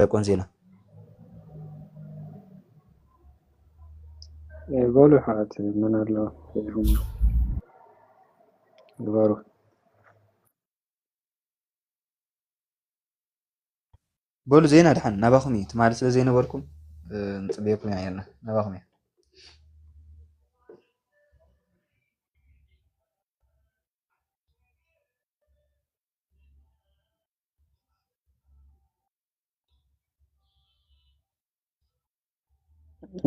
ዲያቆን ዜና። በሉ ኣሕዋት፣ መን ኣሎ? ግበሩ። በሉ ዜና፣ ድሓን ናባኹም እዩ። ትማሊ ስለ ዘይነበርኩም፣ እ፣ ንጽበየኩም ኢና ነርና። ናባኹም እዩ።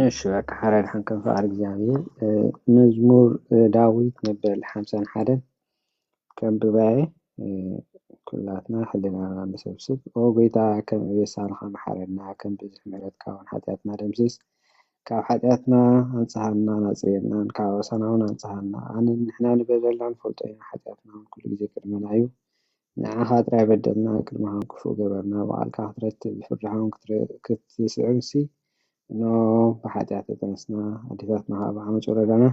እሺ፣ በቃ፣ ሓራይ ድሓን ከም ፍቓድ እግዚኣብሔር። እ፣ መዝሙር፣ እ፣ ዳዊት መበል ሓምሳን ሓደን ከንብባ እየ። እ፣ ኩላትና ሕልናና ንሰብስብ። ኦ ጎይታ፣ ከም እቤት ሳልኻ መሓረና፣ ከም ብዝሒ ምሕረትካ እውን ሓጢኣትና ደምስስ። ካብ ሓጢኣትና ኣንጽሃና፣ ናጽርየናን ካብ ኣበሳና እውን ኣንጽሃና። ኣነ ንሕና ንበደልና ንፈልጦ ኢና፣ ሓጢኣትና እውን ኩሉ ግዜ ቅድመና እዩ። ንዓኻ ጥራይ በደልና፣ ቅድመኻን ክፉእ ገበርና፣ ብቓልካ ክትረትዕ፣ ብፍርድኻ እውን ክትረ-፣ ክትስዕምሲ፣ እንሆ፣ ብሓጢኣት ተጠነስና፣ ኣዴታትና ኸኣ ብዓመጽ ወለዳና።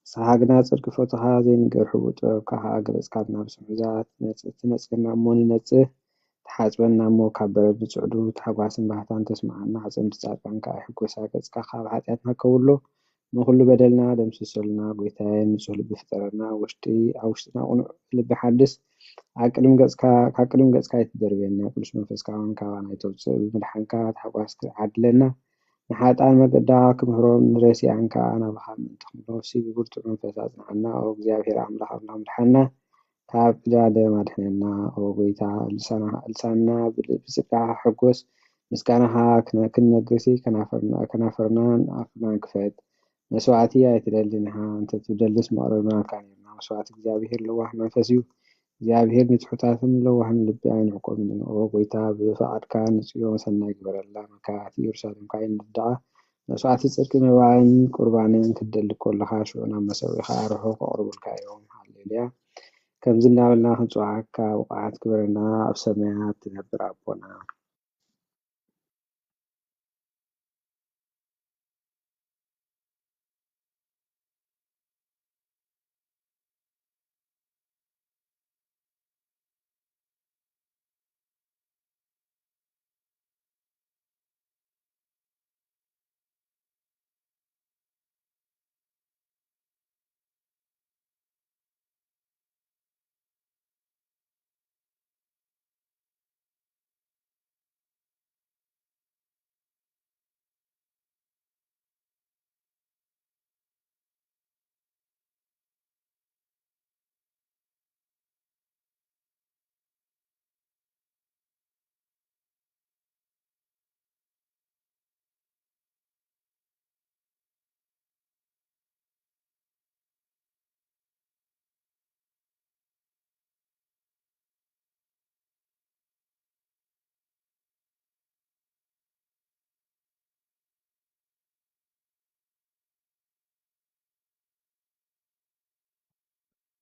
ንስኻ ግና ጽድቂ ፈቶኻ፣ ዘይንገር ሕቡእ ጥበብካ ኸኣ ገለጽካልና። ብስም እዛ ትነጽ-፣ ትነጽገና እሞ ንነጽህ፣ ትሓጽበና እሞ ካብ በረድ ንጽዕዱ። ታሕጓስን ባህታን ተስምዓና፣ ኣዕጽምቲ ጻድቃን ከኣ ይሕጎሳ። ገጽካ ካብ ሓጢኣትና ከውሎ፣ ንኹሉ በደልና ደምስሰልና። ጐይታየ፣ ንጹህ ልቢ ፍጠረልና፣ ውሽጢ፣ ኣብ ውሽጥና ቅኑዕ ልቢ ሓድስ። ኣብ ቅድሚ ገጽካ፣ ካብ ቅድሚ ገጽካ ኣይትደርብየና፣ ቅዱስ መንፈስካ እውን ካባና ኣይተውጽእ። ብምድሓንካ ታሕጓስ ዓድለና፣ ንሓጥኣን መገዳ ክምህሮም፣ ንረሲኣን ከኣ ናባኻ ምእንቲ ክምለሱሲ ብብርቱዕ መንፈስ ኣጽንዓና። ኦ እግዚኣብሔር ኣምላኽ ኣምላኽ ምድሓና፣ ካብ ዕዳ ደም ኣድሕነና። ኦ ጐይታ፣ ልሳና-፣ ልሳንና ብ-፣ ብጽድቅኻ ክሕጎስ፣ ምስጋናኻ ክነ-፣ ክንነግርሲ ከናፍርና-፣ ከናፍርናን ኣፍናን ክፈት። መስዋእቲ ኣይትደልን ኢኻ፣ እንተ ትደልስ ምቐረብናልካ ኔርና። መስዋእቲ እግዚኣብሄር ለዋህ መንፈስ እዩ። እግዚኣብሄር ንትሑታትን ለዋህን ልቢ ኣይንዕቆብን እዩ። ኦ ጐይታ፣ ብፍቓድካ ንጽዮን ሰናይ ግበረላ፣ መካያት ኢየሩሳሌም ከኣ ይንድዳ። መስዋእቲ ጽድቂ መባእን ቁርባንን ክትደሊ ከለኻ፣ ሽዑ ናብ መሰውኢኻ ኣርሑ ከቕርቡልካ እዮም። ሃሌሉያ። ከምዚ እናበልና ክንጽውዓካ ብቑዓት ግበረና፣ ኣብ ሰማያት ትነብር ኣቦና።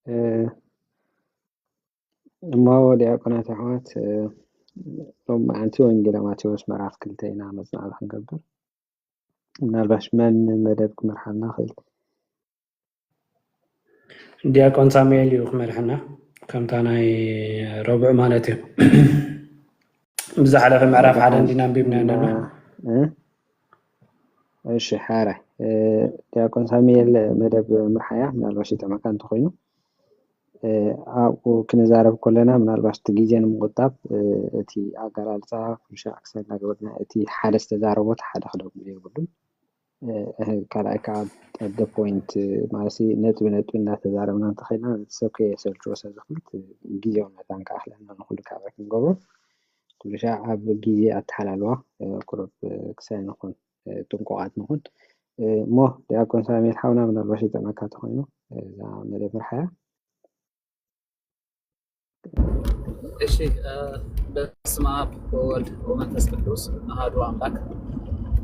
እ፣ እሞ ዲያቆናት ኣሕዋት፣ እ፣ ሎሚ መዓልቲ ወንጌል ማቴዎስ ምዕራፍ ክልተ ኢና መጽናዕቲ ክንገብር። ምናልባሽ መን መደብ ክመርሓልና ይኽእል? ዲያቆን ሳሙኤል እዩ ክመርሐና፣ ከምታ ናይ ረቡዕ ማለት እዩ። ብዝሓለፈ ምዕራፍ ሓደ እንዲና ኣንቢብና ኣለና። እ? እሺ፣ ሓራይ፣ እ፣ ዲያቆን ሳሙኤል መደብ ምርሓያ ምናልባሽ ይጠመካ እንተኾይኑ፣ እ፣ ኣብኡ ክንዛረብ ከለና ምናልባሽ እቲ ግዜ ንምቑጣብ፣ እ፣ እቲ ኣገላልጻ ኩሉ ሻዕ ክሳብ እናገበርና እቲ ሓደ ዝተዛረቦ እቲ ሓደ ክደግሞ የብሉን። እ፣ እ፣ ካልኣይ ከኣ at the point ማለት ነጥቢ ነጥቢ እናተዛረብና እንተኸይድና ነቲ ሰብ ከየሰልችዎ ስለ ዝኽእል እቲ ግዜውን መታን ከኣ ክልኣና ንኹሉ ከኣ ክንገብሮ ኩሉ ሻዕ ኣብ ግዜ ኣተሓላልዋ፣ እ፣ ቁሩብ፣ እ፣ ክሳይ ንኹን፣ እ፣ ጥንቁቓት ንኹን። እ፣ እሞ ዲያቆን ሳሙኤል ሓውና ምናልባሽ ይጥዕመካ ተኾይኑ፣ እ፣ እዛ መደብ ምርሓያ። እሺ፣ እ፣ በስመ ኣብ ወወልድ ወመንፈስ ቅዱስ ኣሃዱ ኣምላክ።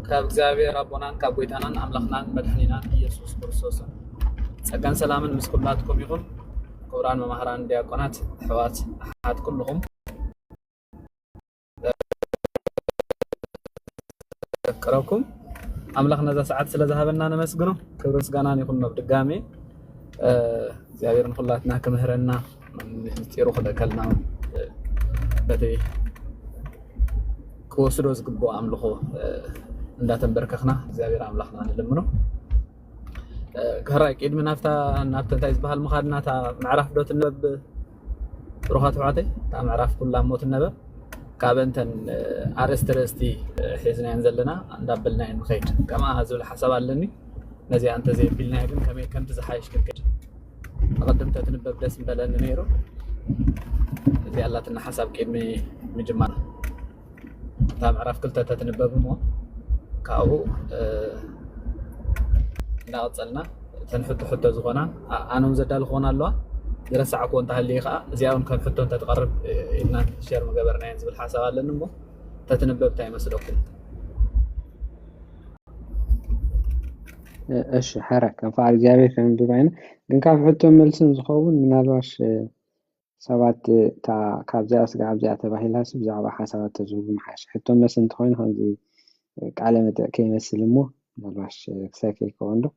ካብ እግዚኣብሔር ኣቦናን ካብ ጎይታናን ኣምላኽናን መድሕኒናን ኢየሱስ ክርስቶስን ጸጋን ሰላምን ምስ ኩላትኩም ይኹን። ክቡራን መማህራን፣ ዲያቆናት፣ ኣሕዋት፣ ኣሓት ኩልኹም። ዘፍቅረኩም ኣምላኽ ነዛ ሰዓት ስለ ዝሃበና ነመስግኖ። ክብርን ምስጋናን ይኹኖ። ብድጋሜ፣ እ፣ እግዚኣብሔር ንኹላትና ክምህረና፣ ምስጢሩ ክልእከልና፣ እ፣ በቲ ክወስዶ ዝግብኦ ኣምልኾ እንዳተንበርከኽና እግዚኣብሔር ኣምላኽና ንልምኖ። ሕራይ ቅድሚ ናብታ ናብቲ እንታይ ዝበሃል ምኻድና እታ ምዕራፍ ዶ ትነበብ? ብሩኻት ኣሕዋተይ እታ ምዕራፍ ኩላ እሞ ትነበብ። ካብ እንተን ኣርእስቲ ርእስቲ ሒዝናየን ዘለና እንዳበልናየን ንኸይድ ከምኣ ዝብል ሓሳብ ኣለኒ። ነዚኣ እንተዘየቢልናዮ ግን ከመይ ከምቲ ዝሓይሽ ክንከድ ኣቐድም ተትንበብ ደስ ምበለኒ ነይሩ። እዚኣ ኣላትና ሓሳብ ቅድሚ ምጅማር እታ ምዕራፍ ክልተ ተትንበብ እሞ ካብኡ እንዳቐፀልና እተን ሕቶ ሕቶ ዝኾና ኣኖም ዘዳልኾና ኣለዋ። ዝረሳዕኩዎ እንተሃልዩ ከዓ እዚኣ እውን ከም ሕቶ እንተትቐርብ ኢልና ሸር ምገበርናየን ዝብል ሓሳብ ኣለኒ እሞ ተትንበብ እንታይ ይመስለኩም? እሺ፣ ሕረ ከም ፍቓድ እግዚኣብሔር ከነንብባ ኢና። ግን ካብ ሕቶን መልስን ዝኸውን ምናልባሽ ሰባት እታ ካብዚኣ ስጋዕ ኣብዚኣ ተባሂላስ ብዛዕባ ሓሳባት ተዝህቡ ምሓሽ። ሕቶን መልስን እንተኾይኑ ከምዚ ቃለ መጠይቕ ከይመስል እሞ ምናልባሽ ክሳይ ከይከውን ዶ?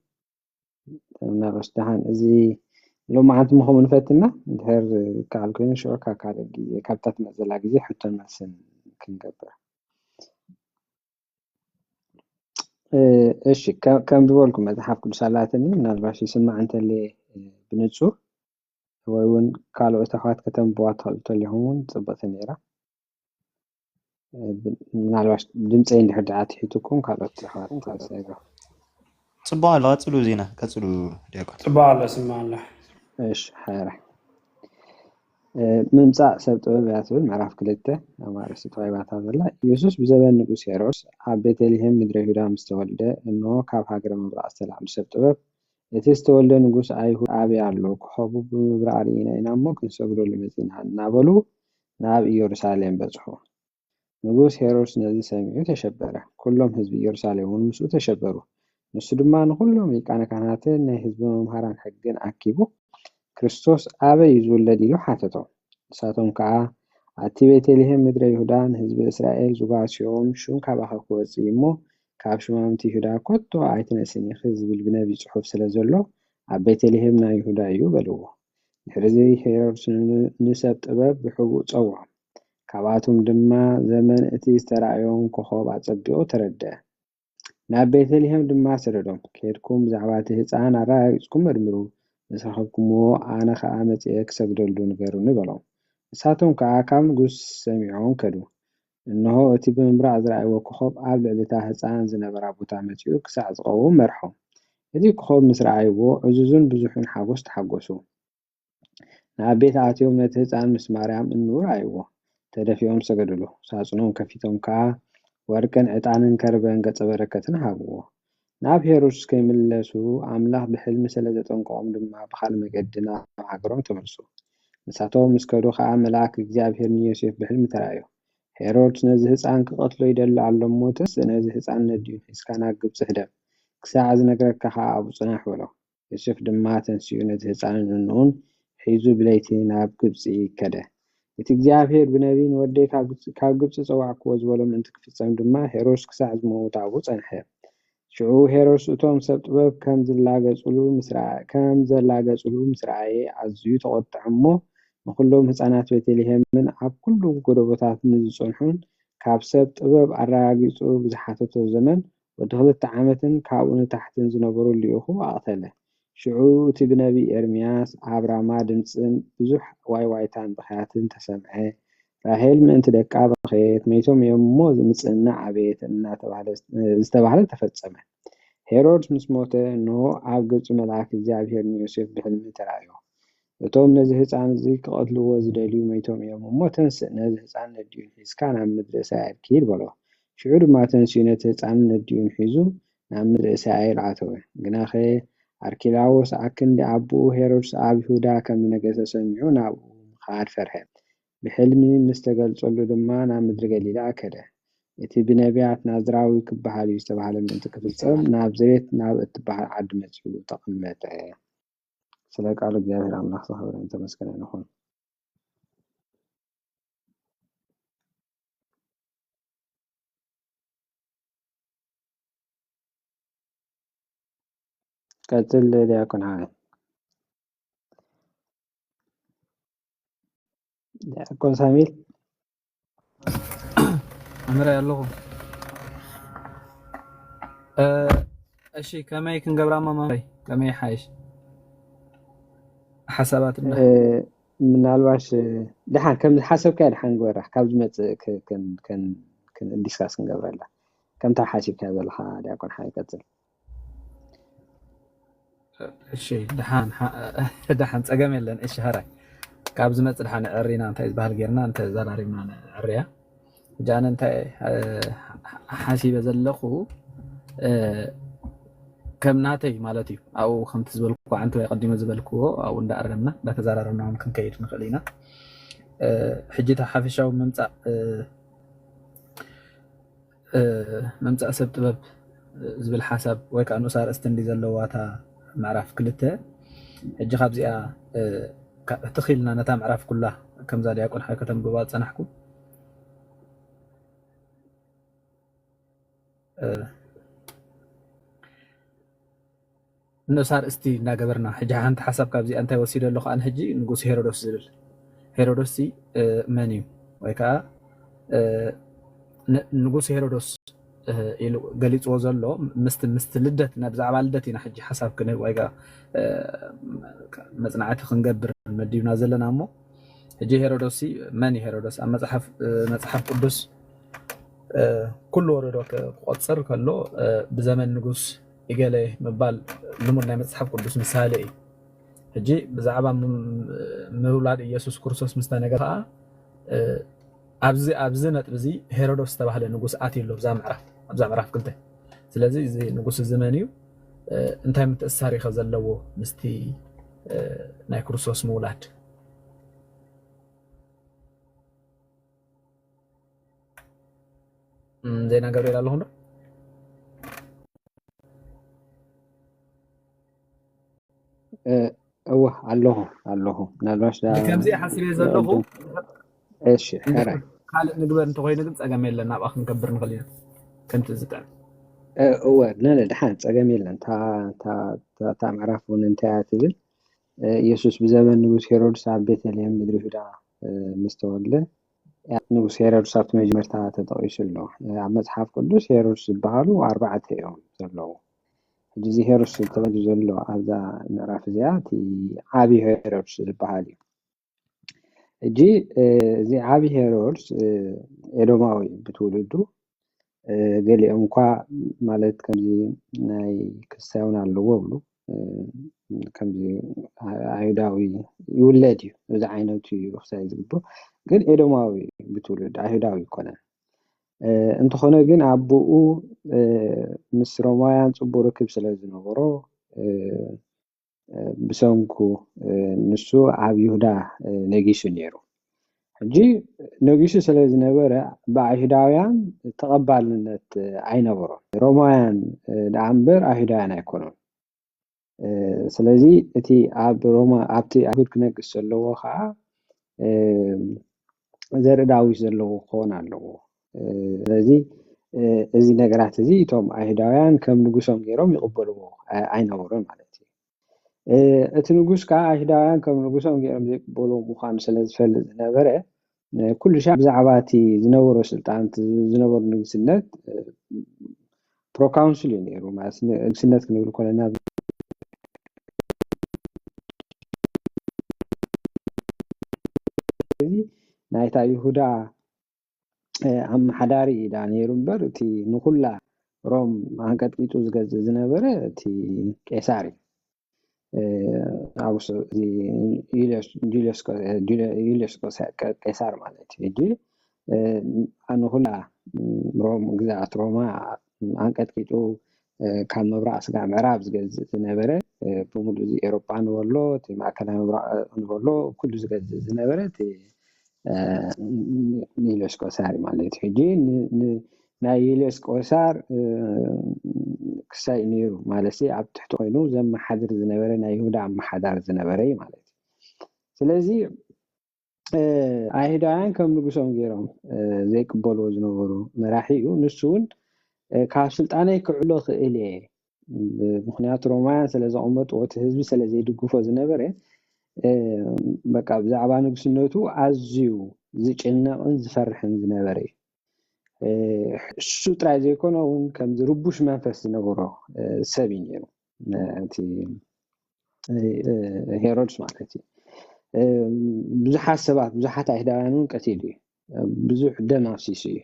ምናልባሽ ደሓን እዚ ሎማዓንቲ ምኸም ንፈትና እንድሕር ከኣል ኮይኑ ሽዑ ካብ ካልእ ግዜ ካብታ ትመፅእ ዘላ ግዜ ሕቶን መልስን ክንገብር። እሺ ከም ዝበልኩ መፅሓፍ ቅዱስ ኣላትኒ ምናልባሽ ይስማዕ እንተልየ ብንፁር ወይ እውን ካልኦት ኣሕዋት ከተንብዋ ትኽእሉ እንተሊኹም እውን ፅብቕቲ ነይራ። ምናልባሽ ድምፀይ እንድሕር ደኣ ትሒትኩም ካልኦት ኣሕዋት ተሰይሮ ፅቡቅ ኣሎ። ቀፅሉ ዜና ቀፅሉ ዲያቆን። ፅቡቅ ኣሎ ስማ ኣሎ። እሺ ሓራ ምምፃእ ሰብ ጥበብ እያ ትብል ምዕራፍ ክልተ ኣብ ኣርእስቲ ተዋሂባታ ዘላ። ኢየሱስ ብዘበን ንጉስ ሄሮድስ ኣብ ቤተልሔም ምድረ ይሁዳ ምስ ተወልደ፣ እንሆ ካብ ሃገረ ምብራቕ ዝተላዕሉ ሰብ ጥበብ፣ እቲ ዝተወልደ ንጉስ ኣይሁድ ኣበይ ኣሎ? ኮኸቡ ብምብራቕ ርኢና ኢና እሞ ክንሰግደሉ መጺእና እናበሉ ናብ ኢየሩሳሌም በጽሑ። ንጉስ ሄሮድስ ነዚ ሰሚዑ ተሸበረ፣ ኩሎም ህዝቢ ኢየሩሳሌም እውን ምስኡ ተሸበሩ። ንሱ ድማ ንኹሎም ሊቃነ ካህናትን ናይ ህዝቢ መምሃራን ሕግን ኣኪቡ፣ ክርስቶስ ኣበይ እዩ ዝውለድ? ኢሉ ሓተቶም። ንሳቶም ከኣ፣ ኣቲ ቤተልሔም ምድረ ይሁዳ፣ ንህዝቢ እስራኤል ዝጓስዮም ሹም ካባኺ ክወጽእ እዩ እሞ፣ ካብ ሹማምቲ ይሁዳ ኮቶ ኣይትነስን ኢኺ ዝብል ብነቢይ ጽሑፍ ስለ ዘሎ፣ ኣብ ቤተልሔም ናይ ይሁዳ እዩ በልዎ። ድሕርዚ ሄሮድስ ንሰብ ጥበብ ብሕቡእ ጸውዖም። ካብኣቶም ድማ ዘመን እቲ ዝተራእዮም ኮኾብ ኣጸቢቑ ተረድአ። ናብ ቤተልሔም ድማ ሰደዶም። ኬድኩም ብዛዕባ እቲ ህጻን ኣረጋጊጽኩም መርምሩ፣ ምስ ረኸብኩምዎ ኣነ ኸኣ መጺኤ ክሰግደሉ ንገሩኒ በሎም። ንሳቶም ከኣ ካብ ንጉስ ሰሚዖም ከዱ። እንሆ እቲ ብምብራቕ ዝረኣይዎ ኮኾብ ኣብ ልዕሊ እታ ህጻን ዝነበራ ቦታ መጺኡ ክሳዕ ዝቐውም መርሖም። እቲ ኮኾብ ምስ ረኣይዎ ዕዙዝን ብዙሕን ሓጎስ ተሓጎሱ። ናብ ቤት ኣትዮም ነቲ ህጻን ምስ ማርያም እኖኡ ረኣይዎ። ተደፊኦም ሰገዱሉ። ሳጹኖም ከፊቶም ከኣ ወርቅን ዕጣንን ከርበን ገጸ በረከትን ሃብዎ። ናብ ሄሮድስ ከይምለሱ ኣምላኽ ብሕልሚ ስለ ዘጠንቀቖም ድማ ብኻልእ መገዲ ናብ ሃገሮም ተመልሱ። ንሳቶም ምስ ከዱ ኸኣ መልኣክ እግዚኣብሔር ንዮሴፍ ብሕልሚ ተራእዮ። ሄሮድስ ነዚ ህጻን ክቐትሎ ይደሊ ኣሎ እሞ ተንስእ ነዚ ህጻን ነዲኡን ሒዝካ ናብ ግብጺ ህደም። ክሳዕ ዝነግረካ ኸኣ ኣብኡ ጽናሕ በሎ። ዮሴፍ ድማ ተንሲኡ ነቲ ህጻንን እንኡን ሒዙ ብለይቲ ናብ ግብጺ ከደ። እቲ እግዚኣብሔር ብነቢይ ንወደይ ካብ ግብጺ ጸዋዕክዎ ዝበሎ ምእንቲ ክፍጸም ድማ ሄሮድስ ክሳዕ ዝመውት ኣብኡ ጸንሐ። ሽዑ ሄሮድስ እቶም ሰብ ጥበብ ከም ዝላገጹሉ ምስ ረኣ ከም ዘላገጹሉ ምስ ረኣየ ኣዝዩ ተቖጥዐ እሞ ንኹሎም ህጻናት ቤተልሔምን ኣብ ኩሉ ጎደቦታት ንዝጸንሑን ካብ ሰብ ጥበብ ኣረጋጊጹ ብዝሓተቶ ዘመን ወዲ ክልተ ዓመትን ካብኡ ንታሕትን ዝነበሩ ልኢኹ ኣቕተለ። ሽዑ እቲ ብነቢይ ኤርምያስ ኣብ ራማ ድምጽን ብዙሕ ዋይዋይታን ብኽያትን ተሰምዐ። ራሄል ምእንቲ ደቃ በኸየት፣ መይቶም እዮም እሞ ምጽንናዕ ኣበየት እናተባህለ ዝተባህለ ተፈጸመ። ሄሮድስ ምስ ሞተ፣ እንሆ ኣብ ግብጺ መልኣክ እግዚኣብሔር ንዮሴፍ ብሕልሚ ተራእዮ። እቶም ነዚ ህፃን እዚ ክቐትልዎ ዝደልዩ መይቶም እዮም እሞ ተንስእ፣ ነዚ ህፃን ነዲኡን ሒዝካ ናብ ምድሪ እስራኤል ኪድ በሎ። ሽዑ ድማ ተንሲኡ ነቲ ህፃንን ነዲኡን ሒዙ ናብ ምድሪ እስራኤል ኣተወ። ግናኸ ኣርኬላዎስ ኣክንዲ ኣቦኡ ሄሮድስ ኣብ ይሁዳ ከም ዝነገሰ ሰሚዑ ናብኡ ምኻድ ፈርሀ። ብሕልሚ ምስ ተገልጸሉ ድማ ናብ ምድሪ ገሊላ ከደ። እቲ ብነቢያት ናዝራዊ ክበሃል እዩ ዝተባህለ ምእንቲ ክፍጸም ናዝሬት ናብ እትበሃል ዓዲ መጺኡ ተቐመጠ። ስለ ቃሉ እግዚኣብሔር ኣምላኽ ዝኸበረን ዝተመስገነን ይኹን። ቀጽል ዲያቆን ሓወይ። ዲያቆን ሳሚል። ጀምረ ኣለኹ። እ፣ እሺ፣ ከመይ ክንገብራ እሞ መምህረይ? ከመይ ይሓይሽ? ሓሳባት እና እ፣ ምናልባሽ፣ እ፣ ደሓን ከም ዝሓሰብካዮ ደሓን ግበራ። ካብ ዝመጽእ ክ-፣ ክን-፣ ክን-፣ ክን-፣ ዲስካስ ክንገብረላ። ከምታ ሓሲብካዮ ዘለኻ ዲያቆን ሓይ ቀጽል። እሺ፣ ደሓን ሓ-፣ ደሓን ጸገም የለን። እሺ፣ ሕራይ ካብ ዝመጽእ ደሓን ዕሪና እንታይ ዝበሃል ጌርና እንተ ዘራሪብና ንዕርያ። ሕጂ ኣነ እንታይ፣ እ፣ ሓሲበ ዘለኹ፣ እ፣ ከም ናተይ ማለት እዩ። ኣብኡ ከምቲ ዝበልኩ ዓንተ ወይ ቀዲመ ዝበልክዎ ኣብኡ እንዳኣረምና እንዳተዘራረብና እውን ክንከይድ ንኽእል ኢና። እ፣ ሕጂ እቲ ሓፈሻዊ ምምጻእ፣ እ፣ እ፣ ምምጻእ ሰብ ጥበብ ዝብል ሓሳብ ወይ ከዓ ንኡስ ኣርእስቲ እንዲ ዘለዋ እታ ምዕራፍ ክልተ። ሕጂ ካብዚኣ፣ እ፣ ካ-፣ ትኽ ኢልና ነታ ምዕራፍ ኩላ ከምዛ ዲያቆን ሓይ ከተንብባ ዝጸናሕኩ፣ እ፣ ንኡስ ኣርእስቲ እናገበርና፣ ሕጂ ሓንቲ ሓሳብ ካብዚኣ እንታይ ወሲደ ኣለኹ ኣነ፣ ሕጂ ንጉስ ሄሮዶስ ዝብል፣ ሄሮዶስ ሲ፣ እ፣ መን እዩ? ወይ ከዓ፣ እ፣ ን-፣ ንጉስ ሄሮዶስ፣ እ፣ ኢሉ ገሊፅዎ ዘሎ ምስቲ፣ ምስቲ ልደት፣ ናይ ብዛዕባ ልደት ኢና ሕጂ ሓሳብ ክንህብ ወይ ከዓ፣ እ፣ መጽናዕቲ ክንገብር መዲብና ዘለና እሞ፣ ሕጂ ሄሮዶስ ሲ መን እዩ? ሄሮዶስ ኣብ መጽሓፍ፣ እ፣ መጽሓፍ ቅዱስ፣ እ፣ ኩሉ ወረዶ ክ-፣ ክቆጽር ከሎ፣ እ፣ ብዘመን ንጉስ እገለ ምባል ልሙድ ናይ መጽሓፍ ቅዱስ ምሳሌ እዩ። ሕጂ ብዛዕባ ም-፣ ምውላድ ኢየሱስ ክርስቶስ ምስ ተነገረ ከኣ፣ እ፣ ኣብዚ፣ ኣብዚ ነጥቢ እዚ ሄሮዶስ ዝተባህለ ንጉስ ኣትዩ ኣሎ ኣብዛ ምዕራፍ፣ ኣብዛ ምዕራፍ ክልተ። ስለዚ እዚ ንጉስ እዚ መን እዩ? እ፣ እንታይ ምትእስሳር እዩ ከ ዘለዎ ምስቲ፣ እ፣ ናይ ክርስቶስ ምውላድ? እም፣ ዜና ገብርኤል ኣለኹ ዶ? እ፣ እወ፣ ኣለኹ፣ ኣለኹ። ምናልባሽ ዳ-፣ ከምዚ ሓሲበ ዘለኹ። እሺ፣ እንድሕር ሕራይ። ካልእ ንግበር እንተኾይኑ ግን ጸገም የለን፣ ናብኣ ክንከብር ንኽእል ኢና። ከምቲ ዝጥዕም። እ፣ እወ፣ ነ-፣ ነ-፣ ደሓን ጸገም የለን። እታ፣ እታ፣ እታ፣ እታ ምዕራፍ እውን እንታይ እያ ትብል? እ፣ ኢየሱስ ብዘመን ንጉስ ሄሮድስ ኣብ ቤተልሔም ምድሪ ይሁዳ፣ እ፣ ምስ ተወልደ፣ ያ፣ ንጉስ ሄሮድስ ኣብቲ መጀመርታ ተጠቒሱ ኣሎ። እ፣ ኣብ መጽሓፍ ቅዱስ ሄሮድስ ዝበሃሉ ኣርባዕተ እዮም ዘለዉ። ሕጂ እዚ ሄሮድስ ተባሂሉ ዘሎ ኣብዛ ምዕራፍ እዚኣ እቲ ዓቢ ሄሮድስ ዝበሃል እዩ። ሕጂ፣ እ፣ እዚ ዓቢ ሄሮድስ፣ እ፣ ኤዶማዊ ብትውልዱ፣ እ፣ ገሊኦም እኳ ማለት ከምዚ ናይ ክሳይ እውን ኣለዎ ይብሉ። እ፣ ከምዚ ኣ-፣ ኣይሁዳዊ ይውለድ እዩ። እዚ ዓይነት እዩ ክሳይ ዝግብኦ። ግን ኤዶማዊ ብትውልዱ ኣይሁዳዊ ኣይኮነን። እ፣ እንተኾነ ግን ኣቦኡ፣ እ፣ ምስ ሮማውያን ጽቡቕ ርክብ ስለ ዝነበሮ፣ እ፣ እ፣ ብሰንኩ፣ እ፣ ንሱ ኣብ ይሁዳ፣ እ፣ ነጊሱ ነይሩ። ሕጂ ነጊሱ ስለ ዝነበረ ብኣይሁዳውያን ተቐባልነት ኣይነበሮን። ሮማውያን፣ እ፣ ደኣ እምበር ኣይሁዳውያን ኣይኮኑን። እ፣ ስለዚ እቲ ኣብ ሮማ፣ ኣብቲ ኣይሁድ ክነግስ ዘለዎ ኸዓ፣ እ፣ ዘርኢ ዳዊት ዘለዎ ክኸውን ኣለዎ። እ፣ ስለዚ፣ እ፣ እዚ ነገራት እዚ እቶም ኣይሁዳውያን ከም ንጉሶም ገይሮም ይቕበልዎ፣ እ፣ ኣይነበሩን ማለት እዩ። እ፣ እቲ ንጉስ ከኣ ኣይሁዳውያን ከም ንጉሶም ገይሮም ዘይቅበልዎ ምዃኑ ስለ ዝፈልጥ ዝነበረ፣ እ፣ ኩሉ ሻዕ ብዛዕባ እቲ ዝነበሮ ስልጣን፣ እቲ ዝነበሮ ንግስነት፣ እ፣ ፕሮካውንስል እዩ ነይሩ። ማለት ን-፣ ንግስነት ክንብል ከለና፣ እዚ ናይታ ይሁዳ፣ እ፣ ኣመሓዳሪ ኢዳ ነይሩ እምበር፣ እቲ ንኹላ ሮም ኣንቀጥቂጡ ዝገዝእ ዝነበረ እቲ ቄሳር እዩ። እ፣ ኣውስ-፣ እዚ ዩልዮስ፣ ጁልዮስ ቆ-፣ ጁልዮ-፣ ዩልዮስ ቆሳ-፣ ቀ-፣ ቄሳር ማለት እዩ። ሕጂ፣ እ፣ ንኹላ ሮም፣ ግዝኣት ሮማ ኣንቀጥቂጡ፣ እ፣ ካብ ምብራቕ ስጋብ ምዕራብ ዝገዝእ ዝነበረ፣ እ፣ ብምሉእ እዚ ኤውሮጳ ንበሎ፣ እቲ ማእከላይ ምብራቕ ንበሎ፣ ኩሉ ዝገዝእ ዝነበረ እቲ፣ እ፣ ዩልዮስ ቆሳር ማለት እዩ። ሕጂ ን-፣ ን-፣ ናይ ዩልዮስ ቆሳር፣ እ፣ ክሳይ ነይሩ ማለት፣ ኣብ ትሕቲ ኮይኑ ዘመሓድር ዝነበረ፣ ናይ ይሁዳ ኣመሓዳሪ ዝነበረ እዩ ማለት እዩ። ስለዚ፣ እ፣ ኣይሁዳውያን ከም ንጉሶም ገይሮም፣ እ፣ ዘይቅበልዎ ዝነበሩ መራሒ እዩ። ንሱ እውን፣ እ፣ ካብ ስልጣነይ ክዕሎ ክእል እየ፣ ብ-፣ ምኽንያቱ ሮማውያን ስለ ዘቐመጥዎ፣ እቲ ህዝቢ ስለ ዘይድግፎ ዝነበረ፣ እ፣ በቃ ብዛዕባ ንግስነቱ ኣዝዩ ዝጭነቕን ዝፈርሕን ዝነበረ እዩ። እሱ ጥራይ ዘይኮነ እውን ከምዚ ርቡሽ መንፈስ ዝነበሮ ሰብ እዩ ነይሩ። እቲ ሄሮድስ ማለት እዩ። ብዙሓት ሰባት፣ ብዙሓት ኣይሁዳውያን እውን ቀቲሉ እዩ። ብዙሕ ደም ኣፍሲሱ እዩ።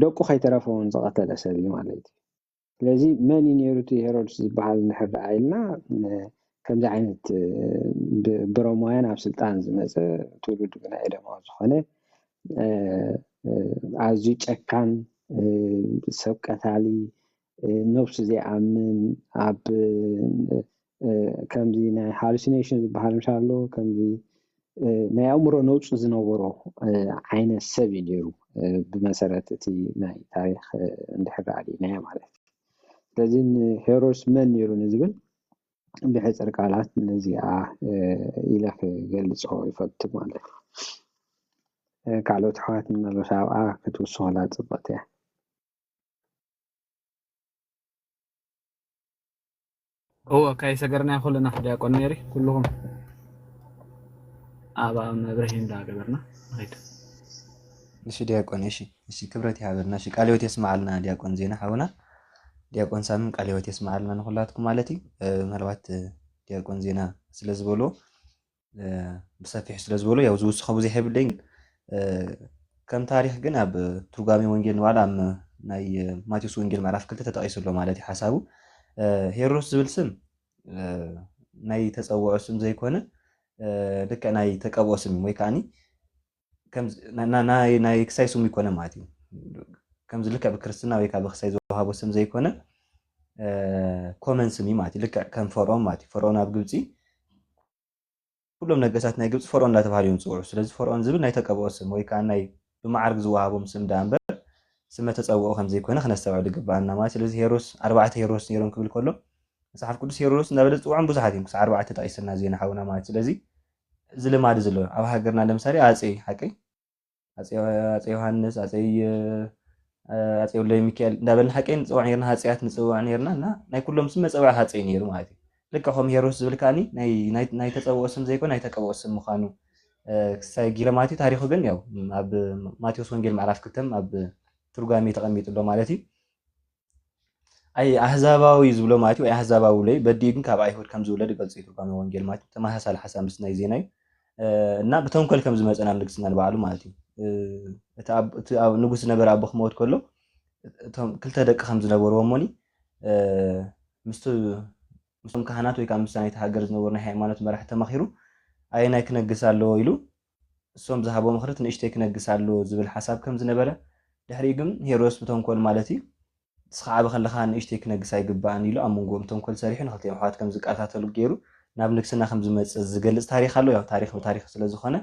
ደቁ ከይተረፈ እውን ዝቐተለ ሰብ እዩ ማለት እዩ። ስለዚ መን እዩ ነይሩ እቲ ሄሮድስ ዝበሃል እንድሕር ደኣ ኢልና፣ ከምዚ ዓይነት ብሮማውያን ኣብ ስልጣን ዝመፀ፣ ትውልዱ ግና ኤደማዊ ዝኾነ፣ ኣዝዩ ጨካን፣ ሰብ ቀታሊ፣ ነብሱ ዘይኣምን፣ ኣብ ከምዚ ናይ ሃሉሲኔሽን ዝበሃል ምሻ ኣሎ፣ ከምዚ ናይ ኣእምሮ ነውፂ ዝነበሮ ዓይነት ሰብ እዩ ነይሩ። ብመሰረት እቲ ናይ ታሪክ እንድሕር ርኢናዮ ማለት እዩ። ስለዚ ንሄሮድስ መን ነይሩ ንዝብል ብሕፅር ቃላት ነዚኣ ኢለ ክገልፆ ይፈቱ ማለት እዩ። ካልኦት ኣሕዋት ምናልባት ኣብኣ ክትውስኹላ ፅብቕቲ እያ። እወ፣ ካይ ሰገርና ኩልና ዲያቆን ሜሪ ኩልኹም ኣብ መብርሂ እንዳገበርና ንኸይድ። እሺ ዲያቆን፣ እሺ፣ እሺ፣ ክብረት ይሃበልና። እሺ፣ ቃለ ሕይወት የስምዓልና ዲያቆን ዜና ሓውና። ዲያቆን ሳምም ቃለ ሕይወት የስምዓልና ንኹላትኩም ማለት እዩ። ምናልባት ዲያቆን ዜና ስለ ዝበሎ ብሰፊሕ ስለ ዝበሎ ያው ዝውስኸ ብዙሕ የብለይን። ከም ታሪኽ ግን ኣብ ትርጓሜ ወንጌል ንባዕሉ ኣብ ናይ ማቴዎስ ወንጌል ምዕራፍ ክልተ ተጠቒሱ ኣሎ ማለት እዩ ሓሳቡ። ሄሮድስ ዝብል ስም ናይ ተፀውዖ ስም ዘይኮነ ልክዕ ናይ ተቀብኦ ስም ወይ ከዓኒ ናይ ክሳይ ስሙ ይኮነ ማለት እዩ። ከምዚ ልክዕ ብክርስትና ወይ ከዓ ብክሳይ ዝወሃቦ ስም ዘይኮነ ኮመን ስም እዩ ማለት እዩ። ልክዕ ከም ፈርኦን ማለት እዩ። ፈርኦን ኣብ ግብፂ ኩሎም ነገስታት ናይ ግብፂ ፈርኦን እንዳተባሃሉ እዮም ዝፅውዑ። ስለዚ ፈርኦን ዝብል ናይ ተቀብኦ ስም ወይ ከዓ ናይ ብመዓርግ ዝወሃቦም ስም ደኣ እምበር ስመ ተፀውኦ ከም ዘይኮነ ክነስተውዕል ይግበኣና ማለት። ስለዚ ሄሮስ ኣርባዕተ ሄሮስ ነይሮም ክብል ከሎ መፅሓፍ ቅዱስ ሄሮስ እንዳበለ ዝፅውዖም ብዙሓት እዮም። ክሳብ ኣርባዕተ ጠቂስና ዜና ሓውና ማለት። ስለዚ እዚ ልማድ እዚ ኣሎ ኣብ ሃገርና ለምሳሌ ኣፀይ ሓቀይ ኣፀይ ዮሃንስ ኣፀይ ኣፀይ ወልደ ሚካኤል እንዳበልና ሓቀይ ንፅውዕ ነርና፣ ሃፀያት ንፅውዕ ነርና እና ናይ ኩሎም ስም መፀውዒ ሃፀይ ነይሩ ማለት እዩ። ልክዕ ከም ሄሮስ ዝብል ከዓኒ ናይ ተፀውኦ ስም ዘይኮነ ናይ ተቀብኦ ስም ምዃኑ ክሳይ ጊለ ማለት እዩ። ታሪኹ ግን ያው ኣብ ማቴዎስ ወንጌል ምዕራፍ ክልተም ኣብ ትርጓሜ ተቐሚጡ ኣሎ ማለት እዩ። ኣይ ኣህዛባዊ ዝብሎ ማለት እዩ። ኣይ ኣህዛባዊ ለይ በዲኡ ግን ካብ ኣይሁድ ከም ዝውለድ ይገልጽ እዩ ትርጓሜ ወንጌል ማለት እዩ። ተመሳሳሊ ሓሳብ ምስ ናይ ዜና እዩ። እና ብተንኮል ከም ዝመፀ ናብ ንግስና ንባዕሉ ማለት እዩ። እቲ ንጉስ ዝነበረ ኣቦ ክመወት ከሎ እቶም ክልተ ደቂ ከም ዝነበርዎ እሞኒ ምስቶም ካህናት ወይ ከዓ ምስ ናይቲ ሃገር ዝነበሩ ናይ ሃይማኖት መራሒ ተማኺሩ ኣየናይ ክነግስ ኣለዎ ኢሉ እሶም ዝሃቦ ምኽሪ እቲ ንእሽተይ ክነግስ ኣለዎ ዝብል ሓሳብ ከም ዝነበረ ድሕሪኡ ግን ሄሮድስ ብተንኮል ማለት እዩ ንስኻ ዓቢ ከለኻ ንእሽተይ ክነግስ ኣይግባእን ኢሉ ኣብ መንጎኦም ተንኮል ሰሪሑ ንክልቲኦም ኣሕዋት ከም ዝቀታተሉ ገይሩ ናብ ንግስና ከም ዝመፅእ ዝገልፅ ታሪክ ኣሎ። ያው ታሪክ ብታሪክ ስለ ዝኾነ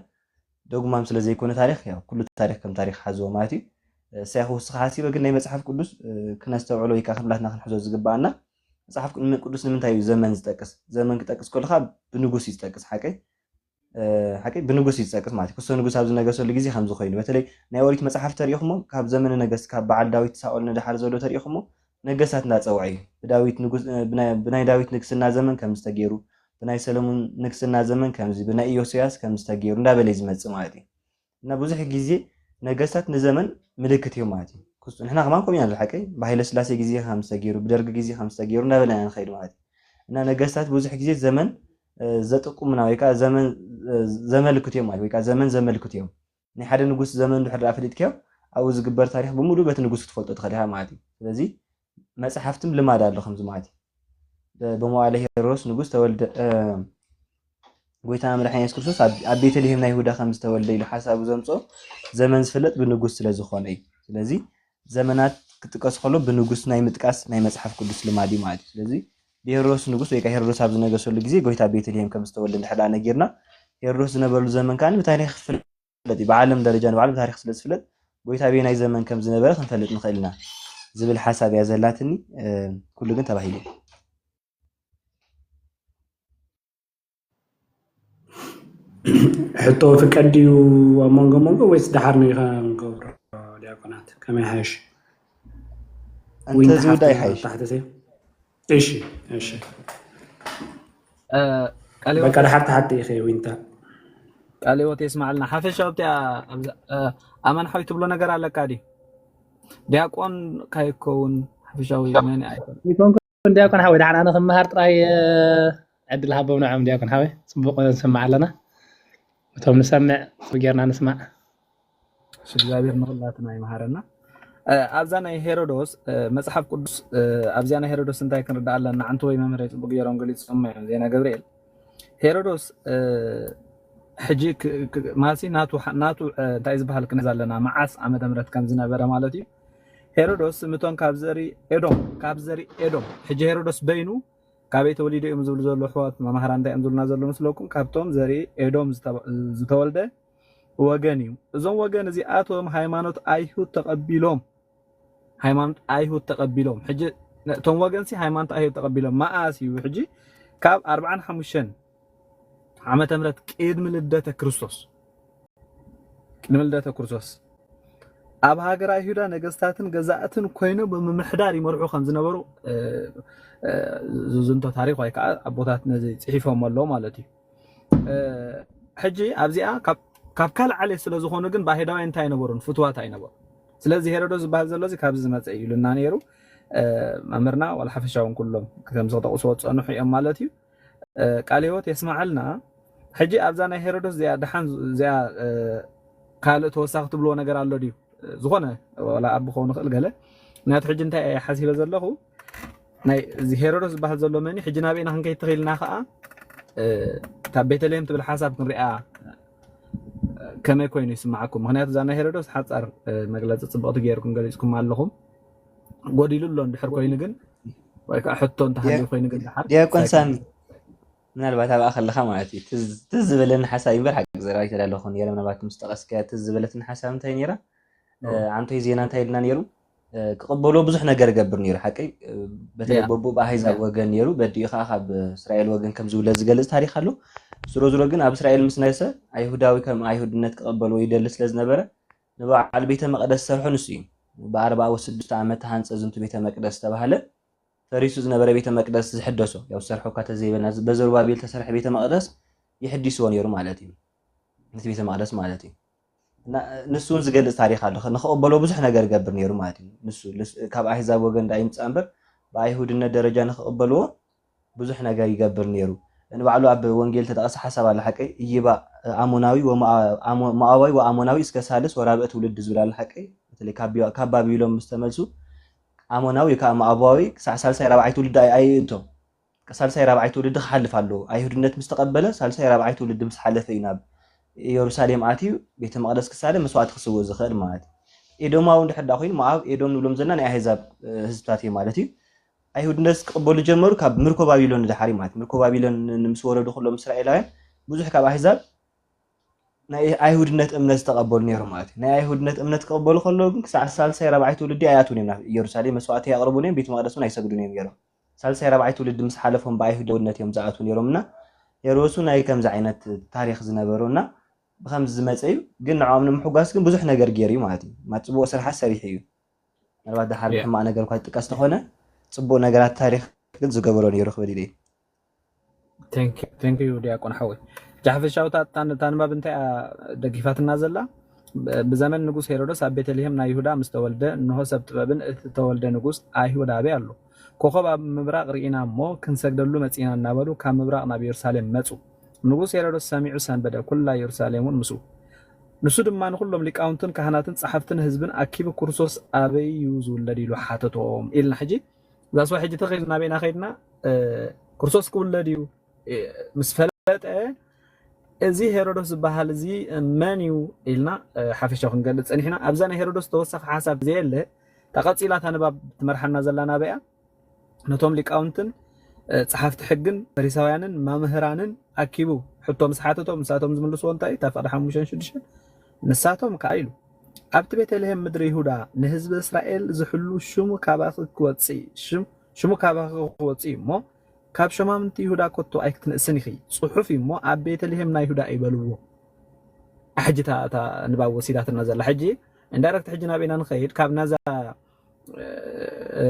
ደጉማም ስለ ዘይኮነ ታሪክ ያው ኩሉ ታሪክ ከም ታሪክ ሓዝዎ ማለት እዩ። እሳይ ክውስኻ ሓሲበ ግን ናይ መፅሓፍ ቅዱስ ክነስተውዕሎ ወይ ከዓ ከም ናትና ክንሕዞ ዝግባኣና መፅሓፍ ቅዱስ ንምንታይ እዩ ዘመን ዝጠቅስ? ዘመን ክጠቅስ ከለካ ብንጉስ እዩ ዝጠቅስ ሓቀይ ሓቂ ብንጉስ እዩ ዝጠቅስ ማለት እዩ። ክሶ ንጉስ ኣብ ዝነገሰሉ ግዜ ከምዚ ኮይኑ በተለይ ናይ ኦሪት መፅሓፍ ተሪኢኹሞ ካብ ዘመነ ነገስት ካብ በዓል ዳዊት ሳኦል ንደሓር ዘሎ ተሪኢኹሞ ነገስታት እንዳፀውዐ እዩ። ብዳዊት ንጉስ ብናይ ዳዊት ንግስና ዘመን ከምዚ ተገይሩ፣ ብናይ ሰለሙን ንግስና ዘመን ከምዚ፣ ብናይ ኢዮስያስ ከምዚ ተገይሩ እንዳበለ እዩ ዝመፅእ ማለት እዩ። እና ብዙሕ ግዜ ነገስታት ንዘመን ምልክት እዮም ማለት እዩ። ክስቱ ንሕና ከማን ከምኡ ኢና ንብል ሓቀይ ብሃይለ ስላሴ ግዜ ከምዚ ተገይሩ፣ ብደርጊ ግዜ ከምዚ ተገይሩ እንዳበልና ኢና ንኸይድ ማለት እዩ። እና ነገስታት ብዙሕ ግዜ ዘመን ዘጥቁምና ወይ ከዓ ዘመን ዘመልክት እዮም ማለት ወይ ከዓ ዘመን ዘመልክት እዮም። ናይ ሓደ ንጉስ ዘመን ድሕር ደኣ ፈሊጥካዮ ኣብኡ ዝግበር ታሪክ ብምሉእ በቲ ንጉስ ክትፈልጦ ትኽእል ኢኻ ማለት እዩ። ስለዚ መፅሓፍትም ልማድ ኣሎ ከምዚ ማለት እዩ። ብመዋእለ ሄሮድስ ንጉስ ተወልደ ጎይታና መድሓኒ የሱስ ክርስቶስ ኣብ ቤተልሄም ናይ ይሁዳ ከም ዝተወልደ ኢሉ ሓሳቡ ዘምፅኦ ዘመን ዝፍለጥ ብንጉስ ስለ ዝኾነ እዩ። ስለዚ ዘመናት ክጥቀስ ከሎ ብንጉስ ናይ ምጥቃስ ናይ መፅሓፍ ቅዱስ ልማድ እዩ ማለት እዩ። ስለዚ ብሄሮድስ ንጉስ ወይ ከዓ ሄሮድስ ኣብ ዝነገሰሉ ግዜ ጎይታ ኣብ ቤተልሄም ከም ዝተወልደ እንድሕር ደኣ ነጊርና ሄሮድስ ዝነበረሉ ዘመን ከዓ ብታሪክ ክፍለጥ እዩ። ብዓለም ደረጃ ንባዕሉ ብታሪክ ስለ ዝፍለጥ ጎይታ ኣበየናይ ዘመን ከም ዝነበረ ክንፈልጥ ንኽእል ኢና ዝብል ሓሳብ እያ ዘላትኒ። ኩሉ ግን ተባሂሉ። ሕቶ ፍቀድ ድዩ ኣብ መንጎ መንጎ ወይስ ደሓር ንኢኻ ንገብሮ? ዲያቆናት ከመይ ሓይሽ? እንተዝውዳ ይሓይሽ። እሺ እሺ። በቃ ደሓር ተሓቲ ኢኸ ዊንታ። ቃለ ህይወት የስማዕልና ሓፈሻ ኣብቲኣ ኣማን ሓዊ ትብሎ ነገር ኣለካ ድዩ? ዲያቆን ካይከውን ሓፈሻዊ መን ኣይኮን። ይኮንኩን ዲያቆን ሓወይ፣ ደሓን ኣነ ክመሃር ጥራይ፣ እ፣ ዕድል ሃቦም ንዖም። ዲያቆን ሓወይ፣ ጽቡቕ ንሰማዕ ኣለና። እቶም ንሰምዕ ጽቡቕ ጌርና ንስማዕ። እሺ፣ እግዚኣብሔር ንኹላትና ይምሃረና። እ፣ ኣብዛ ናይ ሄሮዶስ፣ እ፣ መጽሓፍ ቅዱስ፣ እ፣ ኣብዚኣ ናይ ሄሮዶስ እንታይ ክንርዳእ ኣለና? ዓንቶ ወይ መምህረይ ጽቡቕ ገይሮም ገሊጾም እዮም። ዜና ገብርኤል ሄሮዶስ፣ እ፣ ሕጂ ክ-፣ ክ-፣ ማለትሲ ናቱ ሓ-፣ ናቱ፣ እ፣ እንታይ ዝበሃል ክንሕዝ ኣለና? መዓስ ዓመተ ምህረት ከም ዝነበረ ማለት እዩ። ሄሮዶስ ምቶም ካብ ዘርኢ ኤዶም፣ ካብ ዘርኢ ኤዶም። ሕጂ ሄሮዶስ በይኑ ካበይ ተወሊዶ እዮም ዝብሉ ዘለዉ ኣሕዋት መማህራን እንታይ እዮም ዝብሉና ዘለዉ መስለኩም? ካብቶም ዘርኢ ኤዶም ዝተወ-፣ ዝተወልደ ወገን እዩ። እዞም ወገን እዚኣቶም ሃይማኖት ኣይሁድ ተቐቢሎም፣ ሃይማኖት ኣይሁድ ተቐቢሎም። ሕጂ እቶም ወገንሲ ሃይማኖት ኣይሁድ ተቐቢሎም መኣስ እዩ? ሕጂ ካብ ኣርብዓን ሓሙሽተን ዓመተ ምህረት ቅድሚ ልደተ ክርስቶስ፣ ቅድሚ ልደተ ክርስቶስ ኣብ ሃገረ ኣይሁዳ ነገስታትን ገዛእትን ኮይኖም ብምምሕዳር ይመርሑ ከም ዝነበሩ፣ እ፣ እ፣ ዝዝንቶ ታሪኽ ወይ ከዓ ኣቦታት ነዚ ጽሒፎም ኣለዉ ማለት እዩ። እ፣ ሕጂ ኣብዚኣ ካብ፣ ካብ ካልእ ዓሌት ስለ ዝኾኑ ግን ብኣይሁዳውያን እንታይ ኣይነበሩን? ፍትዋት ኣይነበሩ። ስለዚ ሄሮዶስ ዝበሃል ዘሎ እዚ ካብዚ ዝመጸ እዩ ኢሉና ነይሩ። እ፣ መምህርና ዋላ ሓፈሻውን ኩሎም ከምዚ ክጠቕስዎ ዝጸንሑ እዮም ማለት እዩ። እ፣ ቃለ ህይወት የስምዓልና። ሕጂ ኣብዛ ናይ ሄሮዶስ እዚኣ ደሓን እዚኣ፣ እ፣ ካልእ ተወሳኺ ትብልዎ ነገር ኣሎ ድዩ? ዝኾነ ዋላ ኣቢ ክኸውን ይኽእል ገለ። ምክንያቱ ሕጂ እንታይ እየ ሓሲበ ዘለኹ፣ ናይ እዚ ሄሮዶስ ዝበሃል ዘሎ መን እዩ? ሕጂ ናበይና ክንከይድ ተኽኢልና ከኣ፣ እ፣ እታ ቤተልሔም ትብል ሓሳብ ክንሪኣ፣ እ፣ ከመይ ኮይኑ ይስምዓኩም? ምክንያቱ እዛ ናይ ሄሮዶስ ሓጻር፣ እ፣ መግለጺ ጽብቕቲ ገይርኩም ገሊጽኩም ኣለኹም። ጎዲሉ ኣሎ እንድሕር ኮይኑ ግን፣ ወይ ከዓ ሕቶ እንተሃልዩ ኮይኑ ግን ድሓር ዲያቆን ሳሚ፣ ምናልባት ኣብኣ ከለኻ ማለት እዩ፣ ትዝ፣ ትዝ ዝበለኒ ሓሳብ እዩ እምበር፣ ሓቂ ዘራዊ ተዳለኹ ነይረ። ምናልባት ምስ ጠቐስካያ ትዝ ዝበለትኒ ሓሳብ እንታይ ነይራ? እ፣ ኦ። ዓንቶይ ዜና እንታይ ኢልና ነይሩ? እ፣ ክቕበሎ ብዙሕ ነገር ገብር ነይሩ። ሓቀይ፣ እ፣ በተለይ ያ። በቦ ብኣህዛብ ያ። ወገን ነይሩ፣ በዲኡ ከዓ ካብ እስራኤል ወገን ከም ዝውለድ ዝገልጽ ታሪኽ ኣሎ። ዝሮ ዝሮ ግን ኣብ እስራኤል ምስ ነገሰ ኣይሁዳዊ ከም ኣይሁድነት ክቐበልዎ ይደሊ ስለ ዝነበረ፣ ንበዓል ቤተ መቕደስ ዝሰርሖ ንሱ እዩ። ብኣርብዓ ወስድስተ ዓመት ተሃንጸ ዝንቱ ቤተ መቅደስ ተባህለ። ፈሪሱ ዝነበረ ቤተ መቅደስ ዝሕደሶ፣ ያው ዝሰርሖ እኳ ተዘይበልና፣ በዘሩባቤል ተሰርሐ ቤተ መቅደስ ይሕዲስዎ ነይሩ ማለት እዩ። ነቲ ቤተ መቅደስ ማለት እዩ። እና ንሱ እውን ዝገልጽ ታሪኽ ኣሎ። ንኽቕበሎ ብዙሕ ነገር ይገብር ነይሩ ማለት እዩ። ንሱ ልስ-፣ ካብ ኣህዛብ ወገን ደኣ ይምጻእ እምበር፣ ብኣይሁድነት ደረጃ ንኽቕበልዎ ብዙሕ ነገር ይገብር ነይሩ። ንባዕሉ ኣብ ወንጌል ተጠቐሰ ሓሳብ ኣሎ ሓቀይ፣ እይባ ኣሞናዊ ወሞኣ-፣ ኣሞ-፣ ሞኣባዊ ወኣሞናዊ እስከ ሳልስ ወራብዕ ትውልድ ዝብል ኣሎ ሓቀይ። በተለይ ካብ ቢዋ-፣ ካብ ባቢሎን ምስ ተመልሱ ኣሞናዊ ወይ ከዓ ሞኣባዊ ክሳዕ ሳልሳይ ራብዓይ ትውልድ ኣይ-፣ ኣይእቶ። ሳልሳይ ራብዓይ ትውልድ ክሓልፍ ኣለዎ። ኣይሁድነት ምስ ተቐበለ ሳልሳይ ራብዓይ ትውልድ ምስ ሓለፈ እዩ ናብ ኢየሩሳሌም ኣትዩ ቤተ መቕደስ ክሳለ መስዋዕቲ ክስውእ ዝኽእል ማለት እዩ። ኤዶማዊ እንድሕር ደኣ ኮይኑ ሞኣብ፣ ኤዶም ንብሎም ዘለና ናይ ኣህዛብ፣ እ፣ ህዝብታት እዩ ማለት እዩ። ኣይሁድነት ክቕበሉ ጀመሩ ካብ ምርኮ ባቢሎን ንድሓር ማለት እዩ። ምርኮ ባቢሎን ን-፣ ምስ ወረዱ ኩሎም እስራኤላውያን ብዙሕ ካብ ኣህዛብ ናይ ኣይሁድነት እምነት ዝተቐበሉ ነይሮም ማለት እዩ። ናይ ኣይሁድነት እምነት ክቕበሉ ከለዉ ግን ክሳዕ ሳልሳይ ራብዓይ ትውልዲ ኣይኣትዉን እዮም ናብ ኢየሩሳሌም፣ መስዋዕቲ ኣየቕርቡን እዮም፣ ቤት መቕደስ እውን ኣይሰግዱን እዮም ነይሮም። ሳልሳይ ራብዓይ ትውልዲ ምስ ሓለፎም ብኣይሁዳውነት እዮም ዝኣትዉ ነይሮም እና ሄሮድስ እውን ናይ ከምዚ ዓይነት ታሪኽ ዝነበሮ እና ብኸምዚ ዝመፀ እዩ። ግን ንዕኦም ንምሕጓስ ግን ብዙሕ ነገር ገይሩ እዩ ማለት እዩ። ማ-፣ ፅቡቕ ስራሓት ሰሪሑ እዩ። ምናልባት ደሓር ያ። ሕማቕ ነገር እኳ ዝጥቀስ ተኾነ ፅቡቕ ነገራት ታሪኽ ግን ዝገበሮ ነይሩ ክብል ኢለ እዩ። ቴንክ ዩ ዲያቆን ሓወይ። ጃሕፈሻውታ ታንባብ እንታይ እያ ደጊፋትና ዘላ? ብ-፣ ብዘመን ንጉስ ሄሮዶስ ኣብ ቤተልሔም ናይ ይሁዳ ምስ ተወልደ፣ እንሆ ሰብ ጥበብን እቲ ተወልደ ንጉስ ኣይሁድ ኣበይ ኣሎ? ኮኸብ ኣብ ምብራቕ ርኢና እሞ ክንሰግደሉ መጺእና እናበሉ ካብ ምብራቕ ናብ ኢየሩሳሌም መጹ። ንጉስ ሄሮዶስ ሰሚዑ ሰንበደ፣ ኩላ ኢየሩሳሌም እውን ምስኡ። ንሱ ድማ ንኹሎም ሊቃውንትን ካህናትን ጸሓፍትን ህዝብን ኣኪቡ ክርስቶስ ኣበይ እዩ ዝውለድ ኢሉ ሓተቶም ኢልና። ሕጂ እዛ ስዋ ሕጂ ተኸይዱ ናበይና ከይድና፣ እ፣ ክርስቶስ ክውለድ እዩ፣ እ፣ ምስ ፈለጠ፣ እዚ ሄሮዶስ ዝበሃል እዚ መን እዩ ኢልና፣ እ፣ ሓፈሻ ክንገልጽ ጸኒሕና። ኣብዛ ናይ ሄሮዶስ ተወሳኺ ሓሳብ ዘየለ፣ እታ ቀጺላ እታ ንባብ ትመርሓና ዘላ ናበይ እያ? ነቶም ሊቃውንትን፣ እ፣ ጸሓፍቲ ሕግን ፈሪሳውያንን መምህራንን ኣኪቡ ሕቶ ምስ ሓተቶም፣ ንሳቶም ዝምልስዎ እንታይ እዩ? እታ ፍቕዲ ሓሙሽተን ሽዱሽተን፣ ንሳቶም ከኣ ኢሉ፣ ኣብቲ ቤተልሔም ምድሪ ይሁዳ ንህዝቢ እስራኤል ዝሕሉ ሽሙ ካባኺ ክወጽእ፣ ሽም-፣ ሽሙ ካባኺ ክወጽእ እዩ እሞ፣ ካብ ሸማምንቲ ይሁዳ ከቶ ኣይክትንእስን ኢኺ። ጽሑፍ እዩ እሞ፣ ኣብ ቤተልሔም ናይ ይሁዳ እዩ በልዎ። ሕጂ እታ፣ እታ ንባብ ወሲዳትና ዘላ። ሕጂ ኢንዳይረክት ሕጂ ናበይና ንኸይድ? ካብ ናዛ፣ እ፣ እ፣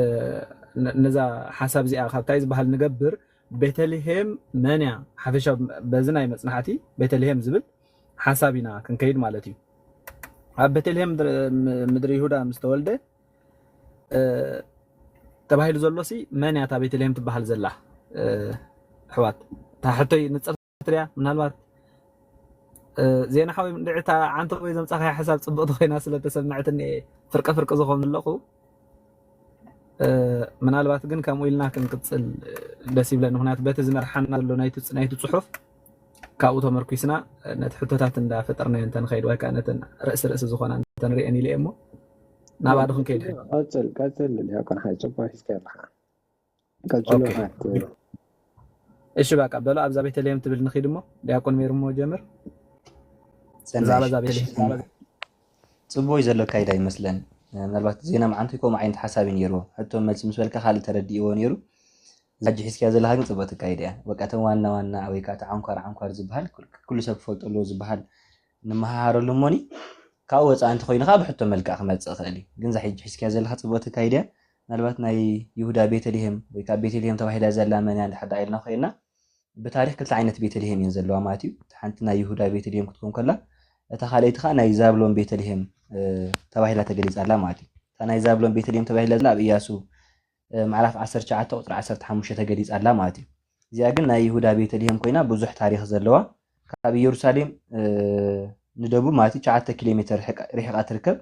ነ-፣ ነዛ ሓሳብ እዚኣ ካብ እንታይ ዝበሃል ንገብር? ቤተልሔም መን እያ? ሓፈሻ በዚ ናይ መጽናዕቲ ቤተልሔም ዝብል ሓሳብ ኢና ክንከይድ ማለት እዩ። ኣብ ቤተልሔም ምድሪ፣ ም-፣ ምድሪ ይሁዳ ምስ ተወልደ፣ እ፣ ተባሂሉ ዘሎ ሲ መን እያ እታ ቤተልሔም ትበሃል ዘላ? እ፣ ኣሕዋት፣ እታ ሕቶይ ንጽርቲ ድያ? ምናልባት እ፣ ዜና ሓወይ፣ እንድዒ እታ ዓንተቦይ ዘምጻኻያ ሓሳብ ጽብቕቲ ኮይና ስለ ተሰምዐትኒ እየ ፍርቀ ፍርቂ ዝኾን ዘለኹ። እ፣ ምናልባት ግን ከምኡ ኢልና ክንቅጽል፣ እ፣ ደስ ይብለኒ። ምኽንያቱ በቲ ዝመርሓና ዘሎ ናይቲ ጽ-፣ ናይቲ ጽሑፍ ካብኡ ተመርኲስና፣ እ፣ ነቲ ሕቶታት እንዳፈጠርናዮ እንተንኸይድ ወይ ከኣ ነተን ርእሲ ርእሲ ዝኾና እንተንርእየን ኢለ እየ እሞ ናብኣ ዶ ክንከይድ? ቀጽል፣ ቀጽል፣ ዲያቆን ሓይ፣ ጽቡቕ ሒዝካ ኣለኻ። ቀጽሎ ኦኬ። ሓት። እሺ፣ በቃ በሎ፣ ኣብዛ ቤተልሔም ትብል ንኺድ እሞ፣ ዲያቆን ሜርሞ ጀምር። ሰናይ፣ ብዛዕባ እዛ እሺ፣ ቤተልሔም፣ ብዛዕባ ጽቡቅ እዩ ዘሎ ኣካይዳ ይመስለን። ምናልባት ዜና መዓንቱ ከምኡ ዓይነት ሓሳብ እዩ ነይርዎ። ሕቶ መልሲ ምስ በልካ ካልእ ተረዲእዎ ነይሩ። እዛ ሕጂ ሒዝካያ ዘለኻ ግን ጽብቕቲ ኣካይዳ እያ። በቃ እተን ዋና ዋና ወይ ከዓ እቲ ዓንኳር ዓንኳር ዝበሃል ኩል-፣ ኩሉ ሰብ ክፈልጦ ኣለዎ ዝበሃል ንመሃሃረሉ እሞኒ፣ ካብኡ ወፃኢ እንተኾይኑ ከዓ ብሕቶ መልክዕ ክመፅእ ይኽእል እዩ። ግን እዛ ሕጂ ሒዝካያ ዘለኻ ጽብቕቲ ኣካይዳ እያ። ምናልባት ናይ ይሁዳ ቤተልሔም ወይ ከዓ ቤተልሔም ተባሂላ ዘላ መን እያ እንድሕር ደኣ ኢልና ኮይና፣ ብታሪኽ ክልተ ዓይነት ቤተልሔም እየን ዘለዋ ማለት እዩ። እቲ ሓንቲ ናይ ይሁዳ ቤተልሔም ክትኮን ከላ፣ እታ ካልኣይቲ ከዓ ናይ ዛብሎን ቤተልሔም፣ እ፣ ተባሂላ ተገሊጻ ኣላ ማለት እዩ። እታ ናይ ዛብሎን ቤተልሔም ተባሂላ ዘላ ኣብ ኢያሱ፣ እ፣ ምዕራፍ ዓሰርተ ትሽዓተ ቁጽሪ ዓሰርተ ሓሙሽተ ተገሊጻ ኣላ ማለት እዩ። እዚኣ ግን ናይ ይሁዳ ቤተልሔም ኮይና ብዙሕ ታሪኽ ዘለዋ፣ ካብ ኢየሩሳሌም፣ እ፣ ንደቡብ ማለት እዩ ትሽዓተ ኪሎ ሜትር ርሕቃ-፣ ርሒቓ ትርከብ።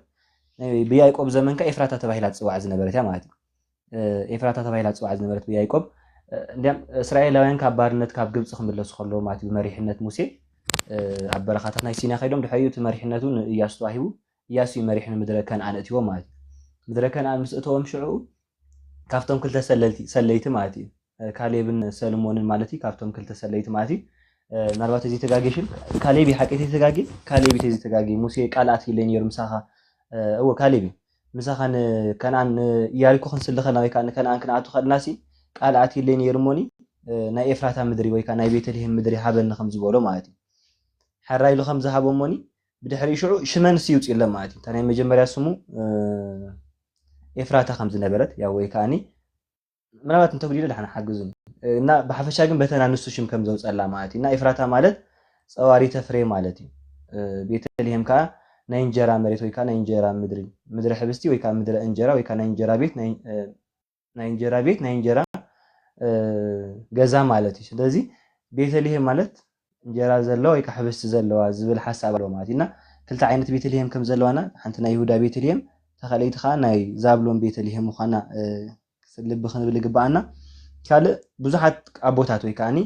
ናይ ብያዕቆብ ዘመን ከኣ ኤፍራታ ተባሂላ ትጽዋዕ ዝነበረት እያ ማለት እዩ። እ፣ ኤፍራታ ተባሂላ ትጽዋዕ ዝነበረት ብያዕቆብ፣ እ፣ እንዲያም እስራኤላውያን ካብ ባርነት ካብ ግብጺ ክምለሱ ከለዉ ማለት እዩ ብመሪሕነት ሙሴ፣ እ፣ ኣብ በረኻታት ናይ ሲና ከይዶም ድሕሪኡ እቲ መሪሕነቱ ንእያሱ ተዋሂቡ፣ እያሱ እዩ መሪሕ ንምድረ ከነኣን እትዎ ማለት እዩ። ምድረ ከነኣን ምስ እተዎም ሽዑ ካብቶም ክልተ ሰለልቲ፣ ሰለይቲ ማለት እዩ፣ እ፣ ካሌብን ሰልሞንን ማለት እዩ፣ ካብቶም ክልተ ሰለይቲ ማለት እዩ። እ፣ ምናልባት እዚ ተጋጌሽን ካሌብ እዩ ሓቂ ተጋጌ፣ ካሌብ እዩ እዚ ተጋጌ። ሙሴ ቃል ኣትይለይ ነይሩ ምሳኻ፣ እ፣ እዎ ካሌብ እዩ። ምሳኻ ንከነኣን፣ ንኢያሪኮ ክንስሊ ከለና ወይ ከዓ ንከነኣን ክንኣቱ ከለና ሲ ቃል ኣትይለይ ነይሩ እሞኒ፣ እ፣ ናይ ኤፍራታ ምድሪ ወይ ከዓ ናይ ቤተልሔም ምድሪ ሃበኒ ከም ዝበሎ ማለት እዩ። ሕራይ ኢሉ ከም ዝሃቦ እሞኒ ብድሕሪኡ ሽዑ ሽመን ሲ ይውፅእለን ማለት እዩ። እታ ናይ መጀመርያ ስሙ፣ እ፣ ኤፍራታ ከም ዝነበረት ያው ወይ ከዓኒ ምናልባት እንተጉዲሉ ደሓን ሓግዙኒ። እና ብሓፈሻ ግን በተን ኣንስቱ ሽም ከም ዘውፀላ ማለት እዩ። እና ኤፍራታ ማለት ፀዋሪተ ፍሬ ማለት እዩ። እ፣ ቤተልሔም ከዓ ናይ እንጀራ መሬት ወይ ከዓ ናይ እንጀራ ምድሪ፣ ምድረ ሕብስቲ ወይ ከዓ ምድረ እንጀራ ወይ ከዓ ናይ እንጀራ ቤት፣ ናይ፣ እ፣ ናይ እንጀራ ቤት፣ ናይ እንጀራ፣ እ፣ ገዛ ማለት እዩ። ስለዚ ቤተልሔም ማለት እንጀራ ዘለዋ ወይ ከዓ ሕብስቲ ዘለዋ ዝብል ሓሳብ ኣለዎ ማለት እዩ። እና ክልተ ዓይነት ቤተልሔም ከም ዘለዋና፣ ሓንቲ ናይ ይሁዳ ቤተልሔም፣ እታ ካልኣይቲ ከዓ ናይ ዛብሎን ቤተልሔም ምዃና፣ እ፣ ልቢ ክንብል ይግበኣና። ካልእ ብዙሓት ኣቦታት ወይ ከዓኒ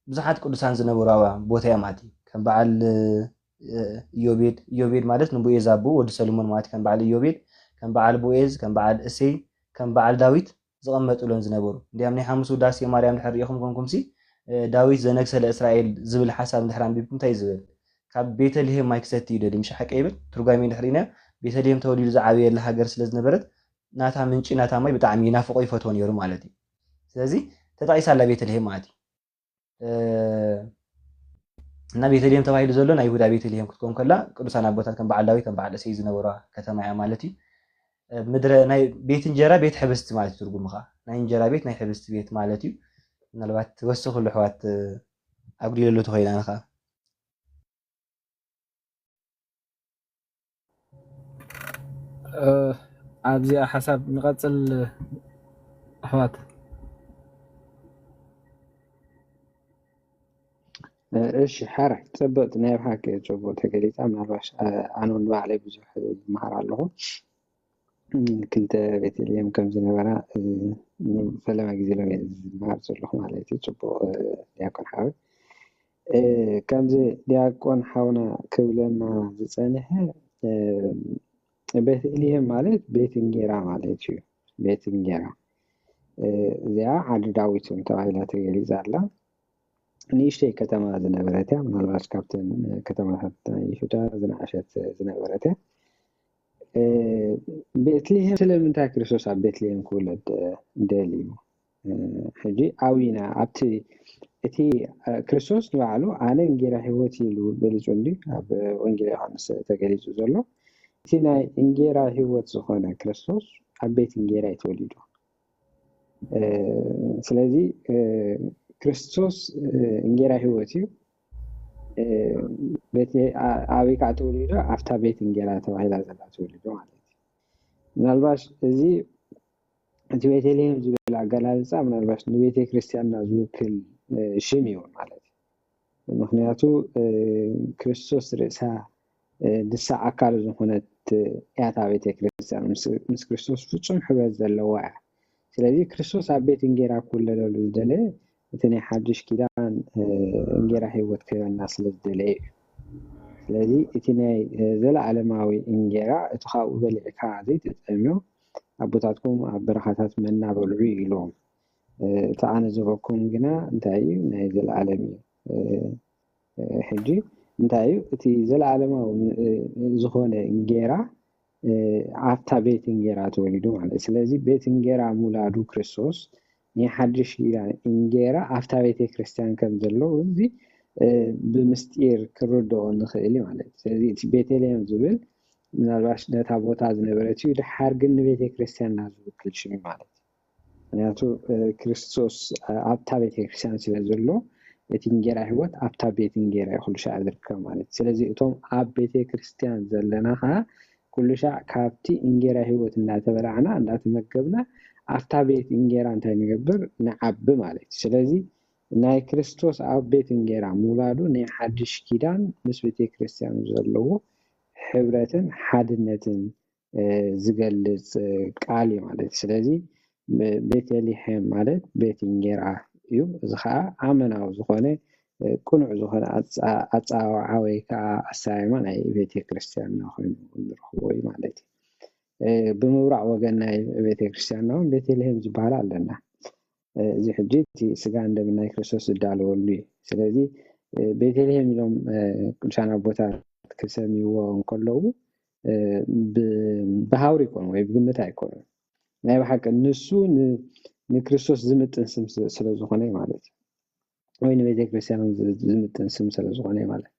ብዙሓት ቅዱሳን ዝነበሩ ኣባ-፣ ቦታ እያ ማለት እዩ። ከም በዓል፣ እ፣ ኢዮቤድ፣ ኢዮቤድ ማለት ንቦኤዝ ኣቦኡ ወዲ ሰሎሞን ማለት እዩ። ከም በዓል ኢዮቤድ፣ ከም በዓል ቦኤዝ፣ ከም በዓል እሴይ፣ ከም በዓል ዳዊት ዝቐመጡሎም ዝነበሩ። እንዲያም ናይ ሓሙስ ውዳሴ ማርያም ድሕር ርኢኹም ኮንኩምሲ፣ እ፣ ዳዊት ዘነግሰ ለእስራኤል ዝብል ሓሳብ እንድሕር ኣንቢብኩም እንታይ እዩ ዝብል? ካብ ቤተልሔም ማይ ክሰቲ ይደሊ፣ ምሽ ሓቂ ይብል? ትርጓሜ እንድሕር ርኢና፣ ቤተልሔም ተወሊዱ ዝዓበየላ ሃገር ስለ ዝነበረት፣ ናታ ምንጪ፣ ናታ ማይ ብጣዕሚ ይናፍቆ ይፈትዎ ነይሩ ማለት እዩ። ስለዚ ተጠቒሳ ኣላ ቤተልሔም ማለት እዩ። እ፣ እና ቤተልሔም ተባሂሉ ዘሎ ናይ ይሁዳ ቤተልሔም ክትኮን ከላ፣ ቅዱሳን ኣቦታት ከም በዓል ዳዊት፣ ከም በዓል እሴይ ዝነበራ ከተማ እያ ማለት እዩ። እ፣ ምድረ ናይ ቤት እንጀራ፣ ቤት ሕብስቲ ማለት እዩ ትርጉሙ ኸዓ። ናይ እንጀራ ቤት፣ ናይ ሕብስቲ ቤት ማለት እዩ። ምናልባት ወስኹሉ ኣሕዋት፣ እ፣ ኣጉዲለሉ ተኾይና ንኸዓ። እ፣ ኣብዚኣ ሓሳብ ንቐጽል ኣሕዋት። እ፣ እሺ፣ ሓራይ፣ ጽብቕቲ፣ ናይ ብሓቂ ጽቡቕ ተገሊጻ። ምናልባሽ፣ እ፣ ኣነ እውን ንባዕለይ ብዙሕ ይመሃር ኣለኹ። እ፣ ክልተ ቤተልሔም ከም ዝነበራ፣ እ፣ ፈለማ ግዜ ሎም እየ ዝመሃር ዘለኹ ማለት እዩ። ጽቡቕ፣ እ፣ ዲያቆን ሓወይ። እ፣ ከምዚ ዲያቆን ሓውና ክብለና ዝጸንሐ፣ እ፣ ቤተልሔም ማለት ቤት እንጌራ ማለት እዩ። ቤት እንጌራ። እ፣ እዚኣ ዓዲ ዳዊት እውን ተባሂላ ተገሊጻ ኣላ። ንእሽተይ ከተማ ዝነበረት እያ። ምናልባት ካብተን ከተማታት ናይ ይሁዳ ዝነኣሸት ዝነበረት እያ። እ፣ ቤትልሔም ስለምንታይ ክርስቶስ ኣብ ቤትልሔም ክውለድ፣ እ፣ ደልዩ? እ፣ ሕጂ ኣዊና ኣብቲ፣ እቲ፣ እ፣ ክርስቶስ ንባዕሉ ኣነ እንጌራ ህይወት ኢሉ ገሊጹ እንዲ ኣብ ወንጌል ዮሃንስ ተገሊጹ ዘሎ። እቲ ናይ እንጌራ ህይወት ዝኾነ ክርስቶስ ኣብ ቤት እንጌራ እዩ ተወሊዱ። እ፣ ስለዚ፣ እ፣ ክርስቶስ፣ እ፣ እንጌራ ህይወት እዩ። እ፣ ቤት፣ ኣ-፣ ኣበይ ከዓ ተወሊዱ? ኣብታ ቤት እንጌራ ተባሂላ ዘላ ተወሊዱ ማለት እዩ። ምናልባሽ እዚ እቲ ቤተልሔም ዝብል ኣገላልፃ ምናልባት ንቤተ ክርስቲያንና ዝውክል ሽም እዩ ማለት እዩ። ምክንያቱ ክርስቶስ ርእሳ ንሳ ኣካል ዝኾነት እያታ ቤተ ክርስቲያን ምስ ክርስቶስ ፍጹም ሕብረት ዘለዋ እያ። ስለዚ ክርስቶስ ኣብ ቤት እንጌራ ክውለደሉ ዝደለየ እቲ ናይ ሓድሽ ኪዳን እንጌራ ህይወት ክህበና ስለ ዝደለየ እዩ። ስለዚ እቲ ናይ ዘለዓለማዊ እንጌራ እቲ ካብኡ በሊዕካ ዘይትጠምዮ ኣቦታትኩም ኣብ በረኻታት መና በልዑ ኢሎም። እቲ ኣነ ዝህበኩም ግና እንታይ እዩ? ናይ ዘለዓለም እዩ። ሕጂ እንታይ እዩ እቲ ዘለዓለማዊ ዝኾነ እንጌራ ኣብታ ቤት እንጌራ ተወሊዱ ማለት እዩ። ስለዚ ቤት እንጌራ ሙላዱ ክርስቶስ ናይ ሓድሽ ኪዳን እንጌራ ኣብታ ቤተ ክርስቲያን ከም ዘሎ እዚ ብምስጢር ክርድኦ ንኽእል እዩ ማለት እዩ። ስለዚ እቲ ቤተልሔም ዝብል ምናልባሽ ነታ ቦታ ዝነበረት እዩ፣ ድሓር ግን ንቤተ ክርስቲያንና ዝውክል ሽም እዩ ማለት እዩ። ምክንያቱ ክርስቶስ ኣብታ ቤተ ክርስቲያን ስለ ዘሎ እቲ እንጌራ ህይወት ኣብታ ቤት እንጌራ እዩ ኩሉ ሻዕ ዝርከብ ማለት እዩ። ስለዚ እቶም ኣብ ቤተ ክርስቲያን ዘለና ከዓ ኩሉ ሻዕ ካብቲ እንጌራ ህይወት እናተበላዕና እናተመገብና ኣብታ ቤት እንጌራ እንታይ ንገብር ንዓቢ ማለት እዩ። ስለዚ ናይ ክርስቶስ ኣብ ቤት እንጌራ ምውላዱ ናይ ሓድሽ ኪዳን ምስ ቤተ ክርስቲያን ዘለዎ ሕብረትን ሓድነትን ዝገልፅ ቃል እዩ ማለት እዩ። ስለዚ ቤተልሔም ማለት ቤት እንጌራ እዩ። እዚ ከዓ ኣመናዊ ዝኾነ ቅኑዕ ዝኾነ ኣፀዋውዓ ወይ ከዓ ኣሰያይማ ናይ ቤተ ክርስቲያን ኮይኑ ንረኽቦ እዩ ማለት እዩ። ብምብራቕ ወገን ናይ ቤተ ክርስቲያን እውን ቤተልሔም ዝበሃል ኣለና። እዚ ሕጂ እቲ ስጋ እንደምን ናይ ክርስቶስ ዝዳለወሉ እዩ። ስለዚ ቤተልሔም ኢሎም ቅዱሳን ኣቦታት ክሰምይዎ እንከለዉ ብሃውሪ ይኮኑ ወይ ብግምት ኣይኮኑ። ናይ ብሓቂ ንሱ ንክርስቶስ ዝምጥን ስም ስለ ዝኾነ ማለት እዩ። ወይ ንቤተ ክርስቲያን ዝምጥን ስም ስለ ዝኾነ ማለት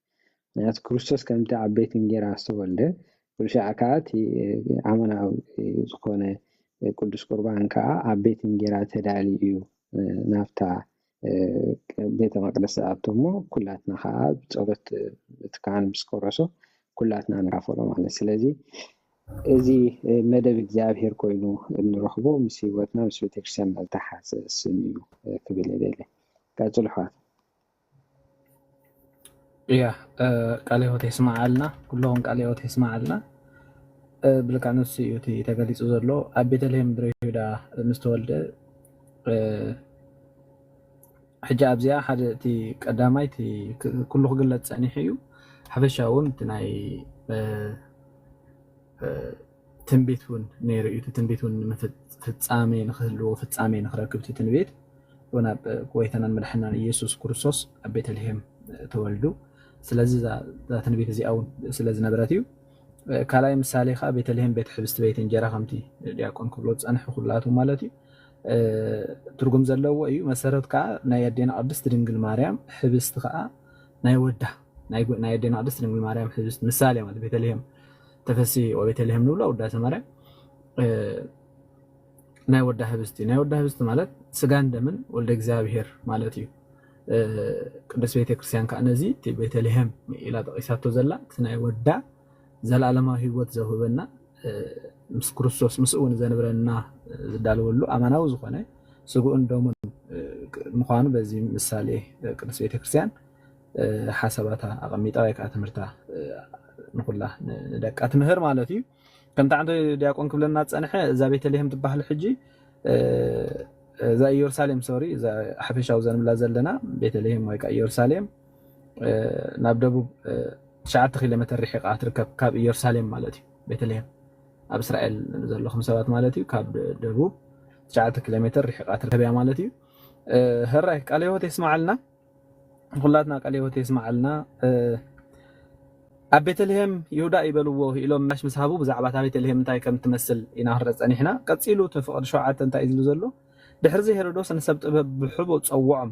ምክንያቱ ክርስቶስ ከምቲ ኣብ ቤት እንጌራ ዝተወልደ ኩሉ ሻዕ ከዓ እቲ ኣመናዊ ዝኾነ ቅዱስ ቁርባን ከዓ ኣብ ቤት እንጌራ ተዳሊ እዩ። ናብታ ቤተ መቅደስ ዝኣቱ እሞ ኩላትና ከዓ ብፀሎት እቲ ካህን ምስ ቆረሶ ኩላትና ንካፈሎ ማለት ስለዚ እዚ መደብ እግዚኣብሔር ኮይኑ እንረኽቦ ምስ ህይወትና ምስ ቤተክርስትያን ዝተሓዘ ስም እዩ ክብል የደለ። ቀፅሉ ኣሕዋት። እያ ቃለ ህይወት የስማዓልና፣ ኩሎም ቃለ ህይወት የስማዓልና። ብልካ ንሱ እዩ እቲ ተገሊፁ ዘሎ ኣብ ቤተልሔም ምድረ ይሁዳ ምስ ተወልደ ሕጂ ኣብዚኣ ሓደ እቲ ቀዳማይ እቲ ኩሉ ክግለፅ ፀኒሑ እዩ። ሓፈሻ እውን እቲ ናይ ትንቢት እውን ነይሩ እዩ። እቲ ትንቢት እውን ፍፃሜ ንክህልዎ ፍፃሜ ንክረክብ እቲ ትንቢት እውን ኣብ ጎይታናን መድሓናን ኢየሱስ ክርስቶስ ኣብ ቤተልሔም ተወልዱ። ስለዚ እዛ ትንቢት እዚኣ እውን ስለ ዝነበረት እዩ። ካልኣይ ምሳሌ ከዓ ቤተልሔም ቤት ሕብስቲ ቤት እንጀራ ከምቲ ዲያቆን ክብሎ ዝፀንሐ ኩላቱ ማለት እዩ። ትርጉም ዘለዎ እዩ። መሰረት ከዓ ናይ ኣዴና ቅድስቲ ድንግል ማርያም ሕብስቲ ከዓ ናይ ወዳ ናይ ኣዴና ቅድስቲ ድንግል ማርያም ሕብስቲ ምሳሌ ማለት ቤተልሔም ተፈሲ ወቤተልሔም ንብሎ ውዳሴ ማርያም ናይ ወዳ ህብስቲ ናይ ወዳ ህብስቲ ማለት ስጋን ደምን ወልደ እግዚኣብሔር ማለት እዩ። ቅዱስ ቤተክርስትያን ከዓ ነዚ እቲ ቤተልሔም ኢላ ጠቂሳቶ ዘላ እቲ ናይ ወዳ ዘለዓለማዊ ህይወት ዘውህበና ምስ ክርስቶስ ምስኡ ንዘንብረና ዝዳለወሉ ኣማናዊ ዝኾነ ስግኡን ደሙን ምዃኑ በዚ ምሳሌ ቅዱስ ቤተክርስትያን ሓሳባታ ኣቐሚጣ ወይ ከዓ ትምህርታ ንኩላ ንደቃ ትምህር ማለት እዩ። ከምቲ ዓንተ ዲያቆን ክብለና ዝፀንሐ እዛ ቤተልሔም ትበሃል ሕጂ እዛ ኢየሩሳሌም ሶሪ እዛ ሓፈሻዊ ዘንብላ ዘለና ቤተልሔም ወይ ከዓ ኢየሩሳሌም ናብ ደቡብ ትሽዓተ ኪሎ ሜትር ርሒቓ ትርከብ ካብ ኢየሩሳሌም ማለት እዩ። ቤተልሔም ኣብ እስራኤል ዘለኹም ሰባት ማለት እዩ። ካብ ደቡብ ትሽዓተ ኪሎ ሜትር ርሒቓ ትርከብ እያ ማለት እዩ። ህራይ ቃለ ህይወት የስማዓልና። ኩላትና ቃለ ህይወት የስማዓልና። ኣብ ቤተልሔም ይሁዳ ይበልዎ ኢሎም ምላሽ ምስ ሃቡ ብዛዕባ እታ ቤተልሔም እንታይ ከም ትመስል ኢና ክንርኢ ጸኒሕና። ቀጺሉ እቲ ፍቕዲ ሸውዓተ እንታይ እዩ ዝብል ዘሎ? ድሕርዚ ሄሮዶስ ንሰብ ጥበብ ብሕቡእ ጸውዖም፣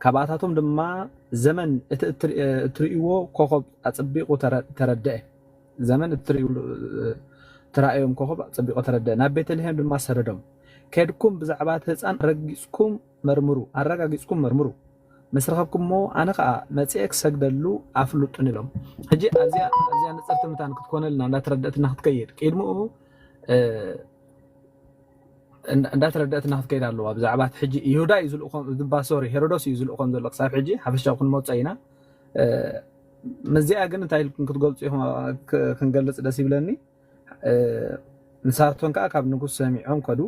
ካብኣታቶም ድማ ዘመን እቲ እትርእይዎ ኮኸብ ኣጸቢቑ ተረድአ። ዘመን እቲ ትራእዮም ኮኸብ ኣጸቢቑ ተረድአ። ናብ ቤተልሔም ድማ ሰደዶም፣ ከድኩም ብዛዕባ እቲ ህፃን ረጊጽኩም መርምሩ፣ ኣረጋጊጽኩም መርምሩ። ምስ ረኸብኩሞ ኣነ ኸኣ መጺኤ ክሰግደሉ ኣፍልጡኒ ኢሎም። ሕጂ ኣዝያ ኣዝያ ንጽርቲ ምታን ክትኮነልና እንዳተረደእትና ክትከይድ ቅድሚኡ እ፣ እንዳ- እንዳተረደእትና ክትከይድ ኣለዋ። ብዛዕባ እቲ ሕጂ ይሁዳ እዩ ዝልእኾም፣ ዝባ ሶሪ፣ ሄሮዶስ እዩ ዝልእኾም ዘሎ ክሳብ ሕጂ። ሓፈሻዊ ክንመጾ ኢና። እ፣ ምስዚኣ ግን እንታይ ኢልኩም ክትገልጹ ኢኹም፣ ክ- ክንገልጽ ደስ ይብለኒ። እ፣ ንሳቶም ከኣ ካብ ንጉስ ሰሚዖም ከዱ።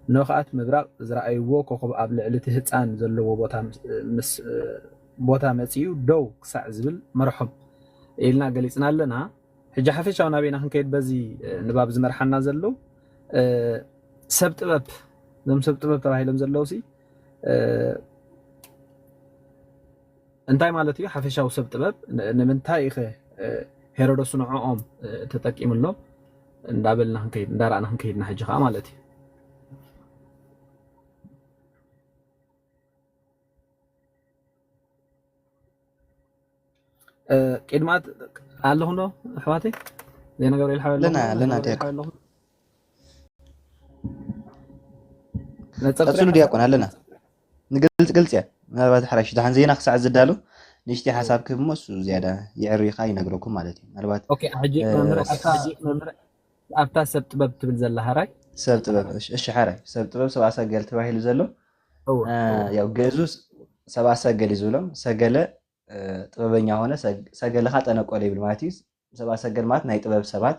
እነሆ ከኣ እቲ ምብራቕ ዝረኣይዎ ኮኸብ ኣብ ልዕሊ እቲ ህጻን ዘለዎ ቦታ ምስ- ምስ ቦታ መጺኡ ደው ክሳዕ ዝብል መርሖም ኢልና ገሊጽና ኣለና። ሕጂ ሓፈሻዊ ናበይና ክንከይድ በዚ ንባብ ዝመርሓና ዘሎ ሰብ ጥበብ፣ እዞም ሰብ ጥበብ ተባሂሎም ዘለዉ ሲ እንታይ ማለት እዩ? ሓፈሻዊ ሰብ ጥበብ ንምንታይ ኢኸ ሄሮዶስ ንዕኦም ተጠቂምሎም እንዳበልና ክንከይድ እንዳረኣና ክንከይድና ሕጂ ከዓ ማለት እዩ። ቅድማት ኣለኹ ዶ ኣሕዋተይ? ዜና ገብርኤል ሓወይ ኣለኹ ኣለና ዶ? ኣለና ዜና ገብርኤል ቴክ ሓወይ ኣለኹ። ነጸብጥረ ቀጽሉ ሓሳብ ዲያቆን ኣለና። ንግልጽ ግልጽ እያ። ምናልባት ሓራሽ ደሓን ዜና ክሳዕ ዝዳሉ ንእሽተይ ሓሳብ ክህብ እሞ እሱ ዝያዳ የዕርዩ ከኣ ይነግረኩም ማለት እዩ። ምናልባት ኦኬ፣ ሕጂ እ፣ መምህር ስ- ኣብታ ሕጂ መምህር ኣብታ ሰብ ጥበብ ትብል ዘላ ሃራይ ሰብ ጥበብ እሺ፣ እሺ፣ ሓራይ ሰብ ጥበብ ሰብ ኣሳገል ተባሂሉ ዘሎ እወ እ፣ እወ ያው ገዙ ስ- ሰብ ኣሳገል እዩ ዝብሎም ሰገለ እ፣ ጥበበኛ ሆነ ሰግ- ሰገለ ከኣ ጠነቆለ ይብል ማለት እዩ። ሰብ ኣሳገል ማለት ናይ ጥበብ ሰባት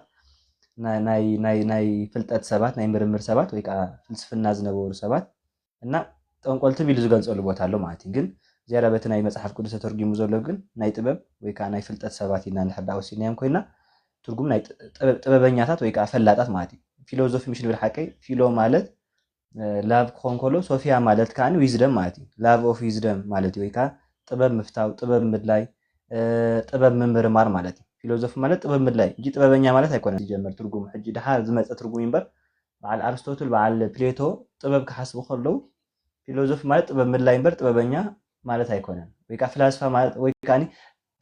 ናይ ናይ ናይ ናይ ፍልጠት ሰባት ናይ ምርምር ሰባት ወይ ከዓ ፍልስፍና ዝነበሩ ሰባት እና ጠንቆልቲ ኢሉ ዝገልጸሉ ቦታ ኣሎ ማለት እዩ። ግን ዝያዳ በቲ ናይ መጽሓፍ ቅዱስ ተተርጉሙ ዘሎ ግን ናይ ጥበብ ወይ ከዓ ናይ ፍልጠት ሰባት ኢልና እንድሕር ደኣ ወሲድናዮም ኮይና ትርጉም ናይ ጥ- ጥበብ- ጥበበኛታት ወይ ከዓ ፈላጣት ማለት እዩ። ፊሎዞፊ ምሽ ንብል ሓቀይ ፊሎ ማለት ላቭ ክኾን ከሎ ሶፊያ ማለት ከዓ ዊዝደም ማለት እዩ። ላቭ ኦፍ ዊዝደም ማለት እዩ። ወይ ከዓ ጥበብ ምፍታው፣ ጥበብ ምድላይ፣ እ፣ ጥበብ ምምርማር ማለት እዩ። ፊሎዞፊ ማለት ጥበብ ምድላይ እንጂ ጥበበኛ ማለት ኣይኮነን። ዝጀመር ትርጉም ሕጂ ድሓር ዝመፀ ትርጉም እዩ እምበር በዓል ኣርስቶትል በዓል ፕሌቶ ጥበብ ክሓስቡ ከለዉ ፊሎዞፊ ማለት ጥበብ ምድላይ እምበር ጥበበኛ ማለት ኣይኮነን። ወይ ከዓ ፍላስፋ ማለት ወይ ከዓ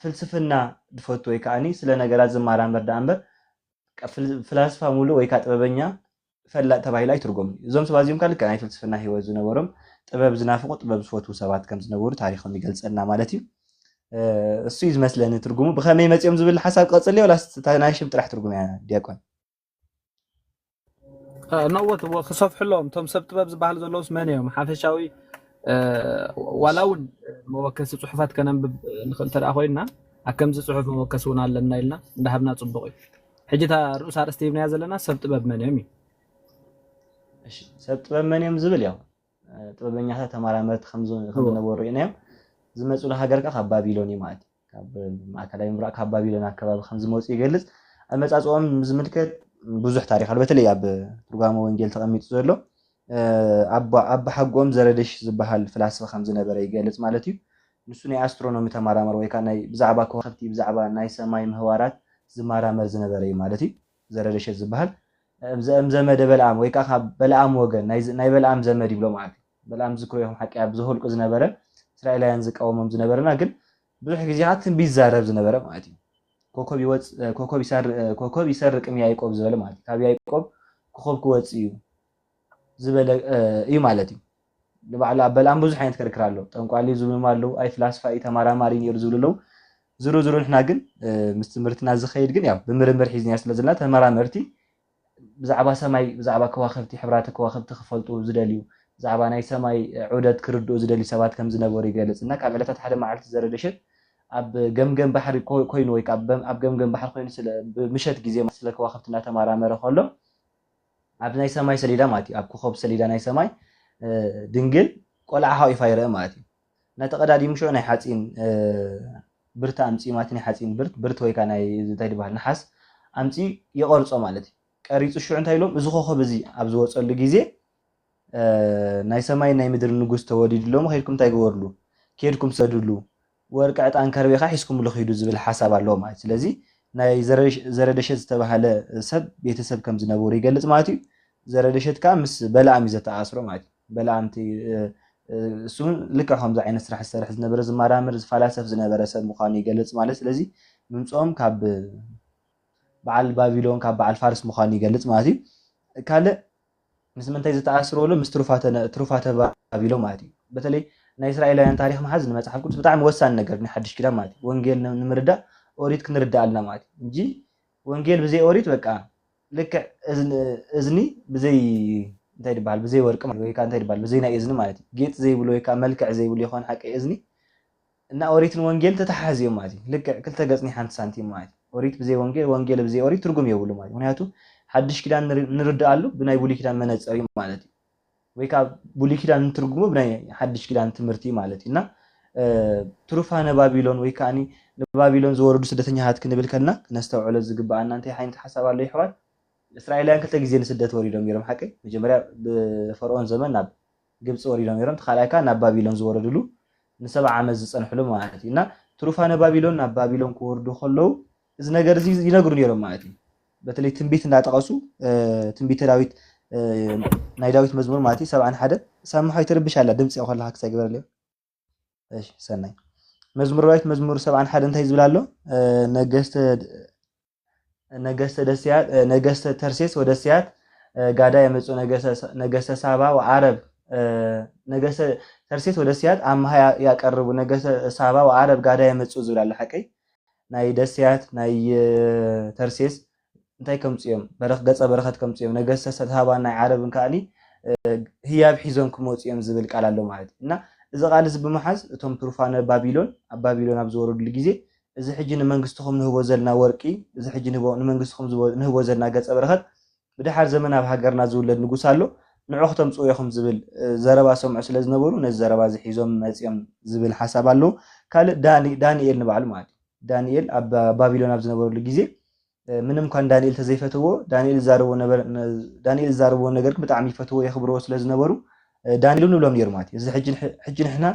ፍልስፍና ዝፈቱ ወይ ከዓ ስለ ነገራት ዝመራመር ደኣ እምበር ፍል- ፍላስፋ ሙሉእ ወይ ከዓ ጥበበኛ ፈላጥ ተባሂሉ ኣይትርጎምን። እዞም ሰባት እዚኦም ከዓ ልክዕ ናይ ፍልስፍና ህይወት ዝነበሮም ጥበብ ዝናፍቁ ጥበብ ዝፈትዉ ሰባት ከም ዝነበሩ ታሪኮም ይገልፀልና ማለት እዩ። እ፣ እሱ እዩ ዝመስለኒ ትርጉሙ። ብኸመይ መፂኦም ዝብል ሓሳብ ቀፅል ወላስ እታ ናይ ሽም ጥራሕ ትርጉም እያ ዲያቆን? ነወት ክሰፍሕሎም እቶም ሰብ ጥበብ ዝበሃሉ ዘለውስ መን እዮም? ሓፈሻዊ እ፣ ዋላ እውን መወከሲ ፅሑፋት ከነንብብ ንኽእል እንተ ደኣ ኮይንና ኣብ ከምዚ ፅሑፍ መወከሲ እውን ኣለና ኢልና እንዳሃብና ፅቡቕ እዩ። ሕጂ እታ ርኡስ ኣርእስቲ ሂብናያ ዘለና ሰብ ጥበብ መን እዮም እዩ። እሺ፣ ሰብ ጥበብ መን እዮም ዝብል ያው እ፣ ጥበበኛታት ተመራመርቲ ከም ዝ- ከም እወ ዝነበሩ ርኢናዮም። ዝመፅሉ ሃገር ከዓ ካብ ባቢሎን እዩ ማለት እዩ። ካብ ማእከላይ ምብራቕ ካብ ባቢሎን ኣከባቢ ከም ዝመፁ ይገልፅ። ኣመፃፅኦም ዝምልከት ብዙሕ ታሪክ ኣሎ። በተለይ ኣብ ትርጓመ ወንጌል ተቐሚጡ ዘሎ እ፣ ኣባ ኣባ ሓጎም ዘረደሽ ዝበሃል ፍላስፋ ከም ዝነበረ ይገልፅ ማለት እዩ። ንሱ ናይ ኣስትሮኖሚ ተመራመር ወይ ከዓ ናይ ብዛዕባ ከዋክብቲ ብዛዕባ ናይ ሰማይ ምህዋራት ዝመራመር ዝነበረ እዩ ማለት እዩ። ዘረደሸት ዝበሃል እምዘ- እምዘመደ በለዓም ወይ ከዓ ካብ በለዓም ወገን ናይ ዝ- ናይ በለዓም ዘመድ ይብሎ ማለት እዩ። በለዓም ዝክሮ ይኹም ሓቂ ኣብ ዘሁልቁ ዝነበረ እስራኤላውያን ዝቃወሞም ዝነበረና ግን ብዙሕ ግዜ ከዓ ትንቢት ይዛረብ ዝነበረ ማለት እዩ። ኮኮብ ይወፅ ኮኮብ ይሰርቅ እም ያዕቆብ ዝበለ ማለት እዩ። ካብ ያዕቆብ ኮኮብ ክወፅ እዩ ዝበለ እዩ ማለት እዩ። ንባዕሉ ኣብ በለዓም ብዙሕ ዓይነት ክርክር ኣሎ። ጠንቋሊ ዝብሉም ኣለዉ፣ ኣይ ፍላስፋ እዩ ተመራማሪ ነይሩ ዝብሉ ኣለዉ። ዝሩ ዝሩ ንሕና ግን ምስ ትምህርትና ዝኸይድ ግን ያው ብምርምር ሒዝና ስለ ዘለና ተመራመርቲ ብዛዕባ ሰማይ ብዛዕባ ከዋክብቲ ሕብራተ ከዋክብቲ ክፈልጡ ዝደልዩ ብዛዕባ ናይ ሰማይ ዑደት ክርድኡ ዝደልዩ ሰባት ከም ዝነበሩ ይገልፅ እና ካብ ዕለታት ሓደ መዓልቲ ዘረደሸት ኣብ ገምገም ባሕሪ ኮይኑ ወይ ኣብ ገምገም ባሕሪ ኮይኑ ምሸት ግዜ ስለ ከዋክብቲ እናተመራመረ ከሎ ኣብ ናይ ሰማይ ሰሌዳ ማለት እዩ ኣብ ኮኸብ ሰሌዳ ናይ ሰማይ ድንግል ቆልዓ ሓቂፋ ይረአ ማለት እዩ። እና ተቐዳዲሙ ሽዑ ናይ ሓፂን ብርት ኣምፅኡ ማለት ናይ ሓፂን ብርት ብርት ወይ ከዓ ናይ እንታይ ዝበሃል ነሓስ ኣምፅኡ ይቐርፆ ማለት እዩ። ቀሪፁ ሽዑ እንታይ ኢሎም እዚ ኮኸብ እዚ ኣብ ዝወፀሉ ግዜ ናይ ሰማይ ናይ ምድሪ ንጉስ ተወሊዱ ኣለሞ ከይድኩም እንታይ ግበርሉ ከይድኩም ሰዱሉ ወርቂ ዕጣን ከርቤ ከዓ ሒዝኩምሉ ኪዱ ዝብል ሓሳብ ኣለዎ ማለት ስለዚ ናይ ዘረደሸት ዝተባሃለ ሰብ ቤተሰብ ከም ዝነበሩ ይገልፅ ማለት እዩ። ዘረደሸት ከዓ ምስ በለዓም እዩ ዘተኣሳስሮ ማለት እዩ። በለዓም እቲ እሱ እውን ልክዕ ከምዚ ዓይነት ስራሕ ዝሰርሕ ዝነበረ ዝመራምር ዝፈላሰፍ ዝነበረ ሰብ ምኳኑ ይገልፅ ማለት ስለዚ ምምፅኦም ካብ በዓል ባቢሎን ካብ በዓል ፋርስ ምኳኑ ይገልፅ ማለት እዩ። ካልእ ምስ ምንታይ ዝተኣስርዎ ኣሎ ምስ ትሩፋተ ባቢሎን ማለት እዩ። በተለይ ናይ እስራኤላውያን ታሪክ ምሓዝ ንመፅሓፍ ቅዱስ ብጣዕሚ ወሳኒ ነገር ናይ ሓድሽ ኪዳን ማለት እዩ። ወንጌል ንምርዳእ ኦሪት ክንርዳእ ኣለና ማለት እዩ እንጂ ወንጌል ብዘይ ኦሪት በቃ ልክዕ እዝኒ ብዘይ እንታይ ይበሃል፣ ብዘይ ወርቂ ማለት ወይ ከዓ እንታይ ይበሃል፣ ብዘይ ናይ እዝኒ ማለት እዩ። ጌጥ ዘይብሉ ወይ ከዓ መልክዕ ዘይብሉ ይኾን ሓቂ እዝኒ እና ኦሪትን ወንጌል ተተሓሓዝ እዮም ማለት እዩ። ልክዕ ክልተ ገጽ ናይ ሓንቲ ሳንቲም ማለት እዩ። ኦሪት ብዘይ ወንጌል፣ ወንጌል ብዘይ ኦሪት ትርጉም የብሉ ማለት እዩ። ምክንያቱ ሓድሽ ኪዳን ንር- ንርድኣሉ ብናይ ብሉይ ኪዳን መነጽር እዩ ማለት እዩ። ወይ ከዓ ብሉይ ኪዳን ንትርጉሙ ብናይ ሓድሽ ኪዳን ትምህርቲ ማለት እዩ። እና እ፣ ትሩፋነ ባቢሎን ወይ ከዓ ንባቢሎን ዝወረዱ ስደተኛታት ክንብል ከልና ክነስተውዕሎ ዝግበኣና እንታይ ዓይነት ሓሳብ ኣሎ ይሕዋት? እስራኤላውያን ክልተ ግዜ ንስደት ወሪዶም ነይሮም። ሓቀይ መጀመርያ ብፈርኦን ዘመን ናብ ግብፂ ወሪዶም ነይሮም፣ ተኻልኣይ ከዓ ናብ ባቢሎን ዝወረድሉ ንሰብዓ ዓመት ዝፀንሕሉ ማለት እዩ። እና ትሩፋነ ባቢሎን ናብ ባቢሎን ክወርዱ ከለዉ እዚ ነገር እዚ ይነግሩ ነይሮም ማለት እዩ። በተለይ ትንቢት እንዳጠቐሱ እ፣ ትንቢተ ዳዊት እ፣ ናይ ዳዊት መዝሙር ማለት እዩ ሰብዓን ሓደ ሳምሓይ ትርብሽ ኣላ ድምፂ ከለካ ክሳይ ግበረለይ። እሺ ሰናይ። መዝሙር ዳዊት መዝሙር ሰብዓን ሓደ እንታይ ዝብል ኣሎ? እ፣ ነገስተ ነገስተ ደስያት እ፣ ነገስተ ተርሴስ ወደስያት እ፣ ጋዳ የመጹ ነገሰ- ነገስተ ሳባ ወዓረብ እ፣ ነገስተ ተርሴስ ወደስያት አምሃ ያ- ያቀርቡ ነገስተ ሳባ ወዓረብ ጋዳ የመጹ ዝብል ኣሎ። ሓቀይ ናይ ደስያት ናይ እ፣ ተርሴስ እንታይ ከምጽኡ እዮም? በረኽ ገጸ በረኸት ከምጽኡ እዮም። ነገስተ ሳባን ናይ ዓረብን ከኣኒ እ፣ ህያብ ሒዞም ክመጹ እዮም ዝብል ቃል ኣሎ ማለት እዩ። እና እዚ ቃል እዚ ብምሓዝ እቶም ትሩፋነ ባቢሎን ኣብ ባቢሎን ኣብ ዝወረዱሉ ግዜ እዚ ሕጂ ንመንግስትኹም ንህቦ ዘለና ወርቂ፣ እዚ ሕጂ ንህቦ- ንመንግስትኹም ዝቦ- ንህቦ ዘለና ገጸ በረኸት ብድሓር ዘመን ኣብ ሃገርና ዝውለድ ንጉስ ኣሎ፣ ንዑ ክተምጽኡ ኢኹም ዝብል እ፣ ዘረባ ሰምዑ ስለ ዝነበሩ ነዚ ዘረባ እዚ ሒዞም መጺኦም ዝብል ሓሳብ ኣለዉ። ካልእ ዳኒ- ዳንኤል ንባዕሉ ማለት እዩ። ዳንኤል ኣብ ባ- ባቢሎን ኣብ ዝነበረሉ ግዜ እ፣ ምንም እንኳን ዳንኤል ተዘይፈተዎ ዳንኤል ዝዛረቦ ነበር ነ- ዳንኤል ዝዛረቦ ነገር ግን ብጣዕሚ ይፈትዎ የኽብርዎ ስለ ዝነበሩ እ፣ ዳንኤል እውን ንብሎም ነይሩ ማለት እዩ። እዚ ሕጂ ንሕ- ሕጂ ንሕና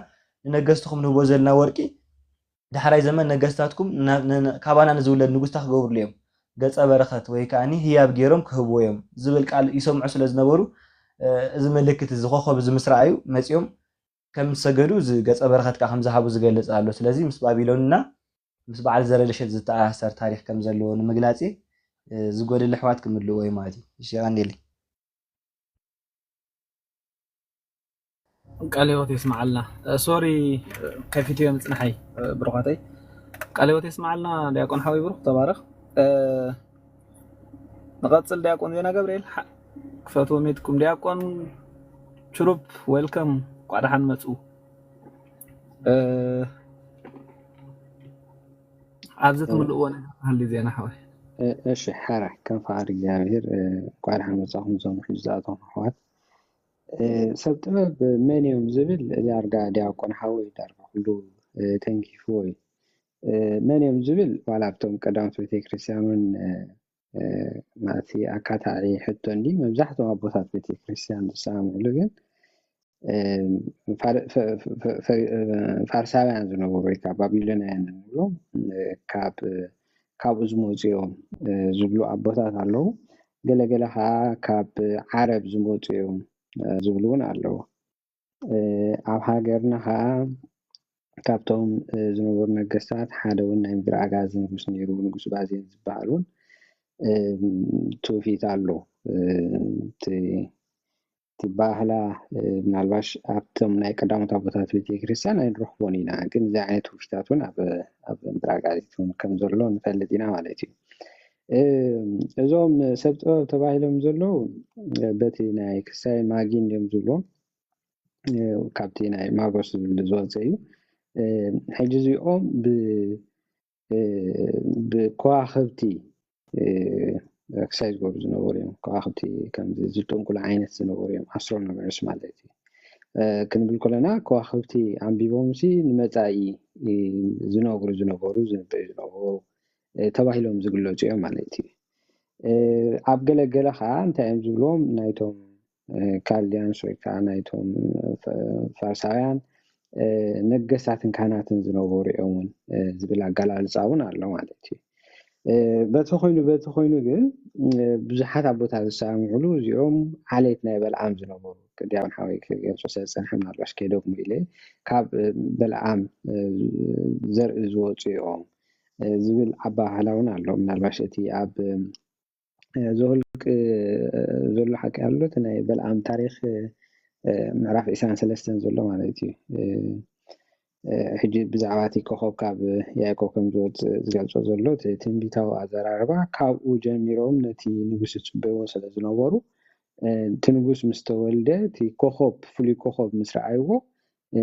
ንነገስትኹም ንህቦ ዘለና ወርቂ ዳሕራይ ዘመን ነገስታትኩም ና- ነ- ነ- ካባና ንዝውለድ ንጉስታ ክገብርሉ እዮም፣ ገጸ በረኸት ወይ ከዓኒ ህያብ ገይሮም ክህብዎ እዮም ዝብል ቃል ይሰምዑ ስለ ዝነበሩ እ፣ እዚ ምልክት እዚ ኮኸብ እዚ ምስ ረኣዩ መጺኦም ከም ዝሰገዱ እዚ ገጸ በረኸት ከዓ ከም ዝሃቡ ዝገልጽ ኣሎ። ስለዚ ምስ ባቢሎንና ምስ በዓል ዘረደሸት ዝተኣሳሰር ታሪኽ ከም ዘለዎ ንምግላጽ እ፣ ዝጎደለ ኣሕዋት ክምልእዎ እዩ ማለት እዩ። እሺ ቀንዴሊ። ቃለ ህይወት የስምዓልና። ሶሪ ከፊትዮ ምጽንሓይ ብሩኻተይ። ቃለ ህይወት የስምዓልና ዲያቆን ሓወይ ብሩኽ ተባረኽ። ንቐጽል ዲያቆን ዜና ገብርኤል ሓ- ክፈትዎም የትኩም ዲያቆን ችሩፕ ዌልከም እንኳዕ ደሓን መጹ። ኣብዚ ትምልእዎ ነገር ሃልዩ ዜና ሓወይ። እሺ ሓራይ ከም ፍቓድ እግዚኣብሔር እንኳዕ ደሓን መጻኹም እዞም ሕጂ ዝኣተኹም ኣሕዋት። ሰብ ጥበብ መን እዮም ዝብል ዳርጋ ዲያቆን ሓወይ ዳርጋ ኩሉ ተንኪፍዎ እዩ። መን እዮም ዝብል ዋላ ኣብቶም ቀዳሞት ቤተክርስትያን እውን ማለት ኣካታዒ ሕቶ እንዲ መብዛሕትኦም ኣቦታት ቤተክርስትያን ዝሰማምዕሉ ግን ፋርሳውያን ዝነበሩ ወይ ከዓ ባቢሎናውያን ንብሎም ካብ ካብኡ ዝመፁ እዮም ዝብሉ ኣቦታት ኣለዉ። ገለገለ ከዓ ካብ ዓረብ ዝመፁ እዮም ዝብሉ እውን ኣለዉ። ኣብ ሃገርና ከዓ ካብቶም ዝነበሩ ነገስታት ሓደ እውን ናይ ምድሪ ኣጋዚ ንጉስ ነይሩ፣ ንጉስ ባዜን ዝበሃል እውን ትውፊት ኣሎ። እቲ እቲ ባህላ ምናልባሽ ኣብቶም ናይ ቀዳሞት ኣቦታት ቤተክርስትያን ኣይንረኽቦን ኢና፣ ግን እዚ ዓይነት ትውፊታት እውን ኣብ ኣብ ምድሪ ኣጋዚት እውን ከም ዘሎ ንፈልጥ ኢና ማለት እዩ። እዞም ሰብ ጥበብ ተባሂሎም ዘለዉ በቲ ናይ ክሳይ ማጊ እንዲዮም ዝብልዎም ካብቲ ናይ ማጎስ ዝብል ዝወፀ እዩ። ሕጂ እዚኦም ብ ብከዋኽብቲ ክሳይ ዝገብሩ ዝነበሩ እዮም። ከዋኽብቲ ከምዚ ዝጥንቁሉ ዓይነት ዝነበሩ እዮም፣ ኣስትሮኖመርስ ማለት እዩ። ክንብል ከለና ከዋኽብቲ ኣንቢቦም ሲ ንመፃኢ ዝነግሩ ዝነበሩ ዝንበዩ ዝነበሩ ተባሂሎም ዝግለፁ እዮም ማለት እዩ። ኣብ ገለገለ ከዓ እንታይ እዮም ዝብልዎም ናይቶም ካልዲያንስ ወይ ከዓ ናይቶም ፋርሳውያን ነገስታትን ካህናትን ዝነበሩ እዮም እውን ዝብል ኣገላልፃ እውን ኣሎ ማለት እዩ። በቲ ኮይኑ በቲ ኮይኑ ግን ብዙሓት ኣቦታት ዝሰማምዕሉ እዚኦም ዓሌት ናይ በልዓም ዝነበሩ ቅድያውን ሓወይ ክገልፆ ስለ ዝፀንሐ ምናልባሽ ከይደግሙ ኢለ ካብ በልዓም ዘርኢ ዝወፁ እዮም ዝብል ኣባህላ እውን ኣሎ። ምናልባሽ እቲ ኣብ ዘሁልቅ ዘሎ ሓቂ ኣሎ እቲ ናይ በልዓም ታሪክ ምዕራፍ ዒስራን ሰለስተን ዘሎ ማለት እዩ። ሕጂ ብዛዕባ እቲ ኮኸብ ካብ ያዕቆብ ከም ዝወፅእ ዝገልፆ ዘሎ እቲ ትንቢታዊ ኣዘራርባ ካብኡ ጀሚሮም ነቲ ንጉስ ዝፅበይዎ ስለ ዝነበሩ እቲ ንጉስ ምስ ተወልደ እቲ ኮኸብ ፍሉይ ኮኸብ ምስ ረኣይዎ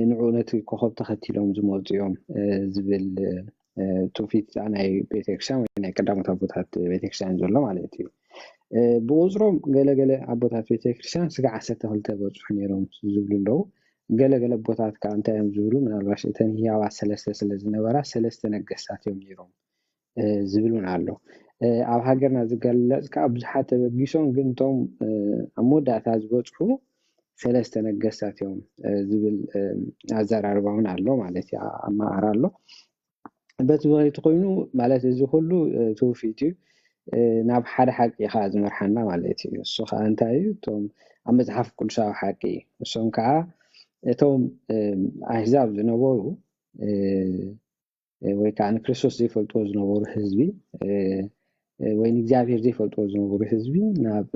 ንዑ ነቲ ኮኸብ ተኸቲሎም ዝመፁ እዮም ዝብል ትውፊት ናይ ቤተክርስትያን ወይ ናይ ቀዳሞት ኣቦታት ቤተክርስትያን ዘሎ ማለት እዩ። ብቁፅሮም ገለገለ ኣቦታት ቤተክርስትያን ስጋ ዓሰርተ ክልተ በፅሑ ነይሮም ዝብሉ ኣለዉ። ገለገለ ኣቦታት ከዓ እንታይ እዮም ዝብሉ? ምናልባሽ እተን ህያባት ሰለስተ ስለ ዝነበራ ሰለስተ ነገስታት እዮም ነይሮም ዝብል እውን ኣሎ። ኣብ ሃገርና ዝገለፅ ከዓ ብዙሓት ተበጊሶም፣ ግን እቶም ኣብ መወዳእታ ዝበፅሑ ሰለስተ ነገስታት እዮም ዝብል ኣዘራርባ እውን ኣሎ ማለት እዩ፣ ኣመራርባ ኣሎ። በቲ በኸይቲ ኮይኑ ማለት እዚ ኩሉ ትውፊት እዩ ናብ ሓደ ሓቂ ከዓ ዝመርሓና ማለት እዩ። እሱ ከዓ እንታይ እዩ? እቶም ኣብ መፅሓፍ ቅዱሳዊ ሓቂ እዩ። እሶም ከዓ እቶም ኣህዛብ ዝነበሩ ወይ ከዓ ንክርስቶስ ዘይፈልጥዎ ዝነበሩ ህዝቢ ወይ ንእግዚኣብሔር ዘይፈልጥዎ ዝነበሩ ህዝቢ ናብ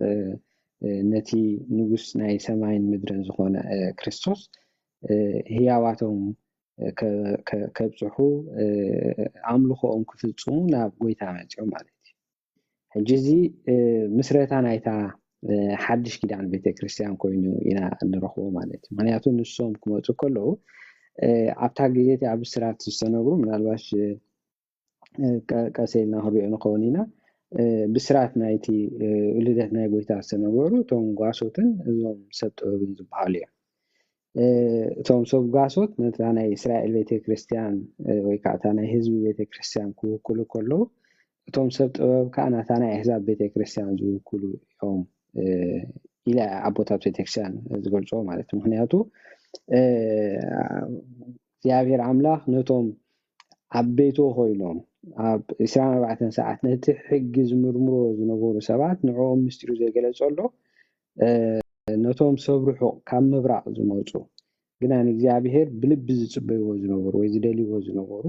ነቲ ንጉስ ናይ ሰማይን ምድርን ዝኾነ ክርስቶስ ህያዋቶም ከብፅሑ ኣምልኾኦም ክፍፅሙ ናብ ጎይታ መፅኦም ማለት እዩ። ሕጂ እዚ ምስረታ ናይታ ሓድሽ ኪዳን ቤተክርስትያን ኮይኑ ኢና እንረኽቦ ማለት እዩ። ምክንያቱ ንሶም ክመፁ ከለዉ ኣብታ ግዜ እቲኣ ብስራት ዝተነግሩ ምናልባሽ ቀሰ ኢልና ክንሪኦ ንኸውን ኢና። ብስራት ናይቲ ልደት ናይ ጎይታ ዝተነገሩ እቶም ጓሶትን እዞም ሰብ ጥበብን ዝበሃሉ እዮም። እቶም ሰብ ጓሶት ነታ ናይ እስራኤል ቤተክርስትያን ወይ ከዓ እታ ናይ ህዝቢ ቤተክርስትያን ክውክሉ ከለዉ እቶም ሰብ ጥበብ ከዓ ናታ ናይ ኣህዛብ ቤተክርስትያን ዝውክሉ እዮም ኢለ ኣቦታት ቤተክርስትያን ዝገልፅዎ ማለት እዩ። ምክንያቱ እግዚኣብሔር ኣምላኽ ነቶም ኣብ ቤቱ ኮይኖም ኣብ ዕስራን ኣርባዕተን ሰዓት ነቲ ሕጊ ዝምርምሮ ዝነበሩ ሰባት ንዕኦም ምስጢሩ ዘይገለጸሎ ነቶም ሰብ ርሑቕ ካብ ምብራቕ ዝመፁ ግና ንእግዚኣብሔር ብልቢ ዝፅበይዎ ዝነበሩ ወይ ዝደልይዎ ዝነበሩ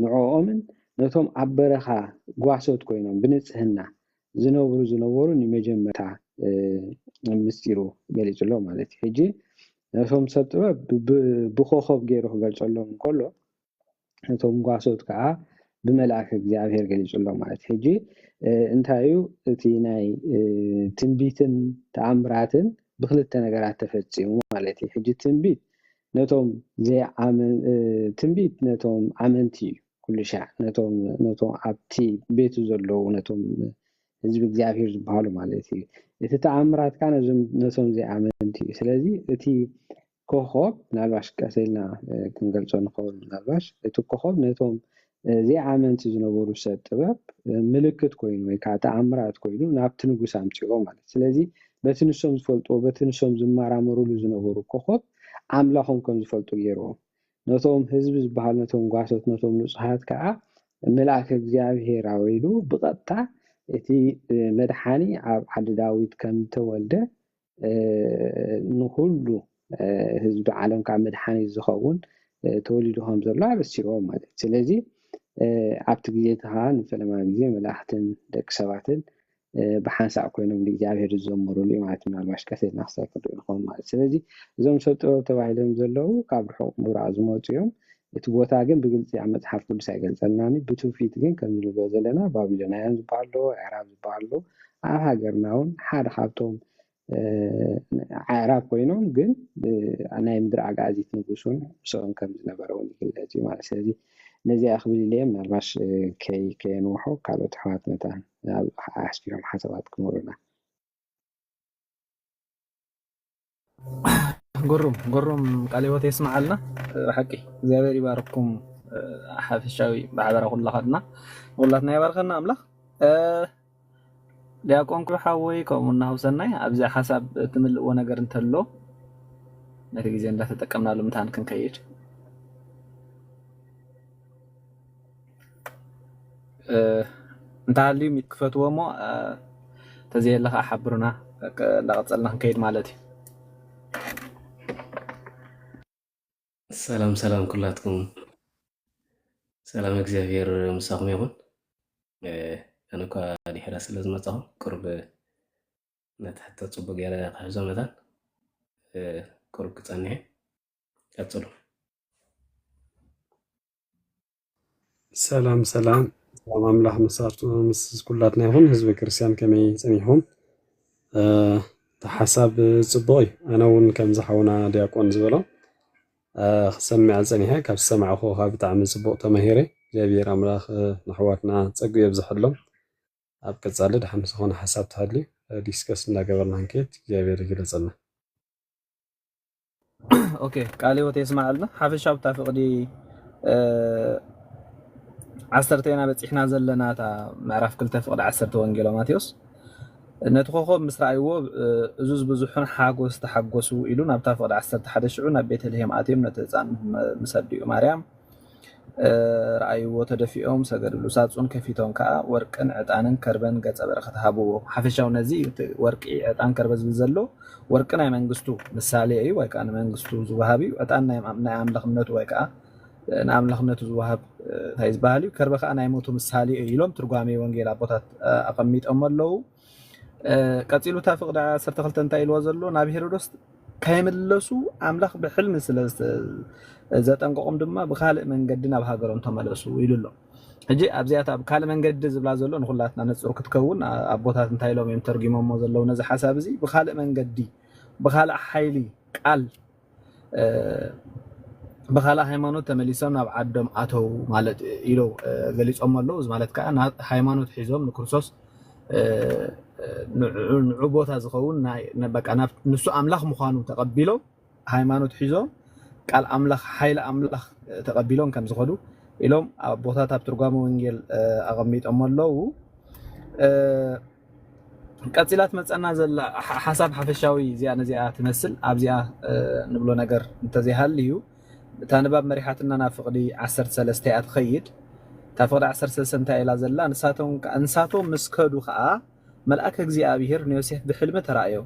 ንዕኦምን ነቶም ኣብ በረኻ ጓሶት ኮይኖም ብንፅህና ዝነብሩ ዝነበሩ ንመጀመርታ ምስጢሩ ገሊፁሎ ማለት እዩ። ሕጂ ነቶም ሰብ ጥበብ ብኮኸብ ገይሩ ክገልፀሎም እንከሎ ነቶም ጓሶት ከዓ ብመልኣክ እግዚኣብሔር ገሊፁሎም ማለት እዩ። ሕጂ እንታይ እዩ እቲ ናይ ትንቢትን ተኣምራትን ብክልተ ነገራት ተፈፂሙ ማለት እዩ። ሕጂ ትንቢት ነቶም ዘይኣመን ትንቢት ነቶም ኣመንቲ እዩ። ኩሉ ሻዕ ነቶም ነቶም ኣብቲ ቤቱ ዘለዉ ነቶም ህዝቢ እግዚኣብሔር ዝበሃሉ ማለት እዩ። እቲ ተኣምራት ከዓ ነቶም ዘይኣመንቲ እዩ። ስለዚ እቲ ኮኾብ ምናልባሽ ቀሰ ኢልና ክንገልፆ ንኸውን ምናልባሽ እቲ ኮኾብ ነቶም ዘይኣመንቲ ዝነበሩ ሰብ ጥበብ ምልክት ኮይኑ ወይ ከዓ ተኣምራት ኮይኑ ናብቲ ንጉስ ኣምፅኦ ማለት ስለዚ በቲ ንሶም ዝፈልጥዎ በቲ ንሶም ዝመራመሩሉ ዝነበሩ ኮኾብ ኣምላኾም ከም ዝፈልጡ ገይርዎም ነቶም ህዝቢ ዝበሃል ነቶም ጓሶት ነቶም ንፁሃት ከዓ መልኣክ እግዚኣብሔር ኣውሪዱ ብቐጥታ እቲ መድሓኒ ኣብ ዓዲ ዳዊት ከም ተወልደ ንኩሉ ህዝቢ ዓለም ካብ መድሓኒት ዝኸውን ተወሊዱ ከም ዘሎ ኣበሲርዎም ማለት እዩ። ስለዚ ኣብቲ ግዜ እቲ ከዓ ንፈለማ ግዜ መላእክትን ደቂ ሰባትን ብሓንሳእ ኮይኖም ንእግዚኣብሔር ዝዘመሩሉ እዩ ማለት ምናልባሽ ቀስ ኢልና ክሳይ ክንሪኦ ንኸውን ማለት ስለዚ እዞም ሰብ ጥበብ ተባሂሎም ዘለዉ ካብ ርሑቕ ምብራቕ ዝመፁ እዮም። እቲ ቦታ ግን ብግልፂ ኣብ መፅሓፍ ቅዱስ ኣይገልፀልናን እዩ። ብትውፊት ግን ከም ንብሎ ዘለና ባቢሎናውያን ዝበሃሉ ኣዕራብ ዝበሃሉ ኣብ ሃገርና እውን ሓደ ካብቶም ኣዕራብ ኮይኖም ግን ናይ ምድሪ ኣጋዚት ንጉስ እውን ምስኦም ከም ዝነበረ እውን ይግለፅ እዩ ማለት ስለዚ ነዚኣ ክብል ኢለ ምናልባሽ ከይ ከየንውሖ ካልኦት ኣሕዋት መታን ኣብ ኣስፊሮም ሓሳባት ክምህሩና ግሩም ግሩም ቃለ ህይወት የስምዓልና። ብሓቂ እግዚኣብሔር ይባርኩም። ሓፈሻዊ ማሕበራ ኩላኻትና ንኩላትና ይባርከና ኣምላኽ። ዲያቆን ኩሉ ሓወይ ከምኡ ናሁ ሰናይ ኣብዚ ሓሳብ ትምልእዎ ነገር እንተሎ ነቲ ግዜ እንዳተጠቀምናሉ ምታን ክንከይድ እንተሃልዩ ክፈትዎ እሞ ተዘየለ ከዓ ሓብሩና እንዳቐፀልና ክንከይድ ማለት እዩ። ሰላም ሰላም ኩላትኩም ሰላም እግዚኣብሔር ምሳኹም ይኹን። ኣነ እኳ ድሕረ ስለ ዝመፃኹ ቅርብ ነቲ ሕቶ ፅቡቅ ገይረ ክሕዞ መታን ቅሩብ ክጸንሕ ቀጽሉ። ሰላም ሰላም ሰላም ኣምላኽ ምሳቱ ምስ ኩላትና ይኹን። ህዝበ ክርስቲያን ከመይ ጸኒሕኩም? እቲ ሓሳብ ጽቡቕ እዩ። ኣነ እውን ከምዚ ሓውና ዲያቆን ዝበሎ፣ እ፣ ክሰምዕ ጸኒሐ፣ ካብ ዝሰማዕኩ ከኣ ብጣዕሚ ጽቡቕ ተማሂረ። እግዚኣብሔር ኣምላኽ፣ እ፣ ንኣሕዋትና ጸግኡ የብዝሐሎም። ኣብ ቀጻሊ ደሓን ዝኾነ ሓሳብ ተሃልዩ፣ እ፣ ዲስከስ እንዳገበርና ክንከይድ እግዚኣብሔር ይግለጸልና። ኦኬ፣ ቃለ ሕይወት የስምዓልና። ሓፈሻዊ እታ ፍቕዲ፣ እ፣ ዓሰርተ ኢና በጺሕና ዘለና፣ እታ ምዕራፍ ክልተ ፍቕዲ ዓሰርተ ወንጌል ማቴዎስ። ነቲ ኮኾብ ምስ ረኣይዎ፣ እ፣ እዙዝ ብዙሕን ሓጎስ ተሓጎሱ ኢሉ ናብታ ፍቕዲ ዓሰርተ ሓደ ሽዑ ናብ ቤተልሔም ኣትዮም ነቲ ህጻን ምስ ኣዲኡ ማርያም፣ እ፣ ረኣይዎ፣ ተደፊኦም ሰገድሉ። ሳጹን ከፊቶም ከኣ ወርቅን ዕጣንን ከርበን ገጸ በረኸት ሃብዎ። ሓፈሻዊ ነዚ እዩ፣ እቲ ወርቂ፣ ዕጣን፣ ከርበ ዝብል ዘሎ ወርቂ ናይ መንግስቱ ምሳሌ እዩ፣ ወይ ከኣ ንመንግስቱ ዝወሃብ እዩ። ዕጣን ናይ፣ ናይ ኣምላኽነቱ ወይ ከኣ ንኣምላኽነቱ ዝወሃብ፣ እ፣ እንታይ ዝበሃል እዩ፣ ከርበ ከኣ ናይ ሞቱ ምሳሌ እዩ ኢሎም ትርጓሜ ወንጌል ኣቦታት፣ እ፣ ኣቐሚጦም ኣለዉ። እ፣ ቀጺሉ እታ ፍቕዲ ዓሰርተ ክልተ እንታይ ኢልዎ ዘሎ፣ ናብ ሄሮዶስ ከይምለሱ ኣምላኽ ብሕልሚ ስለ ዝተ-፣ ዘጠንቀቖም ድማ ብኻልእ መንገዲ ናብ ሃገሮም ተመለሱ ኢሉ ኣሎ። ሕጂ ኣብዚኣ እታ ብካልእ መንገዲ ዝብላ ዘሎ ንኹላትና ንጹር ክትከውን፣ ኣ-፣ ኣቦታት እንታይ ኢሎም እዮም ተርጉሞሞ ዘለዉ ነዚ ሓሳብ እዚ፣ ብኻልእ መንገዲ፣ ብኻልእ ሓይሊ ቃል፣ እ፣ ብኻልእ ሃይማኖት ተመሊሶም ናብ ዓዶም ኣተው ማለት ኢሎ፣ እ፣ ገሊጾም ኣለዉ። እዚ ማለት ከኣ ና-፣ ሃይማኖት ሒዞም ንክርስቶስ፣ እ፣ ንዕኡ፣ ንዕኡ ቦታ ዝኸውን ናይ፣ ነ-፣ በቃ ናብ ንሱ ኣምላኽ ምዃኑ ተቐቢሎም ሃይማኖት ሒዞም ቃል ኣምላኽ፣ ሓይሊ ኣምላኽ ተቐቢሎም ከም ዝኸዱ ኢሎም ኣቦታት ኣብ ትርጓሜ ወንጌል፣ እ፣ ኣቐሚጦም ኣለዉ። እ፣ ቀጺላ ትመጸና ዘላ ሓ-፣ ሓሳብ ሓፈሻዊ እዚኣ ነዚኣ ትመስል። ኣብዚኣ፣ እ፣ ንብሎ ነገር እንተዘይሃልዩ፣ እታ ንባብ መሪሓትና ናብ ፍቕዲ ዓሰርተ ሰለስተ እያ ትኸይድ። እታ ፍቕዲ ዓሰርተ ሰለስተ እንታይ ኢላ ዘላ? ንሳቶም ከ-፣ ንሳቶም ምስ ከዱ ኸኣ፣ መልኣከ እግዚኣብሔር ንዮሴፍ ብሕልሚ ተራእዮ።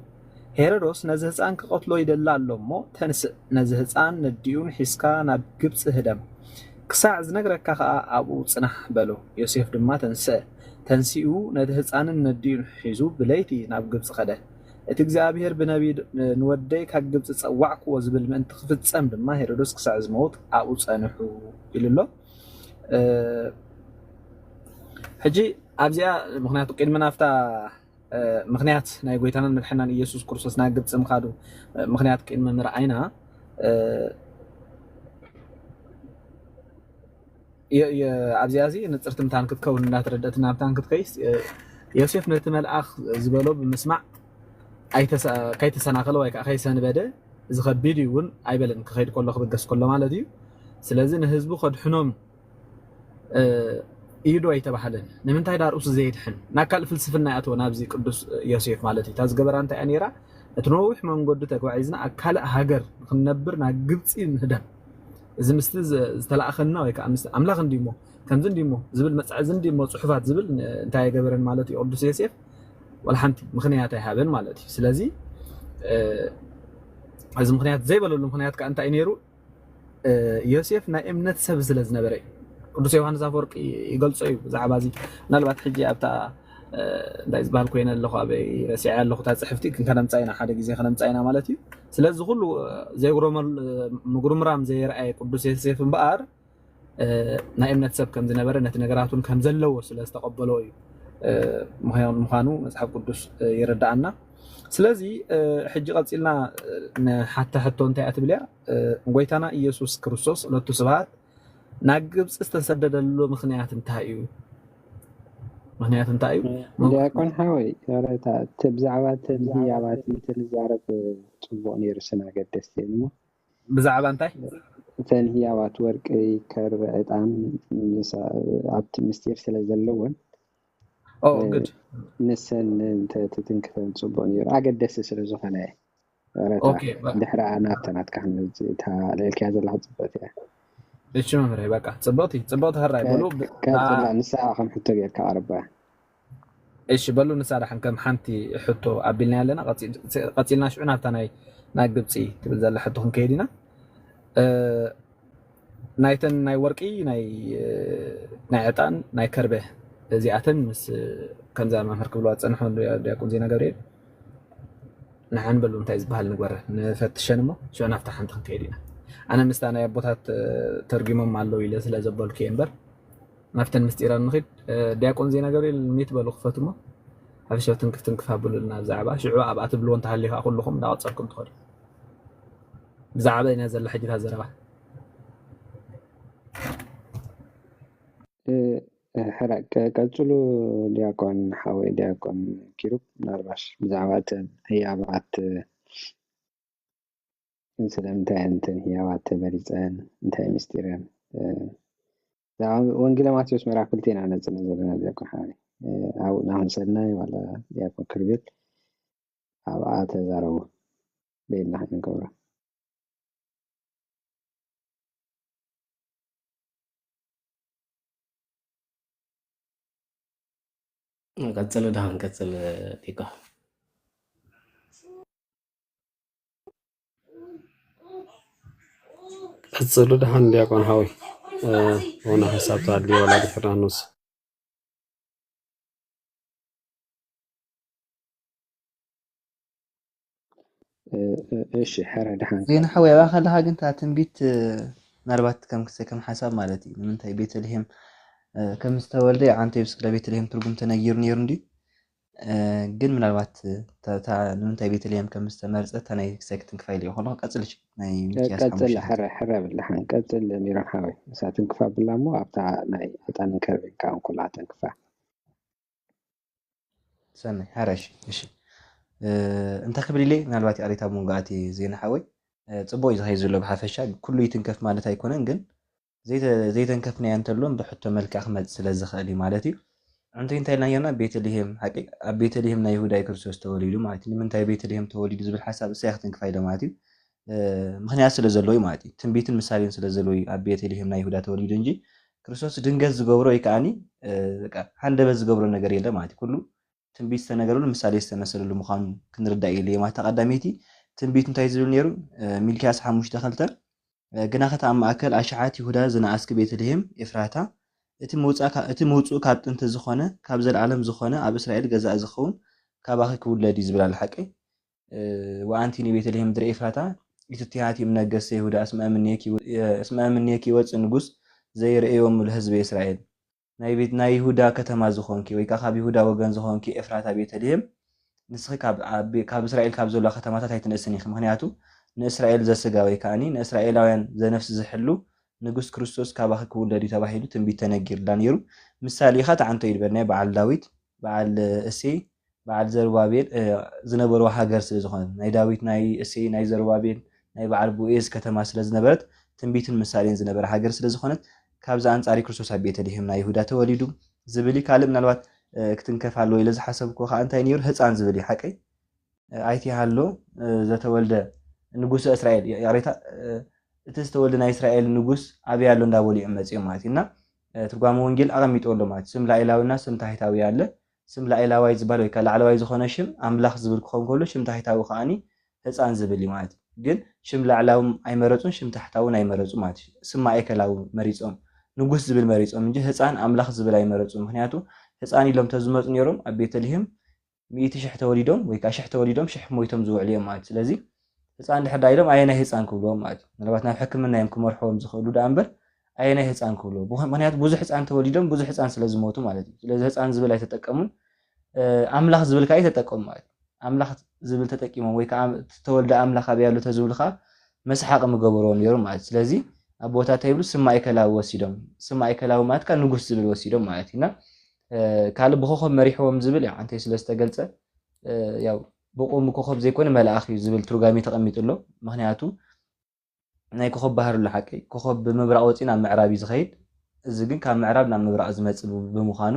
ሄሮዶስ ነዚ ህጻን ክቐትሎ ይደሊ ኣሎ እሞ፣ ተንስእ፣ ነዚ ህጻን ነዲኡን ሒዝካ ናብ ግብጺ ህደም። ክሳዕ ዝነግረካ ኸኣ ኣብኡ ጽናሕ በሎ። ዮሴፍ ድማ ተንስአ። ተንሲኡ ነቲ ህጻንን ነዲኡን ሒዙ ብለይቲ ናብ ግብጺ ኸደ። እቲ እግዚኣብሔር ብነቢይ ንወደይ ካብ ግብጺ ጸዋዕክዎ ዝብል ምእንቲ ክፍጸም ድማ ሄሮዶስ ክሳዕ ዝመውት ኣብኡ ጸንሑ ኢሉ ኣሎ። እ፣ ሕጂ ኣብዚኣ ምኽንያቱ ቅድሚ ናብታ፣ እ፣ ምኽንያት ናይ ጎይታናን መድሓናን ኢየሱስ ክርስቶስ ናብ ግብጺ ምኻዱ፣ እ፣ ምኽንያት ቅድሚ ምርኣይና፣ እ፣ የ-፣ የ-፣ ኣብዚኣ እዚ ንጽርቲ ምታን ክትከውን እንዳተረደእትና ምታን ክትከይስ፣ እ፣ ዮሴፍ ነቲ መልኣኽ ዝበሎ ብምስማዕ ኣይተሰ-፣ ከይተሰናኸለ ወይ ከዓ ከይሰንበደ፣ እዚ ከቢድ እዩ እውን ኣይበለን፣ ክኸይድ ከሎ ክብገስ ከሎ ማለት እዩ። ስለዚ ንህዝቡ ከድሕኖም፣ እ፣ ኢዱ ኣይተባህለን። ንምንታይ ዳርኡስ ዘየድሕን? ናብ ካልእ ፍልስፍና ይኣትዎ፣ ናብዚ ቅዱስ ዮሴፍ ማለት እዩ። እታ ዝገበራ እንታይ እያ ነይራ? እቲ ነዊሕ መንገዱ ተጓዒዝና ኣብ ካልእ ሃገር ንክንነብር ናብ ግብፂ ንህደም። እዚ ምስቲ ዘ-፣ ዝተላእኸና ወይ ከዓ ምስ ኣምላኽ እንዲሞ፣ ከምዚ እንዲሞ ዝብል መጽ-፣ እዚ እንዲሞ ጽሑፋት ዝብል ን-፣ እንታይ ኣይገበረን ማለት እዩ ቅዱስ ዮሴፍ? ዋላ ሓንቲ ምኽንያት ኣይሃበን ማለት እዩ። ስለዚ፣ እ፣ እዚ ምኽንያት ዘይበለሉ ምኽንያት ከዓ እንታይ እዩ ነይሩ? እ፣ ዮሴፍ ናይ እምነት ሰብ ስለ ዝነበረ እዩ። ቅዱስ ዮሃንስ ኣፈወርቂ ይገልጾ እዩ ብዛዕባ እዚ። ምናልባት ሕጂ ኣብታ፣ እ፣ እንታይ ዝበሃል ኮይነ ኣለኹ፣ ኣበይ ረሲዐ ኣለኹ፣ እታ ጽሕፍቲ ግን ከነምጻ ኢና፣ ሓደ ግዜ ከነምጻ ኢና ማለት እዩ። ስለዚ ኩሉ፣ እ፣ ዘይጉረመል-፣ እ፣ ምጉርምራም ዘየርኣየ ቅዱስ ዮሴፍ እምበኣር፣ እ፣ ናይ እምነት ሰብ ከም ዝነበረ፣ ነቲ ነገራት እውን ከም ዘለዎ ስለ ዝተቐበሎ እዩ፣ እ፣ ምዃኑ፣ ምዃኑ መጽሓፍ ቅዱስ፣ እ፣ የረድኣና። ስለዚ፣ እ፣ ሕጂ ቀጺልና፣ እ፣ ንሓታ ሕቶ እንታይ እያ ትብል እያ? እ፣ ጎይታና ኢየሱስ ክርስቶስ፣ ሎቱ ስብሐት፣ ናብ ግብጺ ዝተሰደደሉ ምኽንያት እንታይ እዩ? ምኽንያት እንታይ እዩ? ዲያቆን ሓወይ፣ ዮረታ፣ እቲ ብዛዕባ እተን ህያባት እንተንዛረብ ጽቡቕ ነይሩ፣ ስና ኣገደስቲ እየን እሞ። ብዛዕባ እንታይ? እተን ህያባት ወርቂ፣ ከርበ፣ ዕጣን፣ ምስ-፣ ኣብቲ ምስጢር ስለ ዘለወን፣ ኦ፣ እ፣ ግድ። ንሰን እንተ ትትንክፈን ጽቡቕ ነይሩ። ኣገደስቲ ስለ ዝኾነ፣ ዮረታ፣ ኦኬ፣ በ- ድሕሪ ናብታ ናትካ ክንመጽእ፣ እታ ልዕልክያ ዘለኻ ጽብቕቲ እያ። እሺ መምህረይ፣ በቃ፣ ጽብቕቲ፣ ጽብቕቲ፣ ሕራይ በሉ። ብ-፣ ቀጽላ፣ ኣ- ንሳ ከም ሕቶ ጌርካ ኣቕርባ። እሺ፣ በሉ፣ ንሳ ደሓን ከም ሓንቲ ሕቶ ኣቢልና ኣለና። ቀጺ-፣ ቀጺልና ሽዑ ናብታ ናይ፣ ናይ ግብጺ ትብል ዘላ ሕቶ ክንከይድ ኢና። እ፣ ናይተን ናይ ወርቂ፣ ናይ፣ እ፣ ናይ ዕጣን፣ ናይ ከርበ እዚኣተን ምስ፣ ከምዛ መምህር ክብልዋ ዝጸንሑ ዲያ-፣ ዲያቆን ዜና ገብርኤል፣ ንሓን በሉ እንታይ ዝበሃል ንግበረ፣ ንፈትሸን እሞ ሽዑ ናብታ ሓንቲ ክንከይድ ኢና። ኣነ ምስታ ናይ ኣቦታት፣ እ፣ ተርጉሞም ኣለዉ ኢለ ስለ ዘበልኩ እየ እምበር፣ ናብተን ምስጢራን ንኺድ። እ፣ ዲያቆን ዜና ገብርኤል ሚት በሉ ክፈቱ እሞ። ሰብ ትንክፍ ትንክፍ ኣብሉልና ብዛዕባ ሽዑ ኣብኣ ትብልዎ እንተሃልዩ ከዓ ኩልኹም እንዳቐጸልኩም ትኸዱ። ብዛዕባ ኢና ዘላ ሕጂ እታ ዘረባ። እ፣ እ፣ ሕራ-፣ ቀ-፣ ቀጽሉ ዲያቆን ሓወይ፣ ዲያቆን ኪሩብ፣ ምናልባሽ ብዛዕባ እተን ህያባት፣ እ፣ ስለምንታይ እየን እተን ህያባት ተመሪጸን፣ እንታይ ምስጢረን፣ እ፣ ብዛዕባ ወንጌለ ማቴዎስ ምዕራፍ ክልተ ኢና ነጽንዕ ዘለና ዲያቆን ሓወይ። እ፣ ኣብኡ ናሁን ሰናይ ዋላ ዲያቆን ክርቤል ኣብኣ ተዛረቡ። በይንና ክንገብሮ። ቀጽል ደሓን ቀጽል ዲቆ። ቀጽሉ ደሓን ዲያቆን ሓወይ። እ፣ ሆነ ሓሳብ ተሃልዩ ዋላ ድሕር ኣኑስ። እ፣ እ፣ እሺ፣ ሕረ ደሓን። ዜና ሓወይ፣ ኣብኣ ከለኻ ግን እታ ትንቢት፣ እ፣ ምናልባት ከም ክሰ-፣ ከም ሓሳብ ማለት እዩ። ንምንታይ ቤተልሔም፣ እ፣ ከም ዝተወልደ፣ ያው፣ ኣንተ ስለ ቤተልሔም ትርጉም ተነጊሩ ነይሩ እንድዩ። እ፣ ግን ምናልባት፣ እ፣ እታ፣ እታ ንምንታይ ቤተልሔም ከም ዝተመርጸ፣ እታ ናይ ክሰ-፣ ክትንክፋ ኢለ እየ ከለኹ፣ ቀጽል፣ እሺ፣ ናይ ሚክያስ ቀጽል፣ ሓሙሽተ ክልተ። ሕረ፣ ሕረ ብላ፣ ሓን ቀጽል፣ ሚሮን ሓወይ። እሳ ትንክፋ ብላ እሞ፣ ኣብታ ናይ ዕጣን ከርቤን ከኣ እንኩላ ተንክፋ። ሰናይ፣ ሕረ፣ እሺ፣ እሺ። እ፣ እንታይ ክብል ኢለ፣ ምናልባት ይቕሬታ፣ ኣብ መንጎ ኣቲ ዜና ሓወይ፣ እ፣ ጽቡቕ እዩ ዝኸይድ ዘሎ ብሓፈሻ፣ ኩሉ ይትንከፍ ማለት ኣይኮነን፣ ግን ዘይተ-፣ ዘይተንከፍናዮ እንተሎ ብሕቶ መልክዕ ክመጽእ ስለ ዝኽእል እዩ ማለት እዩ። እንተ እንታይ ኢልና ነርና፣ ቤተልሔም፣ ሓቂ፣ ኣብ ቤተልሔም ናይ ይሁዳ እዩ ክርስቶስ ተወሊዱ ማለት እዩ። ንምንታይ ቤተልሔም ተወሊዱ ዝብል ሓሳብ እሳ እያ ክትንክፋ ኢለ ማለት እዩ። እ፣ ምኽንያት ስለ ዘለዎ እዩ ማለት እዩ። ትንቢትን ምሳሌን ስለ ዘለዎ እዩ ኣብ ቤተልሔም ናይ ይሁዳ ተወሊዱ እንጂ፣ ክርስቶስ ድንገት ዝገብሮ ወይ ከኣኒ፣ እ፣ በቃ ሃንደበት ዝገብሮ ነገር የለ ማለት እዩ። ኩሉ ትንቢት ዝተነገረሉ፣ ምሳሌ ዝተመሰለሉ ምዃኑ ክንርዳእ ኢለ እየ ማለት። ቀዳመይቲ ትንቢት እንታይ ዝብል ነይሩ? እ፣ ሚልክያስ ሓሙሽተ ክልተ፣ እ፣ ግናኸ ኣብ ማእከል ኣሽሓት ይሁዳ ዝነኣስኪ ቤተልሔም ኤፍራታ፣ እቲ ምውጻእ ካ-፣ እቲ ምውጽኡ ካብ ጥንቲ ዝኾነ፣ ካብ ዘለኣለም ዝኾነ፣ ኣብ እስራኤል ገዛኢ ዝኸውን ካባኺ ክውለድ እዩ ዝብል ኣሎ ሓቀይ። እ፣ ወኣንቲ ንቤተልሔም ምድሪ ኤፍራታ፣ ኢትትሃቲ እምነገሰ ይሁዳ፣ እስመ እምኔኪ ወ-፣ እስመ እምኔኪ ይወጽእ ንጉስ ዘይርእዮሙ ለህዝበ እስራኤል። ናይ ቤት፣ ናይ ይሁዳ ከተማ ዝኾንኪ፣ ወይ ከኣ ካብ ይሁዳ ወገን ዝኾንኪ ኤፍራታ ቤተልሔም፣ ንስኺ ካብ፣ ኣብ፣ ካብ እስራኤል ካብ ዘለዋ ከተማታት ኣይትንእስን ኢኺ። ምኽንያቱ ንእስራኤል ዘስጋ ወይ ከኣኒ ንእስራኤላውያን ዘነፍስ ዝሕሉ ንጉስ ክርስቶስ ካባኺ ክውለድ እዩ ተባሂሉ ትንቢት ተነጊርላ ነይሩ። ምሳሌ ኢኻ ተዓንቶ እዩ ዝበልናዮ በዓል ዳዊት፣ በዓል እሴይ፣ በዓል ዘሩባቤል፣ እ፣ ዝነበርዋ ሃገር ስለ ዝኾነ፣ ናይ ዳዊት፣ ናይ እሴይ፣ ናይ ዘሩባቤል፣ ናይ በዓል ቦኤዝ ከተማ ስለ ዝነበረት፣ ትንቢትን ምሳሌን ዝነበረ ሃገር ስለ ዝኾነት፣ ካብዚ ኣንጻር እዩ ክርስቶስ ኣብ ቤተልሔም ናይ ይሁዳ ተወሊዱ ዝብል እዩ። ካልእ ምናልባት፣ እ፣ ክትንከፍ ኣለዎ ኢለ ዝሓሰብኩ ከኣ እንታይ ነይሩ? ህጻን ዝብል እዩ። ሓቀይ? እ፣ ኣይትሃሎ፣ እ፣ ዘተወልደ ንጉሰ እስራኤል፣ ይ-፣ ይቕሬታ፣ እ፣ እቲ ዝተወልደ ናይ እስራኤል ንጉስ ኣበይ ኣሎ እንዳበሉ እዮም መጺኦም ማለት እዩ። እና፣ እ፣ ትርጓሜ ወንጌል ኣቐሚጥዎ ኣሎ ማለት እዩ። ስም ላዕላዊና ስም ታሕታዊ ኣለ። ስም ላዕላዋይ ዝበሃል ወይ ከዓ ላዕለዋይ ዝኾነ ሽም ኣምላኽ ዝብል ክኸውን ከሎ፣ ሽም ታሕታዊ ከኣኒ ህፃን ዝብል እዩ ማለት እዩ። ግን ሽም ላዕላዊ ኣይመረፁን፣ ሽም ታሕታውን ኣይመረፁ ማለት እዩ። ስም ማእከላዊ መሪፆም፣ ንጉስ ዝብል መሪፆም እንጂ ህፃን ኣምላኽ ዝብል ኣይመረፁን። ምኽንያቱ ህፃን ኢሎም ተዝመፁ ነይሮም ኣብ ቤተልሔም ሚእቲ ሽሕ ተወሊዶም ወይ ከዓ ሽሕ ተወሊዶም ሽሕ ሞይቶም ዝውዕሉ እዮም ማለት እዩ። ስለዚ ህፃን ድሕር ዳ ኢሎም ኣየናይ ህፃን ክብልዎም ማለት እዩ። ምናልባት ናብ ሕክምና እዮም ክመርሕዎም ዝኽእሉ ደኣ እምበር ኣየናይ ህፃን ክብልዎ። ብኸ-፣ ምኽንያቱ ብዙሕ ህፃን ተወሊዶም ብዙሕ ህፃን ስለ ዝሞቱ ማለት እዩ። ስለዚ ህፃን ዝብል ኣይተጠቀሙን፣ እ፣ ኣምላኽ ዝብል ከዓ ኣይተጠቀሙ ማለት እዩ። ኣምላኽ ዝብል ተጠቂሞም ወይ ከዓ ተወልደ ኣምላኽ ኣበይ ኣሎ ተዝብሉ ከዓ መስሓቂ ምገበርዎም ነይሩ ማለት እዩ። ስለዚ ኣቦታት እንታይ ይብሉ? ስም ማእከላዊ ወሲዶም። ስም ማእከላዊ ማለት ከዓ ንጉስ ዝብል ወሲዶም ማለት እዩ። እና፣ እ፣ ካልእ ብኮኸብ መሪሕዎም ዝብል ያው ኣንተይ ስለ ዝተገልጸ፣ እ፣ ያው ብቁሙ ኮኸብ ዘይኮነ መልኣኽ እዩ ዝብል ትርጓሜ ተቐሚጡ ኣሎ። ምኽንያቱ ናይ ኮኸብ ባህሪ ኣሎ ሓቂ። ኮኸብ ብምብራቕ ወፂኡ ናብ ምዕራብ እዩ ዝኸይድ። እዚ ግን ካብ ምዕራብ ናብ ምብራቕ ዝመፅእ ብ-፣ ብምዃኑ፣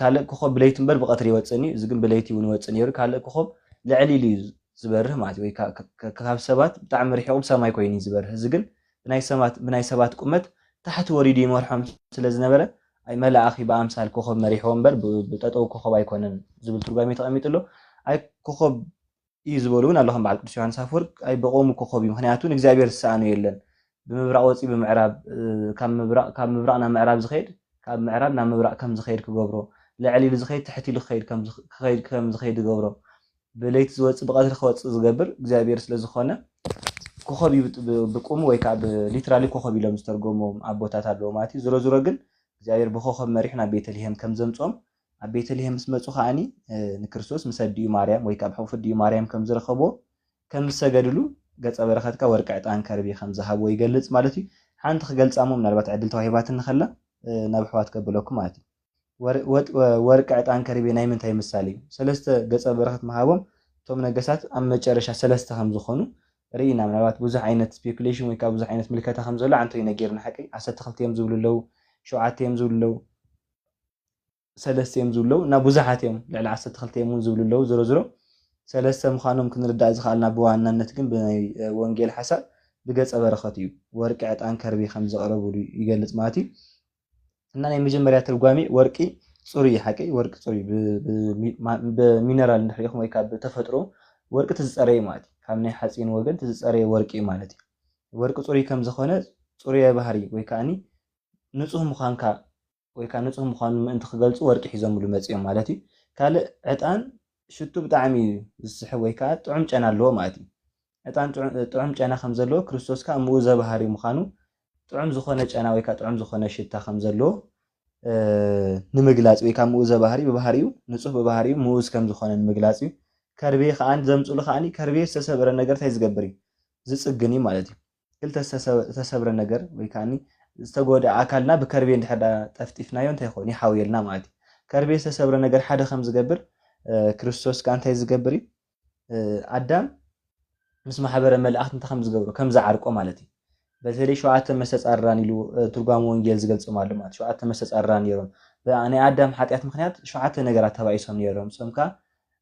ካልእ ኮኸብ ብለይቲ እምበር ብቐትሪ ይወፅእን እዩ። እዚ ግን ብለይቲ እውን ይወፅእ ነይሩ። ካልእ ኮኸብ ልዕል ኢሉ እዩ ዝበርህ ማለት እዩ። ወይ ካ-፣ ካ-፣ ካ-፣ ካብ ሰባት ብጣዕሚ ርሒቑ ብሰማይ ኮይኑ እዩ ዝበርህ። እዚ ግን ብናይ ሰማት-፣ ብናይ ሰባት ቁመት ታሕቲ ወሪዱ ይመርሖም ስለ ዝነበረ፣ ኣይ መልኣኽ እዩ ብኣምሳል ኮኸብ መሪሕዎ እምበር ብ-፣ ብጠጠው ኮኸብ ኣይኮነን ዝብል ትርጓሜ ተቐሚጡ ኣሎ። ኣይ ኮኸብ እዩ ዝበሉ እውን ኣሎ፣ ከም በዓል ቅዱስ ዮሃንስ ኣፈወርቅ፣ ኣይ ብቆሙ ኮኸብ እዩ፣ ምኽንያቱ ንእግዚኣብሔር ዝሰኣኖ የለን። ብምብራቕ ወፂኡ ብምዕራብ፣ እ፣ ካብ ምብራቕ፣ ካብ ምብራቕ ናብ ምዕራብ ዝኸይድ፣ ካብ ምዕራብ ናብ ምብራቕ ከም ዝኸይድ ክገብሮ፣ ልዕል ኢሉ ዝኸይድ ትሕት ኢሉ ክኸይድ ከም ዝኽ-፣ ክኸይድ ከም ዝኸይድ ዝገብሮ፣ ብለይቲ ዝወፅእ ብቐትሪ ክወፅእ ዝገብር እግዚኣብሔር ስለ ዝኾነ፣ ኮኸብ እዩ ብ-፣ ብ-፣ ብቁሙ ወይ ከዓ ብ-፣ ሊትራሊ ኮኸብ ኢሎም ዝተርጎምዎም ኣቦታት ኣለዎ ማለት እዩ። ዝሮ ዝሮ ግን እግዚኣብሔር ብኮኸብ መሪሑ ናብ ቤተልሔም ከም ዘምፅኦም ኣብ ቤተልሔም ምስ መጹ ከኣኒ፣ እ፣ ንክርስቶስ ምስ ኣዲኡ ማርያም ወይ ከኣ ኣብ ሕቑፊ ኣዲኡ ማርያም ከም ዝረኸብዎ፣ ከም ዝሰገድሉ፣ ገጸ በረኸትካ ወርቂ፣ ዕጣን፣ ከርቤ ከም ዝሃብዎ ይገልጽ ማለት እዩ። ሓንቲ ክገልጻ እሞ ምናልባት ዕድል ተዋሂባትኒ ከላ፣ እ፣ ናብ ኣሕዋት ከብለኩም ማለት እዩ። ወር-፣ ወጥ-፣ ወ-፣ ወርቂ፣ ዕጣን፣ ከርቤ ናይ ምንታይ ምሳሌ እዩ? ሰለስተ ገጸ በረኸት ምሃቦም እቶም ነገሳት ኣብ መጨረሻ ሰለስተ ከም ዝኾኑ ርኢና። ምናልባት ብዙሕ ዓይነት ስፔኩሌሽን ወይ ከኣ ብዙሕ ዓይነት ምልከታ ከም ዘሎ ኣንቶኒ ነጊርና። ሓቀይ ዓሰርተ ክልተ እዮም ዝብሉ ኣለዉ፣ ሸውዓተ እዮም ዝብሉ ኣለዉ፣ ሰለስተ እዮም ዝብሉ ኣለዉ፣ እና ብዙሓት እዮም፣ ልዕሊ ዓሰርተ ክልተ እዮም እውን ዝብሉ ኣለዉ። ዝሮ ዝሮ ሰለስተ ምዃኖም ክንርዳእ ዝኸኣልና ብዋናነት ግን ብናይ፣ እ፣ ወንጌል ሓሳብ ብገጸ በረኸት እዩ። ወርቂ፣ ዕጣን፣ ከርቤ ከም ዘቕረቡሉ ይገልጽ ማለት እዩ። እና ናይ መጀመርያ ትርጓሜ ወርቂ ጽሩይ እዩ፣ ሓቀይ ወርቂ ጽሩይ ብ-፣ ብ-፣ ሚ-፣ ማ-፣ ብሚነራል እንድሕር ኢኹም ወይ ከዓ ብተፈጥሮ ወርቂ እቲ ዝጸረየ ማለት እዩ። ካብ ናይ ሓፂን ወገን እቲ ዝጸረየ ወርቂ እዩ ማለት እዩ። ወርቂ ጽሩይ ከም ዝኾነ ጽሩየ ባህሪ ወይ ከዓኒ ንጹህ ምዃንካ ወይ ከዓ ንጹህ ምዃኑ ምእንቲ ክገልጹ ወርቂ ሒዞምሉ መጺኦም ማለት እዩ። ካልእ ዕጣን ሽቱ ብጣዕሚ እዩ ዝስሕብ ወይ ከዓ ጥዑም ጨና ኣለዎ ማለት እዩ። ዕጣን ጥዑ-፣ ጥዑም ጨና ከም ዘለዎ ክርስቶስ ከዓ ምኡዘ ባህሪ ምዃኑ ጥዑም ዝኾነ ጨና ወይ ከዓ ጥዑም ዝኾነ ሽታ ከም ዘለዎ፣ እ፣ ንምግላጽ ወይ ከዓ ምኡዘ ባህሪ ብባህሪኡ ንጹህ ብባህሪኡ ምኡዝ ከም ዝኾነ ንምግላጽ እዩ። ከርቤ ከዓ ዘምጽሉ ከዓኒ ከርቤ ዝተሰብረ ነገር እንታይ ዝገብር እዩ? ዝጽግን እዩ ማለት እዩ። ክልተ ዝተሰ-፣ ዝተሰብረ ነገር ወይ ከዓኒ ዝተጎድአ ኣካልና ብከርቤ እንድሕር ዳ ጠፍጢፍናዮ እንታይ ይኸውን? ይሓውየልና ማለት እዩ። ከርቤ ዝተሰብረ ነገር ሓደ ከም ዝገብር፣ እ፣ ክርስቶስ ከዓ እንታይ ዝገብር እዩ? እ፣ ኣዳም ምስ ማሕበረ መላእኽቲ እንታይ ከም ዝገብሮ? ከም ዝዓርቆ ማለት እዩ። በተለይ ሸውዓተ መስተጻርራን ኢሉ፣ እ፣ ትርጓሚ ወንጌል ዝገልጾም ኣሎ ማለት እዩ። ሸውዓተ መስተጻርራን ነይሮም። ብ-፣ ናይ ኣዳም ሓጢኣት ምኽንያት ሸውዓተ ነገራት ተባኢሶም ነይሮም። እሶም ከኣ፣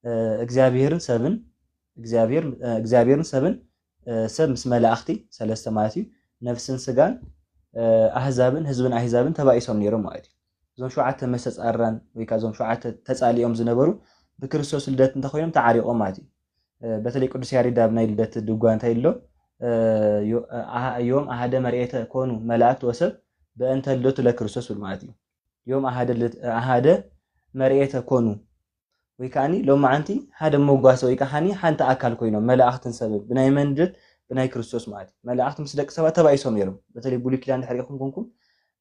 እ፣ እግዚኣብሔርን ሰብን፣ እግዚኣብሔር፣ እ፣ እግዚኣብሔርን ሰብን፣ እ፣ ሰብ ምስ መላእኽቲ ሰለስተ ማለት እዩ። ነፍስን ስጋን፣ እ፣ ኣህዛብን ህዝብን ኣህዛብን ተባኢሶም ነይሮም ማለት እዩ። እዞም ሸውዓተ መስተጻርራን ወይ ከኣ እዞም ሸውዓተ ተጻሊኦም ዝነበሩ ብክርስቶስ ልደት እንተኾይኖም ተዓሪቖም ማለት እዩ። እ፣ በተለይ ቅዱስ ያሬድ ኣብ ናይ ልደት ድጓ እንታይ ኢሎ? እ፣ ዮ-፣ እ፣ ኣሃ-፣ ዮም ኣሃደ መርኤተ ኮኑ መላእክት ወሰብ በእንተ ልደቱ ለክርስቶስ ይብል ማለት እዩ። ዮም ኣሃደ ልት-፣ ኣሃደ መርኤተ ኮኑ ወይ ከዓኒ ሎማዓንቲ ሓደ መጓሰ ወይ ከዓኒ ሓንቲ ኣካል ኮይኖም መላእኽትን ሰብን ብናይ መን ልደት? ብናይ ክርስቶስ ማለት እዩ። መላእኽቲ ምስ ደቂ ሰባት ተባኢሶም ነይሮም። በተለይ ብሉይ ኪዳን ድሕሪ ኢኹም ኮንኩም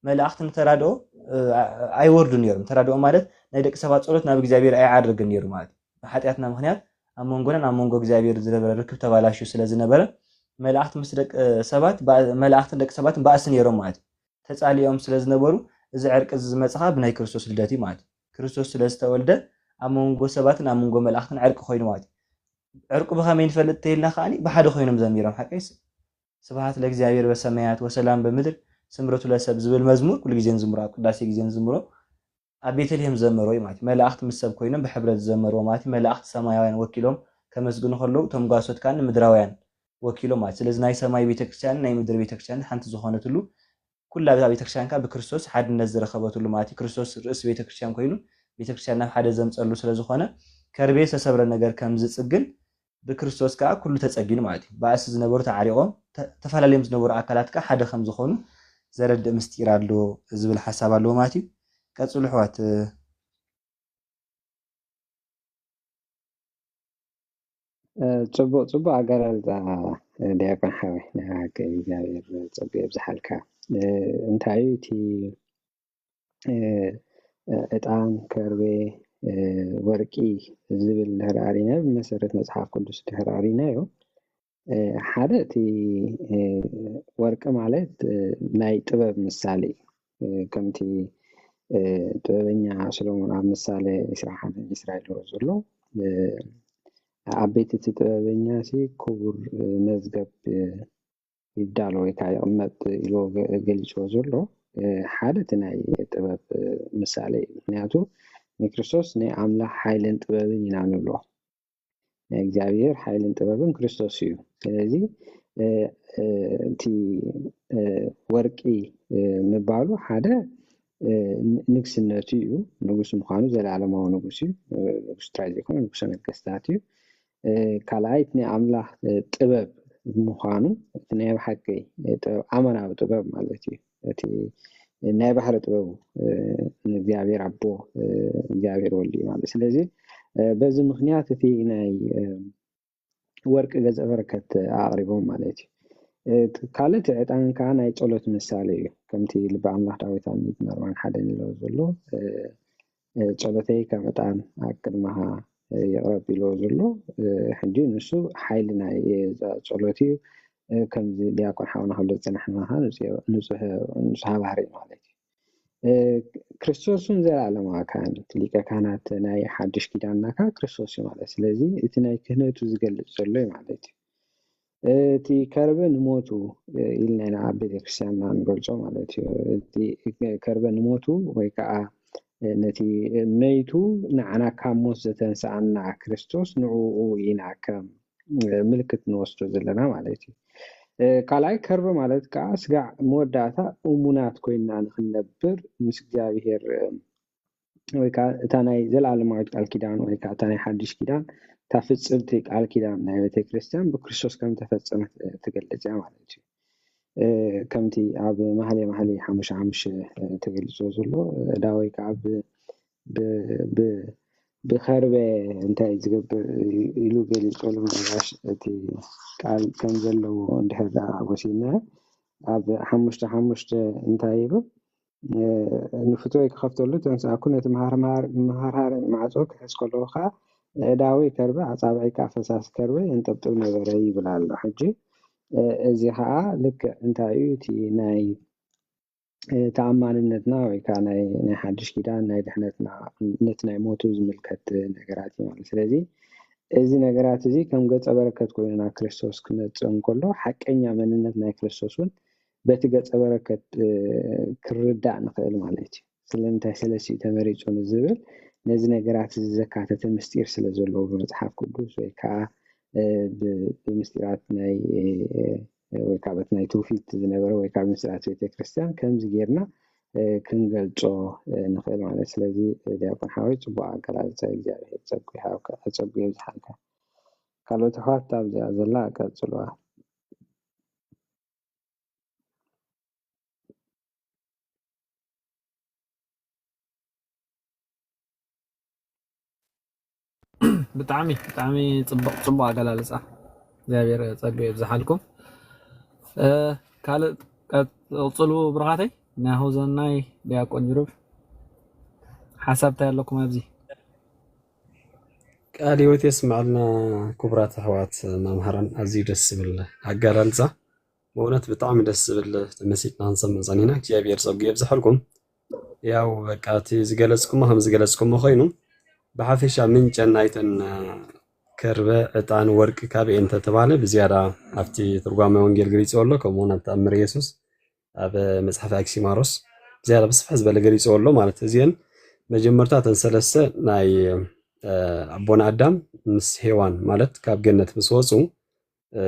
መላእኽቲ ንተራድኦ፣ እ፣ ኣ-፣ ኣይወርዱን ነይሮም። ተራድኦ ማለት ናይ ደቂ ሰባት ጸሎት ናብ እግዚኣብሔር ኣይዓርግን ነይሩ ማለት እዩ። ብሓጢኣትና ምኽንያት ኣብ መንጎናን ኣብ መንጎ እግዚኣብሔር ዝነበረ ርክብ ተባላሽዩ ስለ ዝነበረ መላእኽቲ ምስ ደቂ ሰባት፣ ባ-፣ መላእኽትን ደቂ ሰባትን ባእሲ ነይሮም ማለት እዩ። ተጻሊኦም ስለ ዝነበሩ እዚ ዕርቂ እዚ ዝመጽእ ኸኣ ብናይ ክርስቶስ ልደት እዩ ማለት እዩ። ክርስቶስ ስለ ዝተወልደ ኣብ መንጎ ሰባትን ኣብ መንጎ መላእኽትን ዕርቂ ኮይኑ ማለት እዩ። ዕርቁ ብኸመይ ንፈልጥ ተይልና ከኣኒ ብሓደ ኮይኖም ዘሚሮም ሓቀይስ ስብሐት ለእግዚኣብሔር በሰማያት ወሰላም በምድር ስምረቱ ለሰብ ዝብል መዝሙር ኩሉ ግዜ ንዝምሮ፣ ኣብ ቅዳሴ ግዜ ንዝምሮ፣ ኣብ ቤተልሔም ዝዘመሮ እዩ ማለት እዩ። መላእኽቲ ምስ ሰብ ኮይኖም ብሕብረት ዝዘመርዎ ማለት እዩ። መላእኽቲ ሰማያውያን ወኪሎም ከመስግኑ ከለዉ፣ እቶም ጓሶት ከኣ ንምድራውያን ወኪሎም ማለት እዩ። ስለዚ ናይ ሰማይ ቤተክርስትያንን ናይ ምድሪ ቤተክርስትያንን ሓንቲ ዝኾነትሉ ኩላ እዛ ቤተክርስትያን ከኣ ብክርስቶስ ሓድነት ዝረኸበትሉ ማለት እዩ። ክርስቶስ ርእሲ ቤተክርስትያን ኮይኑ ቤተክርስትያን ናብ ሓደ ዘምጸሉ ስለ ዝኾነ ከርቤ ዝተሰብረ ነገር ከም ዝጽግን ብክርስቶስ ከኣ ኩሉ ተጸጊኑ ማለት እዩ። ባእሲ ዝነበሩ ተዓሪቖም፣ ተ-፣ ተፈላለዮም ዝነበሩ ኣካላት ከኣ ሓደ ከም ዝኾኑ ዘረድእ ምስጢር ኣሎ ዝብል ሓሳብ ኣለዎ ማለት እዩ። ቀጽሉ ኣሕዋት። እ፣ ጽቡቕ፣ ጽቡቕ ኣገላልጻ፣ እ፣ ዲያቆን ሓወይ። ናይ ብሓቂ እግዚኣብሔር ጸጉ የብዝሓልካ። እ፣ እንታይ እዩ እቲ፣ እ፣ እ፣ ዕጣን፣ ከርቤ፣ እ፣ ወርቂ ዝብል እንድሕር ኣሪና፣ ብመሰረት መጽሓፍ ቅዱስ እንድሕር ኣሪናዮ፣ እ፣ ሓደ እቲ፣ እ፣ ወርቂ ማለት፣ እ፣ ናይ ጥበብ ምሳሌ እዩ። እ፣ ከምቲ፣ እ፣ ጥበበኛ ሰሎሞን ኣብ ምሳሌ ዕስራን ሓደን ዕስራ ኢልዎ ዘሎ፣ እ፣ ዓበይቲ እቲ ጥበበኛ ሲ ክቡር፣ እ፣ መዝገብ፣ እ፣ ይዳሎ ወይ ከዓ ይቕመጥ ኢልዎ ገ-፣ ገሊጽዎ ዘሎ፣ እ፣ ሓደ እቲ ናይ ጥበብ፣ እ፣ ምሳሌ እዩ። ምክንያቱ ንክርስቶስ ናይ ኣምላኽ ሓይልን ጥበብን ኢና ንብሎ። ናይ እግዚኣብሔር ሓይልን ጥበብን ክርስቶስ እዩ። ስለዚ፣ እ፣ እ፣ እቲ፣ እ፣ ወርቂ፣ እ፣ ምባሉ ሓደ፣ እ፣ ን-፣ ንግስነቱ እዩ። ንጉስ ምዃኑ፣ ዘለዓለማዊ ንጉስ እዩ። እ፣ ንጉስ ጥራይ ዘይኮነ፣ ንጉሰ ነገስታት እዩ። እ፣ ካልኣይ፣ እቲ ናይ ኣምላኽ፣ እ፣ ጥበብ ምዃኑ፣ እቲ ናይ ብሓቂ፣ እ፣ ጥበብ፣ ኣማናዊ ጥበብ ማለት እዩ። እቲ ናይ ባሕሪ ጥበቡ፣ እ፣ ንእግዚኣብሔር ኣቦ፣ እ፣ እግዚኣብሔር ወልድ እዩ ማለት እዩ። ስለዚ፣ እ፣ በዚ ምኽንያት እቲ ናይ፣ እ፣ ወርቂ ገጸ በረከት ኣቕሪቦም ማለት እዩ። እ፣ እቲ ካልእ እቲ ዕጣን ከኣ ናይ ጸሎት ምሳሌ እዩ። ከምቲ ልበ ኣምላኽ ዳዊት ኣብ ሚእትን ኣርባዓን ሓደን ኢልዎ ዘሎ፣ እ፣ እ፣ ጸሎተይ ከም ዕጣን ኣብ ቅድመኻ፣ እ፣ ይቕረብ ኢልዎ ዘሎ፣ እ፣ ሕጂ ንሱ ሓይሊ ናይ፣ እ፣ እዛ ጸሎት እዩ። እ፣ ከምዚ ዲያቆን ሓውና ክብሎ ዝጸናሕና ከኣ ንጹህ፣ ንጹህ፣ ንጹሃ ባህሪ ማለት እዩ። እ፣ ክርስቶስ እውን ዘላለማዊ ካህን፣ እቲ ሊቀ ካህናት ናይ ሓድሽ ኪዳንና ከኣ ክርስቶስ እዩ ማለት። ስለዚ እቲ ናይ ክህነቱ ዝገልጽ ዘሎ እዩ ማለት እዩ። እቲ ከርበ ንሞቱ፣ እ፣ ኢልና ኢና ኣብ ቤተክርስትያንና ንገልጾ ማለት እዩ። እቲ ከርበ ንሞቱ ወይ ከዓ፣ እ፣ ነቲ መይቱ ንዓና ካብ ሞት ዘተንስኣና ክርስቶስ ንዕኡ ኢና ከም፣ እ፣ ምልክት ንወስዶ ዘለና ማለት እዩ። እ፣ ካልኣይ ከርበ ማለት ከዓ ስጋዕ መወዳእታ እሙናት ኮይንና ንክንነብር ምስ እግዚኣብሔር፣ እ፣ ወይ ከዓ እታ ናይ ዘለኣለማዊት ቃል ኪዳን ወይ ከዓ እታ ናይ ሓድሽ ኪዳን እታ ፍጽምቲ ቃል ኪዳን ናይ ቤተ ክርስቲያን ብክርስቶስ ከም ተፈጸመት፣ እ፣ ትገልጽ እያ ማለት እዩ። እ፣ ከምቲ ኣብ መኃልየ መኃልይ ሓሙሽተ ሓሙሽተ፣ እ፣ ተገሊጹ ዘሎ፣ እ፣ ዳዊት ከዓ ብ-፣ ብ-፣ ብ-፣ ብኸርበ እንታይ ዝገብር ኢሉ ገሊጹ ኣሎ። ምናልባሽ እቲ ቃል ከም ዘለዎ እንድሕር ደኣ ወሲድና ኣብ ሓሙሽተ ሓሙሽተ እንታይ ይብል? እ፣ ንፍትወይ ክኸፍተሉ ተንስኣኩ፣ ነቲ መሃርማር-፣ መሃርሃሪ ማዕጾ ክሕዝ ከለኹ ኸኣ፣ ኣእዳወይ ከርበ፣ ኣጻብዐይ ከኣ ፈሳሲ ከርበ የንጠብጥብ ነበረ ይብል ኣሎ። ሕጂ፣ እ፣ እዚ ኸኣ ልክዕ እንታይ እዩ? እቲ ናይ፣ እ፣ ተኣማንነትና ወይ ከኣ ናይ፣ ናይ ሓድሽ ኪዳን ናይ ድሕነትና፣ ነቲ ናይ ሞቱ ዝምልከት ነገራት እዩ ማለት። ስለዚ፣ እዚ ነገራት እዚ ከም ገጸ በረከት ኮይኑ ናብ ክርስቶስ ክመጽእ እንከሎ፣ ሓቀኛ መንነት ናይ ክርስቶስ እውን በቲ ገጸ በረከት፣ እ፣ ክርዳእ ንኽእል ማለት እዩ። ስለምንታይ ሰለስቲኡ ተመሪጹ ንዝብል፣ ነዚ ነገራት እዚ ዘካተተ ምስጢር ስለ ዘለዎ ብመጽሓፍ ቅዱስ ወይ ከኣ፣ እ፣ ብ-፣ ብምስጢራት ናይ፣ እ፣ ወይ ከኣ በቲ ናይ ትውፊት ዝነበረ ወይ ከኣ ብምስጢራት ቤተ ክርስቲያን ከምዚ ጌርና፣ እ፣ ክንገልጾ፣ እ፣ ንኽእል ማለት። ስለዚ፣ እ፣ ዲያቆን ሓወይ ጽቡቕ ኣገላልጻ፣ እግዚኣብሔር ጸጉ ይሃብካ፣ ጸጉ የብዝሓልካ። ካልኦት ኣሕዋት ኣብዚኣ ዘላ ቀጽልዋ። ብጣዕሚ፣ ብጣዕሚ ጽቡቕ፣ ጽቡቕ ኣገላልጻ። እግዚኣብሔር ጸጉ የብዝሓልኩም። እ፣ ካልእ ቀጽ-፣ ቀጽሉ ብሩኻተይ፣ ናሆ ዘናይ፣ ዲያቆን ጅሩብ፣ ሓሳብ እንታይ ኣለኩም ኣብዚ? ቃል ህይወት የስምዐልና ክቡራት ኣሕዋት መምሃራን፣ ኣዝዩ ደስ ዝብል ኣገላልጻ። ብእውነት ብጣዕሚ ደስ ዝብል ተመሲጥና ክንሰምዕ ጸኒሕና። እግዚኣብሔር ጸጉ የብዝሐልኩም። ያው በቃ እቲ ዝገለጽኩሞ ከም ዝገለጽኩሞ ኮይኑ፣ ብሓፈሻ ምንጨን ናይተን፣ እ፣ ከርበ፣ ዕጣን፣ ወርቂ ካበይ እንተተባለ ብዝያዳ ኣብቲ ትርጓሜ ወንጌል ገሊጽዎ ኣሎ፣ ከምኡ እውን ኣብ ተኣምር ኢየሱስ ኣብ መጽሓፍ ኣክሲማሮስ ብዝያዳ ብስፍሕ ዝበለ ገሊጽዎ ኣሎ ማለት። እዚአን መጀመርታ እተን ሰለስተ ናይ፣ እ፣ ኣቦና ኣዳም ምስ ሄዋን ማለት ካብ ገነት ምስ ወጹ፣ እ፣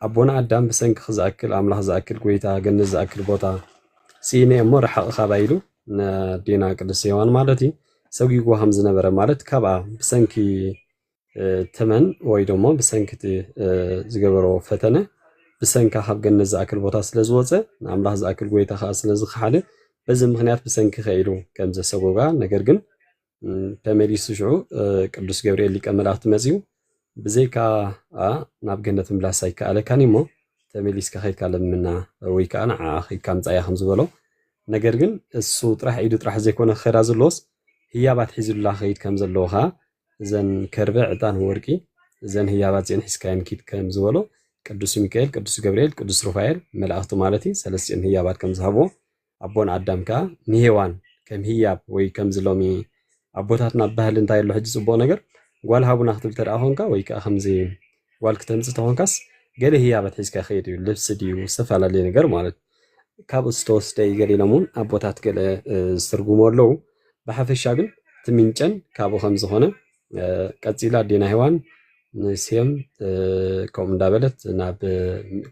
ኣቦና ኣዳም ብሰንኪ ዝኣክል ኣምላኽ ዝኣክል ጎይታ ገነት ዝኣክል ቦታ ስኢነ እሞ ርሓቕ ካባይ ኢሉ ንኣዴና ቅድስት ሄዋን ማለት እዩ ሰጒግዋ ከም ዝነበረ ማለት ካብኣ ብሰንኪ፣ እ፣ ተመን ወይ ደሞ ብሰንኪ እቲ፣ እ፣ ዝገበሮ ፈተነ ብሰንካ ካብ ገነት ዝኣክል ቦታ ስለ ዝወፀ ንኣምላኽ ዝኣክል ጎይታ ከዓ ስለ ዝኸሓደ በዚ ምኽንያት ብሰንኪ ከኢሉ ከም ዘሰጎጋ ነገር ግን እም፣ ተመሊሱ ሽዑ፣ እ፣ ቅዱስ ገብርኤል ሊቀ መላእክቲ መጺኡ፣ "ብዘይካ፣ ኣ፣ ናብ ገነት ምምላስ ኣይከኣለካን እሞ፣ ተመሊስካ ኸይድካ ለምና፣ ወይ ከኣ ንዓ ኸይድካ ምጻያ" ከም ዝበሎ፣ ነገር ግን እሱ ጥራሕ ኢዱ ጥራሕ ዘይኮነ ክኸዳ ዘለዎስ፣ ህያባት ሒዙላ ኸይድ ከም ዘለዎ ኸኣ፣ እዘን ከርበ፣ ዕጣን፣ ወርቂ፣ እዘን ህያባት እዚአን ሒዝካየን ኪድ ከም ዝበሎ፣ ቅዱስ ሚካኤል፣ ቅዱስ ገብርኤል፣ ቅዱስ ሩፋኤል፣ መላእኽቱ ማለት እዩ፣ ሰለስቲአን ህያባት ከም ዝሃብዎ፣ ኣቦን ኣዳም ከኣ ንሄዋን ከም ህያብ ወይ ከምዚ ሎሚ ኣቦታትና ባህሊ እንታይ ኣሎ ሕጂ ጽቡቕ ነገር ጓል ሃቡና ክትብል ተደኣ ኾንካ ወይ ከኣ ከምዚ ጓል ክተምጽእ ተኾንካስ ገለ ህያባት ሒዝካ ይኸይድ እዩ። ልብሲ ድዩ ዝተፈላለየ ነገር ማለት ካብኡ ዝተወስደ እዩ ገለ ኢሎም እውን ኣቦታት ገለ እ፣ ዝትርጉሙ ኣለዉ። ብሓፈሻ ግን እቲ ምንጨን ካብኡ ከም ዝኾነ እ፣ ቀጺላ ኣዴና ሄዋን ንሴም እ፣ ከምኡ እንዳበለት ናብ እ፣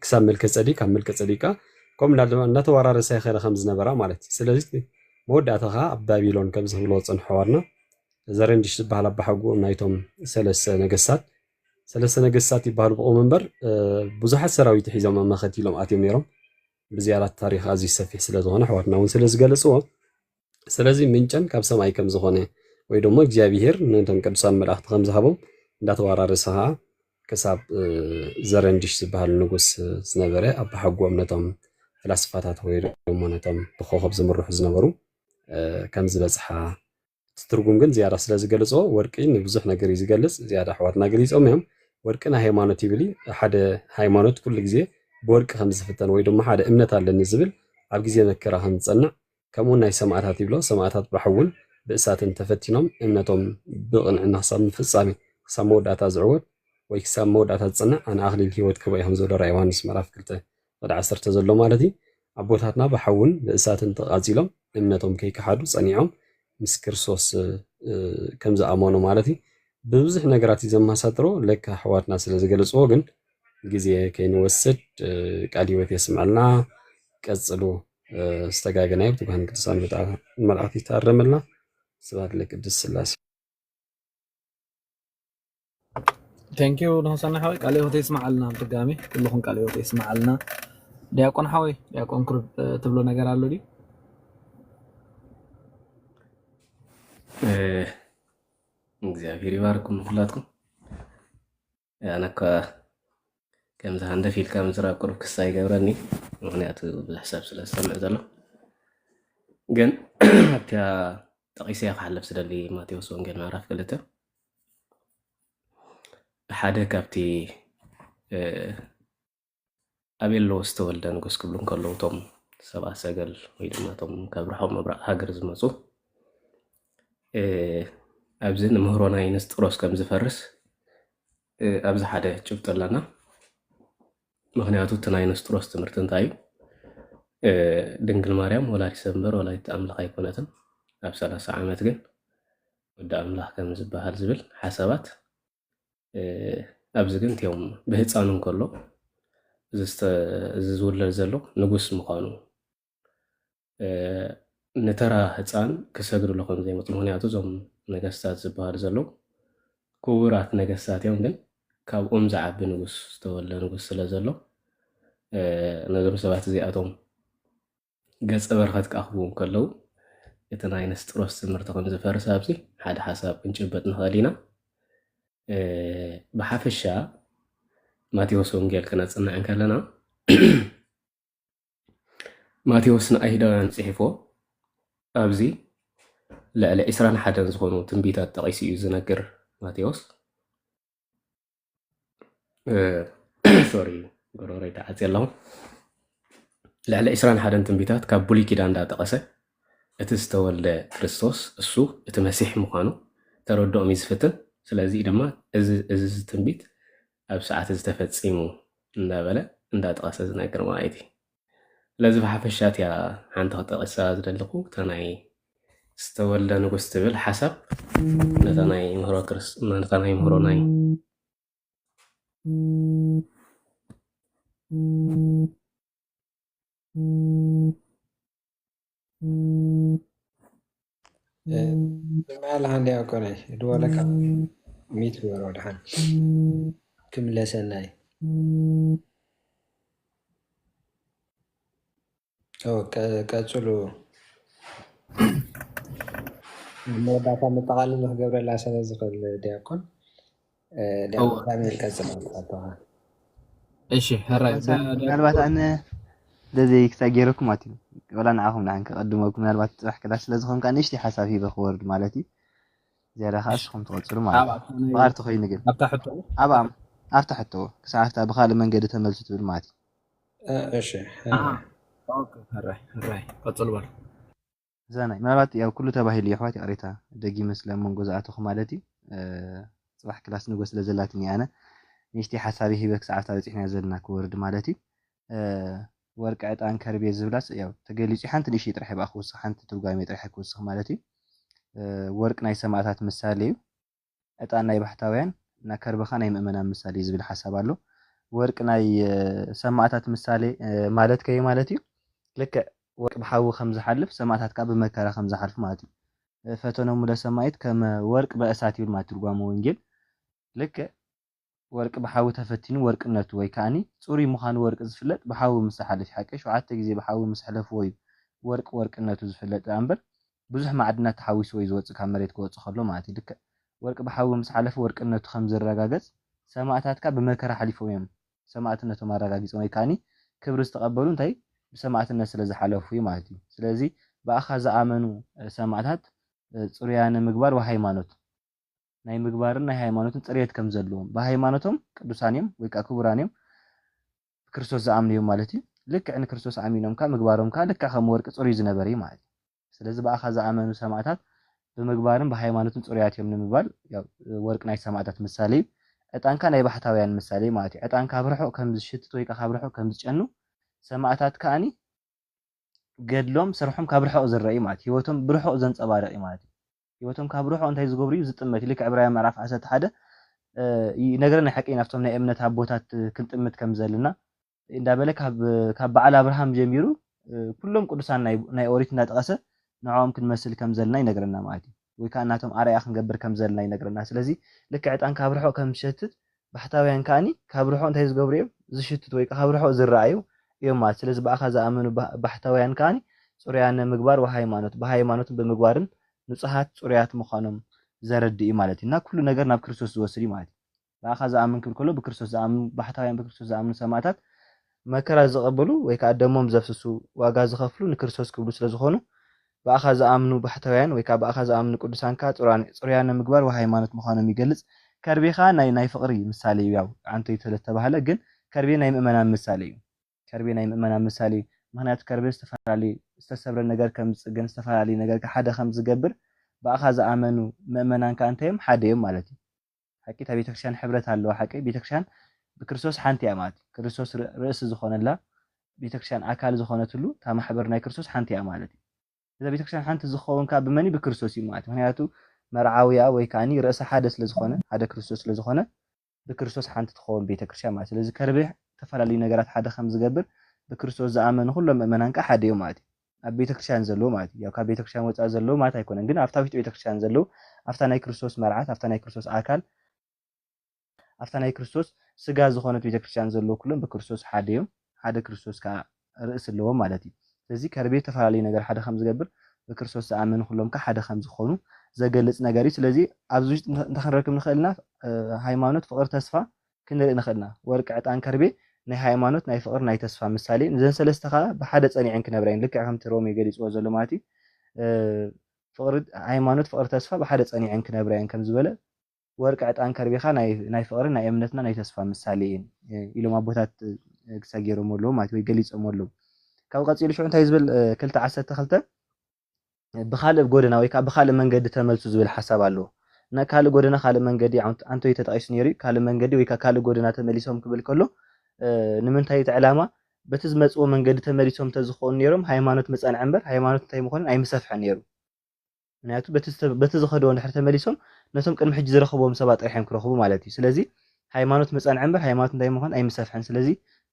ክሳብ መልከ ጸዲቅ ካብ መልከ ጸዲቅ ከኣ ከምኡ እንዳለ እናተወራረሳ ይኸዳ ከም ዝነበራ ማለት እዩ። ስለዚ መወዳእታ ከኣ ኣብ ባቢሎን ከም ዝህብሎ ዝጸንሑ ኣሕዋትና ዘረንድሽ ዝበሃል ኣባሓጎኦም ናይቶም ሰለስተ ነገስታት ሰለስተ ነገስታት ይበሃሉ ብቑም እምበር እ፣ ብዙሓት ሰራዊት ሒዞም መመኸት ኢሎም ኣትዮም ነይሮም። ብዝያዳ ታሪኽ ኣዝዩ ሰፊሕ ስለ ዝኾነ ኣሕዋትና እውን ስለ ዝገለጽዎ ስለዚ ምንጨን ካብ ሰማይ ከም ዝኾነ ወይ ደሞ እግዚኣብሄር ነቶም ቅዱሳን መላእኽቲ ከም ዝሃቦም እንዳተወራረሰ ኸዓ ክሳብ እ፣ ዘረንድሽ ዝበሃል ንጉስ እ፣ ዝነበረ ኣባሓጎኦም ነቶም ፍላስፋታት ወይ ደሞ ነቶም ብኮኸብ ዝምርሑ ዝነበሩ እ፣ ከም ዝበጽሓ እቲ ትርጉም ግን ዝያዳ ስለ ዝገልጾ፣ ወርቂ ንብዙሕ ነገር እዩ ዝገልጽ። ዝያዳ ኣሕዋትና ገሊጾም እዮም። ወርቂ ናይ ሃይማኖት ይብል እዩ። ሓደ ሃይማኖት ኩሉ ግዜ ብወርቂ ከም ዝፍተን ወይ ድማ ሓደ እምነት ኣለኒ ዝብል ኣብ ግዜ መከራ ከም ዝጸንዕ፣ ከምኡ ናይ ሰማእታት ይብሎ። ሰማእታት ብሓውን ብእሳትን ተፈቲኖም እምነቶም ብቕንዕና ክሳብ ፍጻሜ፣ ክሳብ መወዳእታ ዝዕወት ወይ ክሳብ መወዳእታ ዝጸንዕ ኣነ ኣኽሊል ህይወት ክህቦ እየ ከም ዝብሎ ራእይ ዮሃንስ ምዕራፍ ክልተ ወደ ዓሰርተ ዘሎ ማለት እዩ። ኣቦታትና ብሓውን ብእሳትን ተቓጺሎም እምነቶም ከይከሓዱ ጸኒዖም ምስ ክርስቶስ፣ እ፣ ከም ዝኣመኑ ማለት እዩ። ብብዙሕ ነገራት እዩ ዘመሳጥሮ። ለካ ኣሕዋትና ስለ ዝገለጽዎ ግን ግዜ ከይንወስድ፣ እ፣ ቃል ህይወት የስምዐልና። ቀጽሉ፣ እ፣ ዝተጋገናዮ ብትጉሃን ቅዱሳን መጣ-፣ መላእኽቲ ይታረመልና። ስብሐት ለቅድስት ሥላሴ። Thank you ንሆሳና ሓወይ፣ ቃለ ህይወት የስምዓልና። ብድጋሚ ኩልኹም ቃለ ህይወት የስምዓልና። ዲያቆን ሓወይ፣ ዲያቆን ክሩብ፣ እ፣ ትብሎ ነገር ኣሎ ድዩ? እ፣ እግዚኣብሔር ይባርኩም ንኩላትኩም። ኣነ እኳ ከምዚ ሃንደፍ ኢልካ ምዝራብ ቁሩብ ክሳ ይገብረኒ፣ ምኽንያቱ ብዙሕ ሰብ ስለ ዝሰምዕ ዘሎ። ግን ኣብታ ጠቒሰያ ክሓልፍ ዝደሊ ማቴዎስ ወንጌል ምዕራፍ ክልተ ሓደ ካብቲ፣ እ፣ ኣቤሎ ዝተወልደ ንጉስ ክብሉ እንከለዉ፣ እቶም ሰብኣ ሰገል ወይ ድማ እቶም ካብ ርሑቕ ምብራቕ ሃገር ዝመጹ፣ እ፣ ኣብዚ ንምህሮ ናይ ንስጥሮስ ከም ዝፈርስ፣ እ፣ ኣብዚ ሓደ ጭብጢ ኣለና። ምኽንያቱ እቲ ናይ ንስጥሮስ ትምህርቲ እንታይ እዩ? እ፣ ድንግል ማርያም ወላዲተ እምበር ወላዲተ ኣምላኽ ኣይኮነትን። ኣብ ሰላሳ ዓመት ግን ወዲ ኣምላኽ ከም ዝበሃል ዝብል ሓሳባት፣ እ፣ ኣብዚ ግን እቲኦም ብህፃኑ እንከሎ እዚ ዝተ-፣ እዚ ዝውለድ ዘሎ ንጉስ ምዃኑ፣ እ፣ ንተራ ህፃን ክሰግድሉ ከም ዘይመፁ፣ ምኽንያቱ እዞም ነገስታት ዝበሃሉ ዘለዉ ክቡራት ነገስታት እዮም፣ ግን ካብኦም ዝዓቢ ንጉስ ዝተወልደ ንጉስ ስለ ዘሎ፣ እ፣ ነዞም ሰባት እዚኣቶም ገጸ በረኸት ክኣኽቡ እንከለዉ እቲ ናይ ንስጥሮስ ትምህርቲ ከም ዝፈርስ ኣብዚ ሓደ ሓሳብ ክንጭብጥ ንኽእል ኢና። እ፣ ብሓፈሻ ማቴዎስ ወንጌል ክነጽንዕ እንከለና ማቴዎስ ንኣይሁዳውያን ጽሒፎ ኣብዚ ልዕሊ ዕስራን ሓደን ዝኾኑ ትንቢታት ጠቒሱ እዩ ዝነግር ማቴዎስ። እ፣ ሶሪ፣ ጎረሮይ ተዓፅየ ኣለኹ። ልዕሊ ዕስራን ሓደን ትንቢታት ካብ ብሉይ ኪዳን እንዳጠቐሰ እቲ ዝተወልደ ክርስቶስ እሱ እቲ መሲሕ ምዃኑ ተረድኦም እዩ ዝፍትን። ስለዚ ድማ እዚ፣ እዚ ትንቢት ኣብ ሰዓት እዚ ተፈጺሙ እንዳበለ እንዳጠቐሰ ዝነግር ማለት እዩ። ስለዚ ብሓፈሻ እቲኣ ሓንቲ ክጠቕሳ ዝደለኹ እታ ናይ ዝተወልደ ንጉስ ትብል ሓሳብ ነታ ናይ ምህሮ ክርስ-፣ ነታ ናይ ምህሮ ናይ እ፣ ስምዐ ኣለኻ እንድያ እኮ ናይ ድወለካ ሚት ግበሮ ድሓን ክምለሰና እዩ። ኦ፣ ቀ-፣ ቀጽሉ። መወዳእታ መጠቓለሊ ክገብረላ ስለ ዝኽእል ዲያቆን፣ እ፣ ዲያቆን ሳሙኤል ቀጽል። እሺ፣ ሕራይ። ምናልባት ኣነ ደዘይ ክሳጌረኩም ማለት እዩ። ወላ ንዓኹም ንዓን ክቐድመኩም፣ ምናልባት ጽባሕ ክላስ ስለ ዝኾንካ ንእሽተይ ሓሳብ ሂበ ክወርድ ማለት እዩ። ዝያዳ ከዓ እስኹም ትቐጽሉ ማለት እዩ። ፍቓድ ተኾይኑ ግን ኣብታ ሕቶ ኣብ ኣም-፣ ኣብታ ሕቶ ክሳብ ኣብታ ብኻልእ መንገዲ ተመልሱ ትብል ማለት እዩ። እ፣ እሺ። ኣሃ። ኦኬ፣ ሕራይ፣ ሕራይ። ቀጽሉ በል። እዛ ናይ ምናልባት ያው ኩሉ ተባሂሉ እዩ ኣሕዋት፣ ይቕሬታ ደጊመ ስለ መንጎ ዝኣተኹ ማለት እዩ። እ፣ ጽባሕ ክላስ ንጎ ስለ ዘላትኒ ኣነ ንእሽተይ ሓሳበይ ሂበ ክሳብ ኣብታ በጺሕና ዘለና ክወርድ ማለት እዩ። እ፣ ወርቂ፣ ዕጣን፣ ከርቤ ዝብላስ ያው ተገሊጹ፣ ሓንቲ ንእሽተይ ጥራሕ እየ ብኣ ክውስኽ፣ ሓንቲ ትርጓሜ ጥራሕ እየ ክውስኽ ማለት እዩ። እ፣ ወርቂ ናይ ሰማእታት ምሳሌ እዩ። ዕጣን ናይ ባሕታውያን እና ከርበኻ ናይ ምእመናን ምሳሌ እዩ ዝብል ሓሳብ ኣሎ። ወርቂ ናይ፣ እ፣ ሰማእታት ምሳሌ፣ እ፣ ማለት ከይ ማለት እዩ። ልክዕ ወርቂ ብሓዊ ከም ዝሓልፍ ሰማእታት ከዓ ብመከራ ከም ዝሓልፉ ማለት እዩ። እ፣ ፈተኖሙ ለሰማይት ከመ ወርቅ በእሳት ይብል ማለት ትርጓሜ ወንጌል። ልክዕ ወርቂ ብሓዊ ተፈቲኑ ወርቅነቱ ወይ ከዓኒ ጽሩይ ምዃኑ ወርቂ ዝፍለጥ ብሓዊ ምስ ዝሓልፍ እዩ። ሓቂ ሸውዓተ ግዜ ብሓዊ ምስ ሕለፍዎ እዩ ወርቂ ወርቅነቱ ዝፍለጥ ደኣ እምበር ብዙሕ ማዕድናት ተሓዊስዎ እዩ ዝወጽእ ካብ መሬት ክወጽእ ከሎ ማለት እዩ። ልክዕ ወርቂ ብሓዊ ምስ ሓለፈ ወርቅነቱ ከም ዝረጋገጽ ሰማእታት ከኣ ብመከራ ሓሊፎም እዮም ሰማእትነቶም ኣረጋጊጾም ወይ ከዓኒ ክብሪ ዝተቐበሉ እንታይ ብሰማእትነት ስለ ዝሓለፉ እዩ ማለት እዩ። ስለዚ ብኣኻ ዝኣመኑ ሰማእታት ጽሩያነ ምግባር ወሃይማኖት፣ ናይ ምግባርን ናይ ሃይማኖትን ጽሬት ከም ዘለዎም፣ ብሃይማኖቶም ቅዱሳን እዮም ወይ ከዓ ክቡራን እዮም፣ ብክርስቶስ ዝኣምኑ እዮም ማለት እዩ። ልክዕ ንክርስቶስ ኣሚኖም ከዓ ምግባሮም ከዓ ልክዕ ከም ወርቂ ጽሩይ ዝነበረ እዩ ማለት እዩ። ስለዚ ብኣኻ ዝኣመኑ ሰማዕታት ብምግባርን ብሃይማኖትን ጽሩያት እዮም ንምባል፣ ያው፣ ወርቂ ናይ ሰማዕታት ምሳሌ እዩ። ዕጣን ከዓ ናይ ባሕታውያን ምሳሌ ማለት እዩ። ዕጣን ካብ ርሑቕ ከም ዝሽትት ወይ ከዓ ካብ ርሑቕ ከም ዝጨኑ፣ ሰማዕታት ከዓኒ ገድሎም፣ ስርሖም ካብ ርሑቕ ዝረአ እዩ ማለት እዩ። ህይወቶም ብርሑቕ ዘንጸባርቕ እዩ ማለት እዩ። ህይወቶም ካብ ርሑቕ እንታይ ዝገብሩ እዩ ዝጥመት እዩ። ልክዕ ዕብራውያን ምዕራፍ ዓሰርተ ሓደ ይነግረና ሓቂ፣ ናብቶም ናይ እምነት ኣቦታት ክንጥምት ከም ዘለና እንዳበለ፣ ካብ ካብ በዓል ኣብርሃም ጀሚሩ ኩሎም ቅዱሳን ናይ ናይ ኦሪት እንዳጠቐሰ ንዕኦም ክንመስል ከም ዘለና ይነግረና ማለት እዩ። ወይ ከዓ ናቶም ኣርኣያ ክንገብር ከም ዘለና ይነግረና። ስለዚ ልክዕ ዕጣን ካብ ርሑቕ ከም ዝሸትት፣ ባሕታውያን ከዓኒ ካብ ርሑቕ እንታይ ዝገብሩ እዮም? ዝሽትቱ ወይ ከዓ ካብ ርሑቕ ዝረኣዩ እዮም ማለት። ስለዚ ብኣኻ ዝኣመኑ ባ- ባሕታውያን ከዓኒ ጽሩያነ ምግባር ወሃይማኖት፣ ብሃይማኖትን ብምግባርን ንጹሃት ጽሩያት ምዃኖም ዘረድእ እዩ ማለት እዩ። እና ኩሉ ነገር ናብ ክርስቶስ ዝወስድ እዩ ማለት እዩ። ብኣኻ ዝኣምን ክብል ከሎ ብክርስቶስ ዝኣምኑ ባሕታውያን፣ ብክርስቶስ ዝኣምኑ ሰማዕታት መከራ ዝቐበሉ ወይ ከዓ ደሞም ዘፍስሱ፣ ዋጋ ዝኸፍሉ ንክርስቶስ ክብሉ ስለ ዝኾኑ፣ ብኣኻ ዝኣምኑ ባሕታውያን ወይ ከዓ ብኣኻ ዝኣምኑ ቅዱሳን ከዓ ጽሩያን- ጽሩያነ ምግባር ወሃይማኖት ምዃኖም ይገልጽ። ከርቤኻ ናይ ናይ ፍቕሪ ምሳሌ እዩ። ያው ዓንቶይ ስለተባህለ ግን ከርቤ ናይ ምእመናን ምሳሌ እዩ። ከርቤ ናይ ምእመናን ምሳሌ እዩ። ምኽንያቱ ከርቤ ዝተፈላለዩ ዝተሰብረ ነገር ከም ዝጽገን፣ ዝተፈላለዩ ነገር ሓደ ከም ዝገብር፣ ብኣኻ ዝኣመኑ ምእመናን ከዓ እንታይ እዮም? ሓደ እዮም ማለት እዩ። ሓቂ እታ ቤተክርስትያን ሕብረት ኣለዋ። ሓቂ ቤተክርስትያን ብክርስቶስ ሓንቲ እያ ማለት እዩ። ክርስቶስ ር- ርእሲ ዝኾነላ፣ ቤተክርስትያን ኣካል ዝኾነትሉ እታ ማሕበር ናይ ክርስቶስ ሓንቲ እያ ማለት እዩ። እዛ ቤተክርስትያን ሓንቲ ዝኸውን ከዓ ብመን እዩ? ብክርስቶስ እዩ ማለት እዩ። ምክንያቱ መርዓውያ ወይ ከዓኒ ርእሲ ሓደ ስለ ዝኾነ፣ ሓደ ክርስቶስ ስለ ዝኾነ፣ ብክርስቶስ ሓንቲ ትኸውን ቤተክርስትያን ማለት። ስለዚ ከርቤ ዝተፈላለዩ ነገራት ሓደ ከም ዝገብር፣ ብክርስቶስ ዝኣመኑ ኩሎም ምእመናን ከዓ ሓደ እዮም ማለት እዩ። ኣብ ቤተክርስትያን ዘለዉ ማለት እዩ። ያው ካብ ቤተክርስትያን ወፃኢ ዘለዉ ማለት ኣይኮነን፣ ግን ኣብታ ውሽጢ ቤተክርስትያን ዘለዉ፣ ኣብታ ናይ ክርስቶስ መርዓት፣ ኣብታ ናይ ክርስቶስ ኣካል፣ ኣብታ ናይ ክርስቶስ ስጋ ዝኾነት ቤተክርስትያን ዘለዉ ኩሎም ብክርስቶስ ሓደ እዮም። ሓደ ክርስቶስ ከዓ ርእሲ ኣለዎም ማለት እዩ። ስለዚ ከርቤ ዝተፈላለዩ ነገር ሓደ ከም ዝገብር፣ ብክርስቶስ ዝኣመኑ ኩሎም ከዓ ሓደ ከም ዝኾኑ ዘገልጽ ነገር እዩ። ስለዚ ኣብዚ ውሽጢ እንተ- እንታይ ክንረክብ ንኽእል ኢና? እ፣ ሃይማኖት፣ ፍቕሪ፣ ተስፋ ክንርኢ ንኽእል ኢና። ወርቂ፣ ዕጣን፣ ከርቤ ናይ ሃይማኖት፣ ናይ ፍቕሪ፣ ናይ ተስፋ ምሳሌ። እዘን ሰለስተ ከዓ ብሓደ ጸኒዐን ክነብራ እየን። ልክዕ ከምቲ ሮሜ ገሊጽዎ ዘሎ ማለት እዩ። እ፣ ፍቕሪ፣ ሃይማኖት፣ ፍቕሪ፣ ተስፋ ብሓደ ጸኒዐን ክነብራ እየን ከም ዝበለ፣ ወርቂ፣ ዕጣን፣ ከርቤኻ ናይ ናይ ፍቕሪ፣ ናይ እምነትና ናይ ተስፋ ምሳሌ እየን፣ እ፣ ኢሎም ኣቦታት፣ እ፣ ክሳብ ገይሮም ኣለዉ ማለት ወይ ገሊጾም ኣለዉ። ካብኡ ቀጺሉ ሽዑ እንታይ ዝብል፣ እ፣ ክልተ ዓሰርተ ክልተ፣ ብኻልእ ጎደና ወይ ከዓ ብኻልእ መንገዲ ተመልሱ ዝብል ሓሳብ ኣለዎ። እና ካልእ ጎደና፣ ካልእ መንገዲ፣ ኣንቶ- ኣንቶይ ተጠቒሱ ነይሩ እዩ። ካልእ መንገዲ ወይ ከዓ ካልእ ጎደና ተመሊሶም ክብል ከሎ፣ እ፣ ንምንታይ እቲ ዕላማ? በቲ ዝመጽዎ መንገዲ ተመሊሶም እንተዝኾኑ ነይሮም፣ ሃይማኖት ምጸንዐ እምበር፣ ሃይማኖት እንታይ ምኾነን ኣይምሰፍሐን ነይሩ። ምክንያቱ በቲ ዝተ- በቲ ዝኸድዎ እንድሕር ተመሊሶም፣ ነቶም ቅድሚ ሕጂ ዝረኸብዎም ሰባት ጥራሕ እዮም ክረኽቡ ማለት እዩ። ስለዚ ሃይማኖት ምጸንዐ እምበር፣ ሃይማኖት እንታይ ምኾን ኣይምሰፍሐን። ስለዚ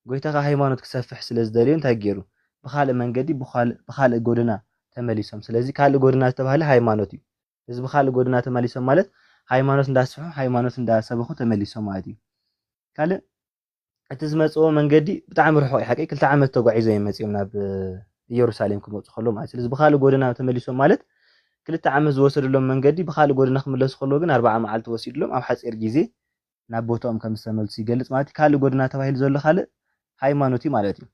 ጎይታ ከኣ ሃይማኖት ክሰፍሕ ስለ ዝደልዮ እንታይ ገይሩ? ብኻልእ መንገዲ፣ ብኻልእ ብኻልእ ጎደና ተመሊሶም። ስለዚ ካልእ ጎደና ዝተባህለ ሃይማኖት እዩ። እዚ ብኻልእ ጎደና ተመሊሶም ማለት ሃይማኖት እንዳስፍሑ፣ ሃይማኖት እንዳሰበኹ ተመሊሶም ማለት እዩ። ካልእ እቲ ዝመጽዎ መንገዲ ብጣዕሚ ርሑቕ እዩ። ሓቂ ክልተ ዓመት ተጓዒዞም እዮም መጺኦም ናብ፣ እ፣ ኢየሩሳሌም ክመጹ ከለዉ ማለት። ስለዚ ብኻልእ ጎደና ተመሊሶም ማለት ክልተ ዓመት ዝወሰደሎም መንገዲ ብኻልእ ጎደና ክምለሱ ከለዉ ግን ኣርብዓ መዓልቲ ወሲድሎም ኣብ ሓጺር ግዜ ናብ ቦታኦም ከም ዝተመልሱ ይገልጽ ማለት እዩ። ካልእ ጎደና ተባሂሉ ዘሎ ካልእ ሃይማኖት እዩ ማለት እዩ።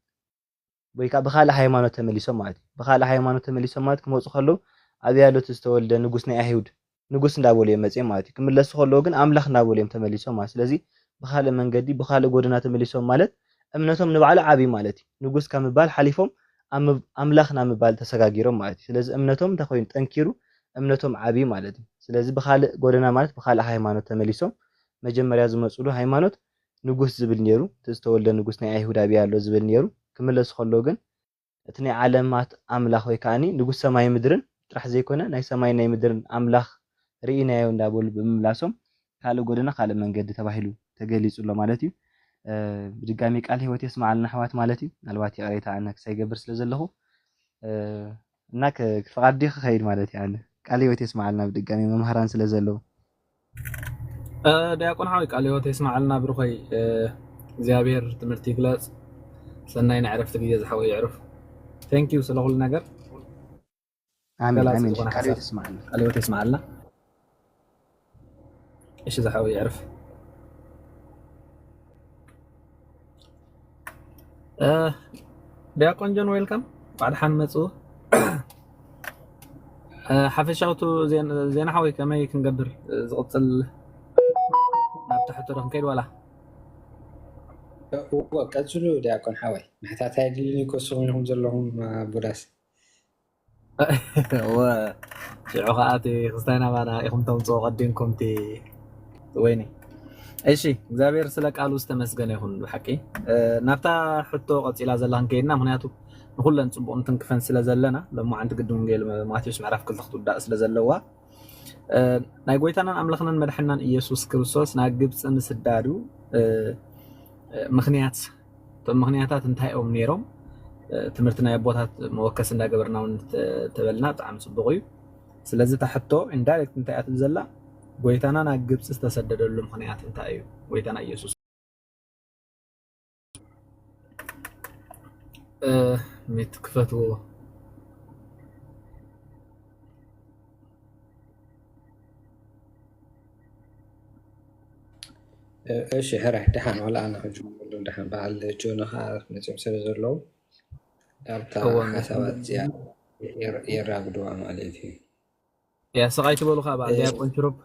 ወይ ከዓ ብኻልእ ሃይማኖት ተመሊሶም ማለት እዩ። ብኻልእ ሃይማኖት ተመሊሶም ማለት ክመጹ ከለዉ ኣበይ ኣሎ እቲ ዝተወልደ ንጉስ ናይ ኣይሁድ ንጉስ እንዳበሉ እዮም መጺኦም ማለት እዩ። ክምለሱ ከለዉ ግን ኣምላኽ እንዳበሉ እዮም ተመሊሶም ማለት። ስለዚ ብኻልእ መንገዲ ብኻልእ ጎደና ተመሊሶም ማለት እምነቶም ንባዕሉ ዓብዩ ማለት እዩ። ንጉስ ካብ ምባል ሓሊፎም ኣብ ምብ- ኣምላኽ ናብ ምባል ተሰጋጊሮም ማለት እዩ። ስለዚ እምነቶም እንታይ ኮይኑ ጠንኪሩ እምነቶም ዓብዩ ማለት እዩ። ስለዚ ብኻልእ ጎደና ማለት ብኻልእ ሃይማኖት ተመሊሶም መጀመርያ ዝመፅሉ ሃይማኖት ንጉስ ዝብል ነይሩ። እቲ ዝተወልደ ንጉስ ናይ ኣይሁድ ኣበይ ኣሎ ዝብል ነይሩ። ክምለሱ ከለዉ ግን እቲ ናይ ዓለማት ኣምላኽ ወይ ከዓኒ ንጉስ ሰማይ ምድርን ጥራሕ ዘይኮነ ናይ ሰማይ ናይ ምድርን ኣምላኽ ርኢናዮ እንዳበሉ ብምምላሶም ካልእ ጎደና ካልእ መንገዲ ተባሂሉ ተገሊጹ ኣሎ ማለት እዩ። እ፣ ብድጋሚ ቃል ህይወት የስምዓልና ኣሕዋት ማለት እዩ። ምናልባት ይቕሬታ ኣነ ክሳይ ገብር ስለ ዘለኹ፣ እ፣ እና ክ- ፍቓድ ድዩ ክኸይድ ማለት እዩ ኣነ። ቃል ህይወት የስምዓልና ብድጋሚ መምሃራን ስለ ዘለዉ። እ፣ ዲያቆን ሓወይ ቃል ህይወት የስምዓልና ብሩኸይ። እ፣ እግዚኣብሔር ትምህርቲ ይግለጽ። ሰናይ ናይ ዕረፍቲ ግዜ ዝሓወይ ይዕርፍ። Thank you ስለ ኩሉ ነገር። ኣሜን ገላጺ ኣሜን። ዝኾነ ቃል ህይወት ሓሳብ የስምዓልና። ቃል ህይወት የስምዓልና። እሺ ዝሓወይ ይዕርፍ። እ፣ ዲያቆን ጆን ዌልካም፣ እንኳዕ ደሓን መጹ። ሓፈሻውቱ ዜና ሓወይ ከመይ ክንገብር ዝቕፅል ናብቲ ሕቶ ዶ ክንከይድ ዋላ? እዎ ቀፅሉ ዲያቆን ሓወይ፣ ምሕታት ኣይድልን እዩ። ከስኹም ኢኹም ዘለኹም ኣቦዳስ እወ ሽዑ ከዓ እቲ ክስታይ ናባና ኢኹም ተምፅኦ ቀዲምኩም እቲ ወይኒ። እሺ እግዚኣብሔር ስለ ቃሉ ዝተመስገነ ይኹን። ብሓቂ ናብታ ሕቶ ቀፂላ ዘላ ክንከይድና፣ ምክንያቱ ንኩለን ፅቡቕ እንትንክፈን ስለ ዘለና ሎማዓንቲ ግዲ ወንጌል ማቴዎስ ምዕራፍ ክልተ ክትውዳእ ስለ ዘለዋ፣ ናይ ጎይታናን ኣምላኽናን መድሓናን ኢየሱስ ክርስቶስ ናብ ግብፂ ምስዳዱ ምክንያት፣ እቶም ምክንያታት እንታይ እዮም ነይሮም? ትምህርቲ ናይ ኣቦታት መወከስ እንዳገበርና እውን ተበልና ብጣዕሚ ፅቡቕ እዩ። ስለዚ እታ ሕቶ ኢንዳይሬክት እንታይ እያ ትብል ዘላ? ጎይታና ናብ ግብፂ ዝተሰደደሉ ምክንያት እንታይ እዩ? ጎይታና ኢየሱስ ሚት ክፈትዎ። እሺ ሕራይ ደሓን ዋላ ኣነ ሕጂ ምሉ ደሓን በዓል ጆነ ከዓ መፅኦም ስለ ዘለዉ ኣብታ ሓሳባት እዚኣ የራግድዋ ማለት እዩ። ያ ስቓይ ትበሉ ከዓ በዓል ዲያቆን ሽሩብ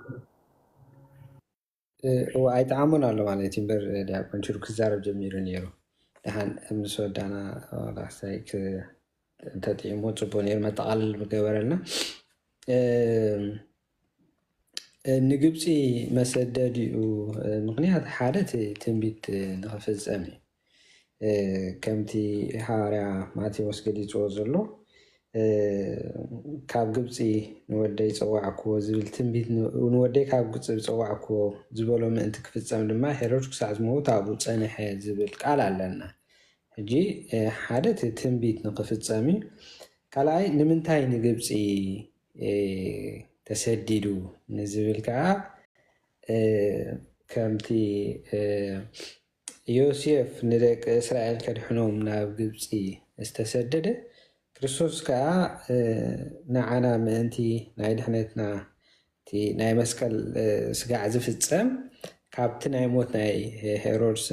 እዎ ኣይጠዓሞን ኣሎ ማለት እዩ። እምበር ዲያቆን ሽሩብ ክዛረብ ጀሚሩ ነይሩ። ደሓን ምስ ወዳና ዋላ ክሳይ እንተጥዒሞ ፅቡቅ ነይሩ መጠቃለል ምገበረልና። ንግብፂ መሰደዲኡ ምክንያት ሓደ እቲ ትንቢት ንክፍፀም እዩ። ከምቲ ሓዋርያ ማቴዎስ ገሊፅዎ ዘሎ ካብ ግብፂ ንወደይ ፀዋዕክዎ ዝብል ትንቢት ንወደይ ካብ ግብፂ ዝፀዋዕክዎ ዝበሎ ምእንቲ ክፍፀም ድማ ሄሮድ ክሳዕ ዝመውት ኣብኡ ፀንሐ ዝብል ቃል ኣለና። ሕጂ ሓደ እቲ ትንቢት ንክፍፀም እዩ። ካልኣይ ንምንታይ ንግብፂ ተሰዲዱ ንዝብል ከዓ ከምቲ ዮሴፍ ንደቂ እስራኤል ከድሕኖም ናብ ግብፂ ዝተሰደደ ክርስቶስ ከዓ ንዓና ምእንቲ ናይ ድሕነትና እቲ ናይ መስቀል ስጋዕ ዝፍፀም ካብቲ ናይ ሞት ናይ ሄሮድስ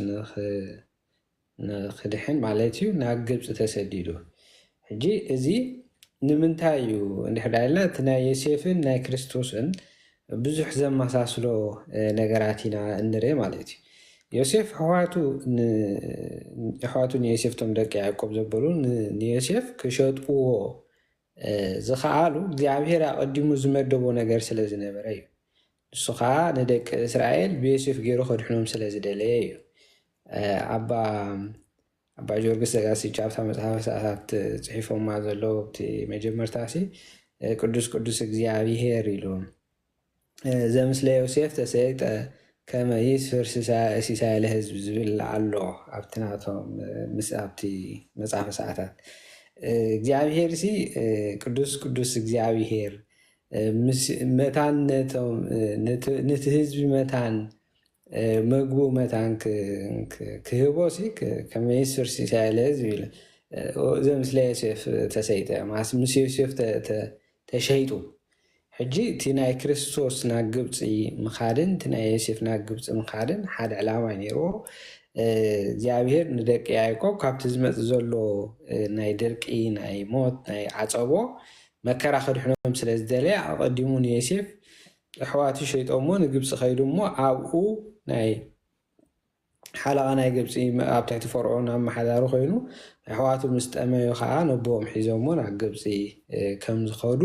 ንክድሕን ማለት እዩ ናብ ግብፂ ተሰዲዱ። ሕጂ እዚ ንምንታይ እዩ እንድሕር ዳይልና እቲ ናይ ዮሴፍን ናይ ክርስቶስን ብዙሕ ዘመሳስሎ ነገራት ኢና እንርኢ ማለት እዩ። ዮሴፍ ኣሕዋቱ ኣሕዋቱ ንዮሴፍ ቶም ደቂ ያዕቆብ ዘበሉ ንዮሴፍ ክሸጥዎ ዝኸኣሉ እግዚኣብሔር ኣቐዲሙ ዝመደቦ ነገር ስለ ዝነበረ እዩ። ንሱ ከዓ ንደቂ እስራኤል ብዮሴፍ ገይሩ ከድሕኖም ስለ ዝደለየ እዩ። ኣባ ኣባ ጊዮርጊስ ዘጋስጫ ኣብታ መጽሓፈ ሰዓታት ጽሒፎማ ዘለዉ ኣብቲ መጀመርታ ሲ ቅዱስ ቅዱስ እግዚኣብሔር ኢሉ ዘምስለ ዮሴፍ ተሰይጠ ከመ ይስፍር ሲሳየ ለህዝብ ዝብል ኣሎ ኣብቲ ናቶም ምስ ኣብቲ መጽሓፈ ሰዓታት እግዚኣብሔር ሲ ቅዱስ ቅዱስ እግዚኣብሔር መታን ነቲ ህዝቢ መታን መግቡ መታን ክህቦ ከመይስር ሲሳይ ለህዝብ ኢሉ ዘምስለ ዮሴፍ ተሰይጠ ማለት ምስ ዮሴፍ ተሸይጡ። ሕጂ እቲ ናይ ክርስቶስ ናብ ግብፂ ምኻድን እቲ ናይ ዮሴፍ ናብ ግብፂ ምኻድን ሓደ ዕላማ ነይርዎ። እግዚኣብሔር ንደቂ ያዕቆብ ካብቲ ዝመፅ ዘሎ ናይ ድርቂ ናይ ሞት ናይ ዓፀቦ መከራ ከድሕኖም ስለ ዝደለየ ኣቐዲሙ ንዮሴፍ ኣሕዋቱ ሸይጦሞ ንግብፂ ከይዱ እሞ ኣብኡ ናይ ሓለቓ ናይ ግብፂ ኣብ ትሕቲ ፈርዖን ኣመሓዳሪ ኮይኑ ኣሕዋቱ ምስ ጠመዩ ከዓ ነቦኦም ሒዞሞ ናብ ግብፂ ከም ዝኸዱ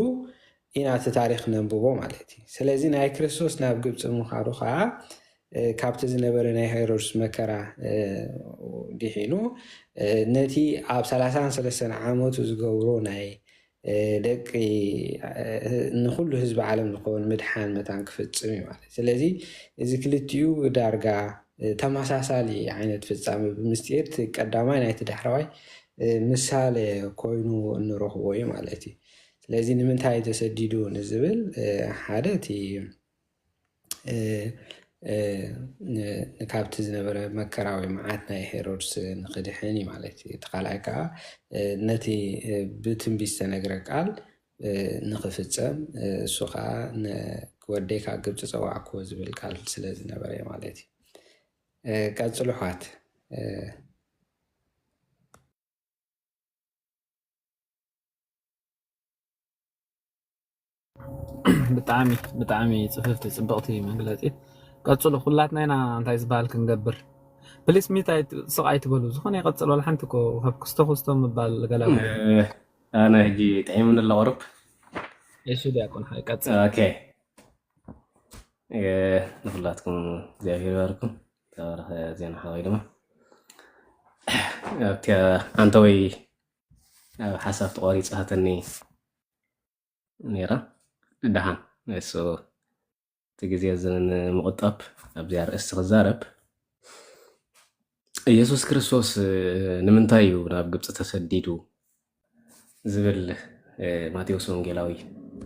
ኢና እቲ ታሪክ ነንብቦ ማለት እዩ። ስለዚ ናይ ክርስቶስ ናብ ግብፂ ምኻዱ ከዓ ካብቲ ዝነበረ ናይ ሄሮድስ መከራ ድሒኑ ነቲ ኣብ ሰላሳን ሰለስተን ዓመቱ ዝገብሮ ናይ ደቂ ንኩሉ ህዝቢ ዓለም ዝኸውን ምድሓን መታን ክፍፅም እዩ ማለት። ስለዚ እዚ ክልቲኡ ዳርጋ ተመሳሳሊ ዓይነት ፍፃመ ብምስጢር እቲ ቀዳማይ ናይቲ ዳሕረዋይ ምሳሌ ኮይኑ እንረኽቦ እዩ ማለት እዩ። ስለዚ ንምንታይ ተሰዲዱ ንዝብል ሓደ እቲ ካብቲ ዝነበረ መከራ ወይ መዓት ናይ ሄሮድስ ንክድሕን እዩ ማለት እዩ። እቲ ካልኣይ ከዓ ነቲ ብትንቢት ዝተነግረ ቃል ንክፍፀም እሱ ከዓ ወደይ ካብ ግብፂ ፀዋዕክዎ ዝብል ቃል ስለ ዝነበረ ማለት እዩ። ቀፅሉ ኣሕዋት። ብጣዕሚ ብጣዕሚ ጽፍፍቲ ጽብቕቲ መግለጺ። ቀጽሉ። ኩላትና ኢና እንታይ ዝበሃል ክንገብር። ፕሊስ ሚት ስቕ ኣይትበሉ። ዝኾነ ይቐጽል። ዋላ ሓንቲ እኮ ካብ ክስቶ ክስቶ ምባል ገላ። ኣነ ሕጂ ጥዒሙኒ ኣሎ ቁሩብ። እሺ ዲያቆን ሓይ ቀጽል። ኦኬ። ንኩላትኩም እግዚኣብሔር ይባርኩም። ተባረኸ ዜና ሓወይ ድማ ኣብቲ ኣንተ ወይ ኣብ ሓሳብ ተቋሪጻትኒ ነይራ። ደሓን እሱ እቲ ግዜ እዚ ንምቕጣብ ኣብዚኣ ኣርእስቲ ክዛረብ። ኢየሱስ ክርስቶስ ንምንታይ እዩ ናብ ግብፂ ተሰዲዱ ዝብል ማቴዎስ ወንጌላዊ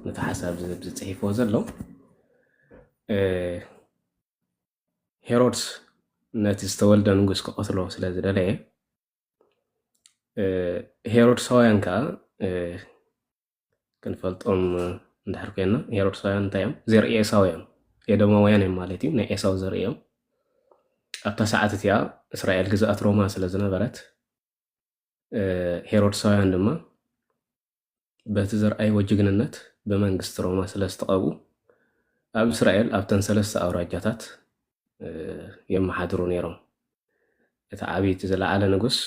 ነቲ ሓሳብ ዝፅሒፍዎ ዘሎ። ሄሮድስ ነቲ ዝተወልደ ንጉስ ክቐትሎ ስለ ዝደለየ፣ ሄሮድሳውያን ከዓ ክንፈልጦም እንድሕር ኮይና፣ ሄሮድሳውያን እንታይ እዮም? ዘርኢ ኤሳው እዮም። ኤዶማውያን እዮም ማለት እዩ። ናይ ኤሳው ዘርኢ እዮም። ኣብታ ሰዓት እቲኣ እስራኤል ግዝኣት ሮማ ስለ ዝነበረት፣ ሄሮድሳውያን ድማ በቲ ዘርኣይዎ ጅግንነት ብመንግስቲ ሮማ ስለ ዝተቐብኡ፣ ኣብ እስራኤል ኣብተን ሰለስተ ኣውራጃታት የመሓድሩ ነይሮም። እቲ ዓብይቲ ዝለዓለ ንጉስ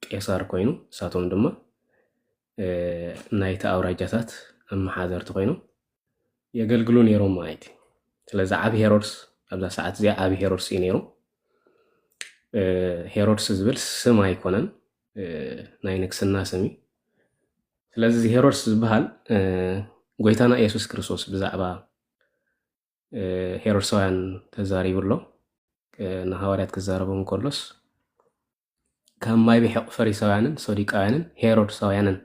ቄሳር ኮይኑ፣ ንሳቶም ድማ ናይቲ ኣውራጃታት ኣመሓደርቲ ኮይኖም የገልግሉ ነይሮም ማለት እዩ። ስለዚ ዓቢ ሄሮድስ ኣብዛ ሰዓት እዚኣ ዓቢ ሄሮድስ እዩ ነይሩ። ሄሮድስ ዝብል ስም ኣይኮነን፣ ናይ ንግስና ስም እዩ። ስለዚ እዚ ሄሮድስ ዝበሃል ጎይታና ኢየሱስ ክርስቶስ ብዛዕባ ሄሮድሳውያን ተዛሪቡ ኣሎ። ንሃዋርያት ክዛረቦም ከሎስ፣ ካብ ማይ ብሕቕ ፈሪሳውያንን ሰዱቃውያንን ሄሮድሳውያንን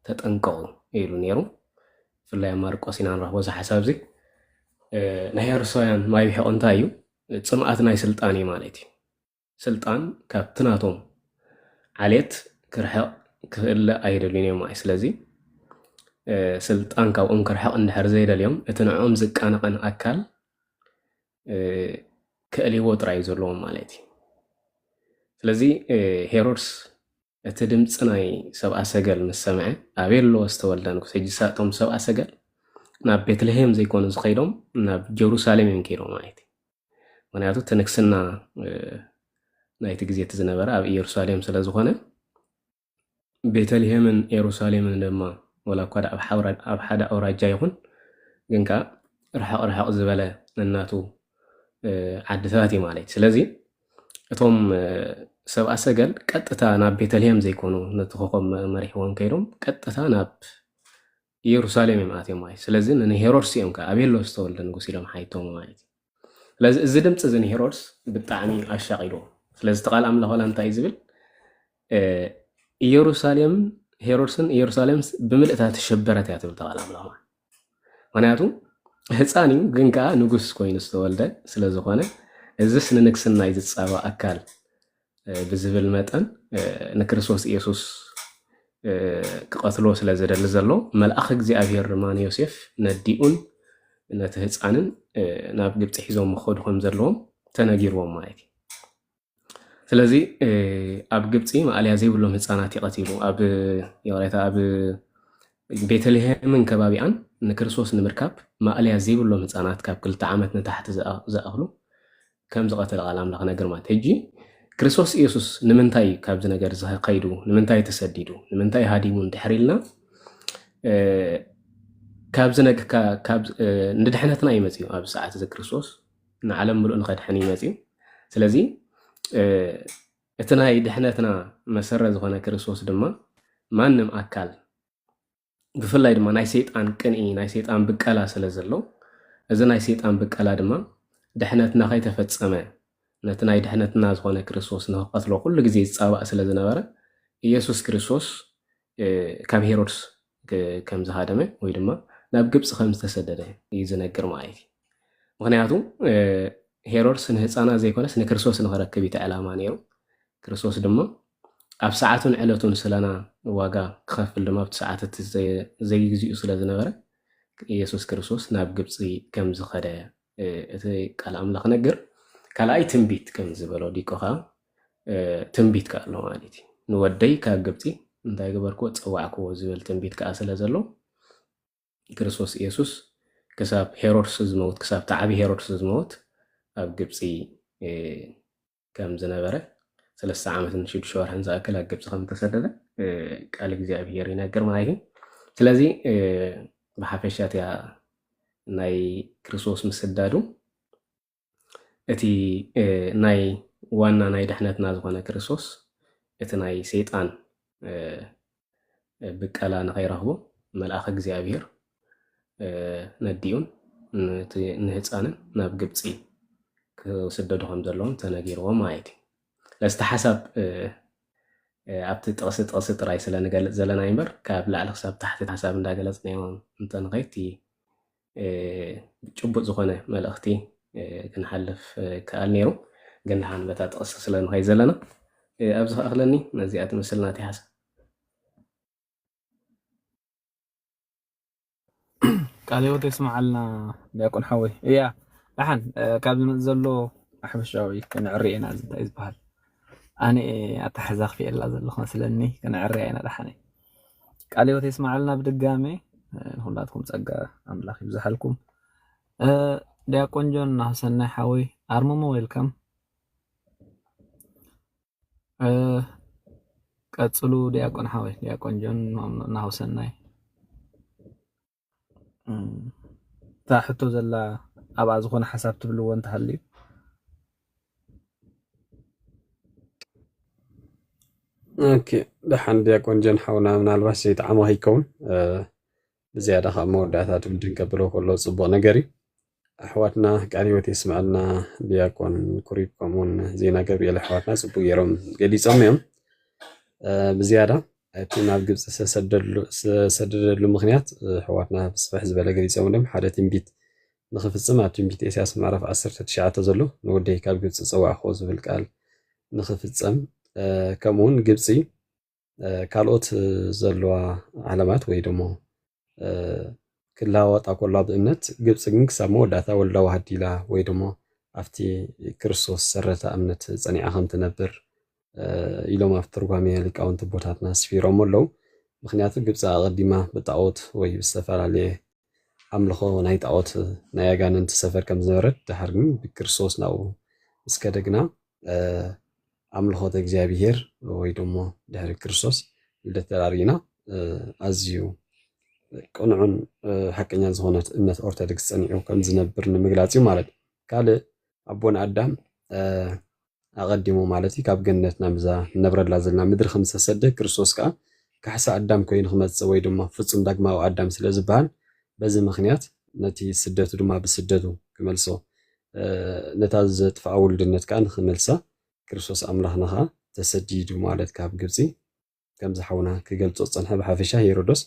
ተጠንቀቑ ኢሉ ነይሩ። ብፍላይ ኣብ ማርቆስ ኢና ንረኽቦ እዚ ሓሳብ እዚ። ናይ ሄሮድሳውያን ማይ ብሕቕ እንታይ እዩ? ጽምኣት ናይ ስልጣን እዩ ማለት እዩ። ስልጣን ካብቲ ናቶም ዓሌት ክርሕቕ ክኽእል ኣይደልዩን እዮም ማለት። ስለዚ ስልጣን ካብኦም ክርሕቕ እንድሕር ዘይደልዮም፣ እቲ ንዕኦም ዝቃነቐን ኣካል ክእልይዎ ጥራይ እዩ ዘለዎም ማለት እዩ። ስለዚ ሄሮድስ እቲ ድምፂ ናይ ሰብኣ ሰገል ምስ ሰምዐ፣ ኣበይ ኣሎ ዝተወልደ ንጉስ? ሕጂ እቶም ሰብኣ ሰገል ናብ ቤትልሄም ዘይኮኑ ዝኸይዶም፣ ናብ ጀሩሳሌም እዮም ከይዶም ማለት እዩ። ምክንያቱ እቲ ንግስና ናይቲ ግዜ እቲ ዝነበረ ኣብ ኢየሩሳሌም ስለ ዝኾነ፣ ቤተልሄምን ኢየሩሳሌምን ድማ ወላ እኳ ኣብ ሓደ ኣውራጃ ይኹን፣ ግን ከኣ ርሕቕ ርሕቕ ዝበለ ነናቱ ዓድታት እዩ ማለት እዩ። ስለዚ እቶም ሰብኣ ሰገል ቀጥታ ናብ ቤተልሄም ዘይኮኑ፣ ነቲ ኮኸብ መሪሕዎም ከይዶም ቀጥታ ናብ ኢየሩሳሌም እዮም ኣትዮም ማለት እዩ። ስለዚ ንሄሮድስ እዮም ከኣ ኣበይ ኣሎ ዝተወልደ ንጉስ ኢሎም ሓይቶም ማለት እዩ። ስለዚ እዚ ድምፂ እዚ ንሄሮድስ ብጣዕሚ ኣሻቒልዎ። ስለዚ እቲ ቃል ኣምላኽ ዋላ እንታይ እዩ ዝብል? ኢየሩሳሌም፣ ሄሮድስን ኢየሩሳሌም ብምልእታ ተሸበረት እያ ትብል እታ ቃል ኣምላኽ ማለት። ምክንያቱ ህፃን እዩ፣ ግን ከዓ ንጉስ ኮይኑ ዝተወልደ ስለ ዝኾነ፣ እዚስ ንንግስና እዩ ዝፃባእ ኣካል ብዝብል መጠን፣ ንክርስቶስ ኢየሱስ ክቐትሎ ስለ ዝደሊ ዘሎ፣ መልኣኽ እግዚኣብሔር ድማ ንዮሴፍ ነዲኡን ነቲ ህፃንን ናብ ግብፂ ሒዞም ክኸዱ ከም ዘለዎም ተነጊርዎም ማለት እዩ። ስለዚ ኣብ ግብፂ ማእለያ ዘይብሎም ህፃናት እዩ ቀቲሉ። ኣብ፣ ይቕሬታ፣ ኣብ ቤተልሔምን ከባቢኣን ንክርስቶስ ንምርካብ ማእለያ ዘይብሎም ህፃናት ካብ ክልተ ዓመት ንታሕቲ ዝኣ-፣ ዝኣኽሉ ከም ዝቐተለ ቃል ኣምላኽ ነግር ማለት። ሕጂ ክርስቶስ ኢየሱስ ንምንታይ እዩ ካብዚ ነገር እዚ ከይዱ? ንምንታይ ተሰዲዱ? ንምንታይ ሃዲሙ እንድሕር ኢልና፣ እ፣ ካብዚ ነግ-፣ ካ-፣ ካብ፣ እ፣ ንድሕነትና እዩ መጺኡ። ኣብዚ ሰዓት እዚ ክርስቶስ ንዓለም ምሉእ ንኸድሕን እዩ መጺኡ። ስለዚ፣ እ፣ እቲ ናይ ድሕነትና መሰረት ዝኾነ ክርስቶስ ድማ ማንም ኣካል፣ ብፍላይ ድማ ናይ ሰይጣን ቅንኢ፣ ናይ ሰይጣን ብቀላ ስለ ዘሎ፣ እዚ ናይ ሰይጣን ብቀላ ድማ ድሕነትና ከይተፈጸመ፣ ነቲ ናይ ድሕነትና ዝኾነ ክርስቶስ ንኽቐትሎ ኩሉ ግዜ ዝጻባእ ስለ ዝነበረ፣ ኢየሱስ ክርስቶስ፣ እ፣ ካብ ሄሮድስ ክ-፣ ከም ዝሃደመ ወይ ድማ ናብ ግብጺ ከም ዝተሰደደ እዩ ዝነግር ማለት እዩ። ምኽንያቱ፣ እ፣ ሄሮድስ ንህፃናት ዘይኮነስ ንክርስቶስ ንኽረክብ እዩ እቲ ዕላማ ነይሩ። ክርስቶስ ድማ ኣብ ሰዓቱን ዕለቱን ስለና ዋጋ ክኸፍል ድማ ኣብቲ ሰዓት እቲ ዘ-፣ ዘይግዚኡ ስለ ዝነበረ፣ ኢየሱስ ክርስቶስ ናብ ግብጺ ከም ዝኸደ፣ እ፣ እቲ ቃል ኣምላኽ ነግር። ካልኣይ ትንቢት ከም ዝበሎ ዲቆ ኸዓ፣ እ፣ ትንቢት ከኣ ኣሎ ማለት እዩ። ንወደይ ካብ ግብጺ እንታይ ገበርክዎ? ጸዋዕክዎ ዝብል ትንቢት ከኣ ስለ ዘሎ፣ ክርስቶስ ኢየሱስ ክሳብ ሄሮድስ ዝመውት፣ ክሳብ እቲ ዓቢ ሄሮድስ ዝመውት ኣብ ግብጺ፣ እ፣ ከም ዝነበረ፣ ሰለስተ ዓመትን ሽዱሽተ ወርሕን ዝኣክል ኣብ ግብጺ ከም ዝተሰደደ፣ እ፣ ቃል እግዚኣብሔር ይነግር ማለት እዩ። ስለዚ፣ እ፣ ብሓፈሻ እቲኣ ናይ ክርስቶስ ምስዳዱ እቲ፣ እ፣ ናይ ዋና ናይ ድሕነትና ዝኾነ ክርስቶስ፣ እቲ ናይ ሰይጣን፣ እ፣ ብቀላ ንኸይረኽቦ መልኣኽ እግዚኣብሔር፣ እ፣ ነዲኡን ነቲ ንህፃንን ናብ ግብፂ ክስደዱ ከም ዘለዎም ተነጊርዎም ማለት እዩ። ስለዚ እቲ ሓሳብ፣ እ፣ እ፣ ኣብቲ ጥቕሲ ጥቕሲ ጥራይ ስለ ንገልጽ ዘለና እዩ እምበር፣ ካብ ላዕሊ ክሳብ ታሕቲ እቲ ሓሳብ እንዳገለጽናዮ እንተንኸይድ፣ እቲ፣ እ፣ ጭቡጥ ዝኾነ መልእኽቲ፣ እ፣ ክንሓልፍ፣ እ፣ ክኣል ነይሩ። ግን ደሓን በታ ጥቕሲ ስለ ንኸይድ ዘለና፣ እ፣ ኣብዚ ከኣኽለኒ ነዚኣ ትመስል ናተይ ሓሳብ። ቃለ ህይወት የስምዓልና ዲያቆን ሓወይ። እያ፣ ደሓን፣ እ፣ ካብ ዝመጽእ ዘሎ ሓፈሻዊ ከነዕሪ ኢና፣ እዚ እንታይ እዩ ዝበሃል? ኣነ እየ ኣተሓሕዛ ክፍኤላ ዘለኹ መስለኒ፣ ከነዕሪ ኢና ደሓን። ቃለ ህይወት የስምዓልና ብድጋሜ፣ እ፣ ንኹላትኩም ጸጋ ኣምላኽ ይብዝሓልኩም። እ፣ ዲያቆን ጆን ናሁሰናይ ሓወይ፣ ኣርምሞ፣ ዌልካም። እ፣ ቀጽሉ ዲያቆን ሓወይ፣ ዲያቆን ጆን ናሁሰናይ። እም፣ እታ ሕቶ ዘላ ኣብኣ ዝኾነ ሓሳብ ትብልዎ እንተሃልዩ? ኦኬ፣ ደሓን ዲያቆን ጆን ሓውና፣ ምናልባሽ ዘይጠዓሞ ከይከውን፣ እ፣ ብዝያዳ ካብ መወዳእታ ድምድም ከብሎ ከሎ ጽቡቕ ነገር እዩ። ኣሕዋትና ቃለ ህይወት የስምዐልና፣ ዲያቆን ኩሪብ ከምኡውን ዜና ገብርኤል ኣሕዋትና ጽቡቕ ገይሮም ገሊጾም እዮም። እ፣ ብዝያዳ እቲ ናብ ግብጺ ዝተሰደሉ-፣ ዝተሰደደሉ ምኽንያት፣ እ፣ ኣሕዋትና ብስፍሕ ዝበለ ገሊጾም እዮም። ሓደ ትንቢት ንኽፍጽም፣ ኣብ ትንቢት ኤስያስ ምዕራፍ ዓሰርተ ትሽዓተ ዘሎ፣ "ንወደይ ካብ ግብጺ ጸዋዕክዎ" ዝብል ቃል ንኽፍጸም፣ እ፣ ከምኡውን ግብጺ፣ እ፣ ካልኦት ዘለዋ ዓለማት ወይ ደሞ፣ እ፣ ክለዋወጣ ከለዋ ብእምነት፣ ግብጺ ግን ክሳብ መወዳእታ ወልዳ ዋህዲ ኢላ ወይ ደሞ ኣብቲ ክርስቶስ ሰረታ እምነት ጸኒዓ ከም ትነብር፣ እ፣ ኢሎም ኣብ ትርጓሜ ሊቃውንቲ ኣቦታትና ኣስፊሮም ኣለዉ። ምኽንያቱ ግብጺ ኣቐዲማ ብጣኦት ወይ ብዝተፈላለየ ኣምልኾ ናይ ጣኦት፣ ናይ ኣጋንንቲ ሰፈር ከም ዝነበረት፣ ድሓር ግን ብክርስቶስ ናብኡ ምስ ከደ ግና፣ እ፣ ኣምልኾተ እግዚኣብሄር ወይ ደሞ ድሕሪ ክርስቶስ ልደት ተራእዩና፣ እ፣ ኣዝዩ ቅኑዕን፣ እ፣ ሓቀኛን ዝኾነት እምነት ኦርቶዶክስ ጸኒዑ ከም ዝነብር ንምግላጽ እዩ ማለት እዩ። ካልእ ኣቦና ኣዳም፣ እ፣ ኣቐዲሙ ማለት እዩ ካብ ገነት ናብዛ ንነብረላ ዘለና ምድሪ ከም ዝተሰደ፣ ክርስቶስ ከኣ ካሕሳ ኣዳም ኮይኑ ክመጽእ ወይ ድማ ፍጹም ዳግማዊ ኣዳም ስለ ዝበሃል፣ በዚ ምኽንያት ነቲ ስደቱ ድማ ብስደቱ ክመልሶ፣ እ፣ ነታ ዘጥፍኣ ውሉድነት ከኣ ንኽመልሳ ክርስቶስ ኣምላኽና ከኣ ተሰዲዱ ማለት ካብ ግብጺ፣ ከምዚ ሓውና ክገልጾ ዝጸንሐ፣ ብሓፈሻ ሄሮዶስ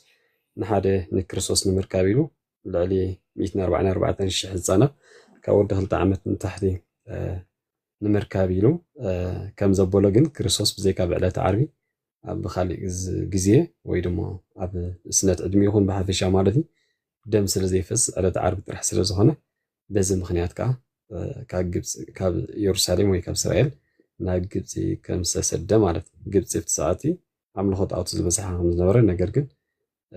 ንሓደ ንክርስቶስ ንምርካብ ኢሉ ልዕሊ ሚእትን ኣርባዓን ኣርባዕተን ሽሕ ህጻናት ካብ ወዲ ክልተ ዓመት ንታሕቲ፣ እ፣ ንምርካብ ኢሉ፣ እ፣ ከም ዘበሎ ግን ክርስቶስ ብዘይካ ብዕለተ ዓርቢ ኣብ ካልእ ግዝ-፣ ግዜ ወይ ደሞ ኣብ ስነት ዕድሚኡ ይኹን ብሓፈሻ ማለት እዩ ደም ስለ ዘይፈስ ዕለተ ዓርቢ ጥራሕ ስለ ዝኾነ በዚ ምኽንያት ከኣ፣ እ፣ ካብ ግብጺ፣ ካብ ኢየሩሳሌም ወይ ካብ እስራኤል ናብ ግብጺ ከም ዝተሰደ ማለት እዩ። ግብጺ ኣብቲ ሰዓት ኣምልኾ ጣኦት ዝበዝሓ ከም ዝነበረ፣ ነገር ግን፣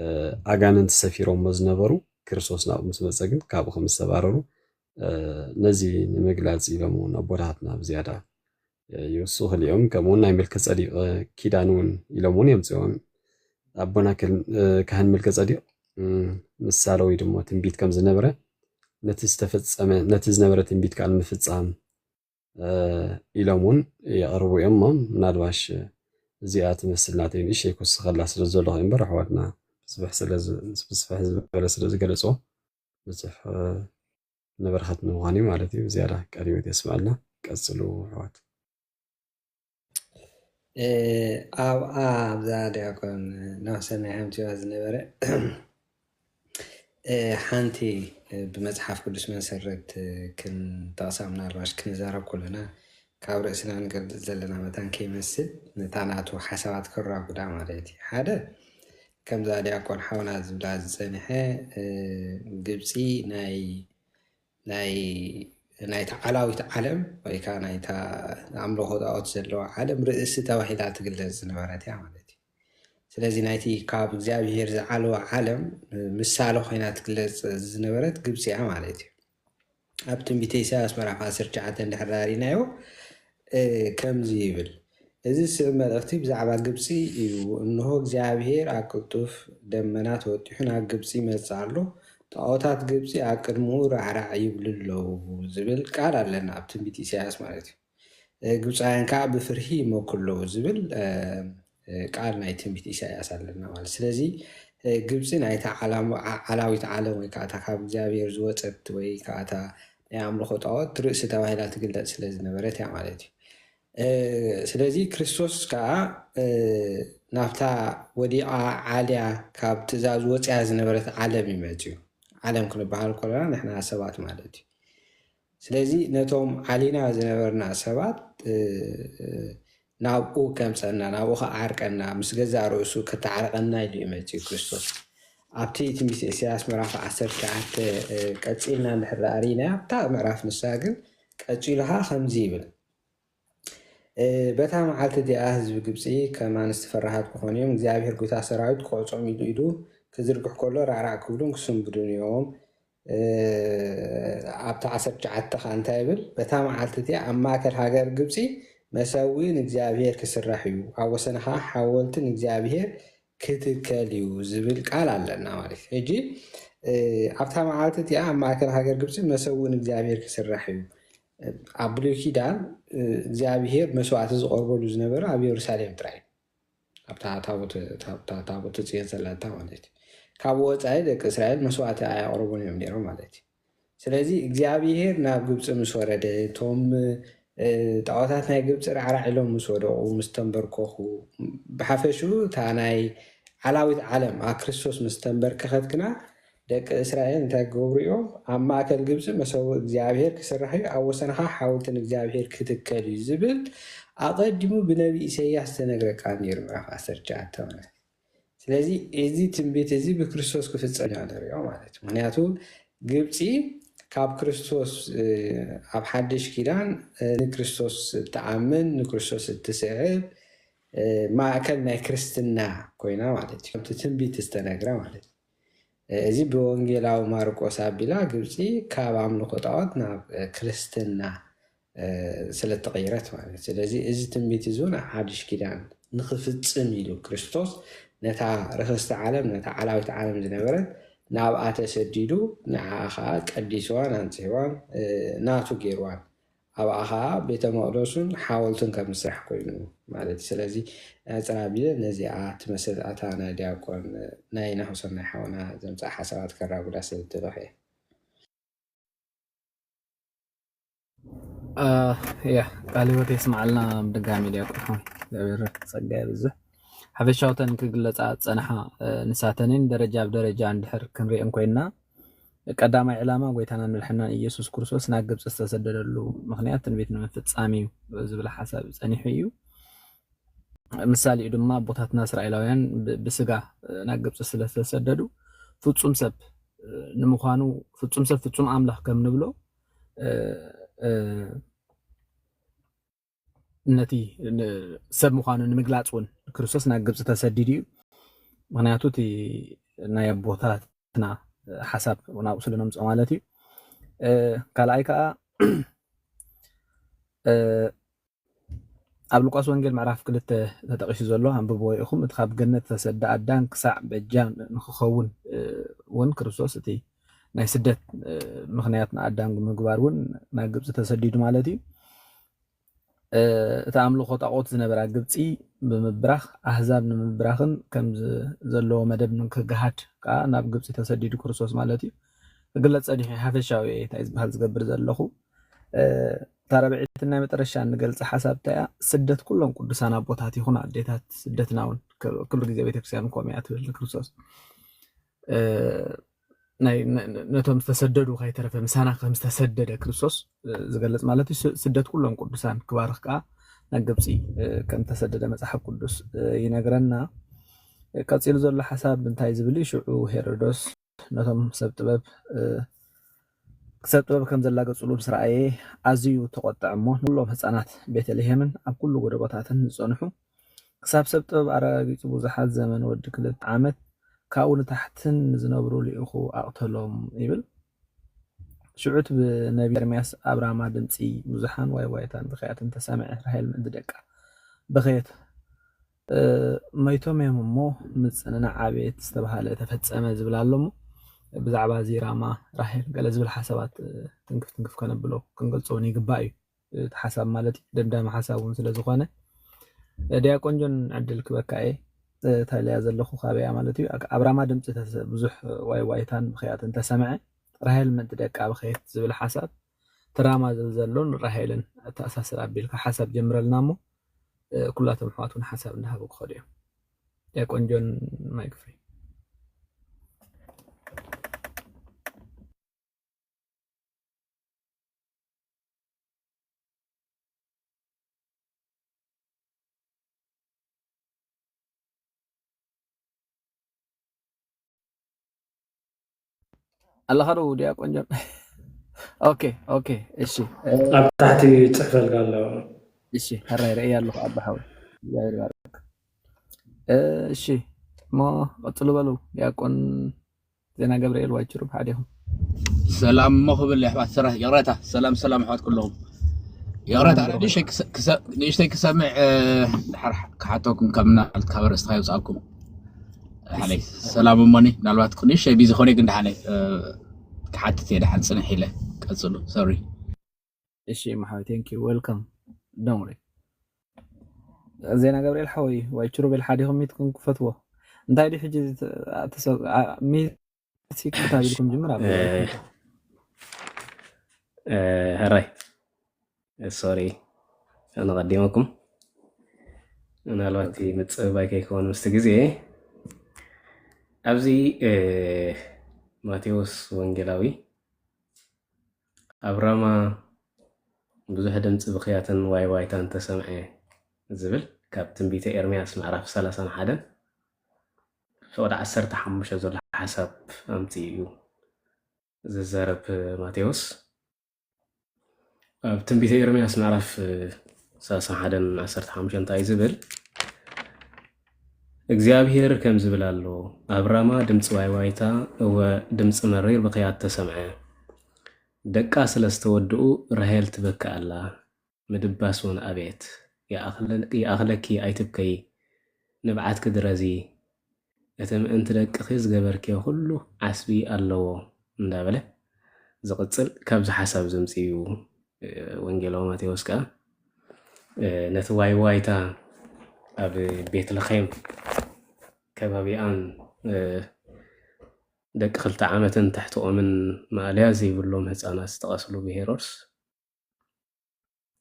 እ፣ ኣጋንንቲ ሰፊሮሞ ዝነበሩ ክርስቶስ ናብኡ ምስ መጸ ግን ካብኡ ከም ዝተባረሩ፣ እ፣ ነዚ ንምግላጽ ኢሎም እውን ኣቦታትና ብዝያዳ፣ እ፣ ይውስኹ ክልኦም። ከምኡ እውን ናይ መልከ ጸዲቕ፣ እ፣ ኪዳን እውን ኢሎም እውን የምጽኦም። ኣቦና ክል-፣ እ፣ ካህን መልከ ጸዲቕ፣ እ፣ ምሳሌ ወይ ድማ ትንቢት ከም ዝነበረ፣ ነቲ ዝተፈጸመ፣ ነቲ ዝነበረ ትንቢት ከኣ ንምፍጻም፣ እ፣ ኢሎም እውን የቕርቡ እዮም። እሞ ምናልባሽ እዚኣ ትመስል ናተይ ንእሽተይ ክውስኸላ ስለ ዘለኹ እምበር፣ ኣሕዋትና ብስፍሕ ስለ ዝ-፣ ብስፍሕ ዝበለ ስለ ዝገለጽዎ፣ ብዙሕ፣ እ፣ ንበረኸት ንምዃን እዩ ማለት እዩ። ዝያዳ ቃለ ህይወት የስምዐልና። ቀጽሉ ኣሕዋት። እ፣ ኣብኣ ኣብዛ ዲያቆን ናሁሰናይ ኣምጺዋ ዝነበረ፣ እ፣ ሓንቲ፣ እ፣ ብመጽሓፍ ቅዱስ መሰረት፣ እ፣ ክንጠቕሳ ምናልባሽ ክንዛረብ ከለና ካብ ርእስና ንገልጽ ዘለና መታን ከይመስል ነታ ናቱ ሓሳባት ከራጉዳ ማለት እዩ። ሓደ፣ ከምዛ ዲያቆን ሓውና ዝብላ ዝጸንሐ፣ እ፣ ግብጺ ናይ፣ ናይ፣ ናይታ ዓላዊት ዓለም ወይ ከኣ ናይታ ኣምልኾ ጣኦት ዘለዋ ዓለም ርእሲ ተባሂላ ትግለጽ ዝነበረት እያ ማለት እዩ። ስለዚ ናይቲ ካብ እግዚኣብሔር ዝዓለወ ዓለም ምሳሌ ኮይና ትግለጽ ዝነበረት ግብፂ እያ ማለት እዩ። ኣብ ትንቢተ ኢሳያስ ምዕራፍ ዓሰርተ ትሽዓተ እንድሕር ርኢናዮ ከምዚ ይብል። እዚ ዝስዕብ መልእኽቲ ብዛዕባ ግብፂ እዩ። እንሆ እግዚኣብሔር ኣብ ቅልጡፍ ደመና ተወጢሑ ናብ ግብፂ ይመጽእ ኣሎ። ጣዖታት ግብፂ ኣብ ቅድሚኡ ራዕራዕ ይብሉ ኣለዉ ዝብል ቃል ኣለና ኣብ ትንቢት ኢሳያስ ማለት እዩ። ግብፃውያን ከዓ ብፍርሂ ይመኩ ኣለዉ ዝብል ቃል ናይ ትንቢት ኢሳያስ ኣለና ማለት። ስለዚ ግብፂ ናይታ ዓላዊት ዓለም ወይ ከዓ ካብ እግዚኣብሔር ዝወፀት ወይ ከዓ ናይ ኣምልኾ ጣዖት ርእሲ ተባሂላ ትግለፅ ስለ ዝነበረት እያ ማለት እዩ። ስለዚ ክርስቶስ ከዓ ናብታ ወዲቓ ዓልያ ካብ ትእዛዝ ወፅያ ዝነበረት ዓለም ይመፅዩ። ዓለም ክንበሃል ከለና ንሕና ሰባት ማለት እዩ። ስለዚ ነቶም ዓሊና ዝነበርና ሰባት ናብኡ ከምፀና ናብኡ ከዓርቀና ምስ ገዛ ርእሱ ከተዓርቀና ኢሉ እዩ መፅዩ ክርስቶስ። ኣብቲ ትንቢት ኢሳያስ ምዕራፍ ዓሰርተ ትሽዓተ ቀፂልና እንድሕር ርኢና ኣብታ ምዕራፍ ንሳ ግን ቀፂሉካ ከምዚ ይብል። በታ መዓልቲ እቲኣ ህዝቢ ግብፂ ከም ኣንስቲ ፈራሃት ክኾኑ እዮም። እግዚኣብሔር ጎይታ ሰራዊት ክቆርጾም ኢሉ ኢዱ ክዝርግሕ ከሎ ራዕራዕ ክብሉን ክስንብዱን እዮም። ኣብቲ ዓሰርተ ትሽዓተ ከዓ እንታይ ይብል? በታ መዓልቲ እቲኣ ኣብ ማእከል ሃገር ግብፂ መሰውኢ ንእግዚኣብሔር ክስራሕ እዩ፣ ኣብ ወሰንኻ ሓወልቲ ንእግዚኣብሔር ክትከል እዩ ዝብል ቃል ኣለና ማለት እዩ። ሕጂ ኣብታ መዓልቲ እቲኣ ኣብ ማእከል ሃገር ግብፂ መሰውኢ ንእግዚኣብሔር ክስራሕ እዩ። ኣብ ብሉይ ኪዳን እግዚኣብሔር መስዋዕቲ ዝቐርበሉ ዝነበረ ኣብ የሩሳሌም ጥራይ ኣብታ ታቦተ ጽዮን ዘለታ ማለት እዩ። ካብ ወፃኢ ደቂ እስራኤል መስዋዕቲ ኣያቕርቡን እዮም ነይሮም ማለት እዩ። ስለዚ እግዚኣብሔር ናብ ግብፂ ምስ ወረደ እቶም ጣዖታት ናይ ግብፂ ራዕራዕ ኢሎም ምስ ወደቑ ምስ ተንበርከኹ ብሓፈሽኡ እታ ናይ ዓላዊት ዓለም ኣብ ክርስቶስ ምስ ተንበርከኸት ግና ደቂ እስራኤል እንታይ ክገብሩ እዮም? ኣብ ማእከል ግብፂ መሰውኢ እግዚኣብሔር ክስራሕ እዩ፣ ኣብ ወሰንኻ ሓወልቲ ንእግዚኣብሔር ክትከል እዩ ዝብል ኣቐዲሙ ብነቢ ኢሳይያስ ዝተነግረ ቃል ነይሩ፣ ምዕራፍ ዓሰርተ ትሽዓተ ማለት እዩ። ስለዚ እዚ ትንቢት እዚ ብክርስቶስ ክፍጸም ኢና ንሪኦ ማለት እዩ። ምክንያቱ ግብፂ ካብ ክርስቶስ ኣብ ሓድሽ ኪዳን ንክርስቶስ እትኣምን ንክርስቶስ እትስዕብ ማእከል ናይ ክርስትና ኮይና ማለት እዩ። እቲ ትንቢት ዝተነግረ ማለት እዩ። እዚ ብወንጌላዊ ማርቆስ ኣቢላ ግብፂ ካብ ኣምልኾ ጣዖት ናብ ክርስትና ስለተቐይረት ማለት እዩ። ስለዚ እዚ ትንቢት እዚ እውን ኣብ ሓድሽ ኪዳን ንኽፍፅም ኢሉ ክርስቶስ ነታ ርኽስቲ ዓለም ነታ ዓላዊት ዓለም ዝነበረት ናብኣ ተሰዲዱ ንዓኣ ከዓ ቀዲስዋን ኣንፅህዋን ናቱ ገይርዋን ኣብኣ ከዓ ቤተ መቕደሱን ሓወልቱን ከም ዝስራሕ ኮይኑ ማለት እዩ። ስለዚ ኣፅር ኣቢለ ነዚኣ ትመስል ኣታ ናይ ዲያቆን ናይ ናሁሰናይ ሓውና ዘምፅኣ ሓሳባት ከራጉዳ ስለ ዝደለኹ እየ። ያ ቃለ ህይወት የስምዓልና ብድጋሚ ዲያቆን ሓወይ እግዚኣብሔር ጸጋ የብዝሕ። ሓፈሻውተን ክግለጻ ዝጸንሓ ንሳተንን ደረጃ ብደረጃ እንድሕር ክንሪአን ኮይንና ቀዳማይ ዕላማ ጎይታናን መድሓኒናን ኢየሱስ ክርስቶስ ናብ ግብፂ ዝተሰደደሉ ምኽንያት ትንቢት ንምፍጻም እዩ ዝብል ሓሳብ ጸኒሑ እዩ። ምሳሌኡ ድማ ኣቦታትና እስራኤላውያን ብስጋ ናብ ግብፂ ስለዝተሰደዱ ፍፁም ሰብ ንምዃኑ ፍፁም ሰብ ፍፁም ኣምላኽ ከም ንብሎ ነቲ ሰብ ምዃኑ ንምግላፅ እውን ክርስቶስ ናብ ግብፂ ተሰዲዱ እዩ። ምክንያቱ እቲ ናይ ኣቦታትና ሓሳብ ናብኡ ስለ ነምፅኦ ማለት እዩ። ካልኣይ ከዓ ኣብ ሉቃስ ወንጌል ምዕራፍ ክልተ ተጠቒሱ ዘሎ ኣንብብዎ ኢኹም። እቲ ካብ ገነት ዝተሰደ ኣዳም ክሳዕ በጃ ንክኸውን እውን ክርስቶስ እቲ ናይ ስደት ምኽንያት ንኣዳም ምግባር እውን ናብ ግብፂ ተሰዲዱ ማለት እዩ። እቲ ኣምልኾ ጣዖት ዝነበራ ግብፂ ብምብራኽ ኣህዛብ ንምብራኽን ከም ዘለዎ መደብ ንክገሃድ ከዓ ናብ ግብፂ ተሰዲዱ ክርስቶስ ማለት እዩ። ክግለፅ ጸኒሑ ሓፈሻዊ እንታይ ዝበሃል ዝገብር ዘለኹ እታ ረብዒትን ናይ መጠረሻ እንገልፃ ሓሳብ እንታይ እያ? ስደት ኩሎም ቅዱሳን ኣቦታት ይኹን ኣዴታት ስደትና እውን ኩሉ ግዜ ቤተክርስትያን ከምኡ እያ ትብል ንክርስቶስ ነቶም ዝተሰደዱ ከይተረፈ ምሳና ከም ዝተሰደደ ክርስቶስ ዝገልፅ ማለት እዩ። ስደት ኩሎም ቅዱሳን ክባርኽ ከዓ ናብ ግብፂ ከም ዝተሰደደ መፅሓፍ ቅዱስ ይነግረና። ቀፂሉ ዘሎ ሓሳብ እንታይ ዝብል እዩ? ሽዑ ሄሮዶስ ነቶም ሰብ ጥበብ ሰብ ጥበብ ከም ዘላገፅሉ ምስ ረኣየ ኣዝዩ ተቖጥዐ እሞ ንኩሎም ህፃናት ቤተልሔምን ኣብ ኩሉ ጎደቦታትን ዝፀንሑ ክሳብ ሰብ ጥበብ ኣረጋጊጹ ብዙሓት ዘመን ወዲ ክልተ ዓመት ካብኡ ንታሕትን ንዝነብሩ ልኢኹ ኣቕተሎም ይብል። ሽዑት ብነቢ ኤርምያስ ኣብ ራማ ድምፂ ብዙሓን ዋይ ዋይታን ብኽያትን ተሰምዐ። ራሄል ምእንቲ ደቃ በኸየት። መይቶም እዮም እሞ ምጽንናዕ ኣቤት ዝተባህለ ተፈጸመ ዝብል ኣሎ እሞ ብዛዕባ እዚ ራማ ራሄል ገለ ዝብል ሓሳባት ትንክፍ ትንክፍ ከነብሎ ክንገልጾ እውን ይግባእ እዩ። እቲ ሓሳብ ማለት እዩ ደምዳሚ ሓሳብ እውን ስለ ዝኾነ ዲያቆን ጆን ዕድል ክበካ እየ። ተልያ ዘለኹ ካበያ ማለት እዩ ኣብ ራማ ድምፂ ብዙሕ ዋይ ዋይታን ብኽያትን ተሰምዐ። ራሄል ምእንቲ ደቃ ብኸየት ዝብል ሓሳብ ትራማ ዝብል ዘሎን ራሄልን ኣተኣሳስር ኣቢልካ ሓሳብ ጀምረልና እሞ ኩላቶም ኣሕዋት እውን ሓሳብ እንዳሃቡ ክኸዱ እዮም። ዲያቆን ጆን ማይክ ፍሪ። ኣለኻ ዶ ዲያቆን ጆን? ኦኬ ኦኬ። እሺ ኣብ ታሕቲ ይፅሕፈልካ ኣሎ። እሺ፣ ሕራይ ርእየ ኣለኹ ኣባ ሓወይ። እግዚኣብሔር ይባርክ። እሺ እሞ ቀፅሉ በሉ ዲያቆን ዜና ገብርኤል ዋይችሩ ብሓደ ኢኹም። ሰላም እሞ ክብል የሕዋት ስራሕ ይቕረታ። ሰላም ሰላም ኣሕዋት ኩለኹም። ይቕረታ ኣነ ንእሽተይ ክሰ- ክሰ- ንእሽተይ ክሰምዕ እ፣ ድሓር ክሓተኩም ካብ ምናልባት ካብ ኣርእስቲ ከየውፃእኩም ሓለይ ሰላም እሞኒ ምናልባት ንእሽተይ ቢዚ ኮነ ግን ድሓለይ እ፣ ክሓትት እየ ድሓን ፅንሕ ኢለ ቀፅሉ ሶሪ። እሺ እሞ ሓወይ thank you welcome don't worry። ዜና ገብርኤል ሓወይ ዋይችሩ ቤል ሓዲኹም ሚትኩም ክፈትዎ እንታይ ድዩ ሕጂ ተ- ተሰ- አ- ሚት ሲክታ ቢልኩም ጅምር ኣብ ሕራይ ሶሪ ኣነቐዲመኩም ምናልባት ምፅብባይ ከይከውን ምስቲ ግዜ ኣብዚ ማቴዎስ ወንጌላዊ ኣብ ራማ ብዙሕ ድምፂ ብኽያትን ዋይ ዋይታን ተሰምዐ ዝብል ካብ ትንቢተ ኤርምያስ ምዕራፍ ሰላሳን ሓደን ፍቕዲ ዓሰርተ ሓሙሽተ ዘሎ ሓሳብ ኣምፂኡ እዩ ዝዛረብ ማቴዎስ። ኣብ ትንቢተ ኤርምያስ ምዕራፍ ሰላሳን ሓደን ዓሰርተ ሓሙሽተ እንታይ እዩ ዝብል? እግዚኣብሄር ከም ዝብል ኣሎ፣ ኣብ ራማ ድምፂ ዋይዋይታ፣ እወ ድምፂ መሪር ብኽያት ተሰምዐ። ደቃ ስለ ዝተወድኡ ራሄል ትበኪ ኣላ፣ ምድባስ እውን ኣቤት። ይኣኽለኪ ኣይትብከዪ፣ ንብዓትኪ ድረዚ፣ እቲ ምእንቲ ደቅኺ ዝገበርክዮ ኩሉ ዓስቢ ኣለዎ እንዳበለ ዝቕጽል ካብዚ ሓሳብ ዘምጽኡ እዩ። ወንጌላዊ ማቴዎስ ከኣ ነቲ ዋይ ዋይታ ኣብ ቤትልኼም ከባቢኣን ደቂ ክልተ ዓመትን ትሕቲ ኦምን ማእለያ ዘይብሎም ህፃናት ዝተቐስሉ ብሄሮድስ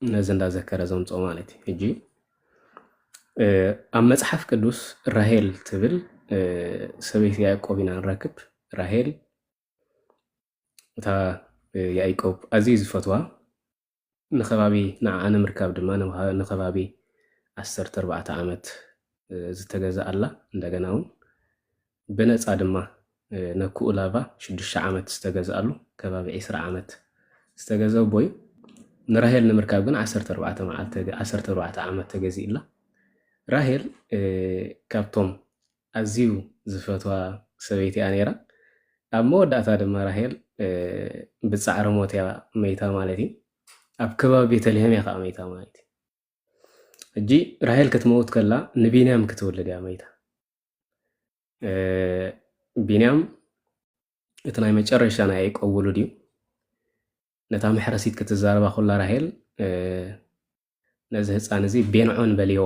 ነዚ እንዳዘከረ ዘምፅኦ ማለት እዩ። ሕጂ ኣብ መፅሓፍ ቅዱስ ራሄል ትብል ሰበይቲ ያዕቆብ ኢና ንረክብ። ራሄል እታ ያዕቆብ ኣዝዩ ዝፈትዋ ንከባቢ ንዓኣ ንምርካብ ድማ ንከባቢ ዓሰርተ ኣርባዕተ ዓመት ዝተገዝኣላ እንደገና እውን ብነፃ ድማ ነክኡ ላቫ ሽዱሽተ ዓመት ዝተገዝኣሉ ከባቢ ዒስራ ዓመት ዝተገዘ ኣቦ እዩ። ንራሄል ንምርካብ ግን ዓሰርተ ኣርባዕተ መዓልቲ ዓሰርተ ኣርባዕተ ዓመት ተገዚእላ። ራሄል ካብቶም ኣዝዩ ዝፈትዋ ሰበይቲ እያ ነይራ። ኣብ መወዳእታ ድማ ራሄል ብፃዕሪ ሞት እያ መይታ ማለት እዩ። ኣብ ከባቢ ቤተልሔም እያ ከዓ መይታ ማለት እዩ። ሕጂ ራሄል ክትመውት ከላ ንቢንያም ክትውልድ እያ መይታ። ቢንያም እቲ ናይ መጨረሻ ናይ ያዕቆብ ውሉድ እዩ። ነታ መሕረሲት ክትዛረባ ኩላ ራሄል ነዚ ህፃን እዚ ቤንዖን በልዮ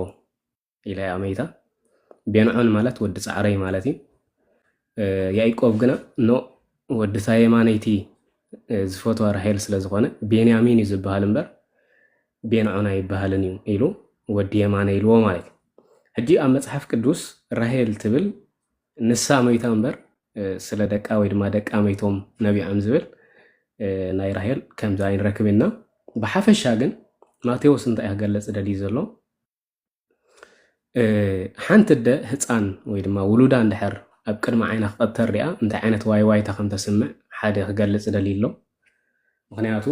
ኢላ እያ መይታ። ቤንዖን ማለት ወዲ ፃዕረይ ማለት እዩ። ያዕቆብ ግና ኖ ወዲ እታ የማነይቲ ዝፈትዋ ራሄል ስለ ዝኾነ ቤንያሚን እዩ ዝበሃል እምበር ቤንዖን ኣይበሃልን እዩ ኢሉ ወዲ የማነ ኢልዎ ማለት እዩ። ሕጂ ኣብ መፅሓፍ ቅዱስ ራሄል ትብል ንሳ መይታ እምበር ስለ ደቃ ወይ ድማ ደቃ መይቶም ነቢዖም ዝብል ናይ ራሄል ከምዚ ኣይንረክብ ኢና። ብሓፈሻ ግን ማቴዎስ እንታይ ክገልፅ ደልዩ ዘሎ ሓንቲ ኣደ ህፃን ወይ ድማ ውሉዳ እንድሕር ኣብ ቅድሚ ዓይና ክቐተል ሪኣ እንታይ ዓይነት ዋይ ዋይታ ከም ተስምዕ ሓደ ክገልፅ ደልዩ ኣሎ። ምክንያቱ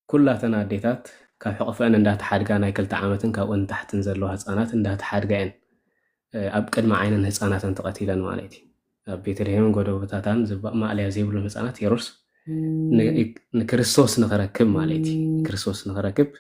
ኩላተን ኣዴታት ካብ ሕቑፈን እንዳተሓድጋ፣ ናይ ክልተ ዓመትን ካብኡ ንታሕትን ዘለዋ ህፃናት እንዳተሓድጋ እየን ኣብ ቅድሚ ዓይነን ህፃናተን ተቐቲለን ማለት እዩ። ኣብ ቤተልሔምን ጎደቦታታን ዝባእ ማእለያ ዘይብሎም ህፃናት ሄሮድስ ንክርስቶስ ንክረክብ ማለት እዩ። ክርስቶስ ንክረክብ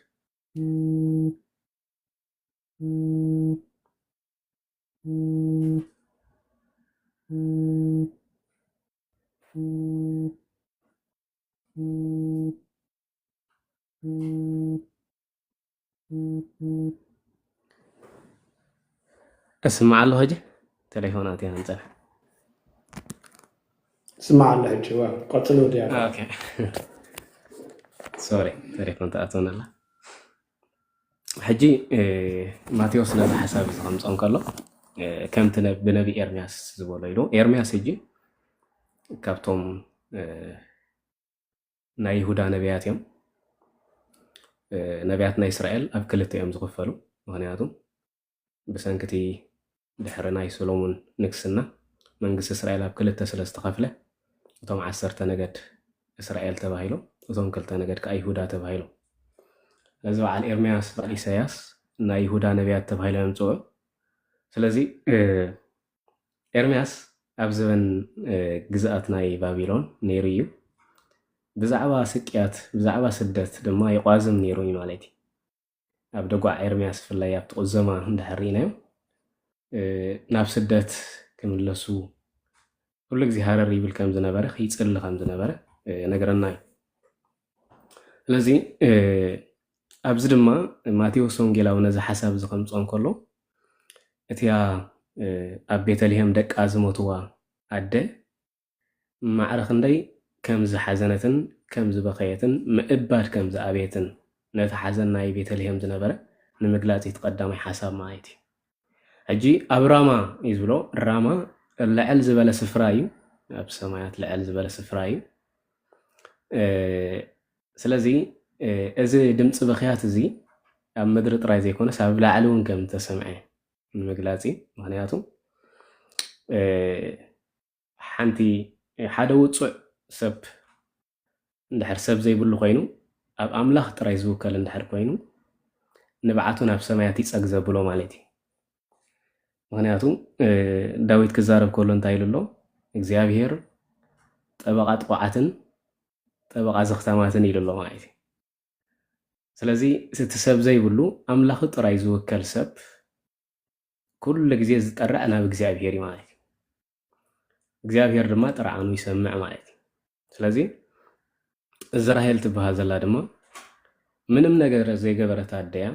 እስማዕ ኣሎ ሕጂ። ተሌፎናት እያ ንፀንሕ። እስማዕ ኣሎ ሕጂ። ዋ፣ ቀፅሉ ድያ። ሶሪ፣ ተሌፎን ተኣትወና ኣላ። ሕጂ ማቴዎስ ነዚ ሓሳብ እዚ ከምፅኦ እንከሎ ከምቲ ብነቢ ኤርሚያስ ዝበሎ ኢሉ። ኤርሚያስ ሕጂ ካብቶም ናይ ይሁዳ ነቢያት እዮም። ነቢያት ናይ እስራኤል ኣብ ክልተ እዮም ዝኽፈሉ። ምክንያቱ ብሰንክቲ ድሕሪ ናይ ሰሎሙን ንግስና መንግስቲ እስራኤል ኣብ ክልተ ስለ ዝተኸፍለ እቶም ዓሰርተ ነገድ እስራኤል ተባሂሎም፣ እቶም ክልተ ነገድ ከዓ ይሁዳ ተባሂሎም። ስለዚ በዓል ኤርምያስ በዓል ኢሳያስ ናይ ይሁዳ ነቢያት ተባሂሎም እዮም ዝፅውዑ። ስለዚ ኤርምያስ ኣብ ዘበን ግዝኣት ናይ ባቢሎን ነይሩ እዩ። ብዛዕባ ስቅያት ብዛዕባ ስደት ድማ ይቋዝም ነይሩ እዩ ማለት እዩ። ኣብ ደጓዕ ኤርምያስ ብፍላይ ኣብቲ ቁዘማ እንድሕር ርኢናዮ ናብ ስደት ክምለሱ ኩሉ ግዜ ሃረር ይብል ከም ዝነበረ ይፅሊ ከም ዝነበረ ነገረና እዩ። ስለዚ ኣብዚ ድማ ማቴዎስ ወንጌላዊ ነዚ ሓሳብ እዚ ከምፅኦ እንከሎ እቲያ ኣብ ቤተልሔም ደቃ ዝሞትዋ ኣደ ማዕረ ክንደይ ከም ዝሓዘነትን ከም ዝበኸየትን ምእባድ ከም ዝኣበየትን ነቲ ሓዘን ናይ ቤተልሔም ዝነበረ ንምግላፅ እቲ ቀዳማይ ሓሳብ ማለት እዩ። ሕጂ ኣብ ራማ እዩ ዝብሎ። ራማ ልዕል ዝበለ ስፍራ እዩ፣ ኣብ ሰማያት ልዕል ዝበለ ስፍራ እዩ። ስለዚ እዚ ድምፂ ብኽያት እዚ ኣብ ምድሪ ጥራይ ዘይኮነስ ኣብ ላዕሊ እውን ከም ዝተሰምዐ ንምግላፅ እዩ። ምክንያቱ ሓንቲ ሓደ ውፁዕ ሰብ እንድሕር ሰብ ዘይብሉ ኮይኑ ኣብ ኣምላኽ ጥራይ ዝውከል እንድሕር ኮይኑ ንብዓቱ ናብ ሰማያት ይፀግ ዘብሎ ማለት እዩ። ምክንያቱ ዳዊት ክዛረብ ከሎ እንታይ ኢሉ ኣሎ? እግዚኣብሔር ጠበቓ ጥቑዓትን ጠበቓ ዘኽታማትን ኢሉ ኣሎ ማለት እዩ። ስለዚ እቲ ሰብ ዘይብሉ ኣምላኽ ጥራይ ዝውከል ሰብ ኩሉ ግዜ ዝጠርዕ ናብ እግዚኣብሔር እዩ ማለት እዩ። እግዚኣብሔር ድማ ጥርዓኑ ይሰምዕ ማለት እዩ። ስለዚ እዚ ራሄል ትበሃል ዘላ ድማ ምንም ነገር ዘይገበረት ኣደ እያ።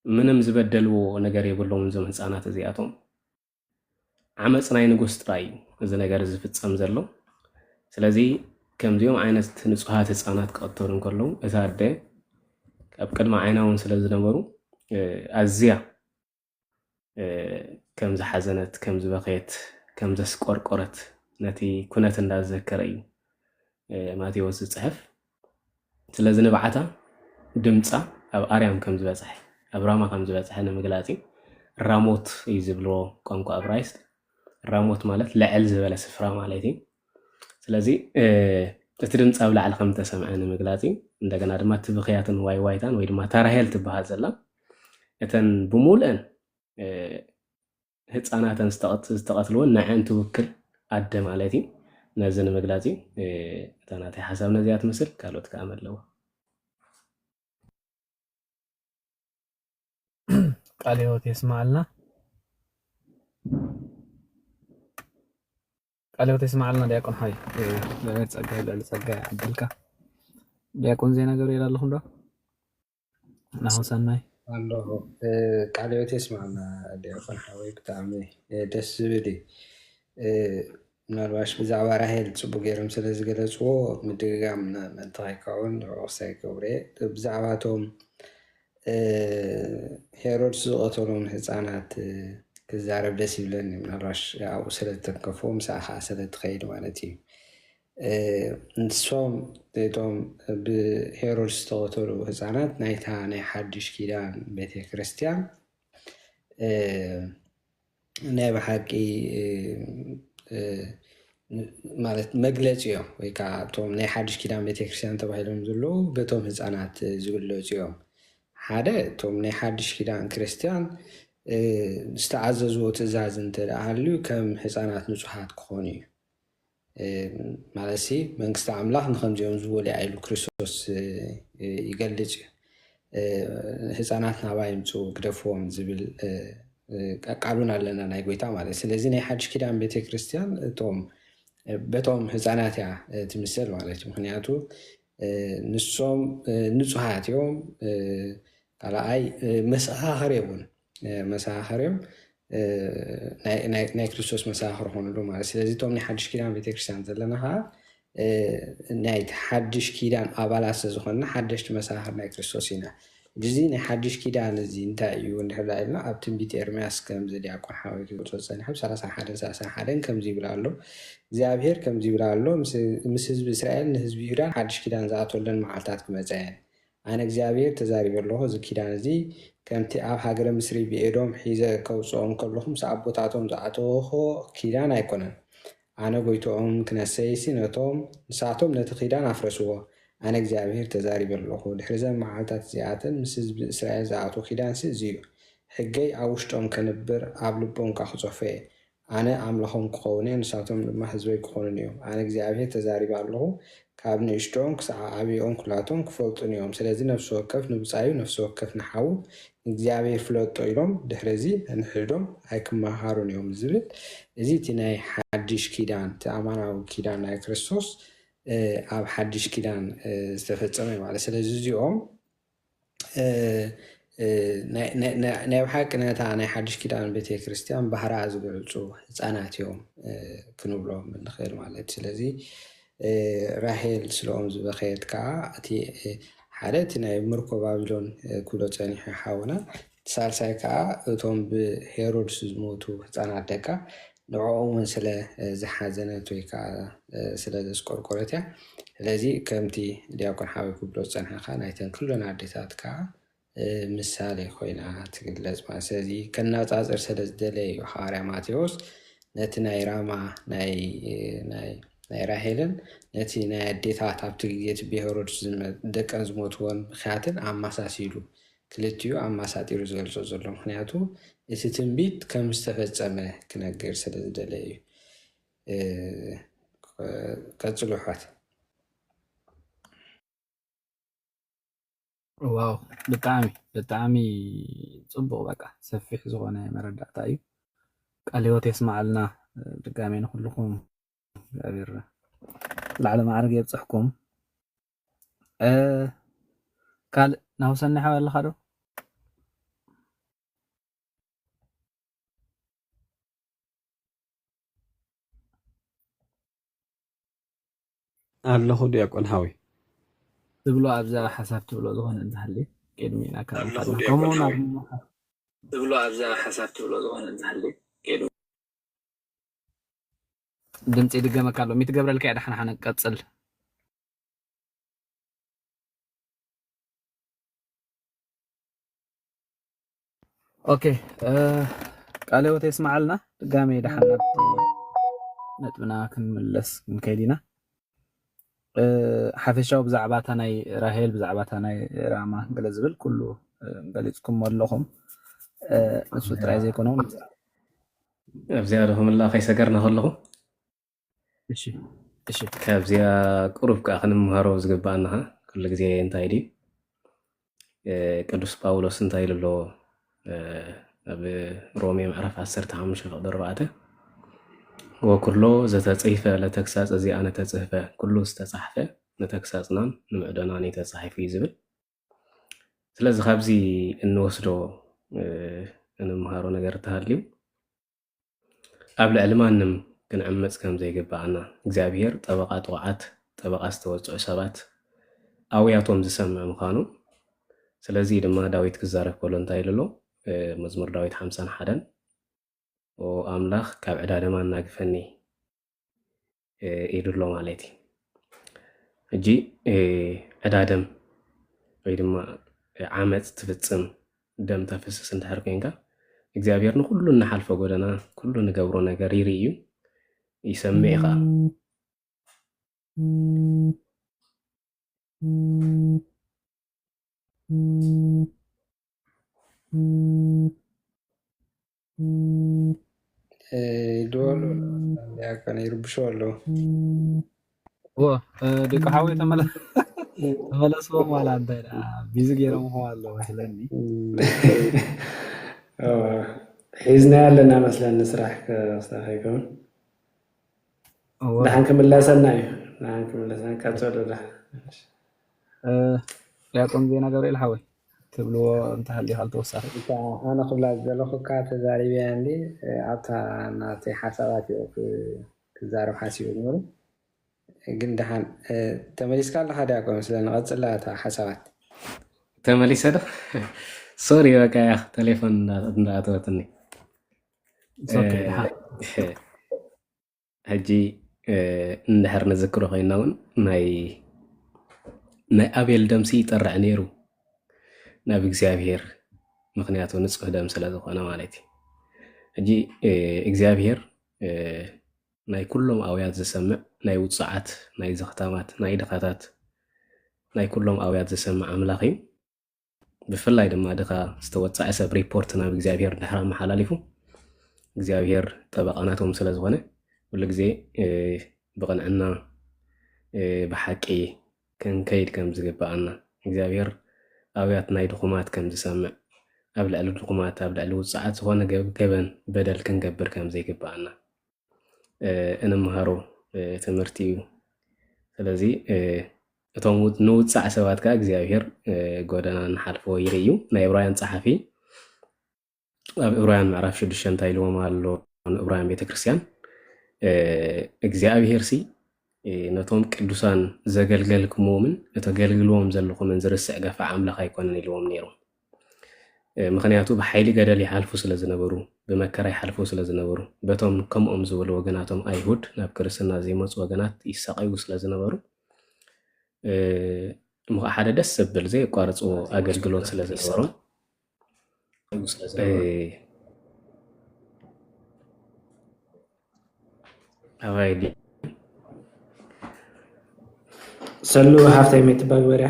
ምንም ዝበደልዎ ነገር የብሎምን እዞም ህፃናት እዚኣቶም። ዓመፅ ናይ ንጉስ ጥራይ እዩ እዚ ነገር ዝፍፀም ዘሎ። ስለዚ ከምዚኦም ዓይነት ንፁሃት ህፃናት ክቐተሉ እንከለዉ እታ ኣደ ኣብ ቅድሚ ዓይና እውን ስለ ዝነበሩ ኣዝያ ከም ዝሓዘነት፣ ከም ዝበኸየት፣ ከም ዘስቆርቆረት ነቲ ኩነት እንዳዘከረ እዩ ማቴዎስ ዝፅሕፍ። ስለዚ ንብዓታ ድምፃ ኣብ ኣርያም ከም ዝበፅሐ ኣብ ራማ ከም ዝበፅሐ ንምግላፅ እዩ። ራሞት እዩ ዝብልዎ ቋንቋ እብራይስጥ። ራሞት ማለት ልዕል ዝበለ ስፍራ ማለት እዩ። ስለዚ እቲ ድምፂ ኣብ ላዕሊ ከም ዝተሰምዐ ንምግላፅ እዩ። እንደገና ድማ እቲ ብኽያትን ዋይ ዋይታን ወይ ድማ ታራሄል ትበሃል ዘላ እተን ብምሉአን ህፃናተን ዝተቐትልወን ንዐን ትውክል ኣደ ማለት እዩ። ነዚ ንምግላፅ እዩ እታ ናተይ ሓሳብ ነዚኣ ትመስል። ካልኦት ከዓ ኣለዎ። ቃለ ህይወት የስማዓልና። ቃለ ህይወት የስማዓልና ዲያቆን ሓይ። እግዚኣብሔር ጸጋ ልዕሊ ጸጋ ይዓድልካ። ዲያቆን ዜና ገብርኤል ኣለኹም ዶ? ናሁ ሰናይ ኣለኹ። ቃለ ህይወት የስማዓልና ዲያቆን ሓወይ፣ ብጣዕሚ ደስ ዝብል እዩ። ምናልባሽ ብዛዕባ ራሄል ጽቡቅ ገይሮም ስለ ዝገለጽዎ ምድግጋም ምእንቲ ከይከውን ንዕኡ ክሳይ ክገብሮ እየ። ብዛዕባ እቶም ሄሮድስ ዝቐተሎም ህፃናት ክዛረብ ደስ ይብለኒ። ምናልባሽ ኣብኡ ስለ ዝተንከፎ ምሳኣ ከዓ ስለ ትኸይድ ማለት እዩ። ንሶም እቶም ብሄሮድስ ዝተቐተሉ ህፃናት ናይታ ናይ ሓድሽ ኪዳን ቤተ ክርስቲያን ናይ ብሓቂ ማለት መግለፂ እዮም፣ ወይ ከዓ እቶም ናይ ሓድሽ ኪዳን ቤተክርስትያን ተባሂሎም ዘለዉ በቶም ህፃናት ዝግለፁ እዮም። ሓደ፣ እቶም ናይ ሓድሽ ኪዳን ክርስትያን ዝተኣዘዝዎ ትእዛዝ እንተደኣ ሃልዩ ከም ህፃናት ንፁሃት ክኾኑ እዩ። ማለት መንግስቲ ኣምላኽ ንከምዚኦም ዝበሉ ኢሉ ክርስቶስ ይገልጽ እዩ። ህፃናት ናባይ ይምፁ፣ ግደፍዎም ዝብል ቃሉን ኣለና ናይ ጎይታ ማለት። ስለዚ ናይ ሓድሽ ኪዳን ቤተክርስትያን እቶም በቶም ህፃናት እያ ትምሰል ማለት እዩ። ምክንያቱ ንሶም ንፁሃት እዮም። ካልኣይ መሰኻኽር እውን መሰኻኽር እዮም። ናይ ክርስቶስ መሰኻኽር ኾኑ ኣለዉ ማለት። ስለዚ እቶም ናይ ሓድሽ ኪዳን ቤተክርስትያን ዘለና ከዓ ናይ ሓድሽ ኪዳን ኣባላት ስለዝኾንና ሓደሽቲ መሰኻኽር ናይ ክርስቶስ ኢና። እዚ ናይ ሓድሽ ኪዳን እዚ እንታይ እዩ እንድሕር ኢልና ኣብ ትንቢት ኤርምያስ ከምዚ ዲያቆን ሓወይ ክገልጾ ዝጸንሐ ሰላሳ ሓደ ሰላሳ ሓደን ከምዚ ይብል ኣሎ። እግዚኣብሔር ከምዚ ይብል ኣሎ፣ ምስ ህዝቢ እስራኤል ንህዝቢ ይሁዳን ሓድሽ ኪዳን ዝኣተወለን መዓልታት ክመጻ እየን። ኣነ እግዚኣብሔር ተዛሪበ ኣለኹ፣ እዚ ኪዳን እዚ ከምቲ ኣብ ሃገረ ምስሪ ብኤዶም ሒዘ ከውፅኦም ከለኹ ምስ ኣቦታቶም ዝኣተወኹ ኪዳን ኣይኮነን። ኣነ ጎይትኦም ክነሰይሲ ነቶም ንሳቶም ነቲ ኪዳን ኣፍረስዎ። ኣነ እግዚኣብሔር ተዛሪበ ኣለኹ። ድሕሪ ዘን መዓልታት እዚኣተን ምስ ህዝቢ እስራኤል ዝኣትዎ ኪዳንሲ እዚ እዩ። ሕገይ ኣብ ውሽጦም ከንብር ኣብ ልቦም ከዓ ክፅሕፎ እየ። ኣነ ኣምላኾም ክኸውን እየ፣ ንሳቶም ድማ ህዝበይ ክኾኑኒ እዮም። ኣነ እግዚኣብሔር ተዛሪበ ኣለኹ። ካብ ንእሽቶኦም ክሳዕ ዓብኦም ኩላቶም ክፈልጡኒ እዮም። ስለዚ ነፍሲ ወከፍ ንብጻዩ፣ ነፍሲ ወከፍ ንሓዉ ንእግዚኣብሔር ፍለጦ ኢሎም ድሕሪ እዚ ንሕድሕዶም ኣይክመሃሃሩን እዮም ዝብል፣ እዚ እቲ ናይ ሓድሽ ኪዳን፣ እቲ ኣማናዊ ኪዳን ናይ ክርስቶስ ኣብ ሓድሽ ኪዳን ዝተፈጸመ ማለት። ስለዚ እዚኦም ናይ ብሓቂ ነታ ናይ ሓድሽ ኪዳን ቤተ ክርስቲያን ባህራ ዝገልጹ ህፃናት እዮም ክንብሎም ንኽእል ማለት። ስለዚ ራሄል ስለኦም ዝበኸየት ከዓ እቲ ሓደ እቲ ናይ ምርኮ ባቢሎን ክብሎ ጸኒሑ ሓውና፣ እቲ ሳልሳይ ከዓ እቶም ብሄሮድስ ዝሞቱ ህፃናት ደቃ ንዕኦም እውን ስለ ዝሓዘነት ወይ ከዓ ስለ ዘስቆርቆረት እያ። ስለዚ ከምቲ ዲያቆን ሓወይ ክብሎ ዝፀንሐ ከዓ ናይተን ኩለን ኣዴታት ከዓ ምሳሌ ኮይና ትግለፅ ማለት። ስለዚ ከነፃፅር ስለ ዝደለየ እዩ ሃዋርያ ማቴዎስ ነቲ ናይ ራማ ናይ ራሄልን ነቲ ናይ ኣዴታት ኣብቲ ግዜ እቲ ብሄሮድስ ደቀን ዝሞትዎን ምኽያትን ኣመሳሲሉ ክልቲኡ ኣመሳጢሩ ዝገልጾ ዘሎ። ምክንያቱ እቲ ትንቢት ከም ዝተፈጸመ ክነግር ስለ ዝደለየ እዩ። ቀጽሉ ኣሕዋት። ዋው ብጣዕሚ ብጣዕሚ ጽቡቕ፣ በቃ ሰፊሕ ዝኾነ መረዳእታ እዩ። ቃለ ህይወት የስምዓልና። ድጋሜ ንኩልኹም እግዚኣብሔር ላዕለ ማዕርግ የብጽሕኩም። ካልእ ናሁሰናይ ሓወይ ኣለኻ ዶ? ኣለኹ ዲያቆን ሓወይ። ትብሎ ኣብዛ ሓሳብ ትብሎ ዝኾነ እንተሃልዩ ቅድሚ ኢልና ካብ ኣለኹ ምንፋልና። ዲያቆን ከምኡ እውን ሓወይ። ኣብ ትብሎ ኣብዛ ሓሳብ ትብሎ ዝኾነ እንተሃልዩ ቅድሚ ድምፂ ይድገመካ ኣሎ። ሚትገብረልካ እየ። ደሓን ሓነ ቀፅል። ኦኬ፣ ቃለ ህይወት የስምዓልና። ድጋሜ ደሓን ናብቲ ነጥብና ክንምለስ ክንከይድ ኢና። ሓፈሻዊ ብዛዕባ እታ ናይ ራሄል፣ ብዛዕባ እታ ናይ ራማ ገለ ዝብል ኩሉ ገሊፅኩሞ ኣለኹም። ንሱ ጥራይ ዘይኮነ እውን ኣብዚኣ ዶ ክምላእ ከይሰገርና ከለኹ እሺ፣ እሺ። ካብዚኣ ቁሩብ ከዓ ክንምሃሮ ዝግብኣና ከዓ ኩሉ ግዜ እንታይ ድዩ፣ እ፣ ቅዱስ ጳውሎስ እንታይ ኢሉ ኣሎ፣ እ፣ ኣብ ሮሜ ምዕራፍ ዓሰርተ ሓሙሽተ ፍቕዲ ኣርባዕተ፣ "ወኩሎ ዘተጽሕፈ ለተግሳጽ እዚኣ ነተጽሕፈ፣ ኩሉ ዝተጻሕፈ ንተግሳጽናን ንምዕዶናን እዩ ተጻሒፉ" እዩ ዝብል። ስለዚ ካብዚ እንወስዶ፣ እ፣ እንምሃሮ ነገር እንተሃልዩ፣ ኣብ ልዕሊ ማንም ክንዕመጽ ከም ዘይግብኣና፣ እግዚኣብሄር ጠበቓ ጥቑዓት፣ ጠበቓ ዝተወጽዑ ሰባት ኣውያቶም ዝሰምዕ ምዃኑ፣ ስለዚ ድማ ዳዊት ክዛረብ ከሎ እንታይ ኢሉ ኣሎ? እ፣ መዝሙር ዳዊት ሓምሳን ሓደን፣ "ኦ ኣምላኽ ካብ ዕዳ ደም ኣናግፈኒ" እ፣ ኢሉ ኣሎ ማለት እዩ። ሕጂ፣ እ፣ ዕዳ ደም ወይ ድማ ዓመጽ ትፍጽም ደም ተፍስስ እንድሕር ኮይንካ፣ እግዚኣብሔር ንኹሉ እንሓልፎ ጎደና፣ ኩሉ ንገብሮ ነገር ይርኢ እዩ። ይሰምዕ ኢኻ። ይድወሉ ዲያቆን ይርብሹ ኣለዉ። ዎ ደቂ ሓወይ ተመለ- ተመለስዎም ዋላ እንታይ ደኣ ቢዚ ገይሮምኹም ኣለዉ መስለኒ። ሒዝና ኣለና መስለኒ ስራሕ ክስራሕ ኣይከውን። እዎ ደሓን ክምለሰና እዩ። ደሓን ክምለሰና ቀጽሉ። ደሓን። እ፣ ዲያቆን ዜና ገብርኤል ሓወይ ትብልዎ እንተሃልዩ ካልእ ተወሳኺ። እታ ኣነ ክብላ ዝደለኹ እካ ተዛሪበያ እንዲ ኣብታ ናተይ ሓሳባት እዩ ክ- ክዛረብ ሓሲቡ ነሩ። ግን ደሓን እ፣ ተመሊስካ ኣለኻ ዲያቆን ስለ ንቐጽላ እታ ሓሳባት ተመሊሰ ዶ? ሶሪ በቃ ያ ቴሌፎን እንዳኣተወትኒ። It's okay፣ ደሓን። ሕጂ እንድሕር ንዝክሮ ኮይና እውን ናይ ናይ ኣቤል ደምሲ ይጠርዕ ነይሩ ናብ እግዚኣብሔር፣ ምክንያቱ ንፁህ ደም ስለ ዝኾነ ማለት እዩ። ሕጂ እግዚኣብሔር ናይ ኩሎም ኣውያት ዝሰምዕ፣ ናይ ውፁዓት፣ ናይ ዘኽታማት፣ ናይ ድኻታት፣ ናይ ኩሎም ኣውያት ዝሰምዕ ኣምላኽ እዩ። ብፍላይ ድማ ድኻ ዝተወፀዐ ሰብ ሪፖርት ናብ እግዚኣብሔር ድሕር ኣመሓላሊፉ እግዚኣብሔር ጠበቃ ናቶም ስለ ዝኾነ ኩሉ ግዜ ብቕንዕና ብሓቂ ክንከይድ ከም ዝግብኣና እግዚኣብሔር ኣውያት ናይ ድኹማት ከም ዝሰምዕ ኣብ ልዕሊ ድኹማት ኣብ ልዕሊ ውፅዓት ዝኾነ ገበን በደል ክንገብር ከም ዘይግብኣና እንምሃሮ ትምህርቲ እዩ። ስለዚ እቶም ንውፃዕ ሰባት ከዓ እግዚኣብሔር ጎደና ንሓልፎ ይርኢ እዩ። ናይ ዕብራውያን ፀሓፊ ኣብ ዕብራውያን ምዕራፍ ሽዱሽተ እንታይ ኢልዎም ኣሎ? ንዕብራውያን ቤተክርስትያን እግዚኣብሔር ሲ ነቶም ቅዱሳን ዘገልገልክምዎምን እተገልግልዎም ዘለኹምን ዝርስዕ ገፋዕ ኣምላኽ ኣይኮነን ኢልዎም ነይሮም። ምኽንያቱ ብሓይሊ ገደል ይሓልፉ ስለ ዝነበሩ፣ ብመከራ ይሓልፉ ስለ ዝነበሩ፣ በቶም ከምኦም ዝበሉ ወገናቶም ኣይሁድ ናብ ክርስትና ዘይመፁ ወገናት ይሳቐዩ ስለ ዝነበሩ እሞ ሓደ ደስ ዘብል ዘየቋርፅዎ ኣገልግሎት ስለ ዝነበሮም ኣባይ ሰሉ ሃፍታይ ሜትባግበርያ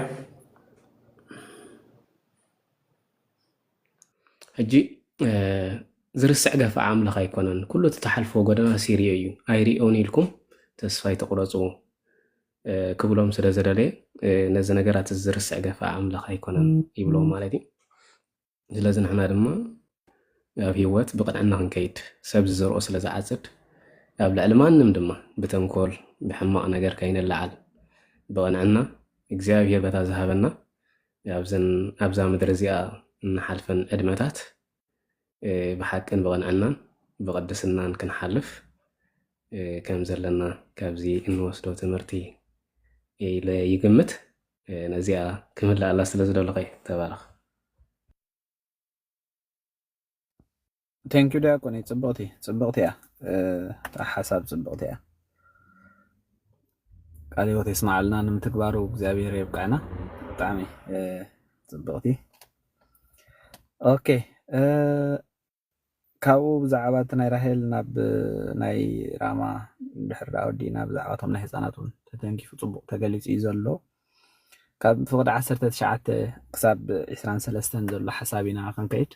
ሕጂ ዝርስዕ ገፋዕ ኣምላኽ ኣይኮነን። ኩሉ እቲ ትሓልፎ ጎደና ሲሪዮ እዩ። ኣይሪኦን ኢልኩም ተስፋ ኣይትቑረፁ ክብሎም ስለ ዝደለየ ነዚ ነገራት እዚ ዝርስዕ ገፋዕ ኣምላኽ ኣይኮነን ይብሎም ማለት እዩ። ስለዚ ንሕና ድማ ኣብ ህይወት ብቕንዕና ክንከይድ ሰብ ዝዘርኦ ስለ ዝዓፅድ ኣብ ልዕሊ ማንም ድማ ብተንኮል ብሕማቕ ነገር ከይንለዓል ብቕንዕና እግዚኣብሔር በታ ዝሃበና ኣብዛ ምድሪ እዚኣ እንሓልፈን ዕድመታት ብሓቅን ብቕንዕናን ብቕድስናን ክንሓልፍ ከም ዘለና ካብዚ እንወስዶ ትምህርቲ ኢለ ይግምት። ነዚኣ ክምልኣላ ስለ ዝደለኹ ተባረኽ። Thank you ዲያቆን፣ ፅብቕቲ ፅብቕቲ እያ። እታ ሓሳብ ፅብቕቲ እያ። ቃለ ህይወት የስምዓልና፣ ንምትግባሩ እግዚኣብሔር የብቅዐና። ብጣዕሚ ፅብቕቲ። ኦኬ፣ ካብኡ ብዛዕባ እቲ ናይ ራሄል ናብ ናይ ራማ ድሕሪ ደኣ ወዲእና ብዛዕባ እቶም ናይ ህፃናት እውን ተተንኪፉ ፅቡቕ ተገሊፁ እዩ ዘሎ። ካብ ፍቕዲ ዓሰርተ ትሽዓተ ክሳብ ዕስራን ሰለስተን ዘሎ ሓሳብ ኢና ክንከይድ።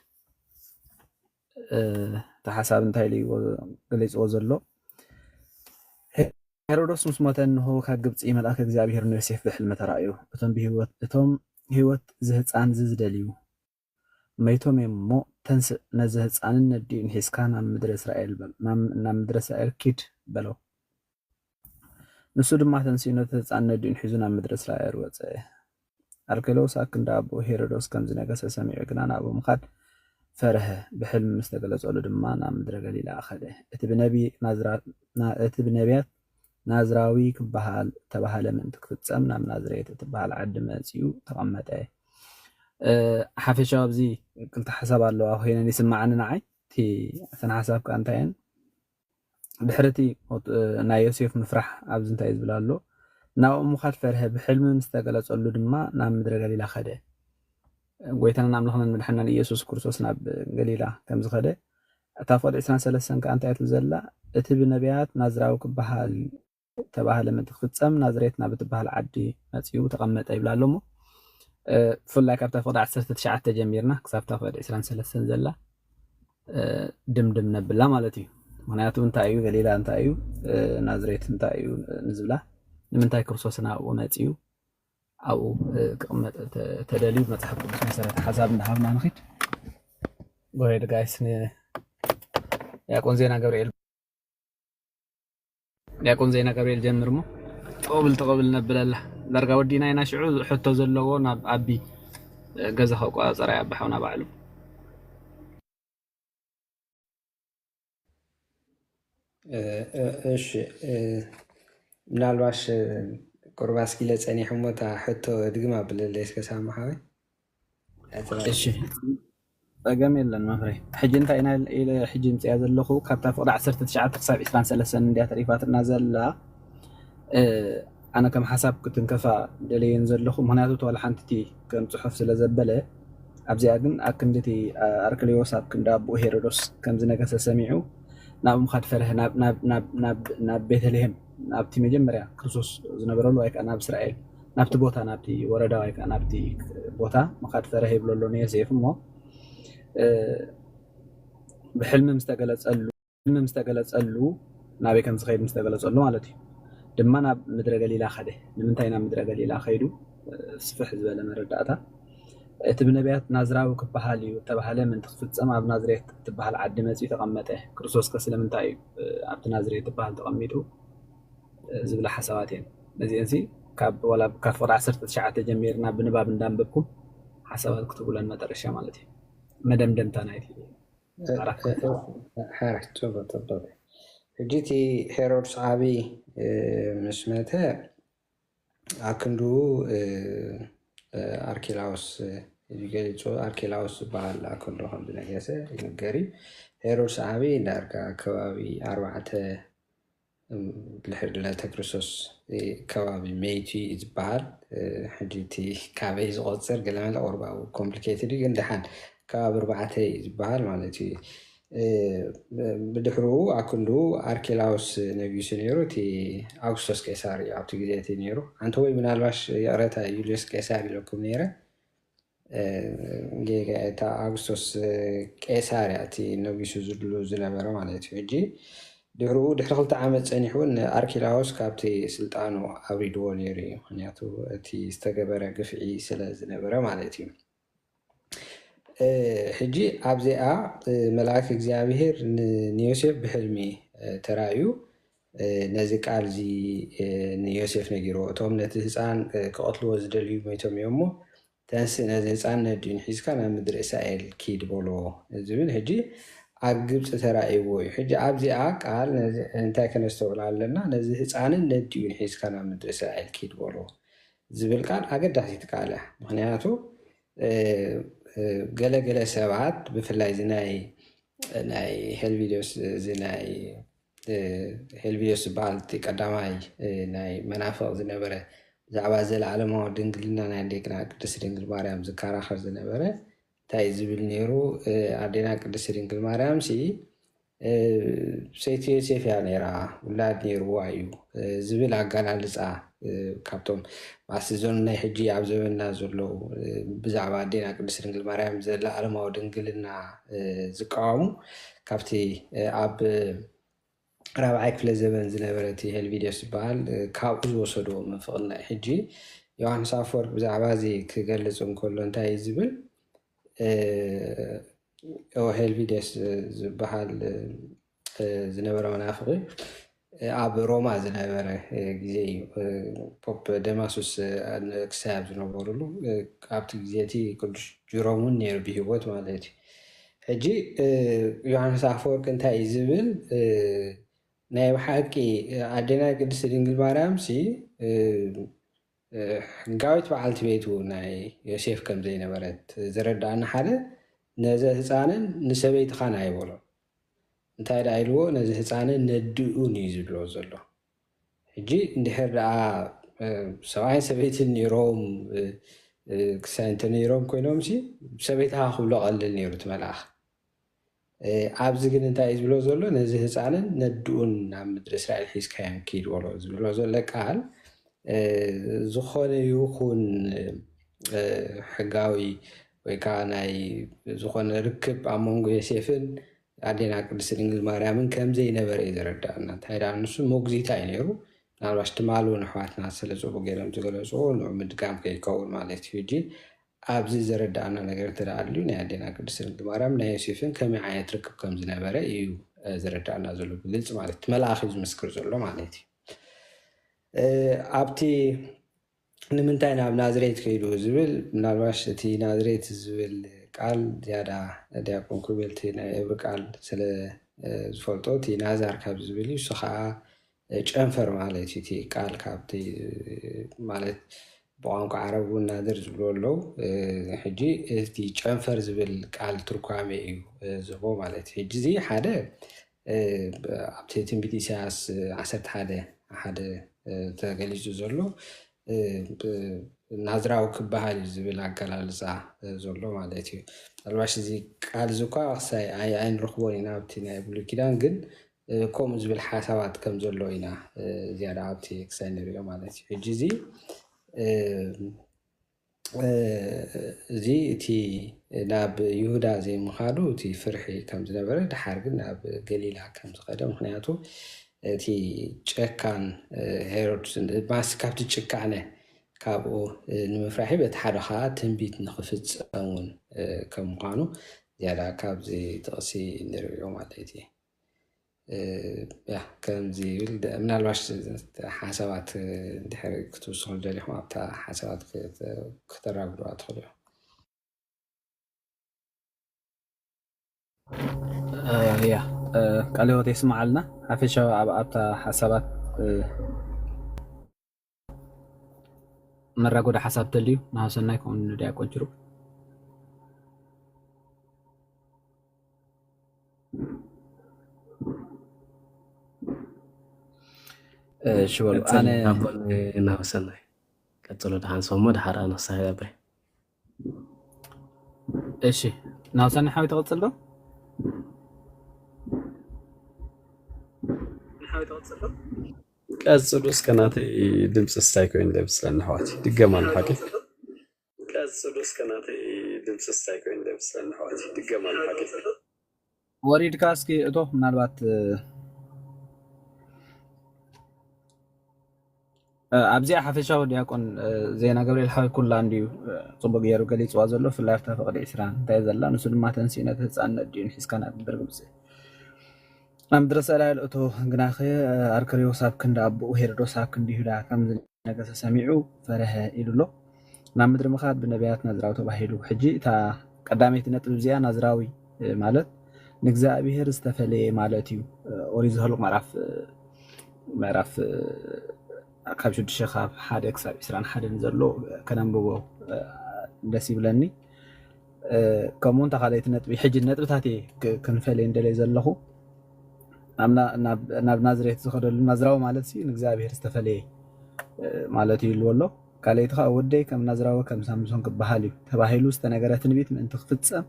እቲ ሓሳብ እንታይ ኢሉ ገሊፅዎ ዘሎ? ሄሮዶስ ምስ ሞተ እንሆ ካብ ግብፂ መልኣክ እግዚኣብሔር ንዮሴፍ ብሕልሚ ተራእዩ። እቶም ብህይወት እቶም ህይወት ዝህፃን ዝዝደልዩ መይቶም እዮም እሞ ተንስእ ነዚ ህፃንን ነዲኡን ሒዝካ ናብ ምድረ እስራኤል በል ናብ ምድረ እስራኤል ኪድ በሎ። ንሱ ድማ ተንሲኡ ነቲ ህፃን ነዲኡን ሒዙ ናብ ምድሪ እስራኤል ወፀ። ኣርኬሎስ ኣብ ክንዲ ኣቦኡ ሄሮዶስ ከም ዝነገሰ ሰሚዑ ግና ናብኡ ምኻድ ፈርሀ። ብሕልሚ ምስ ተገለጸሉ ድማ ናብ ምድረ ገሊላ ከደ። እቲ ብነቢ ናዝራ- ና- እቲ ብነቢያት ናዝራዊ ክበሃል እተባህለ ምእንቲ ክፍጸም ናብ ናዝሬት እትበሃል ዓዲ መጺኡ ተቐመጠ። እ፣ ሓፈሻዊ ኣብዚ ክልተ ሓሳብ ኣለዋ ኮይነን ይስምዓኒ ንዓይ። እቲ እተን ሓሳብ ከኣ እንታይ እየን? ድሕሪ እቲ ናይ ዮሴፍ ምፍራሕ ኣብዚ እንታይ እዩ ዝብል ኣሎ? ናብኡ ምኻድ ፈርሀ፣ ብሕልሚ ምስ ተገለጸሉ ድማ ናብ ምድረ ገሊላ ኸደ። ጎይታናን ኣምላኽናን መድሓናን ኢየሱስ ክርስቶስ ናብ ገሊላ ከም ዝኸደ እታ ፍቕዲ ዕስራን ሰለስተን ከኣ እንታይ እያ ትብል ዘላ? እቲ ብነቢያት ናዝራዊ ክበሃል ተባህለ ምእንቲ ክፍጸም ናዝሬት ናብ እትበሃል ዓዲ መጺኡ ተቐመጠ ይብላ ኣሎ እሞ፣ እ፣ ብፍላይ ካብታ ፍቕዲ ዓሰርተ ትሽዓተ ጀሚርና ክሳብ እታ ፍቕዲ ዕስራን ሰለስተን ዘላ፣ እ፣ ድምድም ነብላ ማለት እዩ። ምኽንያቱ እንታይ እዩ? ገሊላ እንታይ እዩ? እ፣ ናዝሬት እንታይ እዩ ንዝብላ? ንምንታይ ክርስቶስ ናብኡ መጺኡ? ኣብኡ፣ እ፣ ክቕመጥ ተ-፣ ተደልዩ መጽሓፍ ቅዱስ መሰረተ ሓሳብ እንዳሃብና ንኺድ። Go ahead guys፣ ንዲያቆን ዜና ገብርኤል፣ ዲያቆን ዜና ገብርኤል ጀምር እሞ፣ ተቐብል ተቐብል ነብለላ። ዳርጋ ወዲና ኢና። ሽዑ ሕቶ ዘለዎ ናብ ኣቢ ገዛ ከቋጻጸር ኣያ ኣባሓውና ባዕሉ። እ፣ እ፣ እሺ፣ እ፣ ምናልባሽ፣ እ፣ ቁርብ ኣስኪለ ጸኒሐ እሞ እታ ሕቶ ድግም ኣብለለይ እስከ ሳሚ ሓወይ። ኣይተባለ። እሺ፣ ጸገም የለን መፍረይ። ሕጂ እንታይ ኢና ኢለ ሕጂ ምጽያ ዘለኹ፣ ካብታ ፍቕዲ ዓሰርተ ትሽዓተ ክሳብ ዕስራን ሰለስተን እንድያ ተሪፋትና ዘላ። እ፣ ኣነ ከም ሓሳብ ክትንከፋ ደለየን ዘለኹ፣ ምኽንያቱ እቲ ዋላ ሓንቲ እቲ ከም ጽሑፍ ስለ ዘበለ፣ ኣብዚኣ ግን ኣብ ክንዲ እቲ ኣርክሌዎስ ኣብ ክንዲ ኣቦኡ ሄሮዶስ ከም ዝነገሰ ሰሚዑ፣ ናብኡ ምኻድ ፈረሀ። ናብ፣ ናብ፣ ናብ፣ ናብ፣ ናብ ቤተልሔም፣ ናብቲ መጀመርያ ክርስቶስ ዝነበረሉ፣ ወይ ከኣ ናብ እስራኤል፣ ናብቲ ቦታ፣ ናብቲ ወረዳ፣ ወይ ከኣ ናብቲ ቦታ ምኻድ ፈረሀ ይብሎ ኣሎ ንዮሴፍ እሞ፣ እ፣ ብሕልሚ ምስ ተገለጸሉ፣ ሕልሚ ምስ ተገለጸሉ፣ ናበይ ከም ዝኸይድ ምስ ተገለጸሉ ማለት እዩ። ድማ ናብ ምድረ ገሊላ ኸደ። ንምንታይ ናብ ምድረ ገሊላ ኸይዱ? እ፣ ስፍሕ ዝበለ መረዳእታ። እቲ ብነቢያት ናዝራዊ ክበሃል እዩ እተባህለ ምእንቲ ክፍጸም፣ ኣብ ናዝሬት እትበሃል ዓዲ መጺኡ ተቐመጠ። ክርስቶስ ከ ስለምንታይ እዩ፣ እ፣ ኣብቲ ናዝሬት እትበሃል ተቐሚጡ፣ እ፣ ዝብላ ሓሳባት እየን። ነዚአንሲ ካብ፣ ዋላ ካብ ፍቕዲ ዓሰርተ ትሽዓተ ጀሚርና ብንባብ እንዳንበብኩም ሓሳባት ክትህቡለን መጠረሻ ማለት እዩ። መደምደምታ ናይቲ እ፣ ዓራት እ፣ ክፍል። እ፣ ሓረ፣ ጽቡቕ፣ ጽቡቕ። ሕጂ እቲ ሄሮድስ ዓቢ፣ እ፣ ምስ መተ፣ ኣብ ክንድኡ፣ እ፣ እ፣ ኣርኬላዎስ፣ እ፣ ገሊጹ፣ ኣርኬላዎስ ዝበሃል ኣብ ክንድኡ ከም ዝነገሰ ይንገር እዩ። ሄሮድስ ዓቢ ዳርጋ ከባቢ ኣርባዕተ፣ እም፣ ድሕሪ ልደተ ክርስቶስ፣ እ፣ ከባቢ ሜይቲ እዩ ዝበሃል። እ፣ ሕጂ እቲ ካበይ ዝቖጽር ገለመለ ቁርብ ኣብኡ ኮምፕሊኬትድ እዩ፣ ግን ደሓን ከባቢ ኣርባዕተ እዩ ዝበሃል ማለት እዩ። እ፣ ብድሕሪኡ ኣብ ክንድኡ ኣርኬላዎስ ነጊሱ ነይሩ። እቲ ኣውግስቶስ ቄሳር እዩ ኣብቲ ግዜ እቲ ነይሩ። ኣንተ ወይ ምናልባሽ ይቕረታ ዩልዮስ ቄሳር ኢለኩም ነይረ። እ፣ ጌጋ እታ ኣውግስቶስ ቄሳር እያ እቲ ነጊሱ ዝድሉ ዝነበረ ማለት እዩ። ሕጂ ድሕሪኡ ድሕሪ ክልተ ዓመት ጸኒሑ እውን ንኣርኬላዎስ ካብቲ ስልጣኑ ኣውሪድዎ ነይሩ እዩ። ምኽንያቱ እቲ ዝተገበረ ግፍዒ ስለ ዝነበረ ማለት እዩ። እ፣ ሕጂ ኣብዚኣ፣ እ፣ መልኣክ እግዚኣብሔር ን-፣ ንዮሴፍ ብሕልሚ፣ እ፣ ተራእዩ፣ እ፣ ነዚ ቃል እዚ፣ እ፣ ንዮሴፍ ነጊርዎ። እቶም ነቲ ህፃን፣ እ፣ ክቐትልዎ ዝደልዩ ሞይቶም እዮም እሞ፣ ተንስእ፣ ነዚ ህፃን ነዲኡን ሒዝካ ናብ ምድሪ እስራኤል ኪድ በሎ ዝብል ሕጂ ኣብ ግብፂ ተራእይዎ እዩ። ሕጂ ኣብዚኣ ቃል ነዚ እንታይ ከነስተውዕል ኣለና? ነዚ ህፃንን ነዲኡን ሒዝካ ናብ ምድሪ እስራኤል ኪድ በሎ ዝብል ቃል ኣገዳሲት ቃል እያ። ምኽንያቱ፣ እ፣ እ፣ ገለ ገለ ሰባት ብፍላይ እዚ ናይ፣ ናይ ሄልቪዲዮስ፣ እዚ ናይ፣ እ፣ ሄልቪዲዮስ ዝበሃል እቲ ቀዳማይ፣ እ፣ ናይ መናፍቕ ዝነበረ ብዛዕባ ዘለዓለማዊ ድንግልና ናይ ኣዴና ቅድስት ድንግል ማርያም ዝከራኸር ዝነበረ እንታይ ዝብል ነይሩ? እ፣ ኣዴና ቅድስት ድንግል ማርያም ሲ፣ እ፣ ሰይቲ ዮሴፍ እያ ነይራ፣ ውላድ ነይርዋ እዩ፣ እ፣ ዝብል ኣገላልጻ፣ እ፣ ካብቶም ማስ እዞም ናይ ሕጂ ኣብ ዘመንና ዘለዉ፣ እ፣ ብዛዕባ ኣዴና ቅድስት ድንግል ማርያም ዘለዓለማዊ ድንግልና፣ እ፣ ዝቃወሙ ካብቲ፣ እ፣ ኣብ ራብዓይ ክፍለ ዘመን ዝነበረ እቲ ሄልቪዲዮስ ዝበሃል፣ እ፣ ካብኡ ዝወሰድዎ ምንፍቕና እዩ። ሕጂ ዮሃንስ ኣፈወርቅ ብዛዕባ እዚ ክገልጽ እንከሎ እንታይ እዩ ዝብል? እ፣ ኦ፣ ሄልቪዲዮስ ዝበሃል፣ እ፣ ዝነበረ መናፍቕ፣ እ፣ ኣብ ሮማ ዝነበረ፣ እ፣ ግዜ እዩ። እ፣ ፖፕ ደማሱስ፣ እ፣ ንክሳይ ኣብ ዝነበሩሉ፣ እ፣ ኣብቲ ግዜ እቲ ቅዱስ ጅሮም እውን ነይሩ ብህይወት ማለት እዩ። ሕጂ፣ እ፣ ዮሃንስ ኣፈወርቅ እንታይ እዩ ዝብል? እ፣ ናይ ብሓቂ፣ እ፣ ኣዴና ቅድስት ድንግል ማርያም ሲ፣ እ፣ እ፣ ሕጋዊት በዓልቲ ቤቱ ናይ ዮሴፍ ከም ዘይነበረት ዘረዳእና ሓደ፣ ነዚ ህፃንን ንሰበይትኻን ኣይበሎን። እንታይ ደኣ ኢልዎ? ነዚ ህፃንን ነዲኡን እዩ ዝብሎ ዘሎ። ሕጂ እንድሕር ደኣ፣ እ፣ ሰብኣይን ሰበይትን ነይሮም፣ እ፣ እ፣ ክሳይ እንተ ነይሮም ኮይኖም ሲ፣ ሰበይትኻ ክብሎ ቀልል ነይሩ እቲ መልኣኽ። ኣብዚ ግን እንታይ እዩ ዝብሎ ዘሎ? ነዚ ህፃንን ነድኡን ናብ ምድሪ እስራኤል ሒዝካዮም ኪድ በሎ ዝብሎ ዘሎ ቃል ዝኾነ ይኹን ሕጋዊ ወይ ከዓ ናይ ዝኾነ ርክብ ኣብ መንጎ ዮሴፍን ኣዴና ቅድስት ድንግል ማርያምን ከም ዘይነበረ እዩ ዘረዳእና። እንታይ ደኣ ንሱ ሞግዚታ እዩ ነይሩ። ምናልባሽ ትማሉ ንኣሕዋትና ስለ ጽቡቅ ገይሮም ዝገለጽዎ ንዑ ምድጋም ከይከውን ማለት እዩ። ሕጂ ኣብዚ ዘረዳእና ነገር እንተ ደኣ ኣልዩ ናይ ኣዴና ቅድስት ድንግል ማርያም ናይ ዮሴፍን ከመይ ዓይነት ርክብ ከም ዝነበረ እዩ ዘረዳእና ዘሎ ብግልጺ ማለት እቲ መልኣኽ እዩ ዝምስክር ዘሎ ማለት እዩ። ኣብቲ ንምንታይ ናብ ናዝሬት ከይዱ ዝብል ምናልባሽ እቲ ናዝሬት ዝብል ቃል ዝያዳ ዲያቆን ኩቤል እቲ ናይ እብሪ ቃል ስለ ዝፈልጦ እቲ ናዛር ካብ ዝብል እዩ። እሱ ከዓ ጨንፈር ማለት እዩ። እቲ ቃል ካብቲ ማለት ብቋንቋ ዓረብ እውን ናዝር ዝብሉ ኣለዉ። ሕጂ እቲ ጨንፈር ዝብል ቃል ትርጓሜ እዩ ዝህቦ ማለት እዩ። ሕጂ እዚ ሓደ ኣብቲ ትንቢት ኢሳያስ ዓሰርተ ሓደ ሓደ ተገሊጹ ዘሎ ናዝራዊ ክበሃል እዩ ዝብል ኣገላልጻ ዘሎ ማለት እዩ። ምናልባሽ እዚ ቃል እዚ እኳ ክሳይ ኣይንረኽቦን ኢና ኣብቲ ናይ ብሉይ ኪዳን፣ ግን ከምኡ ዝብል ሓሳባት ከም ዘሎ ኢና ዝያዳ ኣብቲ ክሳይ ንሪኦ ማለት እዩ። ሕጂ እዚ እዚ እቲ ናብ ይሁዳ ዘይምኻዱ እቲ ፍርሒ ከም ዝነበረ፣ ድሓር ግን ናብ ገሊላ ከም ዝኸደ፣ ምኽንያቱ እቲ ጨካን ሄሮድስ ማስ ካብቲ ጭካነ ካብኡ ንምፍራሒ በቲ ሓደ ከዓ ትንቢት ንኽፍጸም እውን ከም ምዃኑ ዝያዳ ካብዚ ጥቕሲ ንርእዮ ማለት እዩ። ያ ከምዚ ይብል ምናልባሽ ሓሳባት እንድሕር ክትውስኹ ደሊኹም ኣብታ ሓሳባት ክተራግዱዋ ትኽእሉ እዮም። ያ ቃለ ህይወት የስምዓልና። ሓፈሻዊ ኣብታ ሓሳባት መራጎዳ ሓሳብ ተልዩ ናሃሰናይ ከምኡ ንዲያቆን ጅሩ። እሺ በሉ። ኣነ ናበሰናይ ቀጽሎ ደሓን ሰሞ ደሓር ኣነሳይ ኣባይ። እሺ ናብሰናይ ሓዊ ተቐጽል ዶ? ቀጽሉ እስከ ናተይ ድምፂ ስታይ ኮይኑ ደብስለኒ ኣሕዋት ድገማ ንሓቂ ቀጽሉ እስከ ናተይ ድምፂ ስታይ ኮይኑ ደብስለኒ ኣሕዋት ድገማ ንሓቂ ወሪድካ እስኪ እቶ ምናልባት ኣብዚኣ ሓፈሻዊ ዲያቆን ዜና ገብርኤል ሓወይ ኩላ እንድዩ ፅቡቅ ገይሩ ገሊፅዋ ዘሎ ብፍላይ ኣብታ ፍቅዲ ዒስራ እንታይ ዘላ ንሱ ድማ ተንሲኡ ነቲ ህፃን ነዲኡን ሒዝካ ናብ ምድሪ ግብፂ ናብ ምድረ እስራኤል እቶ ግናኸ ኣርክሪዎስ ኣብ ክንዲ ኣቦኡ ሄሮዶስ ኣብ ክንዲ ይሁዳ ከም ዝነገሰ ሰሚዑ ፈረሀ ኢሉ ኣሎ ናብ ምድሪ ምኻድ ብነቢያት ናዝራዊ ተባሂሉ ሕጂ እታ ቀዳመይቲ ነጥብ እዚኣ ናዝራዊ ማለት ንእግዚኣብሔር ዝተፈለየ ማለት እዩ ኦሪት ዘኍልቕ ምዕራፍ ምዕራፍ ካብ ሽዱሽተ ካብ ሓደ ክሳብ ዕስራን ሓደን ዘሎ ከነንብቦ ደስ ይብለኒ ከምኡ እንተ ካልኣይቲ ነጥቢ ሕጂ ነጥብታት እየ ክንፈልየ እንደለይ ዘለኹ ናብ ናዝሬት ዝኸደሉ ናዝራዊ ማለት ንእግዚኣብሔር ዝተፈለየ ማለት እዩ ይልዎ ኣሎ ካልኣይቲ ከዓ ወደይ ከም ናዝራዊ ከም ሳምሶን ክበሃል እዩ ተባሂሉ ዝተነገረ ትንቢት ምእንቲ ክፍፀም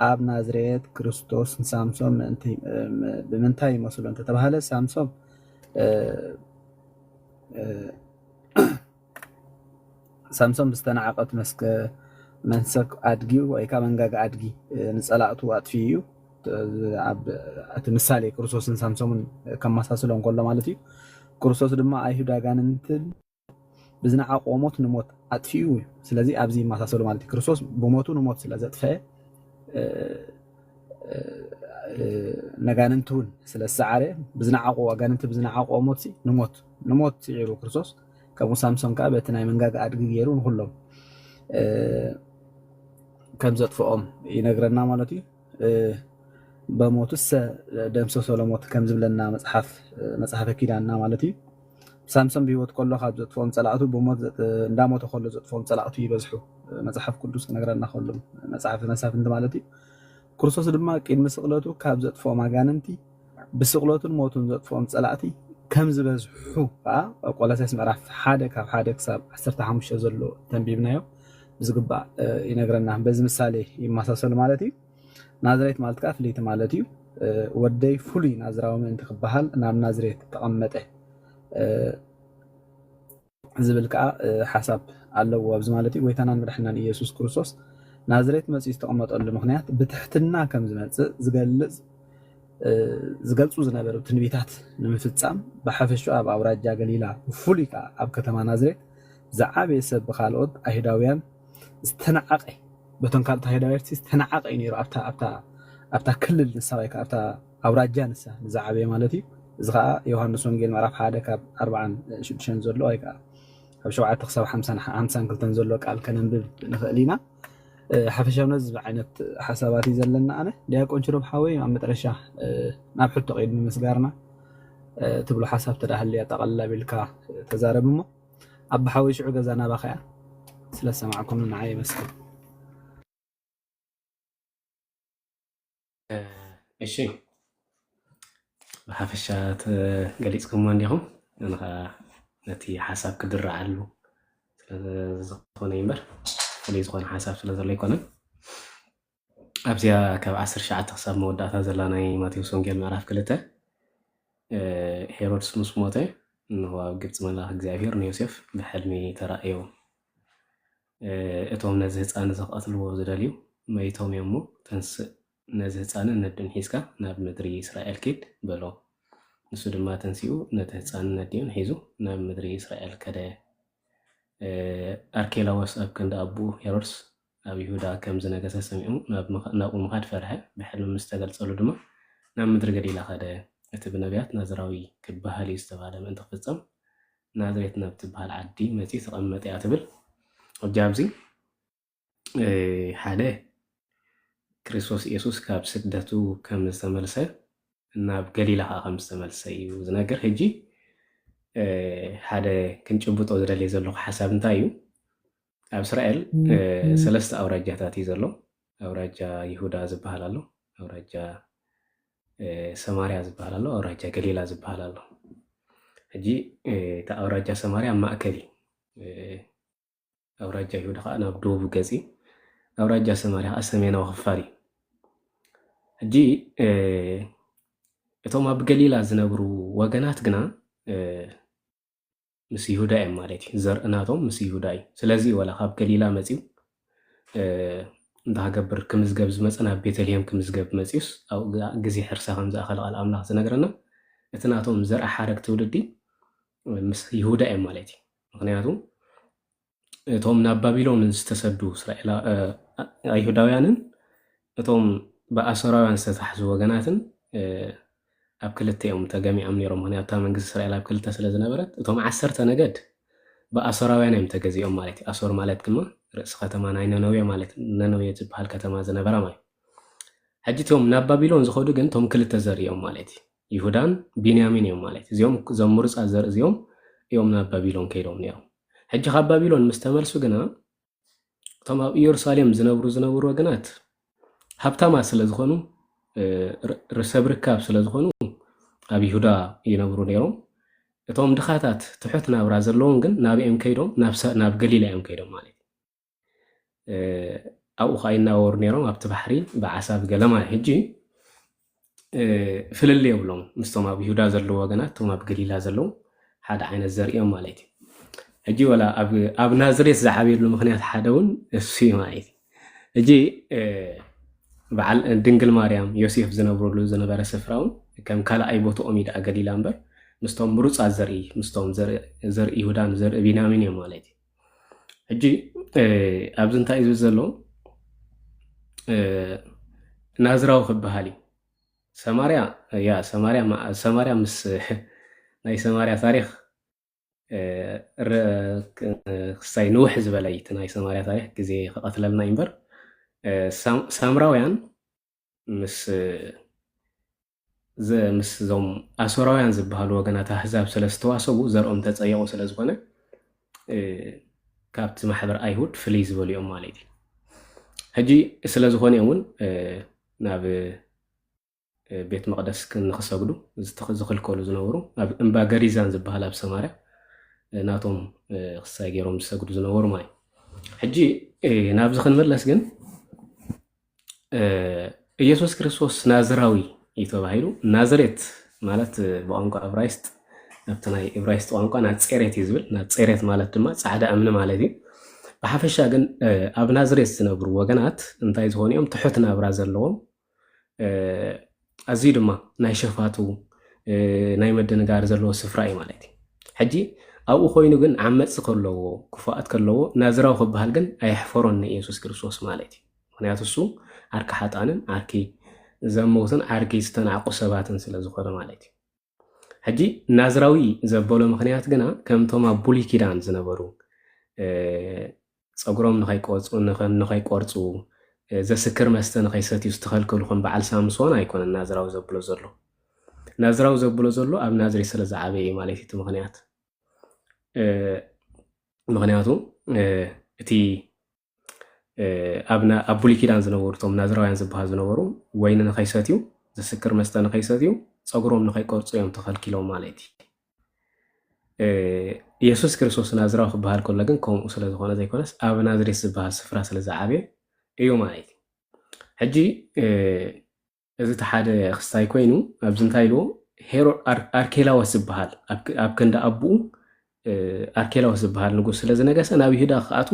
ኣብ ናዝሬት ክርስቶስ ንሳምሶን ብምንታይ ይመስሎ እንተተባሃለ ሳምሶን ሳምሶን ብዝተናዓቐት መስከ መንሰግ ኣድጊ ወይ ከዓ መንጋጋ ኣድጊ ንፀላእቱ ኣጥፊኡ እዩ እቲ ምሳሌ ክርስቶስን ሳምሶምን ከመሳስሎ እንከሎ ማለት እዩ ክርስቶስ ድማ ኣይሁድ ኣጋንንትን ብዝነዓቆ ሞት ንሞት ኣጥፊኡ እዩ ስለዚ ኣብዚ ይመሳሰሉ ማለት እዩ ክርስቶስ ብሞቱ ንሞት ስለ ዘጥፈአ ነጋንንቲ እውን ስለ ዝሰዓረ ብዝነዓቆ ኣጋንንቲ ብዝነዓቆ ሞት ንሞት ንሞት ስዒሩ ክርስቶስ ከምኡ ሳምሶን ከዓ በቲ ናይ መንጋጋ ኣድጊ ገይሩ ንኩሎም ከም ዘጥፍኦም ይነግረና ማለት እዩ በሞቱሰ ደምሰሶ ለሞት ከም ዝብለና መፅሓፍ መፅሓፈ ኪዳንና ማለት እዩ ሳምሶን ብህይወት ከሎ ካብ ዘጥፍኦም ፀላእቱ ብሞት እንዳሞተ ከሎ ዘጥፍኦም ፀላእቱ ይበዝሑ መፅሓፍ ቅዱስ ክነግረና ከሎ መፅሓፍ መሳፍንቲ ማለት እዩ ክርስቶስ ድማ ቅድሚ ስቕለቱ ካብ ዘጥፍኦም ኣጋንንቲ ብስቕለቱን ሞቱን ዘጥፍኦም ፀላእቲ ከም ዝበዝሑ ከዓ ቆላሳይስ ምዕራፍ ሓደ ካብ ሓደ ክሳብ ዓሰርተ ሓሙሽተ ዘሎ ተንቢብናዮ ብዝግባእ ይነግረና በዚ ምሳሌ ይመሳሰሉ ማለት እዩ ናዝሬት ማለት ከዓ ፍልይቲ ማለት እዩ። ወደይ ፍሉይ ናዝራዊ ምእንቲ ክበሃል ናብ ናዝሬት ተቐመጠ ዝብል ከዓ ሓሳብ ኣለዎ ኣብዚ ማለት እዩ። ጎይታናን መድሕናን ኢየሱስ ክርስቶስ ናዝሬት መፅኡ ዝተቐመጠሉ ምክንያት ብትሕትና ከም ዝመፅእ ዝገልፅ ዝገልፁ ዝነበሩ ትንቢታት ንምፍፃም ብሓፈሽኡ ኣብ ኣውራጃ ገሊላ ብፍሉይ ከዓ ኣብ ከተማ ናዝሬት ዝዓበየ ሰብ ብካልኦት ኣይሁዳውያን ዝተናዓቀ በቶም ካልኦት ኣይሁዳውያን ዝተናዓቀ እዩ ነይሩ። ኣብታ ክልል ንሳ ወይ ኣብታ ኣውራጃ ንሳ ንዝዓበየ ማለት እዩ። እዚ ከዓ ዮሃንስ ወንጌል ምዕራፍ ሓደ ካብ ኣርባዓን ሽዱሽተን ዘሎ ወይ ከዓ ካብ ሸውዓተ ክሳብ ሓምሳን ክልተን ዘሎ ቃል ከነንብብ ንኽእል ኢና። ሓፈሻዊ ነዚ ዓይነት ሓሳባት እዩ ዘለና። ኣነ ዲያቆን ችሮብ ሓወይ ኣብ መጠረሻ ናብ ሕቶ ቀይድ ንምስጋርና ትብሎ ሓሳብ ተዳህልያ ጠቐልላ ቢልካ ተዛረብ እሞ ኣብ ሓወይ ሽዑ ገዛ ናባኸያ ስለ ሰማዕኩም ንዓይ ይመስል። እሺ፣ ብሓፈሻ ገሊፅኩሞ እንዲኹም። ኣነ ከዓ ነቲ ሓሳብ ክድረዓሉ ስለዝኾነ እምበር ፍሉይ ዝኾነ ሓሳብ ስለዘሎ ኣይኮነን። ኣብዚኣ ካብ ዓሰርተ ትሽዓተ ክሳብ መወዳእታ ዘላ ናይ ማቴዎስ ወንጌል ምዕራፍ ክልተ ሄሮድስ ምስ ሞተ እንሆ ኣብ ግብፂ መልኣኽ እግዚኣብሔር ንዮሴፍ ብሕልሚ ተራእዮ። እቶም ነዚ ህፃን እዚ ክቐትልዎ ዝደልዩ መይቶም እዮም እሞ ተንስእ ነዚ ህፃንን ነዲኡን ሒዝካ ናብ ምድሪ እስራኤል ኪድ በሎ። ንሱ ድማ ተንሲኡ ነቲ ህፃንን ነዲኡን ሒዙ ናብ ምድሪ እስራኤል ከደ። ኣርኬላዎስ ኣብ ክንዲ ኣቦኡ ሄሮድስ ኣብ ይሁዳ ከም ዝነገሰ ሰሚዑ ናብኡ ምኻድ ፈርሐ። ብሕልሚ ምስ ተገልጸሉ ድማ ናብ ምድሪ ገሊላ ከደ። እቲ ብነቢያት ናዝራዊ ክበሃል እዩ ዝተባህለ ምእንቲ ክፍጸም ናዝሬት ናብ ትበሃል ዓዲ መጺኡ ተቐመጠ እያ ትብል። ሕጂ ኣብዚ ሓደ ክርስቶስ ኢየሱስ ካብ ስደቱ ከም ዝተመልሰ ናብ ገሊላ ከዓ ከም ዝተመልሰ እዩ ዝነግር። ሕጂ ሓደ ክንጭብጦ ዝደልየ ዘለኹ ሓሳብ እንታይ እዩ? ኣብ እስራኤል ሰለስተ ኣውራጃታት እዩ ዘሎ። ኣውራጃ ይሁዳ ዝበሃል ኣሎ፣ ኣውራጃ ሰማርያ ዝበሃል ኣሎ፣ ኣውራጃ ገሊላ ዝበሃል ኣሎ። ሕጂ እቲ ኣውራጃ ሰማርያ ኣብ ማእከል እዩ። ኣውራጃ ይሁዳ ከዓ ናብ ደቡብ ገፅ እዩ። ኣውራጃ ሰማርያ ከዓ ሰሜናዊ ክፋል እዩ። ሕጂ እቶም ኣብ ገሊላ ዝነብሩ ወገናት ግና ምስ ይሁዳ እዮም ማለት እዩ። ዘርኢ ናቶም ምስ ይሁዳ እዩ። ስለዚ ወላ ካብ ገሊላ መፅዩ እንታይ ክገብር ክምዝገብ ዝመፀ ናብ ቤተልሔም ክምዝገብ መፅዩስ ኣብኡ ግዜ ሕርሳ ከም ዝኣኸለ ቃል ኣምላኽ ዝነግረና እቲ ናቶም ዘርኢ ሓረግ ትውልዲ ምስ ይሁዳ እዮም ማለት እዩ። ምክንያቱ እቶም ናብ ባቢሎን ዝተሰዱ እስራኤላ ኣይሁዳውያንን እቶም ብኣሶራውያን ዝተታሕዙ ወገናትን ኣብ ክልተ እዮም ተገሚዖም ነይሮም። ምክንያቱ እታ መንግስቲ እስራኤል ኣብ ክልተ ስለ ዝነበረት እቶም ዓሰርተ ነገድ ብኣሶራውያን እዮም ተገዚኦም ማለት እዩ። ኣሶር ማለት ድማ ርእሲ ከተማ ናይ ነነዌ ማለት ነነዌ ዝበሃል ከተማ ዝነበራ ማለት ሕጂ እቶም ናብ ባቢሎን ዝኸዱ ግን እቶም ክልተ ዘርእዮም ማለት እዩ። ይሁዳን ቢንያሚን እዮም ማለት እዚኦም እዞም ምሩፃት ዘርኢ እዚኦም እዮም ናብ ባቢሎን ከይዶም ነይሮም። ሕጂ ካብ ባቢሎን ምስ ተመልሱ ግና እቶም ኣብ ኢየሩሳሌም ዝነብሩ ዝነበሩ ወገናት ሃብታማት ስለ ዝኾኑ ሰብ ርካብ ስለ ዝኾኑ ኣብ ይሁዳ ይነብሩ ነይሮም። እቶም ድኻታት ትሑት ናብራ ዘለዎም ግን ናብኦም ከይዶም ናብ ገሊላ እዮም ከይዶም ማለት እዩ። ኣብኡ ከዓ ይናወሩ ነይሮም ኣብቲ ባሕሪ ብዓሳ ብገለ ማለት ሕጂ ፍልልይ የብሎም ምስቶም ኣብ ይሁዳ ዘለዉ ወገናት እቶም ኣብ ገሊላ ዘለዉ ሓደ ዓይነት ዘርእዮም ማለት እዩ። ሕጂ ወላ ኣብ ናዝሬት ዝዓብየሉ ምክንያት ሓደ እውን እሱ እዩ ማለት እዩ። ሕጂ በዓል ድንግል ማርያም ዮሴፍ ዝነብረሉ ዝነበረ ስፍራ እውን ከም ካልኣይ ቦትኦም እዩ ደኣ ገሊላ እምበር ምስቶም ምሩፃት ዘርኢ ምስቶም ዘርኢ ይሁዳን ዘርኢ ቢንያሚን እዮም ማለት እዩ። ሕጂ ኣብዚ እንታይ እዩ ዝብል ዘሎ? ናዝራዊ ክበሃል እዩ። ሰማርያ ያ ሰማርያ ሰማርያ ምስ ናይ ሰማርያ ታሪክ ክሳይ ንውሕ ዝበለ እቲ ናይ ሰማርያ ታሪክ ግዜ ክቐትለልና እዩ እምበር ሳምራውያን ምስ ምስ እዞም ኣሶራውያን ዝበሃሉ ወገናት ኣህዛብ ስለ ዝተዋሰቡ ዘርኦም ተፀየቑ ስለ ዝኾነ ካብቲ ማሕበር ኣይሁድ ፍልይ ዝበሉ እዮም ማለት እዩ። ሕጂ ስለ ዝኾነ እዮም እውን ናብ ቤት መቕደስ ንክሰግዱ ዝኽልከሉ ዝነበሩ ኣብ እምባ ገሪዛን ዝበሃል ኣብ ሰማርያ ናቶም ክሳይ ገይሮም ዝሰግዱ ዝነበሩ ማለት እዩ። ሕጂ ናብዚ ክንምለስ ግን ኢየሱስ ክርስቶስ ናዝራዊ እዩ ተባሂሉ። ናዝሬት ማለት ብቋንቋ እብራይስጥ፣ ኣብቲ ናይ እብራይስጥ ቋንቋ ናጼሬት እዩ ዝብል። ናጼሬት ማለት ድማ ጻዕዳ እምኒ ማለት እዩ። ብሓፈሻ ግን ኣብ ናዝሬት ዝነብሩ ወገናት እንታይ ዝኾኑ እዮም? ትሑት ናብራ ዘለዎም፣ ኣዝዩ ድማ ናይ ሸፋቱ ናይ ምድንጋር ዘለዎ ስፍራ እዩ ማለት እዩ። ሕጂ ኣብኡ ኮይኑ ግን ዓመፅቲ ከለዎ፣ ክፉኣት ከለዎ ናዝራዊ ክበሃል ግን ኣየሕፈሮን ንኢየሱስ ክርስቶስ ማለት እዩ። ምክንያቱ እሱ ዓርኪ ሓጣንን ዓርኪ ዘመውትን ዓርኪ ዝተናዕቁ ሰባትን ስለ ዝኾነ ማለት እዩ። ሕጂ ናዝራዊ ዘበሎ ምክንያት ግና ከምቶም ኣብ ብሉይ ኪዳን ዝነበሩ ፀጉሮም ንኸይቆርፁ ንኸይቆርፁ ዘስክር መስተ ንኸይሰትዩ ዝተኸልከሉ ከም በዓል ሳምሶን ኣይኮነን ናዝራዊ ዘብሎ ዘሎ። ናዝራዊ ዘብሎ ዘሎ ኣብ ናዝሬት ስለ ዝዓበየ እዩ ማለት እዩ እቲ ምክንያት። ምክንያቱ እቲ ኣብ ብሉይ ኪዳን ዝነበሩ እቶም ናዝራውያን ዝበሃሉ ዝነበሩ ወይኒ ንኸይሰትዩ፣ ዝስክር መስተ ንኸይሰትዩ፣ ፀጉሮም ንኸይቆርፁ እዮም ተኸልኪሎም ማለት እዩ። ኢየሱስ ክርስቶስ ናዝራዊ ክበሃል ከሎ ግን ከምኡ ስለ ዝኾነ ዘይኮነስ ኣብ ናዝሬት ዝበሃል ስፍራ ስለ ዝዓበየ እዩ ማለት እዩ። ሕጂ እዚ እቲ ሓደ ክስታይ ኮይኑ ኣብዚ እንታይ ኢልዎ? ኣርኬላዎስ ዝበሃል ኣብ ክንዲ ኣቦኡ ኣርኬላዎስ ዝበሃል ንጉስ ስለ ዝነገሰ ናብ ይሁዳ ክኣቱ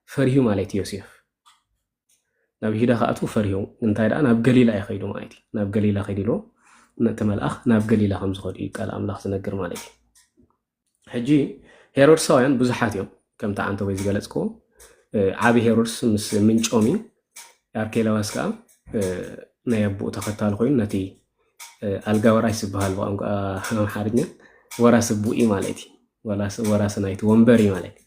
ፈሪሁ ማለት እዩ ዮሴፍ። ናብ ይሁዳ ክኣቱ ፈሪሁ፣ እንታይ ደኣ ናብ ገሊላ እዩ ከይዱ ማለት እዩ። ናብ ገሊላ ከይዱ ኢልዎ፣ ነቲ መልኣኽ ናብ ገሊላ ከም ዝኸዱ እዩ ቃል ኣምላኽ ዝነግር ማለት እዩ። ሕጂ ሄሮድሳውያን ብዙሓት እዮም፣ ከምቲ ዓንተቦይ ዝገለጽክዎ። ዓቢ ሄሮድስ ምስ ምንጮም እዩ። ኣርኬላዎስ ከኣ ናይ ኣቦኡ ተኸታሊ ኮይኑ ነቲ ኣልጋ ወራሽ ዝበሃል ብቋንቋ ኣምሓርኛ ወራስ ኣቦኡ ማለት እዩ። ወራስ ናይቲ ወንበር እዩ ማለት እዩ።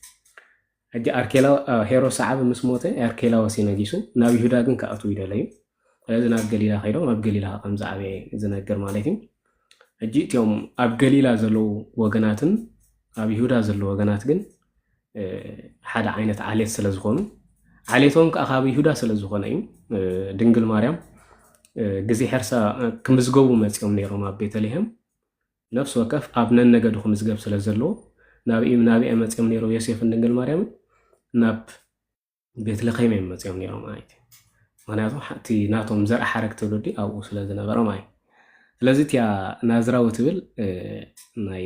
ሕጂ ኣርኬላ ሄሮድስ ዓቢ ምስ ሞተ ኣርኬላዎስ እዩ ነጊሱ። ናብ ይሁዳ ግን ክኣትዉ ይደለዩ። ስለዚ ናብ ገሊላ ከይዶም ኣብ ገሊላ ከም ዝዓበየ ዝነግር ማለት እዩ። ሕጂ እቲኦም ኣብ ገሊላ ዘለዉ ወገናትን ኣብ ይሁዳ ዘለዉ ወገናት ግን ሓደ ዓይነት ዓሌት ስለ ዝኾኑ፣ ዓሌቶም ከዓ ካብ ይሁዳ ስለ ዝኾነ እዩ። ድንግል ማርያም ግዜ ሕርሳ ክምዝገቡ መፂኦም ነይሮም ኣብ ቤተልሔም። ነፍሲ ወከፍ ኣብ ነነገዱ ክምዝገብ ስለ ዘለዎ ናብኡ ናብኣ መፂኦም ነይሮም። ዮሴፍን ድንግል ማርያምን ናብ ቤትልሔም እዮም መፂኦም ነይሮም ማለት እዩ። ምክንያቱ እቲ ናቶም ዘርኣ ሓረግ ትውልዲ ኣብኡ ስለ ዝነበረ ማለት እዩ። ስለዚ እቲያ ናዝራዊ ትብል ናይ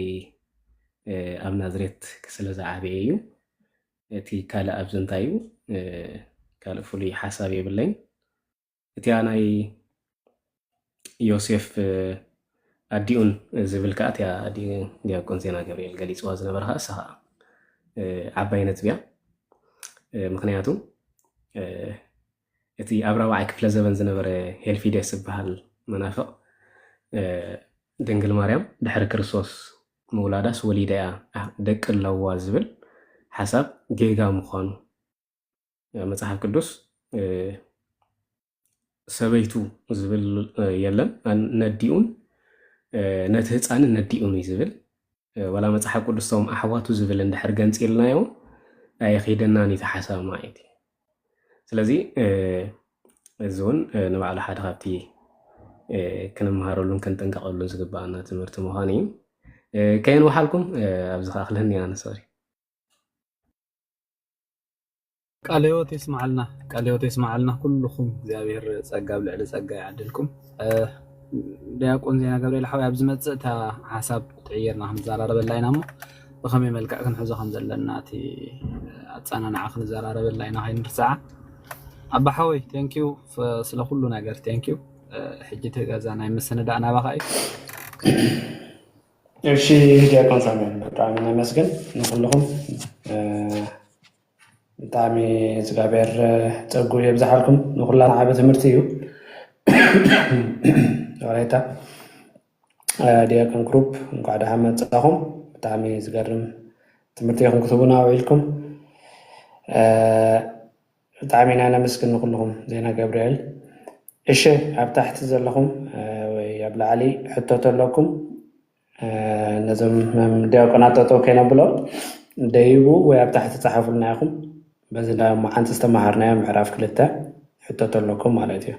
ኣብ ናዝሬት ስለ ዝዓበየ እዩ። እቲ ካልእ ኣብዚ እንታይ እዩ? ካልእ ፍሉይ ሓሳብ የብለይን። እቲያ ናይ ዮሴፍ ኣዲኡን ዝብል ከዓ እቲያ ዲያቆን ዜና ገብርኤል ገሊፅዋ ዝነበረ ከዓ እሳ ከዓ ዓባይ ነጥቢ እያ። ምክንያቱ እቲ ኣብ ራብዓይ ክፍለ ዘበን ዝነበረ ሄልፊዴስ ዝበሃል መናፍቕ ድንግል ማርያም ድሕሪ ክርስቶስ ምውላዳስ ወሊዳ እያ ደቂ ኣለዋ ዝብል ሓሳብ ጌጋ ምዃኑ መጽሓፍ ቅዱስ ሰበይቱ ዝብል የለን። ነዲኡን ነቲ ህፃንን ነዲኡን እዩ ዝብል። ዋላ መጽሓፍ ቅዱስ ቶም ኣሕዋቱ ዝብል እንድሕር ገንፂልናዮ ኣይኸይደናን እዩ ተሓሳብ ማለት እዩ። ስለዚ እዚ እውን ንባዕሉ ሓደ ካብቲ ክንመሃረሉን ክንጥንቀቐሉን ዝግባኣና ትምህርቲ ምዃኑ እዩ። ከየን ወሓልኩም ኣብዚ ከዓ ክልህኒ ኣነ ሶሪ ቃለ ህይወት የስማዓልና፣ ቃለ ህይወት የስማዓልና። ኩልኹም እግዚኣብሔር ጸጋ ኣብ ልዕሊ ጸጋ ይዓድልኩም። ዲያቆን ዜና ገብርኤል ሓወይ ኣብ ዝመጽእ እታ ሓሳብ ትዕየርና ክንዘራረበላ ኢና እሞ ብኸመይ መልክዕ ክንሕዞ ከም ዘለና እቲ ኣጸናንዓ ክንዘራረበላ ኢና ከይንርስዓ። ኣባ ሓወይ thank you ስለ ኩሉ ነገር thank you። ሕጂ እቲ ገዛ ናይ ምስንዳእ ናባኻ እዩ። እሺ ዲያቆን ሳሙኤል ብጣዕሚ ነመስግን ንኩልኹም ብጣዕሚ እግዚኣብሔር ፀጉ የብዝሓልኩም ንኩላና ዓበ ትምህርቲ እዩ። ሬታ ዲያቆን ክሩፕ እንኳዕ ደሓን መፃኹም። ብጣዕሚ ዝገርም ትምህርቲ ኢኹም ክትህቡና ውዒልኩም። ብጣዕሚ ኢና ነመስግን ንኩልኹም ዜና ገብርኤል። እሺ ኣብ ታሕቲ ዘለኹም ወይ ኣብ ላዕሊ ሕቶ ተለኩም ነዞም ዲያቆናት ጠጠው ከይነብሎም ደይቡ ወይ ኣብ ታሕቲ ጸሓፉልና ኢኹም። በዚ ናይ መዓንቲ ዝተመሃርናዮ ምዕራፍ ክልተ ሕቶ ተለኩም ማለት እዩ።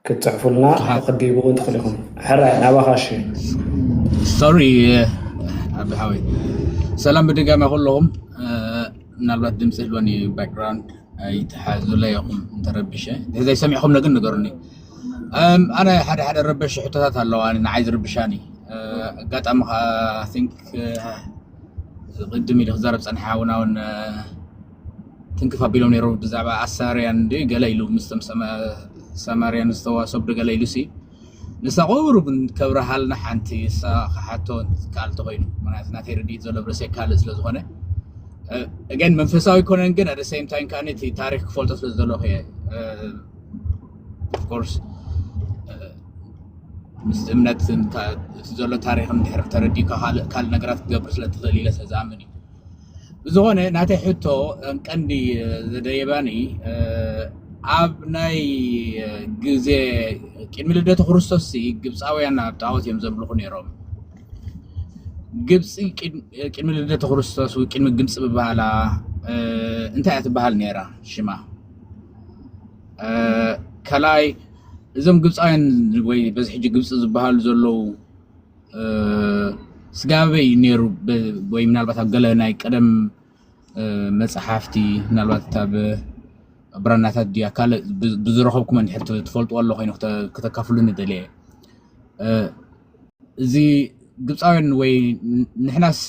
ክትጽሕፉልና ክትዲቡ እውን ትኽእሉ ኢኹም። ሕራይ ናባኻ እሺ። ሶሪ ኣቢ ሓወይ። ሰላም ብድጋሚ ኩለኹም። ምናልባት ድምፂ ህልወኒ ባክግራውንድ ኣይትሓዙለይ ኢኹም እንተረቢሸ። እንተዘይሰሚዕኹም ግን ንገሩኒ። ኣነ ሓደ ሓደ ረበሽ ሕቶታት ኣለዋ ንዓይ ዝርብሻኒ። ኣጋጣሚ ካ ቲንክ ቅድም ኢሉ ክዛረብ ፀንሐ ሓውና እውን ትንክፍ ኣቢሎም ነይሩ ብዛዕባ ኣሳርያን እንዲ ገለ ኢሉ ምስቶም ሰማርያን ዝተዋሰብ ዶ ገለ ኢሉ ሲ ንሳ ቁሩብ ከብረሃልና ሓንቲ ንሳ ክሓቶ ክኣል ተኮይኑ ምክንያቱ ናተይ ርድኢት ዘሎ ብረሰይ ካልእ ስለ ዝኾነ ግን መንፈሳዊ ኮነን ግን ኣደ ሴም ታይም ከኣ እቲ ታሪክ ክፈልጦ ስለ ዝደለኹ እየ ኮርስ ምስ እምነት እቲ ዘሎ ታሪክ እንድሕር ተረዲካ ካልእ ነገራት ክትገብር ስለ ትኽእል ኢለ ስለ ዝኣምን እዩ ብዝኾነ ናተይ ሕቶ ቀንዲ ዘደየባኒ ኣብ ናይ ግዜ ቅድሚ ልደተ ክርስቶስ ግብፃውያን ኣብ ጣዖት እዮም ዘምልኹ ነይሮም ግብፂ ቅድሚ ልደተ ክርስቶስ ወይ ቅድሚ ግብፂ ብባህላ እንታይ እያ ትበሃል ነይራ ሽማ ካልኣይ እዞም ግብፃውያን ወይ በዚ ሕጂ ግብፂ ዝበሃሉ ዘለዉ ስጋበይ ነይሩ ወይ ምናልባት ኣብ ገለ ናይ ቀደም መፅሓፍቲ ምናልባት ኣብ ብራናታት ድያ ካልእ ብዝረኸብኩም እንድሕር ትፈልጥዎ ኣሎ ኮይኑ ክተካፍሉኒ ደልየ እዚ ግብፃውያን ወይ ንሕናስ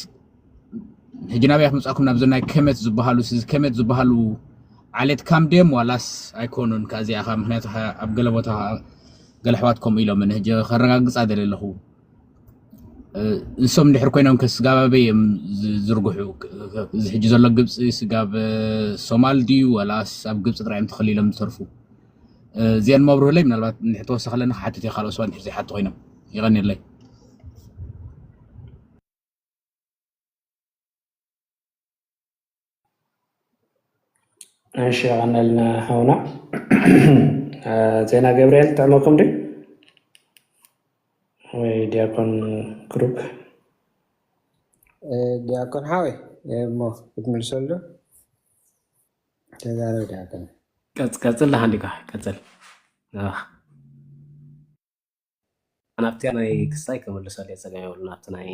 ሕጂ ናበይ ክምፃኩም ናብዞ ናይ ከመት ዝበሃሉ እዚ ከመት ዝበሃሉ ዓሌት ካም ድዮም ዋላስ ኣይኮኑን ከዚኣ ካብ ምክንያቱ ኣብ ገለ ቦታ ገለ ኣሕዋት ከምኡ ኢሎምን ሕጂ ከረጋግፃ ደለ ኣለኹ ንሶም እንድሕር ኮይኖም ከስጋባበይ እዮም ዝዝርግሑ እዚ ሕጂ ዘሎ ግብፂ ስጋብ ሶማል ድዩ ወላስ ኣብ ግብፂ ጥራይ እዮም ተኸሊሎም ዝተርፉ እዚአን መብርህለይ ምናልባት እንድሕር ተወሰኸለኒ ክሓትት እየ ካልኦት ሰባት እንድሕር ዘይሓቱ ኮይኖም ይቐንየለይ እሺ ቀነልና ሀውና ዜና ገብርኤል ጥዕመኩም ድ ወይ ዲያቆን ክሩክ ዲያቆን ሓወይ እሞ ክትምልሰሉ ተዛረብ ዲያቆን ቀጽል ዳሓን ዲካ ቀጽል ናብቲ ናይ ክስታይ ክምልሰሉ እየ ፀገም የብሉ ናብቲ ናይ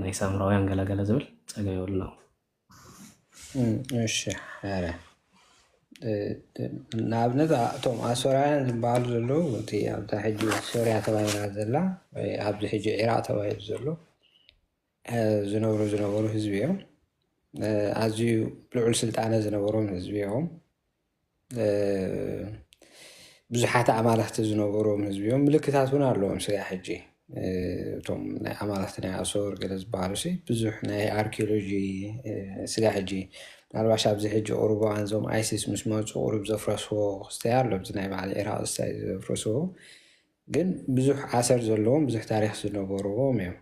ናይ ሳምራውያን ገለገለ ዝብል ፀገም የብሉ ነው እሺ ረ ንኣብነት እቶም ኣሶራውያን ዝበሃሉ ዘለዉ እቲ ኣብታ ሕጂ ሶርያ ተባሂላ ዘላ ወይ ኣብዚ ሕጂ ዒራቅ ተባሂሉ ዘሎ ዝነብሩ ዝነበሩ ህዝቢ እዮም ኣዝዩ ልዑል ስልጣነ ዝነበሮም ህዝቢ እዮም ብዙሓት ኣማልኽቲ ዝነበሮም ህዝቢ እዮም ምልክታት እውን ኣለዎም ስጋ ሕጂ እቶም ናይ ኣማልኽቲ ናይ ኣሶር ገለ ዝበሃሉ ብዙሕ ናይ ኣርኪኦሎጂ ስጋ ሕጂ ምናልባሽ ኣብዚ ሕጂ ቁሩብ እዋን እዞም ኣይሲስ ምስ መፁ ቁሩብ ዘፍረስዎ ክስተይ ኣሎ ኣብዚ ናይ በዓል ኢራቅ ዝስታይ ዘፍረስዎ ግን ብዙሕ ኣሰር ዘለዎም ብዙሕ ታሪክ ዝነበርዎም እዮም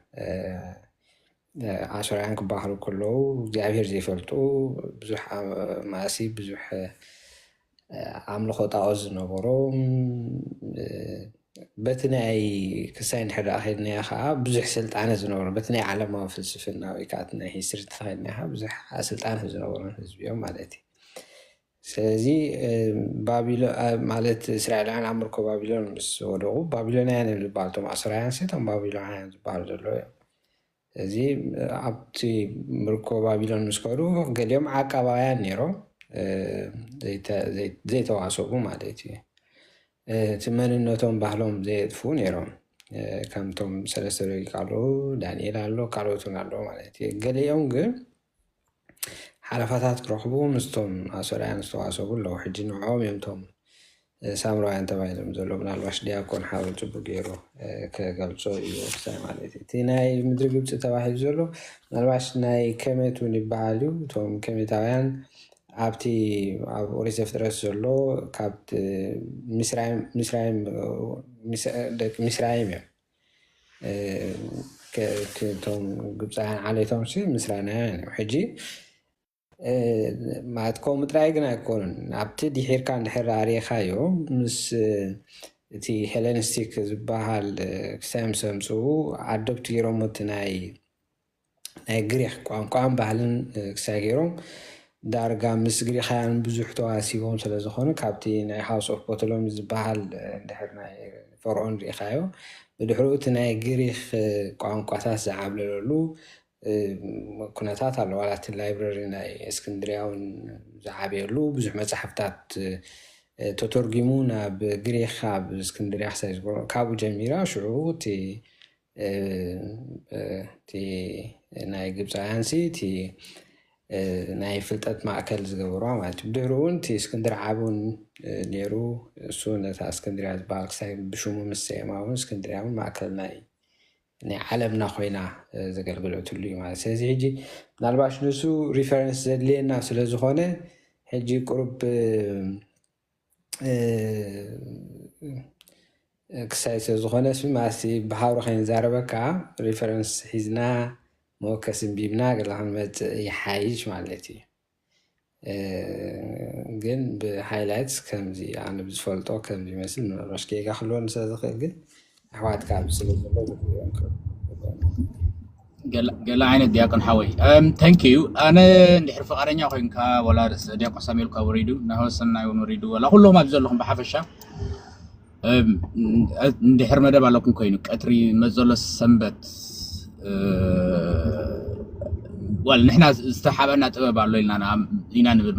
ኣሶራውያን ክበሃሉ ከለዉ እግዚኣብሔር ዘይፈልጡ ብዙሕ ማእሲ ብዙሕ ኣምልኾ ጣዖት ዝነበሮም በቲ ናይ ክሳይ እንድሕር ደኣ ከይድናዮ ከዓ ብዙሕ ስልጣነ ዝነበሮ በቲ ናይ ዓለማዊ ፍልስፍና ወይ ከዓ ናይ ሂስትሪ ተኸይድና ከዓ ብዙሕ ስልጣነ ዝነበሮም ህዝቢ እዮም ማለት እዩ ስለዚ ባቢሎ ማለት እስራኤላውያን ኣብ ምርኮ ባቢሎን ምስ ወደቁ ባቢሎናውያን እዮም ዝበሃሉ እቶም ኣሶራውያን ሲ እቶም ባቢሎናውያን ዝበሃሉ ዘለዉ እዮም እዚ ኣብቲ ምርኮ ባቢሎን ምስ ከዱ ገሊኦም ዓቃባውያን ነይሮም ዘይተዋሰቡ ማለት እዩ እቲ መንነቶም ባህሎም ዘየጥፍኡ ነይሮም ከምቶም ሰለስተ ደቂቅ ኣለዉ ዳንኤል ኣሎ ካልኦትን ኣለዉ ማለት እዩ ገሊኦም ግን ሓለፋታት ክረኽቡ ምስቶም ኣሶርያን ዝተዋሰቡ ኣለዉ ሕጂ ንዕኦም እዮም ቶም ሳምራውያን ተባሂሎም ዘሎ ምናልባሽ ዲያቆን ሓወ ፅቡቅ ገይሩ ክገልፆ እዩ ክሳይ ማለት እዩ እቲ ናይ ምድሪ ግብፂ ተባሂሉ ዘሎ ምናልባሽ ናይ ከሜት እውን ይበሃል እዩ እቶም ከሜታውያን ኣብቲ ኣብ ኦሪት ዘፍጥረት ዘሎ ካብ ምስራይም ደቂ ምስራይም እዮም እቶም ግብፃውያን ዓሌቶም ምስራናውያን እዮም ሕጂ ማለት ከምኡ ጥራይ ግን ኣይኮኑን ኣብቲ ድሒርካ እንድሕር ኣሪእኻዮ ምስ እቲ ሄለኒስቲክ ዝበሃል ክሳይ ምስ ኣምፅኡ ዓደብቲ ገይሮሞ እቲ ናይ ናይ ግሪክ ቋንቋን ባህልን ክሳይ ገይሮም ዳርጋ ምስ ግሪካውያን ብዙሕ ተዋሲቦም ስለ ዝኾኑ ካብቲ ናይ ሃውስ ኦፍ ፖቶሎሚ ዝበሃል እንድሕር ናይ ፈርኦን ርኢኻዮ ብድሕሪኡ እቲ ናይ ግሪክ ቋንቋታት ዝዓብለለሉ ኩነታት ኣሎ። ዋላ እቲ ላይብረሪ ናይ እስክንድርያ እውን ዝዓብየሉ ብዙሕ መፅሓፍታት ተተርጉሙ ናብ ግሪክ ኣብ እስክንድርያ ክሳይ ዝገበሩ ካብኡ ጀሚራ ሽዑ እቲ እቲ ናይ ግብፃውያን ሲ እቲ ናይ ፍልጠት ማእከል ዝገበርዋ ማለት እዩ። ብድሕሪ እውን እቲ እስክንድር ዓቢ እውን ነይሩ። እሱ ነታ እስክንድርያ ዝበሃል ክሳይ ብሽሙ ምስ ሰየማ እውን እስክንድርያ እውን ማእከል ናይ ናይ ዓለምና ኮይና ዘገልግለትሉ እዩ ማለት። ስለዚ ሕጂ ምናልባሽ ንሱ ሪፈረንስ ዘድልየና ስለዝኾነ ሕጂ ቁሩብ ክሳይ ስለዝኾነ ስ ማሲ ብሃውሪ ከይንዛረበካ ሪፈረንስ ሒዝና መወከስ እንቢብና ገለ ክንመፅእ ይሓይሽ ማለት እዩ። ግን ብሃይላይትስ ከምዚ ኣነ ብዝፈልጦ ከምዚ ይመስል ምናልባሽ ጌጋ ክህልወኒ ስለ ዝኽእል ግን ኣሕዋትካ ኣብዚ ስለ ዘሎ ገለ ዓይነት ዲያቆን ሓወይ ተንክ ዩ። ኣነ እንድሕር ፍቃደኛ ኮይንካ ወላ ርእሰ ዲያቆን ሳሙኤል ካብ ወሪዱ ናሆሰናይ እውን ወሪዱ ወላ ኩሎም ኣብዚ ዘለኹም ብሓፈሻ እንድሕር መደብ ኣለኩም ኮይኑ ቀትሪ መዘሎ ሰንበት ዋል ንሕና ዝተሓበና ጥበብ ኣሎ ኢልና ኢና ንብል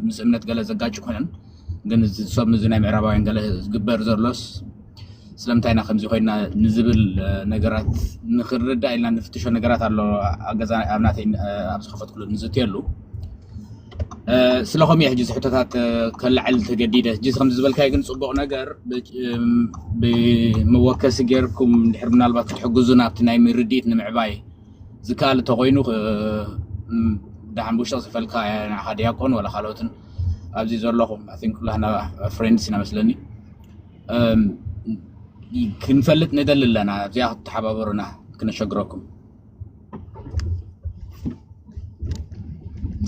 ምስ እምነት ገለ ዘጋጭ ኮይነን ግን ሰብ ምዚ ናይ ምዕራባውያን ገለ ዝግበር ዘሎስ ስለምንታይ ኢና ከምዚ ኮይና ንዝብል ነገራት ንክንርዳእ ኢልና ንፍትሾ ነገራት ኣሎ ኣብ ገዛ ኣብ ናተይ ኣብ ዝኸፈትኩሉ ንዝትየሉ ስለኸም እየ ሕጂ ሕቶታት ከላዕል ተገዲደ ሕጂ ከም ዝበልካይ ግን ፅቡቅ ነገር ብመወከሲ ገይርኩም ድሕር ምናልባት ክትሕግዙ ናብቲ ናይ ምርድኢት ንምዕባይ ዝከኣል እንተኮይኑ ደሓን ብውሽጢ ክፅፈልካ ንዓኻ ዲያቆን ወላ ካልኦትን ኣብዚ ዘለኹም ኩላህና ፍሬንድስ ኢና መስለኒ ክንፈልጥ ንደሊ ኣለና ኣብዚኣ ክትተሓባበሩና ክነሸግረኩም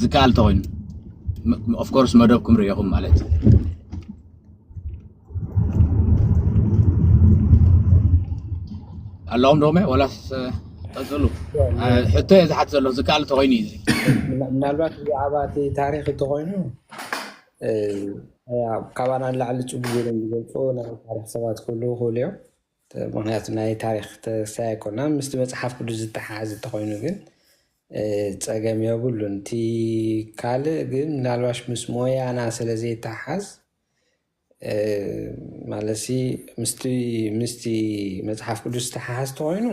ዝከኣል ተኮይኑ ኦፍኮርስ መደብኩም ርኢኹም ማለት ኣለኹም ዶመ ወላስ ቀፅሉ ሕቶ እየ ዝሓት ዘሎ ዝከኣል ተኮይኑ እዩ ምናልባት ብዛዕባ እቲ ታሪክ እንተኮይኑ ካባና ንላዕሊ ፅቡቅ ገይሮም ዝገልፅዎ ናይ ታሪክ ሰባት ክህልዉ ይኽእሉ እዮም። ምክንያቱ ናይ ታሪክ ተሳይ ኣይኮና ምስቲ መፅሓፍ ቅዱስ ዝተሓሓዝ እንተኮይኑ ግን ፀገም የብሉን። እቲ ካልእ ግን ምናልባሽ ምስ ሞያና ስለ ዘይተሓሓዝ ማለት ምስቲ ምስቲ መፅሓፍ ቅዱስ ዝተሓሓዝ ተኮይኑ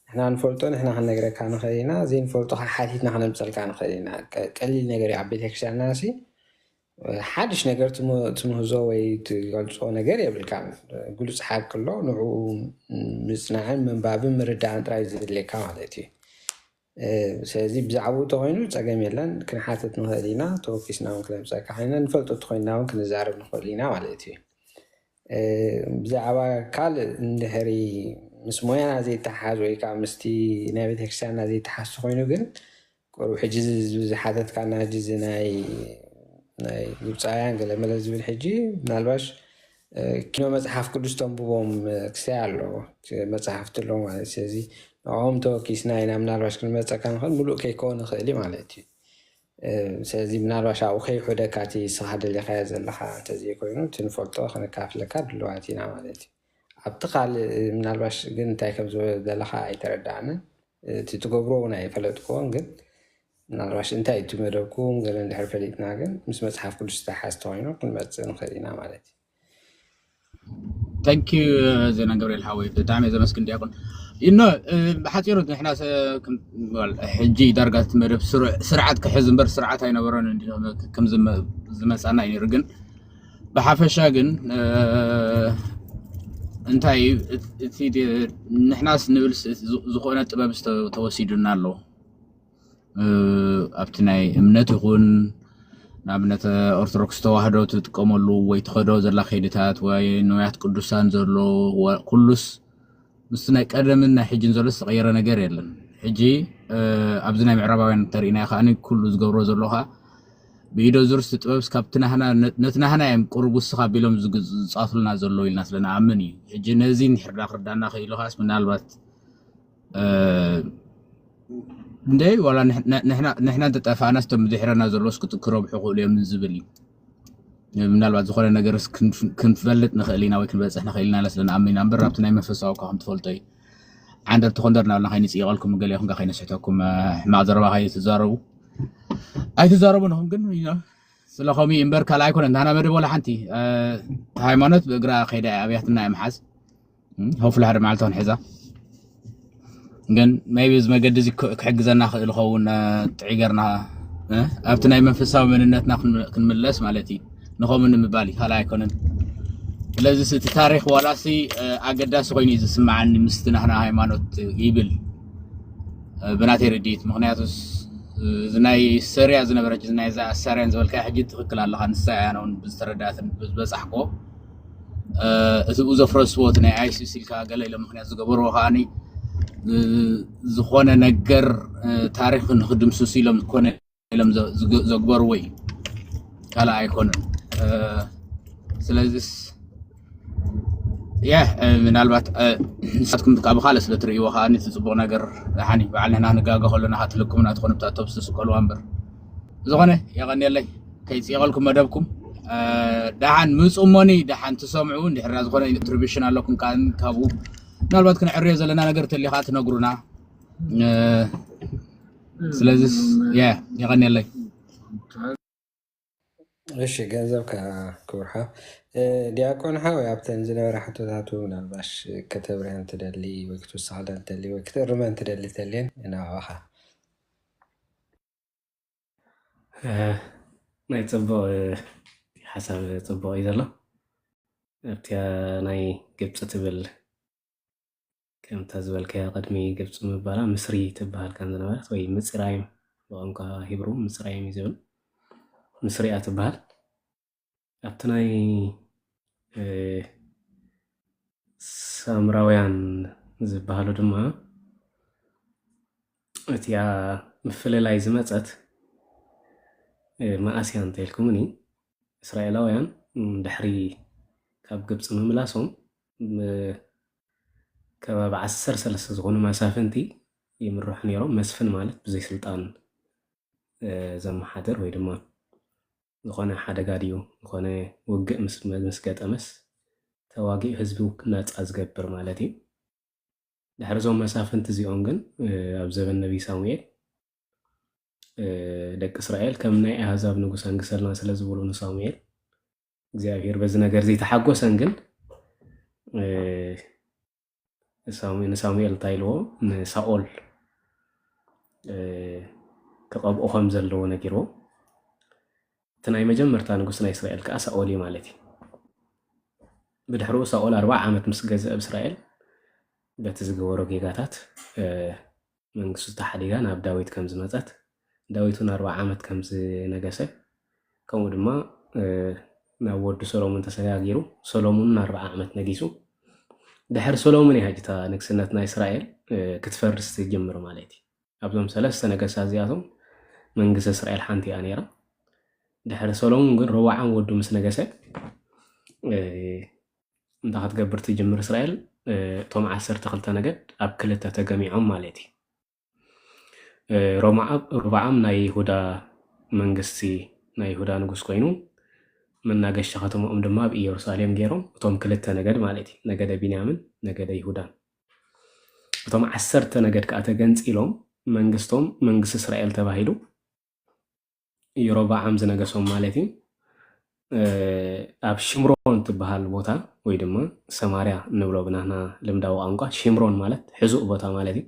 ንሕና ንፈልጦ ንሕና ክንነግረካ ንኽእል ኢና። ዘይንፈልጦ ከዓ ሓቲትና ክነምፀልካ ንኽእል ኢና። ቀሊል ነገር እዩ ኣብ ቤተክርስትያንና ሲ ሓድሽ ነገር ትምህዞ ወይ ትገልፆ ነገር የብልካን። ግሉፅ ሓቂ ኣሎ ንዕኡ ምፅናዕን ምንባብን ምርዳእን ጥራይ ዘድልየካ ማለት እዩ። ስለዚ ብዛዕባኡ ተኮይኑ ፀገም የለን ክንሓትት ንኽእል ኢና። ተወኪስና እውን ክነምፀካ ኮይና ንፈልጦ ተኮይንና እውን ክንዛረብ ንኽእል ኢና ማለት እዩ። ብዛዕባ ካልእ እንድሕሪ ምስ ሞያና ዘይተሓዝ ወይ ከዓ ምስቲ ናይ ቤተክርስትያንና ዘይተሓዝ ኮይኑ ግን ቁሩብ ሕጂ ዝሓተትካና ሕጂ እዚ ናይ ናይ ግብፃውያን ገለ መለ ዝብል ሕጂ ምናልባሽ ኪኖ መፅሓፍ ቅዱስ ተንብቦም ክሳይ ኣለዎ መፅሓፍቲ ኣለዎ ማለት ስለዚ ንኦም ተወኪስና ኢና ምናልባሽ ክንመፀካ ንኽእል ሙሉእ ከይከውን ንኽእል እዩ ማለት እዩ። ስለዚ ምናልባሽ ኣብኡ ከይሑደካ እቲ ስኻ ደሊኻዮ ዘለኻ እንተዘይኮይኑ እቲ ንፈልጦ ከነካፍለካ ድልዋት ኢና ማለት እዩ። ኣብቲ ካልእ ምናልባሽ ግን እንታይ ከም ዝበለኻ ኣይተረዳእንን። እቲ ትገብሮ እውን ኣይፈለጥክዎን ግን ምናልባሽ እንታይ እቲ መደብኩም ገለ እንድሕር ፈሊጥና ግን ምስ መፅሓፍ ቅዱስ ዝተሓዝ ተኮይኑ ክንመፅእ ንኽእል ኢና ማለት እዩ። Thank you ዜና ገብርኤል ሓወይ ብጣዕሚ ዘመስግን ዲያቆን ይኖ ብሓፂሩ ንሕና ሕጂ ዳርጋ እቲ መደብ ስርዓት ክሕዝ እምበር ስርዓት ኣይነበረን ዝመፃና እዩ ነይሩ ግን ብሓፈሻ ግን እንታይ እቲ ንሕናስ ንብል ዝኾነ ጥበብ ተወሲዱና ኣሎ ኣብቲ ናይ እምነት ይኹን ንኣብነት ኦርቶዶክስ ተዋህዶ ትጥቀመሉ ወይ ትኸዶ ዘላ ከይድታት ወይ ንውያት ቅዱሳን ዘሎ ኩሉስ ምስ ናይ ቀደምን ናይ ሕጅን ዘሎ ዝተቀየረ ነገር የለን ሕጂ ኣብዚ ናይ ምዕራባውያን ተርእናዮ ከዓ ኩሉ ዝገብሮ ዘሎ ከዓ ብኢዶ ዙርስ ጥበብ ስካብ ነቲ ናህና እዮም ቁሩብ ውስኽ ኣቢሎም ዝፃፍልና ዘለዉ ኢልና ስለ ንኣምን እዩ ሕጂ ነዚ እንድሕር ዳ ክርዳና ክኢሉ ከዓስ ምናልባት እንደ ዋላ ንሕና እንተጠፋእናስ ቶም ድሕረና ዘለዎስ ክረብሑ ክእሉ እዮም ዝብል እዩ ምናልባት ዝኾነ ነገር ክንፈልጥ ንኽእል ኢና ወይ ክንበፅሕ ንኽእል ኢና ስለ ንኣምን ኢና እምበር ኣብቲ ናይ መንፈሳዊ እኳ ከም ትፈልጦ እዩ ዓንደርቲ ኮንደር ናብልና ከይንጽይቐልኩም፣ ገለ ይኹን ከይነስሕተኩም፣ ሕማቕ ዘረባ ከይትዛረቡ ኣይትዛረቡ ንኹም። ግን ስለ ከምኡ እምበር ካልእ ኣይኮነን። ንሕና መደብ ወላ ሓንቲ ሃይማኖት ብእግራ ከይዳ ኣብያትና እያ ምሓዝ። ሆፍላ ሓደ መዓልቲ ክንሕዛ። ግን maybe እዚ መገዲ እዚ ክሕግዘና ክእል ይኸውን። ጥዒ ገርና ኣብቲ ናይ መንፈሳዊ መንነትና ክንምለስ ማለት እዩ። ንኸምኡ ንምባል እዩ፣ ካልእ ኣይኮነን። ስለዚ እቲ ታሪኽ ዋላሲ ኣገዳሲ ኮይኑ እዩ ዝስምዓኒ ምስቲ ናህና ሃይማኖት ይብል ብናተይ ርድኢት። ምክንያቱስ እዚ ናይ ሰሪያ ዝነበረች፣ እዚ ናይ እዛ ኣሳርያን ዝበልካ ሕጂ ትኽክል ኣለኻ። ንሳ እያ ነውን ብዝተረዳእትን ዝበጻሕኮ። እቲ ብኡ ዘፍረስዎ እቲ ናይ ኣይሲስ ኢልካ ገለ ኢሎም ምክንያት ዝገበርዎ ከዓኒ ዝኾነ ነገር ታሪኽ ንክድምስሱ ኢሎም ኮነ ኢሎም ዘግበርዎ እዩ፣ ካልእ ኣይኮነን። ስለዚስ ያ ምናልባት ንሳትኩም ካብ ካልእ ስለ ትርእይዎ ከዓኒ እቲ ፅቡቕ ነገር ሓኒ በዓል ንሕና ንጋገ ከሎና ካትልኩም ናትኾኑ ብታቶም ዝተስቀልዋ እምበር ዝኾነ የቐንየለይ። ከይፅየቐልኩም መደብኩም ደሓን ምፁ እሞኒ ደሓን ትሰምዑ። እንድሕራ ዝኾነ ኮንትሪቢሽን ኣለኩም ከዓ ካብኡ ምናልባት ክንዕርዮ ዘለና ነገር ተሊኻ ትነግሩና። ስለዚስ ያ የቐንየለይ። እሺ ገንዘብ ክቡር ሓው ዲያቆን ሓው ኣብተን ዝነበረ ሕቶታቱ ምናልባሽ ከተብርሀን ትደሊ ወይ ክትውስኸለን ትደሊ ወይ ክትእርመን ትደሊ ተልየን እናባኻ ናይ ፅቡቕ ሓሳብ ፅቡቕ እዩ ዘሎ። ኣብቲያ ናይ ግብፂ ትብል ከምታ ዝበልካያ ቅድሚ ግብፂ ምባላ ምስሪ ትበሃል ከም ዝነበረት ወይ ምፅራይም ብቋንቋ ሂብሩ ምፅራይም እዩ ዝብል ምስሪያ ትበሃል። ኣብቲ ናይ ሳምራውያን ዝበሃሉ ድማ እቲኣ ምፍልላይ ዝመፀት መኣስያ እንተኢልኩምኒ እስራኤላውያን ድሕሪ ካብ ግብፂ ምምላሶም ከባቢ ዓሰርተ ሰለስተ ዝኾኑ መሳፍንቲ ይምርሑ ነይሮም። መስፍን ማለት ብዘይ ስልጣን ዘመሓድር ወይ ድማ ዝኾነ ሓደጋ ድዩ ዝኾነ ውግእ ምስ ገጠመስ ተዋጊኡ ህዝቢ ነፃ ዝገብር ማለት እዩ። ድሕሪ እዞም መሳፍንቲ እዚኦም ግን ኣብ ዘበን ነቢይ ሳሙኤል ደቂ እስራኤል ከም ናይ ኣህዛብ ንጉስ ኣንግሰልና ስለ ዝብሉ ንሳሙኤል እግዚኣብሔር በዚ ነገር ዘይተሓጎሰን ግን ንሳሙኤል እንታይ ኢልዎ ንሳኦል ክቐብኦ ከም ዘለዎ ነጊርዎ። እቲ ናይ መጀመርታ ንጉስ ናይ እስራኤል ከዓ ሳኦል እዩ ማለት እዩ። ብድሕሪኡ ሳኦል ኣርባዓ ዓመት ምስ ገዘ ኣብ እስራኤል በቲ ዝገበሮ ጌጋታት መንግስቱ ተሓዲጋ ናብ ዳዊት ከም ዝመፀት ዳዊት እውን ኣርባዓ ዓመት ከም ዝነገሰ ከምኡ ድማ ናብ ወዱ ሰሎሞን ተሰጋጊሩ ሰሎሞን ኣርባዓ ዓመት ነጊሱ። ድሕሪ ሰሎሞን እያ ሕጂ እታ ንግስነት ናይ እስራኤል ክትፈርስ ትጅምር ማለት እዩ። ኣብዞም ሰለስተ ነገስታት እዚኣቶም መንግስቲ እስራኤል ሓንቲ እያ ነይራ። ድሕሪ ሰሎሞን ግን ሮብዓም ወዱ ምስ ነገሰ እንታይ ክትገብር ትጅምር እስራኤል? እቶም ዓሰርተ ክልተ ነገድ ኣብ ክልተ ተገሚዖም ማለት እዩ። ሮብዓም ናይ ይሁዳ መንግስቲ ናይ ይሁዳ ንጉስ ኮይኑ መናገሻ ከተማኦም ድማ ኣብ ኢየሩሳሌም ገይሮም እቶም ክልተ ነገድ ማለት እዩ ነገደ ቢንያምን ነገደ ይሁዳን እቶም ዓሰርተ ነገድ ከዓ ተገንፂሎም መንግስቶም መንግስቲ እስራኤል ተባሂሉ የሮብዓም ዝነገሶም ማለት እዩ። ኣብ ሽምሮን ትበሃል ቦታ ወይ ድማ ሰማርያ እንብሎ ብናህና ልምዳዊ ቋንቋ ሽምሮን ማለት ሕዙእ ቦታ ማለት እዩ።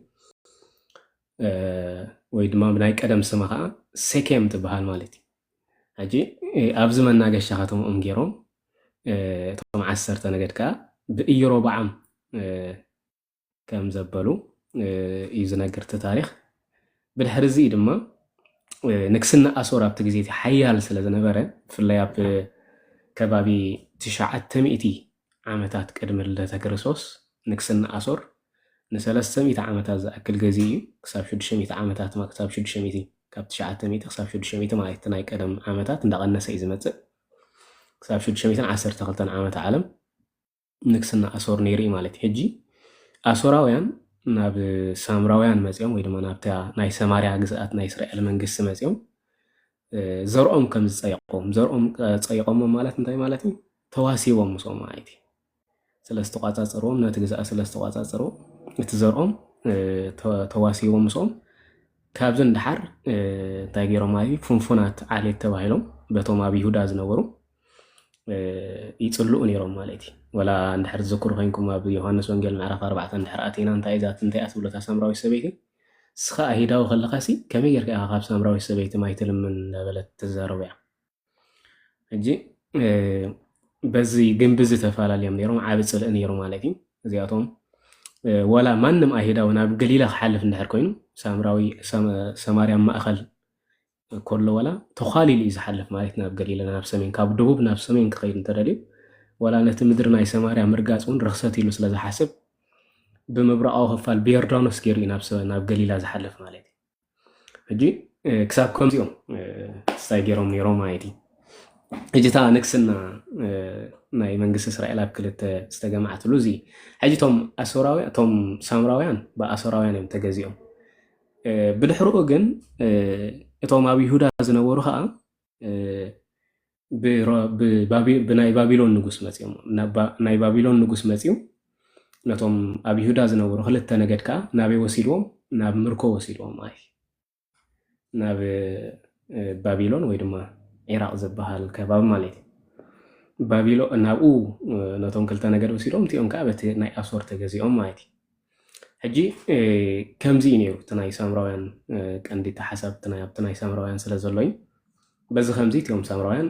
ወይ ድማ ብናይ ቀደም ስማ ከዓ ሴኬም ትበሃል ማለት እዩ። ሕጂ ኣብዚ መናገሻ ከተምኦም ገይሮም እቶም ዓሰርተ ነገድ ከዓ ብኢየሮብዓም ከም ዘበሉ እዩ ዝነግር እቲ ታሪኽ። ብድሕሪ እዚ ድማ ንግስና ኣሶር ኣብቲ ግዜ እቲ ሓያል ስለ ዝነበረ ብፍላይ ኣብ ከባቢ ትሽዓተ ሚእቲ ዓመታት ቅድሚ ልደተ ክርስቶስ ንግስና ኣሶር ንሰለስተ ሚእቲ ዓመታት ዝኣክል ገዚ እዩ ክሳብ ሽዱሽተ ሚእቲ ዓመታት ክሳብ ሽዱሽተ ሚእቲ ካብ ትሽዓተ ሚእቲ ክሳብ ሽዱሽተ ሚእቲ ማለት ናይ ቀደም ዓመታት እንዳቐነሰ እዩ ዝመፅእ ክሳብ ሽዱሽተ ሚእትን ዓሰርተ ክልተን ዓመተ ዓለም ንግስና ኣሶር ነይሩ እዩ ማለት እዩ። ሕጂ ኣሶራውያን ናብ ሳምራውያን መፂኦም ወይ ድማ ናብታ ናይ ሰማርያ ግዝኣት ናይ እስራኤል መንግስቲ መፂኦም ዘርኦም ከም ዝፀየቆም ዘርኦም ፀይቆሞም ማለት እንታይ ማለት እዩ? ተዋሲቦም ምስኦም ማለት እዩ። ስለ ዝተቋፃፀርዎም ነቲ ግዝኣት ስለ ዝተቋፃፀርዎ እቲ ዘርኦም ተዋሲዎም ምስኦም ካብዚ ንድሓር እንታይ ገይሮም ማለት እዩ ፍንፉናት ዓሌት ተባሂሎም በቶም ኣብ ይሁዳ ዝነበሩ ይፅልኡ ነይሮም ማለት እዩ። ወላ እንድሕር ትዝክሩ ኮይንኩም ኣብ ዮሃንስ ወንጌል ምዕራፍ ኣርባዕተ እንድሕር ኣቲና እንታይ እዛ እንታይ እያ ትብሎ እታ ሳምራዊት ሰበይቲ እስኻ ኣይሁዳዊ ከለኻሲ ከመይ ጌርካ ኢኻ ካብ ሳምራዊት ሰበይቲ ማይ ትልምን እንዳበለት ትዛረቡ እያ። ሕጂ በዚ ግንቢ እዚ ተፈላለዮም ነይሮም ዓቢ ፅልኢ ነይሩ ማለት እዩ። እዚኣቶም ወላ ማንም ኣይሁዳዊ ናብ ገሊላ ክሓልፍ እንድሕር ኮይኑ ሳምራዊ ሰማርያ ማእኸል ከሎ ወላ ተዃሊሉ እዩ ዝሓልፍ ማለት ናብ ገሊላ ናብ ሰሜን ካብ ደቡብ ናብ ሰሜን ክኸይድ እንተደልዩ ወላ ነቲ ምድሪ ናይ ሰማርያ ምርጋፅ እውን ርክሰት ኢሉ ስለ ዝሓስብ ብምብራቓዊ ክፋል ብዮርዳኖስ ገይሩ እዩ ናብ ገሊላ ዝሓልፍ ማለት እዩ። ሕጂ ክሳብ ከምዚኦም ስታይ ገይሮም ነይሮም ማለት እዩ። ሕጂ እታ ንግስና ናይ መንግስቲ እስራኤል ኣብ ክልተ ዝተገምዓትሉ እዚ ሕጂ እቶም ኣሶራውያን እቶም ሳምራውያን ብኣሶራውያን እዮም ተገዚኦም። ብድሕርኡ ግን እቶም ኣብ ይሁዳ ዝነበሩ ከዓ ብናይ ባቢሎን ንጉስ መፅኦም ናይ ባቢሎን ንጉስ መፅኡ ነቶም ኣብ ይሁዳ ዝነበሩ ክልተ ነገድ ከዓ ናበይ ወሲድዎም ናብ ምርኮ ወሲድዎም ማለት እዩ። ናብ ባቢሎን ወይ ድማ ዒራቕ ዝበሃል ከባቢ ማለት እዩ። ባቢሎን ናብኡ ነቶም ክልተ ነገድ ወሲዶም እቲኦም ከዓ በቲ ናይ ኣሶር ተገዚኦም ማለት እዩ። ሕጂ ከምዚ እዩ ነይሩ እቲ ናይ ሳምራውያን ቀንዲ ተሓሳብ ኣብቲ ናይ ሳምራውያን ስለ ዘሎ እዩ። በዚ ከምዚ እቲኦም ሳምራውያን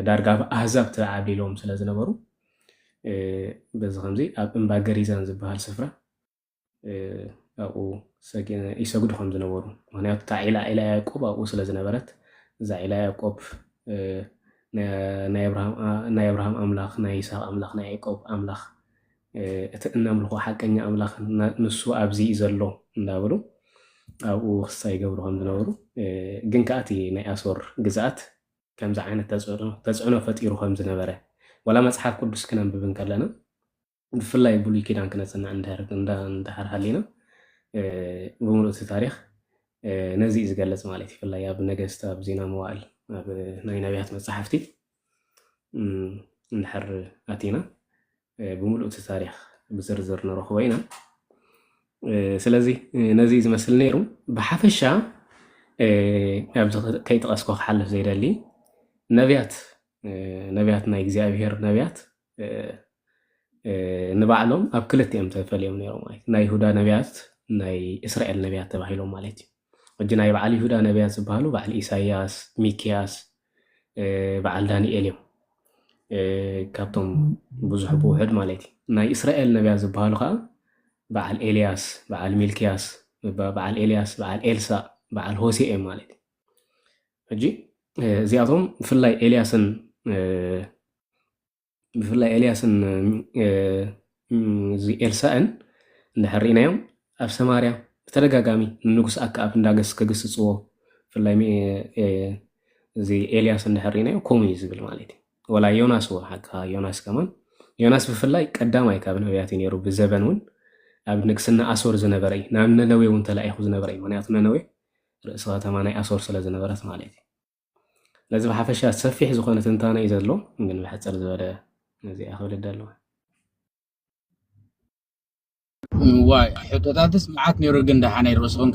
ዳርጋ ኣህዛብ ተዓብሊሎም ስለ ዝነበሩ በዚ ከምዚ ኣብ እምባ ገሪዛን ዝበሃል ስፍራ ኣብኡ ይሰግዱ ከም ዝነበሩ ምክንያቱ እታ ዒላ ዒላ ያዕቆብ ኣብኡ ስለ ዝነበረት እዛ ዒላ ያዕቆብ ናይ ኣብርሃም ኣምላኽ ናይ ይስሐቅ ኣምላኽ ናይ ያዕቆብ ኣምላኽ እቲ እነምልኾ ሓቀኛ ኣምላኽ ንሱ ኣብዚ እዩ ዘሎ እንዳበሉ ኣብኡ ክሳ ይገብሩ ከም ዝነበሩ ግን ከዓ እቲ ናይ ኣሶር ግዝኣት ከምዚ ዓይነት ተፅዕኖ ፈጢሩ ከም ዝነበረ ዋላ መፅሓፍ ቅዱስ ክነንብብ እንከለና ብፍላይ ብሉይ ኪዳን ክነፅንዕ እንድሕር ሃሊና ብምሉእ እቲ ታሪክ ነዚ እዩ ዝገልፅ ማለት እዩ። ብፍላይ ኣብ ነገስት ኣብ ዜና መዋእል ኣብ ናይ ነቢያት መፅሓፍቲ እንድሕር ኣቲና ብምሉእ እቲ ታሪክ ብዝርዝር ንረኽቦ ኢና። ስለዚ ነዚ እዩ ዝመስል ነይሩ። ብሓፈሻ ኣብዚ ከይጠቐስኮ ክሓልፍ ዘይደሊ ነቢያት ነቢያት ናይ እግዚኣብሄር ነቢያት ንባዕሎም ኣብ ክልተ እዮም ተፈልዮም ነይሮም ማለት ናይ ይሁዳ ነቢያት ናይ እስራኤል ነቢያት ተባሂሎም ማለት እዩ። ሕጂ ናይ በዓል ይሁዳ ነቢያት ዝበሃሉ በዓል ኢሳያስ፣ ሚክያስ፣ በዓል ዳንኤል እዮም። ካብቶም ብዙሕ ብውሕድ ማለት እዩ። ናይ እስራኤል ነቢያት ዝበሃሉ ከዓ በዓል ኤልያስ፣ በዓል ሚልክያስ፣ በዓል ኤልያስ፣ በዓል ኤልሳእ፣ በዓል ሆሴ እዮም ማለት እዩ። ሕጂ እዚኣቶም ብፍላይ ኤልያስን ብፍላይ ኤልያስን እዚ ኤልሳእን እንድሕር ርኢናዮም ኣብ ሰማርያ ብተደጋጋሚ ንንጉስ ኣክኣብ እንዳገስ ክግስፅዎ ብፍላይ እዚ ኤልያስ እንድሕር ርኢናዮ ከምኡ እዩ ዝብል ማለት እዩ። ወላ ዮናስ ወ ሓቅኻ ዮናስ ከማን ዮናስ ብፍላይ ቀዳማይ ካብ ነቢያት እዩ ነይሩ። ብዘበን እውን ኣብ ንግስና ኣሶር ዝነበረ እዩ። ናብ ነነዌ እውን ተላኢኹ ዝነበረ እዩ። ምክንያቱ ነነዌ ርእሲ ከተማ ናይ ኣሶር ስለ ዝነበረት ማለት እዩ። ነዚ ብሓፈሻ ሰፊሕ ዝኾነ ትንታነ እዩ ዘሎ፣ ግን ብሕፅር ዝበለ ነዚኣ ክብል እደለኹ። ዋይ ሕቶታትስ መዓት ነይሩ፣ ግን ደሓን ኣይርበስኹም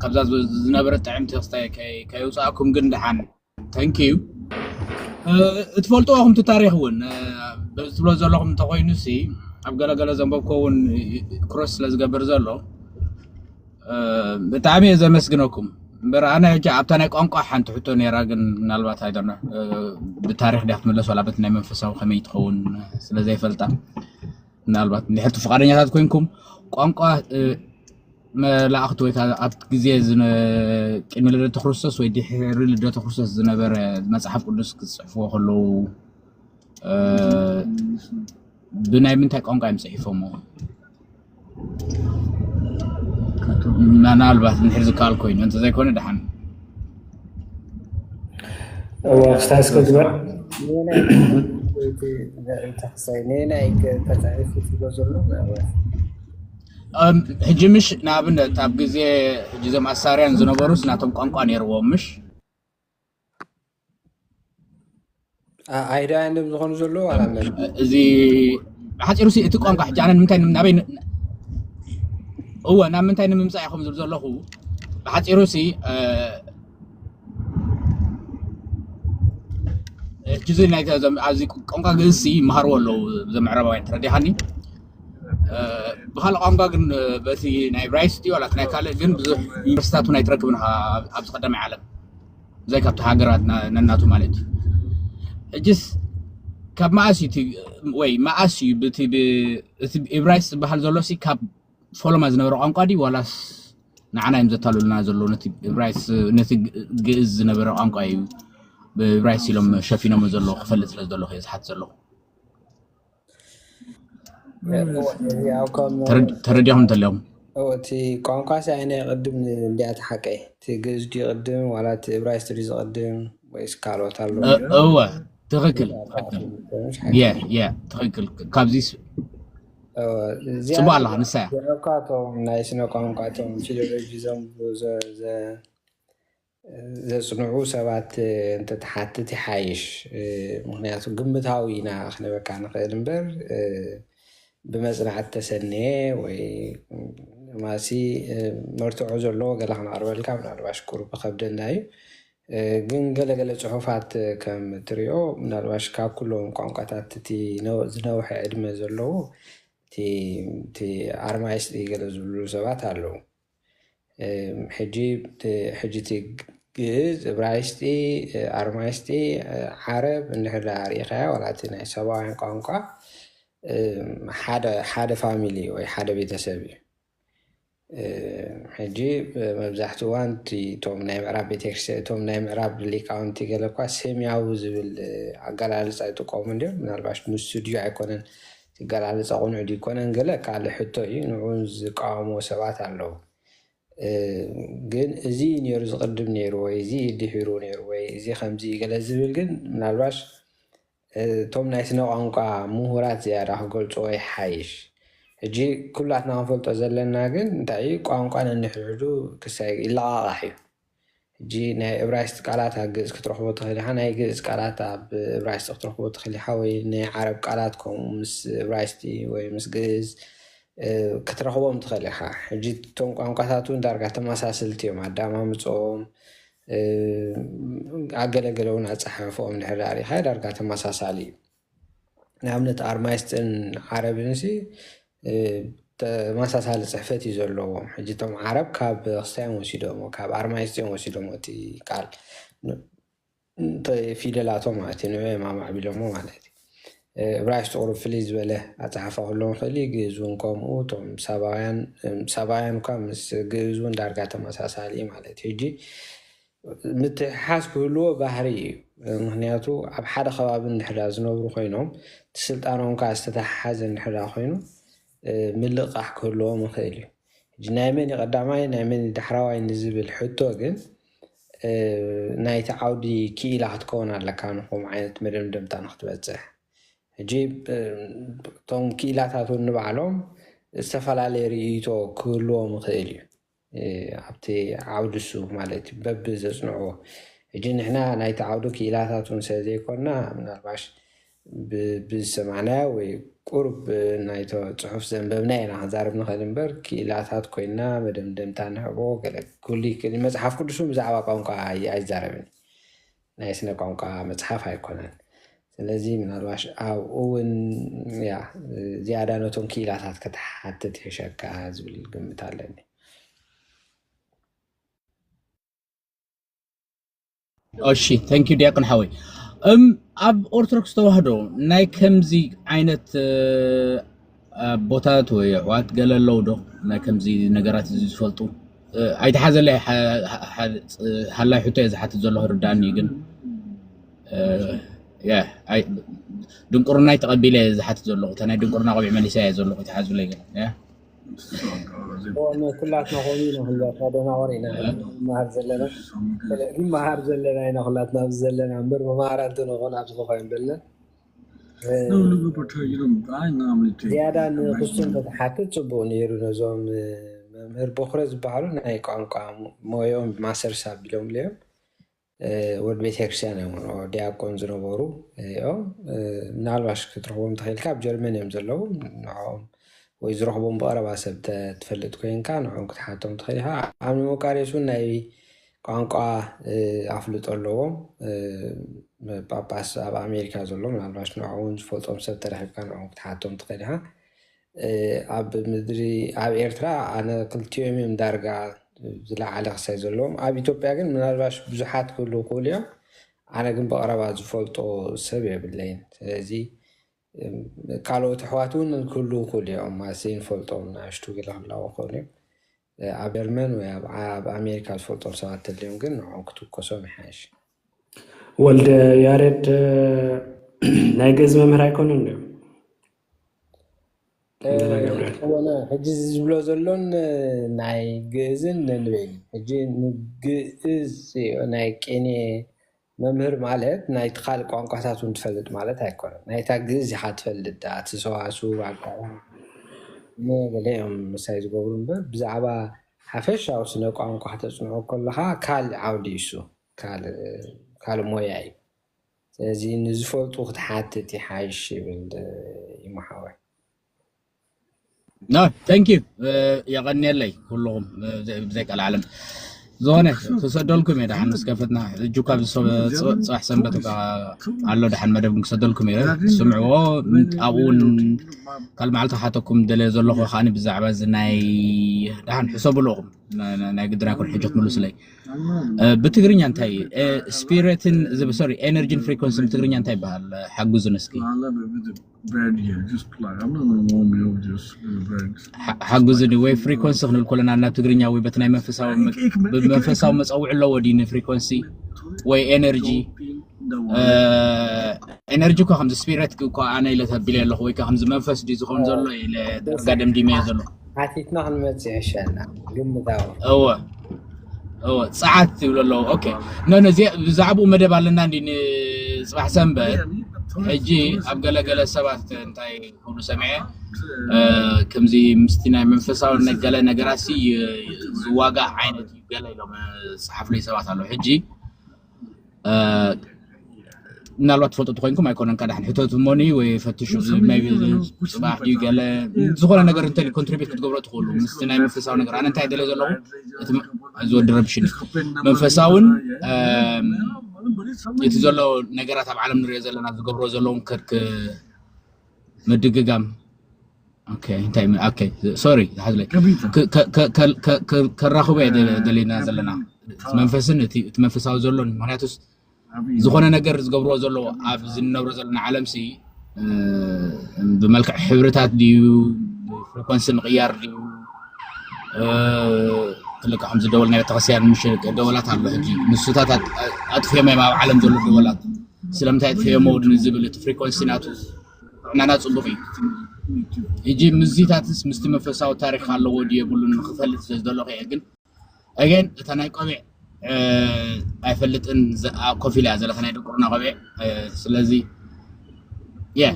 ካብዛ ዝነበረ ጥዕምቲ ክስታይ ከይውፃእኩም ግን ደሓን ተንኪዩ። እትፈልጥዎ ኹም ታሪክ እውን ትብሎ ዘለኹም እንተኮይኑ ሲ ኣብ ገለገለ ዘንበብኮ እውን ክሮስ ስለ ዝገብር ዘሎ ብጣዕሚ እየ ዘመስግነኩም። እምበር ኣነ ሕጂ ኣብታ ናይ ቋንቋ ሓንቲ ሕቶ ነይራ፣ ግን ምናልባት ኣይደና ብታሪክ ድያ ክትምለስ ዋላ በቲ ናይ መንፈሳዊ ከመይ ትኸውን ስለ ዘይፈልጣ፣ ምናልባት እንድሕር ፍቃደኛታት ኮይንኩም ቋንቋ መላእክቲ ወይ ከዓ ኣብቲ ግዜ ቅድሚ ልደተ ክርስቶስ ወይ ድሕሪ ልደተ ክርስቶስ ዝነበረ መፅሓፍ ቅዱስ ክፅሕፍዎ ከለዉ ብናይ ምንታይ ቋንቋ እዮም ፅሒፎምዎ? ምናልባት እንድሕር ዝከኣል ኮይኑ፣ እንተዘይኮነ ደሓን ክስታይ እስከ ግበር። ሕጂ ምሽ ንኣብነት ኣብ ግዜ ሕጂ ዞም ኣሳርያን ዝነበሩስ ናቶም ቋንቋ ነይርዎም ምሽ? ኣይሁዳውያን ድም ዝኾኑ ዘለዉ ዋላ መን? እዚ ብሓፂሩ ሲ እቲ ቋንቋ ሕጂ ኣነ ንምንታይ ናበይ ን- እወ፣ ናብ ምንታይ ንምምፃእ ኢኹም ዝብል ዘለኹ? ብሓፂሩ ሲ፣ እ፣ ሕጂ እዚ ናይ፣ ኣብዚ ቋንቋ ግእዝ ሲ ይመሃርዎ ኣለዉ፣ እዞም ምዕራባውያን፣ ተረዲኻኒ? እ፣ ብኻልእ ቋንቋ ግን፣ እ፣ በቲ ናይ ዕብራይስጥ ድዩ ዋላ እቲ ናይ ካልእ ግን ብዙሕ ዩኒቨርሲታት እውን ኣይትረክብን ኢኻ ኣብ-፣ ኣብዚ ቀዳማይ ዓለም። ብዘይ ካብቲ ሃገራት ና-፣ ነናቱ ማለት እዩ። ሕጅስ ካብ መኣስ እዩ እቲ፣ ወይ መኣስ እዩ ብቲ ብ-፣ እቲ ዕብራይስጥ ዝበሃል ዘሎ ሲ ካብ ፈለማ ዝነበረ ቋንቋ ድዩ ዋላስ ንዓና እዮም ዘታልሉና ዘለዉ? ነቲ ዕብራይስ-፣ ነቲ ግ-፣ ግእዝ ዝነበረ ቋንቋ እዩ ብዕብራይስ ኢሎም ሸፊኖሞ ዘለዉ ክፈልጥ ስለ ዝደለኹ እየ ዝሓት ዘለኹ። ያው ከም ተረድ-፣ ተረዲኹም እንተለኹም። እቲ ቋንቋ ሲ ኣይነ ቅድም እንዲያ እቲ ሓቀይ፣ እቲ ግእዝ ድዩ ቅድም ዋላ እቲ ዕብራይስጥ ድዩ ዝቅድም ወይስ ካልኦት ኣለዉ? እ-፣ እወ፣ ትኽክል፣ ትኽክል። የ፣ የ፣ ትኽክል። ካብዚ ስ-፣ እወ፣ እዚኣ ጽቡቕ ኣለኻ፣ ንሳ እያ። እዚኣ እኳ እቶም ናይ ስነ ቋንቋ እቶም ፊሎሎጂ ዘንብቡ ዘ-፣ ዘ-፣ ዘጽንዑ ሰባት እንተትሓትት ይሓይሽ። ምኽንያቱ ግምታዊ ኢና ክንበካ ንኽእል እምበር፣ ብመጽናዕቲ ተሰንየ ወይ ማሲ መርትዖ ዘለዎ ገለ ክነቕርበልካ ምናልባሽ ቁሩብ ከብደና እዩ። ግን ገለገለ ጽሑፋት ከም ትሪኦ ምናልባሽ ካብ ኩሎም ቋንቋታት እቲ ነ-፣ ዝነውሐ ዕድመ ዘለዎ እቲ፣ እቲ ኣርማይስጢ ገለ ዝብሉ ሰባት ኣለዉ። ሕጂ እቲ፣ ሕጂ እቲ ግእዝ፣ እብራይስጢ፣ ኣርማይስጢ፣ ዓረብ እንድሕር ደኣ ርኢኻዮ ዋላ እቲ ናይ ሳባውያን ቋንቋ ሓደ፣ ሓደ ፋሚሊ ወይ ሓደ ቤተሰብ እዩ። ሕጂ መብዛሕትኡ እዋን እቲ፣ እቶም ናይ ምዕራብ ቤተክርስትያን፣ እቶም ናይ ምዕራብ ሊቃውንቲ ገለ እኳ ሴምያዊ ዝብል ኣገላልጻ ይጥቀሙ እንድዮም። ምናልባሽ ንሱ ድዩ ኣይኮነን እቲ ኣገላልጻ ቅኑዕ ድዩ ኣይኮነን ገለ ካልእ ሕቶ እዩ። ንዕኡ ዝቃወምዎ ሰባት ኣለዉ። ግን እዚ እዩ ነይሩ ዝቕድም ነይሩ ወይ እዚ እዩ ድሒሩ ነይሩ ወይ እዚ ከምዚ እዩ ገለ ዝብል ግን ምናልባሽ እቶም ናይ ስነ ቋንቋ ምሁራት ዝያዳ ክገልጽዎ ይሓይሽ። ሕጂ ኩላትና ክንፈልጦ ዘለና ግን እንታይ እዩ፣ ቋንቋ ነንሕድሕዱ ክሳይ ይለቓቓሕ እዩ። ሕጂ ናይ እብራይስጥ ቃላት ኣብ ግእዝ ክትረኽቦ ትኽእል ኢኻ፣ ናይ ግእዝ ቃላት ኣብ እብራይስጥ ክትረኽቦ ትኽእል ኢኻ፣ ወይ ናይ ዓረብ ቃላት ከምኡ ምስ እብራይስጢ ወይ ምስ ግእዝ፣ እ፣ ክትረኽቦም ትኽእል ኢኻ። ሕጂ እቶም ቋንቋታት እውን ዳርጋ ተመሳሰልቲ እዮም፣ ኣዳማምፅኦም፣ እ፣ ኣገለገለ እውን ኣፀሓሕፍኦም እንድሕር ደኣ ርኢኻ ዳርጋ ተመሳሳሊ እዩ። ንኣብነት ኣርማይስጥን ዓረብን ሲ፣ እ፣ ተመሳሳሊ ፅሕፈት እዩ ዘለዎም። ሕጂ እቶም ዓረብ ካብ ክስታይ እዮም ወሲዶሞ፣ ካብ ኣርማይስጥ እዮም ወሲዶሞ እቲ ቃል። ን-፣ እንተ ፊደላቶም ማለት እዩ፣ ንዕኡ እዮም ኣማዕቢሎሞ ማለት እዩ። እ፣ እብራይስጥ ቁሩብ ፍልይ ዝበለ ኣፀሓሕፋ ክህልዎም ይኽእል እዩ። ግእዝ እውን ከምኡ፣ እቶም ሳባውያን፣ እም፣ ሳባውያን እኳ ምስ ግእዝ እውን ዳርጋ ተመሳሳሊ እዩ ማለት እዩ። ሕጂ ምትሕሓዝ ክህልዎ ባህሪ እዩ። ምኽንያቱ ኣብ ሓደ ከባቢ እንድሕር ዝነብሩ ኮይኖም፣ እቲ ስልጣኖም ከኣ ዝተተሓሓዘ እንድሕር ኮይኑ፣ እ፣ ምልቕቓሕ ክህልዎም ይኽእል እዩ። ሕጂ ናይ መን እዩ ቀዳማይ፣ ናይ መን እዩ ዳሕራዋይ ንዝብል ሕቶ ግን፣ እ፣ ናይቲ ዓውዲ ክኢላ ክትከውን ኣለካ ንኸምኡ ዓይነት መደምደምታ ንክትበጽሕ። ሕጂ፣ እ፣ እቶም ክኢላታት እውን ንባዕሎም ዝተፈላለየ ርእይቶ ክህልዎም ይኽእል እዩ። እ፣ ኣብቲ ዓውዲ እሱ ማለት እዩ፣ በቢ ዘጽንዕዎ። ሕጂ ንሕና ናይቲ ዓውዲ ክኢላታት እውን ስለ ዘይኮንና፣ ምናልባሽ ብ-፣ ብዝሰማዕናዮ ወይ ቁሩብ ናይቶ ጽሑፍ ዘንበብናዮ ኢና ክንዛረብ ንኽእል እምበር፣ ክኢላታት ኮይንና መደምደምታ ንህቦ ገለ ክህሉ ይኽእል እዩ። መጽሓፍ ቅዱስ እውን ብዛዕባ ቋንቋ ኣይ-፣ ኣይዛረብን እዩ። ናይ ስነ ቋንቋ መጽሓፍ ኣይኮነን። ስለዚ ምናልባሽ ኣብኡ እውን፣ ያ፣ ዝያዳ ነቶም ክኢላታት ክትሓትት ይሕሸካ ዝብል ግምት ኣለኒ። እሺ፣ thank you ዲያቆን ሓወይ። እም፣ ኣብ ኦርቶዶክስ ተዋህዶ ናይ ከምዚ ዓይነት፣ እ፣ ኣቦታት ወይ ኣሕዋት ገለ ኣለዉ ዶ? ናይ ከምዚ ነገራት እዚ ዝፈልጡ? እ፣ ኣይተሓዘለይ፣ ሓ-፣ ሓ-፣ ሓ-፣ ሃላይ ሕቶ እየ ዝሓትት ዘለኹ፣ ርዳእኒ ግን፣ እ፣ ያ፣ ኣይ፣ ድንቁርናይ ተቐቢለ እየ ዝሓትት ዘለኹ። እታ ናይ ድንቁርና ቆቢዕ መሊሰ እየ ዘለኹ፣ ኣይተሓዙለይ ግን፣ ያ። እሞ ኩላትና ከምኡ ኢና፣ ኩላትና ደናቑር ኢና ንመሃር ዘለና። ንመሃር ዘለና ኢና ኩላትና ኣብዚ ዘለና እምበር፣ መምሃራን ተንኾን ኣብዚ ክኾን ዘለና። እ፣ ዝያዳ ንክስቱም ተትሓትት ጽቡቕ ነይሩ። ነዞም፣ እ፣ መምህር ቦኽረ ዝበሃሉ ናይ ቋንቋ ሞዮም ማስተርስ ኣቢሎም እዮም። እ፣ ወዲ ቤተክርስትያን እዮም፣ ዲያቆን ዝነበሩ እዮም። እ፣ ምናልባሽ ክትረኽቦም ተኽኢልካ፣ ኣብ ጀርመን እዮም ዘለዉ። ንዕኦም ወይ ዝረኽቦም ብቐረባ ሰብ ተ-፣ ትፈልጥ ኮይንካ ንዕኦም ክትሓቶም ትኽእል ኢኻ። ኣብ ኒሞቃርዮስ እውን ናይ ቋንቋ፣ እ፣ ኣፍልጦ ኣለዎም። እ፣ ጳጳስ ኣብ ኣሜሪካ ዘሎ ምናልባሽ ንዕኡ እውን ዝፈልጦም ሰብ ተረኺብካ ንዕኦም ክትሓቶም ትኽእል ኢኻ። እ፣ ኣብ ምድሪ፣ ኣብ ኤርትራ ኣነ ክልቲኦም እዮም ዳርጋ ዝለዓለ ክሳይ ዘለዎም። ኣብ ኢትዮጵያ ግን ምናልባሽ ብዙሓት ክህልዉ ይኽእሉ እዮም። ኣነ ግን ብቐረባ ዝፈልጦ ሰብ የብለይን። ስለዚ፣ እም፣ ካልኦት ኣሕዋት እውን ክህልዉ ይኽእሉ እዮም። ማለት ንፈልጦም ንኣሽቱ ገለ ክህልዉ ይኽእሉ እዮም። እ፣ ኣብ ጀርመን ወይ ኣብ፣ ኣብ ኣሜሪካ ዝፈልጦም ሰባት ተልዮም ግን ንዕኦም ክትውከሶም ይሓይሽ። ወልደ ያሬድ፣ እ፣ ናይ ግእዝ መምህር ኣይኮኑን ድዮም? እ፣ ወልደ ገብርኤል። ዝኾነ ሕጂ እዚ ዝብሎ ዘሎን፣ እ፣ ናይ ግእዝን ነንበይን። ሕጂ ንግእዝ ናይ ቅኔ መምህር ማለት ናይቲ ካልእ ቋንቋታት እውን ትፈልጥ ማለት ኣይኮነን። ናይታ ግእዝ ኢኻ ትፈልጥ፣ እቲ ሰዋስው፣ ኣገባብ፣ እነ ገለ እዮም ምሳይ ዝገብሩ እምበር፣ ብዛዕባ ሓፈሻዊ ስነ ቋንቋ ከተጽንዖ ከለኻ ካልእ ዓውዲ እዩ እሱ፣ ካልእ፣ ካልእ ሞያ እዩ። ስለዚ ንዝፈልጡ ክትሓትት ይሓይሽ ይብል፣ እ፣ ይመሓወይ። ኖ፣ ታንክ ዩ። እ፣ የቐንየለይ ኩልኹም፣ እ፣ ብዘይ-፣ ብዘይቀልዓለም። ዝኾነ ክሰደልኩም እየ ደሓን ምስ ከፈትና። እጁ ካብ ዝሰ-፣ ጽ-፣ ጽባሕ ሰንበት እኳ ኣሎ ደሓን መደብ ክሰደልኩም እየ። ስምዕዎ፣ ኣብኡ እውን ካልእ መዓልቲ ክሓተኩም ደልየ ዘለኹ ከዓኒ ብዛዕባ እዚ ናይ ደሓን ሕሰቡ ኣለኹም። ና-፣ ና-፣ ናይ ግድን ኣይኮን ሕጂ ክትምልሱለይ። እ፣ ብትግርኛ እንታይ እዩ? እ፣ ስፒሪትን፣ እዚ፣ ሶሪ፣ ኤነርጂን ፍሪኮንስን ብትግርኛ እንታይ ይበሃል? ሓግዙን እስኪ። Bird here, just fly. I'm not gonna warm you up, just, you know, bird. ሓ-፣ ሓግዙኒ ወይ ፍሪኮንሲ ክንብል ከለና ናብ ትግርኛ ወይ በቲ ናይ መንፈሳዊ መ-፣ ብመንፈሳዊ መፀውዒ ኣለዎ ድዩ ንፍሪኮንሲ ወይ ኤነርጂ? እ፣ ኤነርጂ እኳ ከምዚ ስፒሪት እኳ ኣነ ኢለ ተቢለ ኣለኹ፣ ወይ ከዓ ከምዚ መንፈስ ድዩ ዝኸውን ዘሎ ኢለ ዳርጋ ደምዲመዮ ዘለኹ። ሓቲትና ክንመጽእ ይሕሸና፣ ግምታዊ። እወ፣ እወ፣ ጸዓት ይብሉ ኣለዉ። ኦኬ። ኖ፣ ኖ፣ እዚ ብዛዕባኡ መደብ ኣለና እንዲ ንጽባሕ ሰንበት። ሕጂ ኣብ ገለ ገለ ሰባት እንታይ ክብሉ ሰሚዐ፣ እ፣ ከምዚ ምስቲ ናይ መንፈሳዊ ነ-፣ ገለ ነገራት ሲ ይ-፣ ዝዋጋእ ዓይነት እዩ ገለ ኢሎም፣ እ፣ ዝጸሓፉለይ ሰባት ኣለዉ። ሕጂ እ፣ ምናልባት ትፈልጡ ተኮይንኩም ኣይኮነን፣ ካዳሕን ሕተቱ ሞኒ ወይ ፈትሹ፣ maybe ጽባሕ ድዩ ገለ ዝኾነ ነገር እንተ ኮንትሪቢዩት ክትገብሮ ትኽእሉ። ምስቲ ናይ መንፈሳዊ ነገር ኣነ እንታይ ደለ ዘለኹ፣ እቲ መ-፣ እዚ ወዲ ረብሽኒ መንፈሳውን፣ እም፣ እቲ ዘሎ ነገራት ኣብ ዓለም ንሪኦ ዘለና ዝገብሮ ዘለውን ከ-፣ ከ-፣ ምድግጋም። ኦኬ፣ እንታይ ም-፣ ኦኬ፣ ሶሪ፣ ዝሓዝለይ። ከ-፣ ከ-፣ ከ-፣ ከ-፣ ከ-፣ ከራኽቦ እየ ደ-፣ ደሊና ዘለና። እቲ መንፈስን እቲ፣ እቲ መንፈሳዊ ዘሎን፣ ምኽንያቱስ ዝኾነ ነገር ዝገብርዎ ዘለዉ ኣብ ዝንነብሮ ዘለና ዓለም ሲ፣ እ፣ ብመልክዕ ሕብርታት ድዩ፣ ፍሪኮንሲ ምቕያር ድዩ፣ እ፣ ክልተ ከም ዝደወል ናይ ቤተክርስትያን ምሽ ደወላት ኣሎ። ሕጂ ንሱታት ኣጥ-፣ ኣጥፍዮም እዮም ኣብ ዓለም ዘሎ ደወላት። ስለምንታይ ኣጥፍዮሞ ንዝብል እቲ ፍሪኮንሲ ናቱ ጥዕናና ጽቡቕ እዩ። ሕጂ ምስዚታትስ ምስቲ መንፈሳዊ ታሪኽ ኣለዎ ድዩ የብሉን ንኽፈልጥ ስለ ዝደለኹ እየ። ግን ኣገን እታ ናይ ቆቢዕ፣ እ፣ ኣይፈልጥን ዘ-፣ ኣ-፣ ኮፍ ኢላ እያ ዘላ እታ ናይ ድንቁርና ቆቢዕ። እ፣ ስለዚ፣ የ፣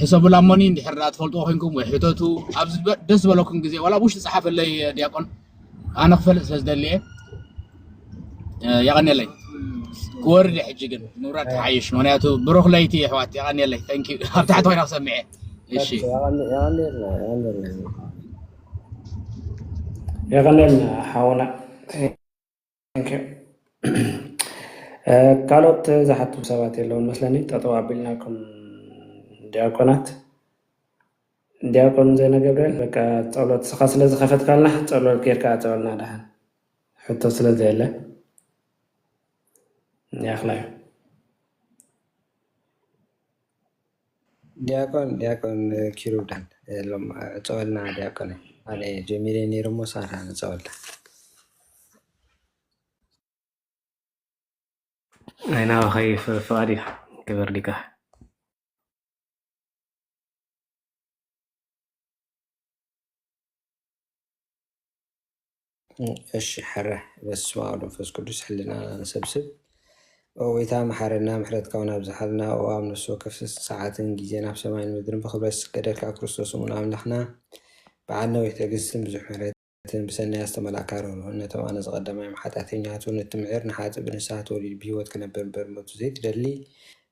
ሕሰቡላ እሞኒ እንድሕር ደኣ ትፈልጥዎ ኮይንኩም ወይ ሕተቱ። ኣብዚ በ-፣ ደስ ዝበለኩም ግዜ ዋላ ብውሽጢ ጸሓፈለይ፣ ዲያቆን፣ ኣነ ክፈልጥ ስለ ዝደሊ እየ። እ፣ የቐንየለይ። ክወርድ እየ ሕጂ ግን፣ ምውራድ ትሓይሽ። ምኽንያቱ ብሩኽ ለይቲ የሕዋት፣ የቐንየለይ። ታንክ ዩ። ኣብ ታሕቲ ኮይና ክሰምዕ እየ። እሺ። የቐንየልና፣ የቐንየልና። የቐንየልና ሓውና። ታንክ ዩ። እ፣ ካልኦት ዝሓቱ ሰባት የለውን መስለኒ። ጠጠው ኣቢልናኩም ዲያቆናት። ዲያቆን ዘይነ ገብርኤል፣ በቃ ጸሎት ስኻ ስለ ዝኸፈትካልና፣ ጸሎት ጌርካ ኣጸወልና ደሓን። ሕቶ ስለ ዘየለ፣ ያኽላይ። ዲያቆን፣ ዲያቆን ኪሩብ ደሓን፣ ሎም፣ ዕጸወልና ዲያቆን። ኣነ ጀሚረ ነይረ እሞ፣ ሳራ ንጸወልና። ናይ ናባኸይ ፍ-፣ ፍቓድ እዩ፣ ክብር ሊቀ። እሺ፣ ሕረ በስመ አብ ወመንፈስ ቅዱስ፣ ሕልናና ንሰብስብ። ኦ ጎይታ፣ መሓረና፣ ምሕረትካ እውን ኣብዝሓልና። ኦ ኣብ ነፍሲ ወከፍ ሰዓትን ግዜን ኣብ ሰማይን ምድርን ብኽብረት ዝስገደልካ ክርስቶስ እሙን ኣምላኽና፣ በዓል ነዊሕ ትዕግስትን ብዙሕ ምሕረት ትን ብሰናይ ዝተመልኣካ ርህሩህን ነቶም ኣነ ዝቐደማዮም ሓጢኣተኛታትን እትምዕር ንሓጥእ ብንስሓ ተወሊዱ ብህይወት ክነብር እምበር ሞቱ ዘይትደሊ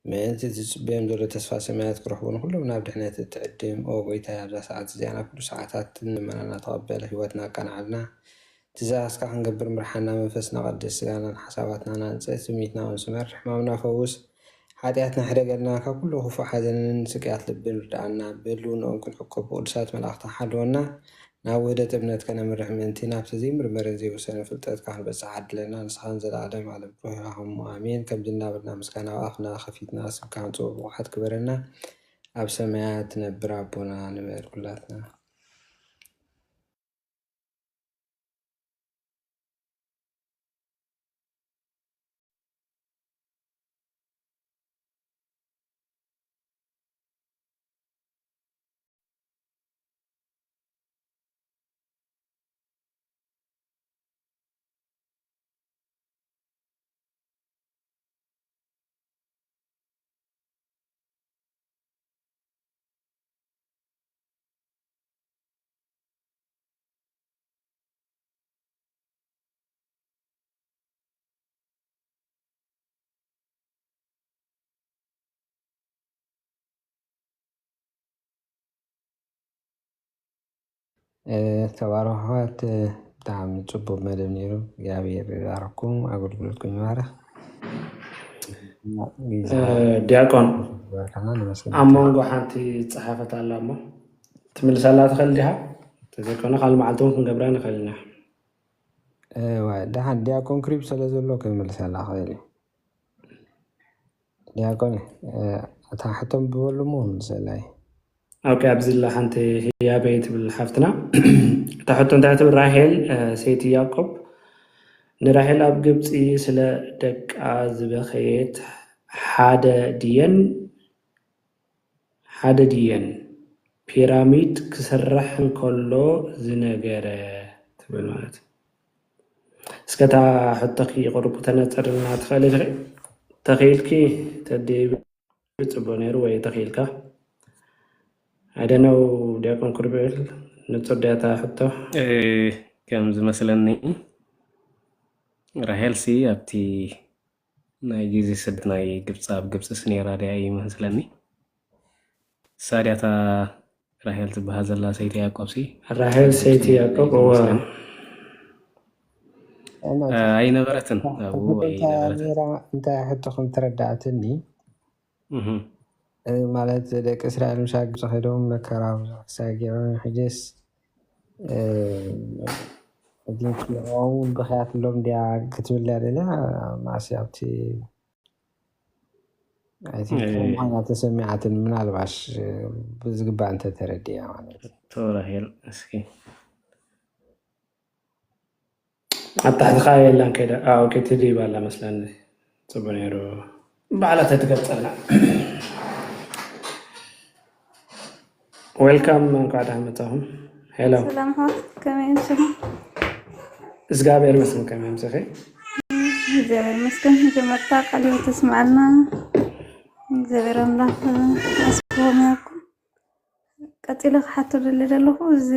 ምእንቲ እቲ ዝጽበዮም ዘሎ ተስፋ ሰማያት ክረኽቡ ንኹሎም ናብ ድሕነት እትዕድም። ኦ ጎይታይ፣ ኣብዛ ሰዓት እዚኣ ናብ ኩሉ ሰዓታት ልመናና ተቐበል፣ ህይወትና ኣቃንዓልና። ትእዛዝካ ክንገብር ምርሓና፣ መንፈስና ቀድስ፣ ስጋናን ሓሳባትናን ኣንጽህ፣ ትምኒትና እውን ስመር፣ ሕማምና ፈውስ፣ ሓጢኣትና ሕደገልና፣ ካብ ኩሉ ክፉእ ሓዘንን ስቅያት ልብን ርድኣና። ብህልውናኦም ክንዕቆብ ብቅዱሳት መላእኽትኻ ሓልወና። ናብ ውህደት እምነት ከነምርሕ ምእንቲ፣ ናብቲ ዘይምርመርን ዘይውሰንን ፍልጠትካ ክንበጽሕ ዓድለና። ንስኻ ንዘለኣለም ዓለም ብሩኽ ኢኻ። እሞ ኣሜን። ከምዚ እናበልና ምስጋና ኣብ ኣፍና ከፊትና ስምካ ክንጽውዕ ብቑዓት ግበረና። ኣብ ሰማያት ትነብር ኣቦና ንበል ኩላትና። ተባረኹ ኣሕዋት። ብጣዕሚ ጽቡቅ መደብ ነይሩ። እግዚኣብሔር ይባርኩም፣ ኣገልግሎትኩም ይባርክ። ዲያቆን፣ ኣብ መንጎ ሓንቲ ጸሓፈት ኣላ እሞ ትምልሰላ ትኽእል ዲኻ? ተዘይኮነ ካልእ መዓልቲ እውን ክንገብራ ንኽእል ኢና። ደሓን ዲያቆን ክሪብ ስለ ዘሎ ክምልሰላ ክእል እዩ። ዲያቆን፣ እታ ሕቶም ብበሉ እሞ ምልሰላ እዩ። ኦኬ፣ ኣብዚ ላ ሓንቲ ህያበይ ትብል ሓፍትና። እታ ሕቶ እንታይ ትብል? ራሄል ሰይቲ ያዕቆብ ንራሄል ኣብ ግብፂ ስለ ደቃ ዝበኸየት ሓደ ድየን ሓደ ድየን ፒራሚድ ክስራሕ እንከሎ ዝነገረ ትብል ማለት። እስከ እታ ሕቶኺ ቁሩብ ክተነፅርልና ትኽእሊ ዲኺ? ተኽኢልኪ ተዲቢ ጽቡቅ ነይሩ ወይ ተኽኢልካ? I don't know፣ ዲያቆን ኩርቤል፣ ንጹር ድያ እታ ሕቶ? ከም ዝመስለኒ ራሄልሲ ኣብቲ ናይ ግዜ ስደት ናይ ግብፂ ኣብ ግብፅስ ነይራ ድያ እዩ መስለኒ። እሳ ድያ እታ ራሄል ትበሃል ዘላ ሰይቲ ያዕቆብሲ? ራሄል ሰይቲ ያዕቆብ፣ እወ። ኣይነበረትን፣ ኣብኡ ኣይነበረትን። እንታይ ሕቶ ከም ተረዳእትኒ፣ ማለት ደቂ እስራኤል ምሻ ግብፂ ከይዶም መከራ ብዙሕ ክሳይ ገይሮም፣ ሕጅስ ንዕኦም እውን ብኽያት ሎም ድያ ክትብል ድያ ደልያ? ማእሲ ኣብቲ ምዃና ተሰሚዓትን፣ ምናልባሽ ብዝግባእ እንተተረድያ ማለት እዩ። ራሄል እስኪ ኣብ ታሕቲ ከዓ የላን ከይዳ። ኦኬ፣ ትድይብ ኣላ መስለኒ። ጽቡቅ ነይሩ። ባዕላ ተትገልጸልና። ዌልካም፣ እንኳዕ ደህና መጻኹም። ሄሎ። ሰላም ኣሕዋት፣ ከመይ ኣምሲኹም? እግዚኣብሔር ይመስገን፣ ከመይ ኣምሲኺ? እግዚኣብሔር ይመስገን። መጀመርታ ቃል ህይወት ተስምዓልና። እግዚኣብሔር ኣምላኽ ኣስፍሆም ይሃብኩም። ቀጺለ ክሓቶ ደሊ ዘለኹ፣ እዚ፣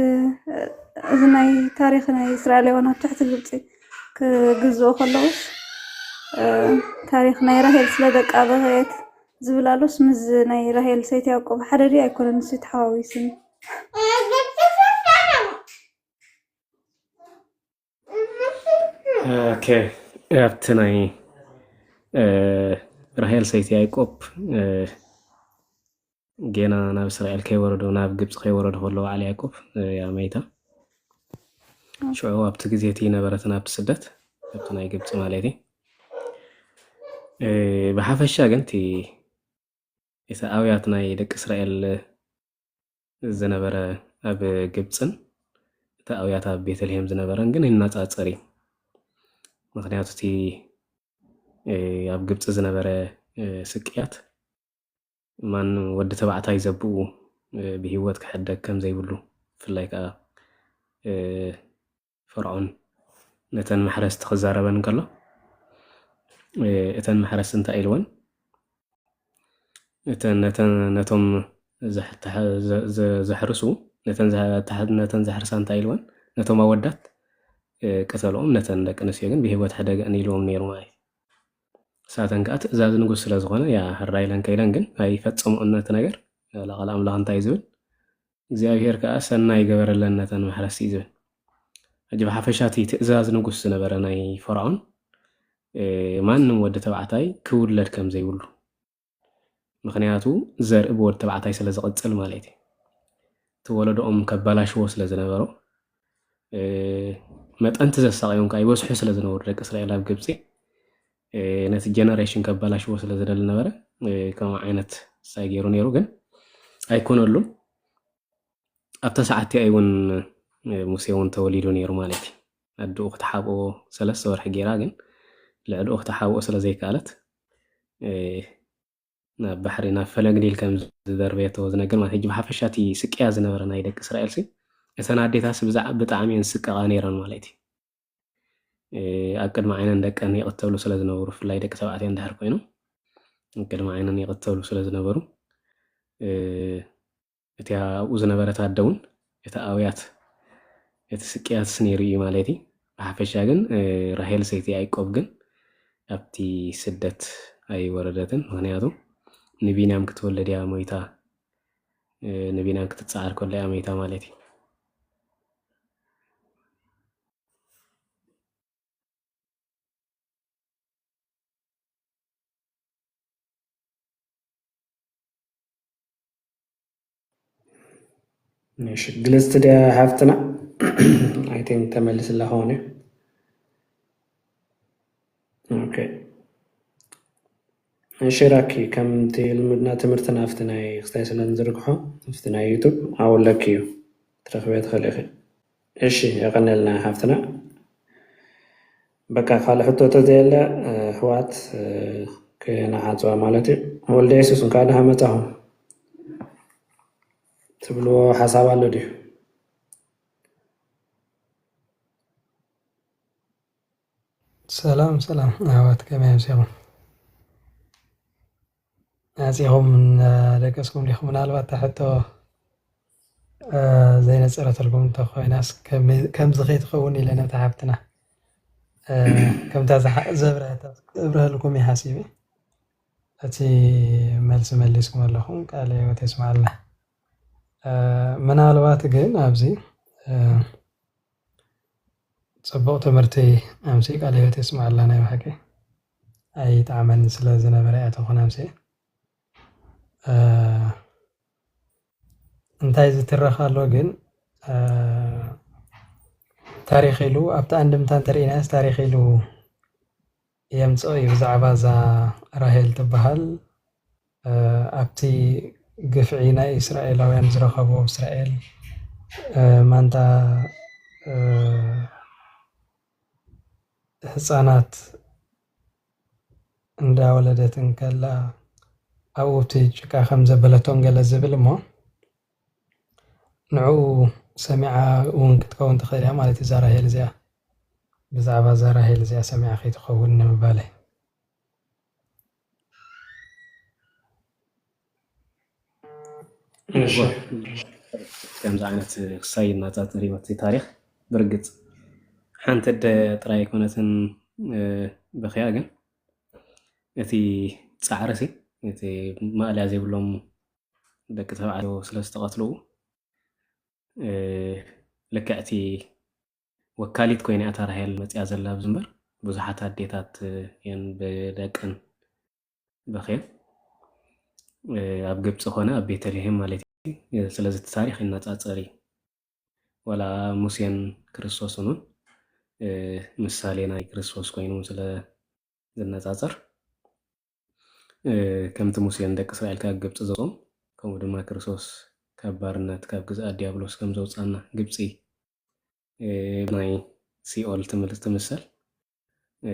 እዚ ናይ ታሪኽ ናይ እስራኤላውያን ኣብ ትሕቲ ግብጺ ክግዝኡ ከለውስ፣ እ፣ ታሪኽ ናይ ራሄል ስለ ደቃ በኸየት ዝብል ኣሎስ፣ ምስ ናይ ራሄል ሰይቲ ያዕቆብ ሓደ ድዩ ኣይኮነን? ንሱ ተሓዋዊስን። ኦኬ፣ ኣብቲ ናይ፣ እ፣ ራሄል ሰይቲ ያዕቆብ፣ እ፣ ጌና ናብ እስራኤል ከይወረዱ፣ ናብ ግብፂ ከይወረዱ ከለዉ በዓል ያዕቆብ፣ እ፣ ያ መይታ። ሽዑ ኣብቲ ግዜ እቲ ነበረትን ኣብቲ ስደት፣ ኣብቲ ናይ ግብፂ ማለት እዩ። እ፣ ብሓፈሻ ግን እቲ፣ እቲ ኣውያት ናይ ደቂ እስራኤል ዝነበረ ኣብ ግብፅን እቲ ኣውያት ኣብ ቤተልሔም ዝነበረን ግን ይነፃፀር እዩ። ምኽንያቱ እቲ፣ እ፣ ኣብ ግብፂ ዝነበረ፣ እ፣ ስቅያት ማንም ወዲ ተባዕታይ ዘብኡ፣ እ፣ ብህይወት ክሕደግ ከም ዘይብሉ፣ ብፍላይ ከዓ፣ እ፣ ፈርዖን ነተን ማሕረስቲ ክዛረበን እንከሎ፣ እ፣ እተን ማሕረስቲ እንታይ ኢልወን? እተን፣ ነተን፣ ነቶም ዘሕ-፣ ተሐ-፣ ዘ-፣ ዘ-፣ ዘሕርሱ፣ ነተን ዘ-፣ ተሐ-፣ ነተን ዘሕርሳ እንታይ ኢልወን? ነቶም ኣወዳት፣ እ፣ ቅተልኦም፣ ነተን ደቂ ኣንስትዮ ግን ብህይወት ሕደገን ኢልዎም ነይሩ ማለት እዩ። ንሳተን ከኣ ትእዛዝ ንጉስ ስለ ዝኾነ፣ ያ፣ ህራይ ኢለን ከይደን ግን ኣይፈጸምኦን ነቲ ነገር። ቃል ኣምላኽ እንታይ እዩ ዝብል? እግዚኣብሄር ከኣ ሰናይ ይገበረለን ነተን ማሕረስቲ እዩ ዝብል። ሕጂ ብሓፈሻ እቲ ትእዛዝ ንጉስ ዝነበረ ናይ ፈርዖን፣ እ፣ ማንም ወዲ ተባዕታይ ክውለድ ከም ዘይብሉ፣ ምኽንያቱ ዘርኢ ብወዲ ተባዕታይ ስለ ዝቕጽል ማለት እዩ። እቲ ወለዶኦም ከባላሽዎ ስለ ዝነበሮ፣ እ፣ መጠንቲ ዘሳቐዮም ከኣ ይበዝሑ ስለ ዝነበሩ ደቂ እስራኤል ኣብ ግብጺ፣ እ፣ ነቲ ጀነሬሽን ከባላሽዎ ስለ ዝደሊ ነበረ፣ እ፣ ከምኡ ዓይነት ሳይ ገይሩ ነይሩ፣ ግን ኣይኮነሉን። ኣብታ ሰዓት እቲኣ እውን፣ እ፣ ሙሴ እውን ተወሊዱ ነይሩ ማለት እዩ። ኣድኡ ክትሓብኦ ሰለስተ ወርሒ ገይራ፣ ግን ልዕልኡ ክትሓብኦ ስለ ዘይከኣለት፣ እ፣ ናብ ባሕሪ፣ ናብ ፈለግ ኒል ከም ዝደርበየቶ ዝነግር ማለት እዩ። ብሓፈሻ እቲ ስቅያ ዝነበረ ናይ ደቂ እስራኤል ሲ፣ እተን ኣዴታትሲ ብዛዕ-፣ ብጣዕሚ እየን ዝስቀቓ ነይረን ማለት እዩ። እ፣ ኣብ ቅድሚ ዓይነን ደቀን ይቕተሉ ስለ ዝነበሩ፣ ብፍላይ ደቂ ተባዕትዮ እንድሕር ኮይኖም፣ ኣብ ቅድሚ ዓይነን ይቕተሉ ስለ ዝነበሩ፣ እ፣ እቲኣ ኣብኡ ዝነበረት ኣደ እውን፣ እቲ ኣውያት፣ እቲ ስቅያትስ ነይሩ እዩ ማለት እዩ። ብሓፈሻ ግን፣ እ፣ ራሄል ሰይቲ ያዕቆብ ግን ኣብቲ ስደት ኣይወረደትን። ምኽንያቱ ንቢንያም ክትወልድ እያ ሞይታ፣ እ፣ ንቢንያም ክትጸዓር ከላ እያ ሞይታ ማለት እዩ። እሺ፣ ግልጽቲ ድያ ሓፍትና? I think ተመሊስላ ኸውን እዩ። ኦኬ። እሺ ራኪ፣ ከምቲ ልምድና ትምህርትና ኣብቲ ናይ ክስታይ ስለ ንዝርግሖ፣ ኣብቲ ናይ ዩቱብ ኣብኡ ኣለኪ እዩ። ክትረኽብዮ ትኽእሊ ኢኺ። እሺ፣ የቐንየልና ሓፍትና። በቃ ካልእ ሕቶ ተዘየለ፣ እ፣ ኣሕዋት፣ እ፣ ከነዓጽዋ ማለት እዩ። ወልደ የሱስ እንኳዕ ደሓን መጻኹም። ትብልዎ ሓሳብ ኣሎ ድዩ? ሰላም፣ ሰላም ኣሕዋት፣ ከመይ ኣምሲኹም? ኣጺኹም እናደቀስኩም ዲኹም? ምናልባት እታ ሕቶ፣ እ፣ ዘይነጸረትልኩም እንተኾይናስ፣ ከም-፣ ከምዚ ከይትኸውን ኢለ ነታ ሓፍትና፣ እ፣ ከምታ ዝሓ-፣ ዘብረሀታ ክእብረሀልኩም እየ ሓሲበ። እቲ መልሲ መሊስኩም ኣለኹም፣ ቃለ ህይወት የስምዓልና። እ፣ ምናልባት ግን ኣብዚ፣ እ፣ ጽቡቕ ትምህርቲ ኣምሲ፣ ቃለ ህይወት የስምዓልና። ናይ ብሓቂ ኣይጠዓመን ስለ ዝነበረ እያ ትኾን ኣምሲ። እ፣ እንታይ ዝትረኽ ኣሎ ግን፣ እ፣ ታሪኽ ኢሉ ኣብቲ ኣንድምታ እንተርኢናዮስ ታሪኽ ኢሉ የምጽኦ እዩ ብዛዕባ እዛ ራሄል ትበሃል፣ እ፣ ኣብቲ ግፍዒ ናይ እስራኤላውያን ዝረኸቦ እስራኤል፣ እ፣ ማንታ፣ እ፣ ህጻናት እንዳወለደት እንከላ ኣብኡ እቲ ጭቃ ከም ዘበለቶም ገለ ዝብል እሞ ንዕኡ ሰሚዓ እውን ክትከውን ትኽእል እያ ማለት እዩ። እዛ ራሄል እዚኣ፣ ብዛዕባ እዛ ራሄል እዚኣ ሰሚዓ ከይትኸውን ንምባለይ። እሺ። ከምዚ ዓይነት ክሳይ እናጻጸር ይመጽእ ታሪኽ። ብርግጽ ሓንቲ ኣደ ጥራይ ኣይኮነትን፣ እ፣ በኺያ፣ ግን እቲ ጻዕሪ ሲ፣ እቲ ማእለያ ዘይብሎም ደቂ ተባዕትዮ ስለ ዝተቐትልኡ፣ እ፣ ልክዕ እቲ ወካሊት ኮይና እያ እታ ራሄል መጺኣ ዘላ ኣብዚ እምበር፣ ብዙሓት ኣዴታት እየን ብደቀን በኽየን፣ እ፣ ኣብ ግብጺ ኾነ ኣብ ቤተልሔም ማለት እዩ። ስለዚ እቲ ታሪኽ ይነጻጸር እዩ። ዋላ ሙሴን ክርስቶስን እውን፣ እ፣ ምሳሌ ናይ ክርስቶስ ኮይኖም ስለ ዝነጻጸር፣ እ፣ ከምቲ ሙሴ ንደቂ እስራኤል ካብ ግብጺ ዘውጽኦም፣ ከምኡ ድማ ክርስቶስ ካብ ባርነት፣ ካብ ግዝኣት ዲያብሎስ ከም ዘውጽኣና፣ ግብጺ፣ እ፣ ናይ ሲኦል ትምል-፣ ትምሰል፣ እ፣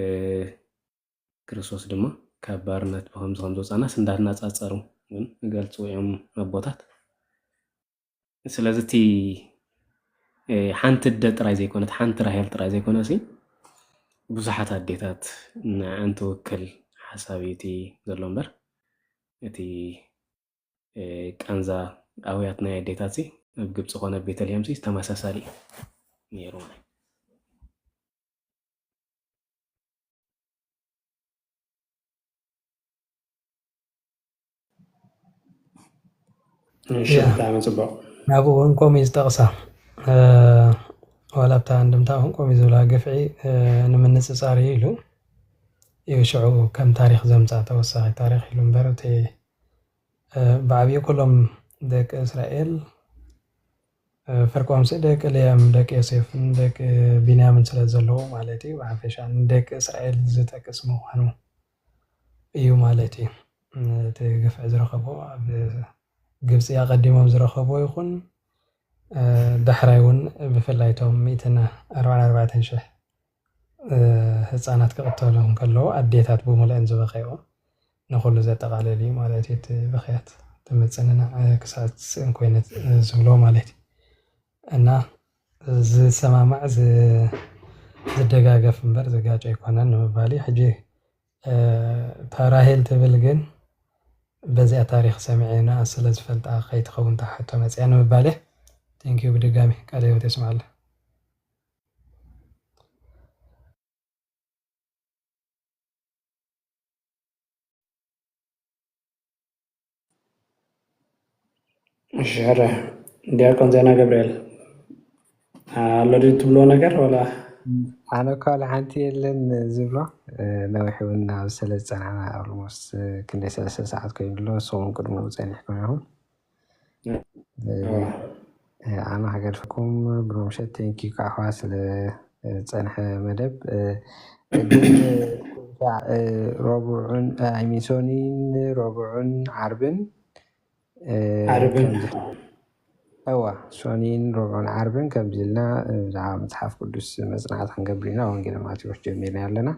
ክርስቶስ ድማ ካብ ባርነት ብኸምዚ ከም ዘውጽኣናስ እንዳናጻጸሩ ግን ይገልጹ እዮም ኣቦታት። ስለዚ እቲ፣ እ፣ ሓንቲ ኣደ ጥራይ ዘይኮነት፣ ሓንቲ ራሄል ጥራይ ዘይኮነሲ፣ ብዙሓት ኣዴታት ንዐን ትውክል ሓሳብ እዩ እቲ ዘሎ እምበር፣ እቲ፣ እ፣ ቃንዛ ኣውያት ናይ ኣዴታትሲ ኣብ ግብጺ ኮነ ኣብ ቤተልሔምሲ ተመሳሳሊ እዩ ነይሩ ማለት እዩ። እሺ፣ ብጣዕሚ ጽቡቕ። ናብኡ እውን ከምኡ እዩ ዝጠቕሳ። ዋላ ኣብታ እንድምታ እውን ከምኡ ዝብላ፣ ግፍዒ ንምንፅፃር እዩ ኢሉ እዩ። ሽዑ ከም ታሪክ ዘምፃ ተወሳኺ ታሪክ ኢሉ እምበር፣ እቲ ብዓብዩ ኩሎም ደቂ እስራኤል ፍርቆምሲ ደቂ ልያም፣ ደቂ ዮሴፍን ደቂ ቢንያምን ስለ ዘለዉ ማለት እዩ። ብሓፈሻ ንደቂ እስራኤል ዝጠቅስ ምዃኑ እዩ ማለት እዩ። እቲ ግፍዒ ዝረኸቦ ኣብ ግብፂ ኣቐዲሞም ዝረኸቦ ይኹን ዳሕራይ እውን ብፍላይ እቶም ሚእትን ኣርባዕን ኣርባዕተን ሽሕ ህፃናት ክቕተሉ እንከለዉ ኣዴታት ብምልአን ዝበኸይኦ ንኹሉ ዘጠቓለል እዩ ማለት እዩ። እቲ ብኽያት እቲ ምፅንናዕ ክሳዕ ስእን ኮይነ ዝብሎ ማለት እዩ። እና ዝሰማማዕ ዝደጋገፍ እምበር ዝጋጭ ኣይኮነን ንምባል እዩ። ሕጂ እታ ራሄል ትብል ግን በዚኣ ታሪክ ሰሚዐ ኢና ስለ ዝፈልጣ ከይትኸውን እታ ሕቶ መፅያ ንምባል እየ። ቴንኪዩ ብድጋሚ ቃለ ህይወት የስምዓልና። እሺ፣ ሕረ ዲያቆን ዜና ገብርኤል ኣሎ ድዩ ትብሎ ነገር ወላ? ኣነ እኳ ዋላ ሓንቲ የለን ዝብሎ። ነዊሕ እውን ኣብ ስለ ዝፀናሕና፣ ኦልሞስት ክንደይ ሰለስተ ሰዓት ኮይኑ ኣሎ። ንስኹም ቅድሚኡ ፀኒሕኩም ኢኹም። ኣነ ክገድፈኩም ብሩምሸት፣ ቴንኪዩ ካሕዋ ስለ ዝፀንሐ መደብ። ግን ረቡዕን ኣይሚን ሶኒን ረቡዕን ዓርብን ዓርብን እዋ፣ ሶኒን ረቡዕን ዓርብን ከምዚ ኢልና ብዛዕባ መፅሓፍ ቅዱስ መፅናዕቲ ክንገብር ኢና። ወንጌል ማቴዎስ ጀሚርና ኣለና።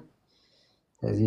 ስለዚ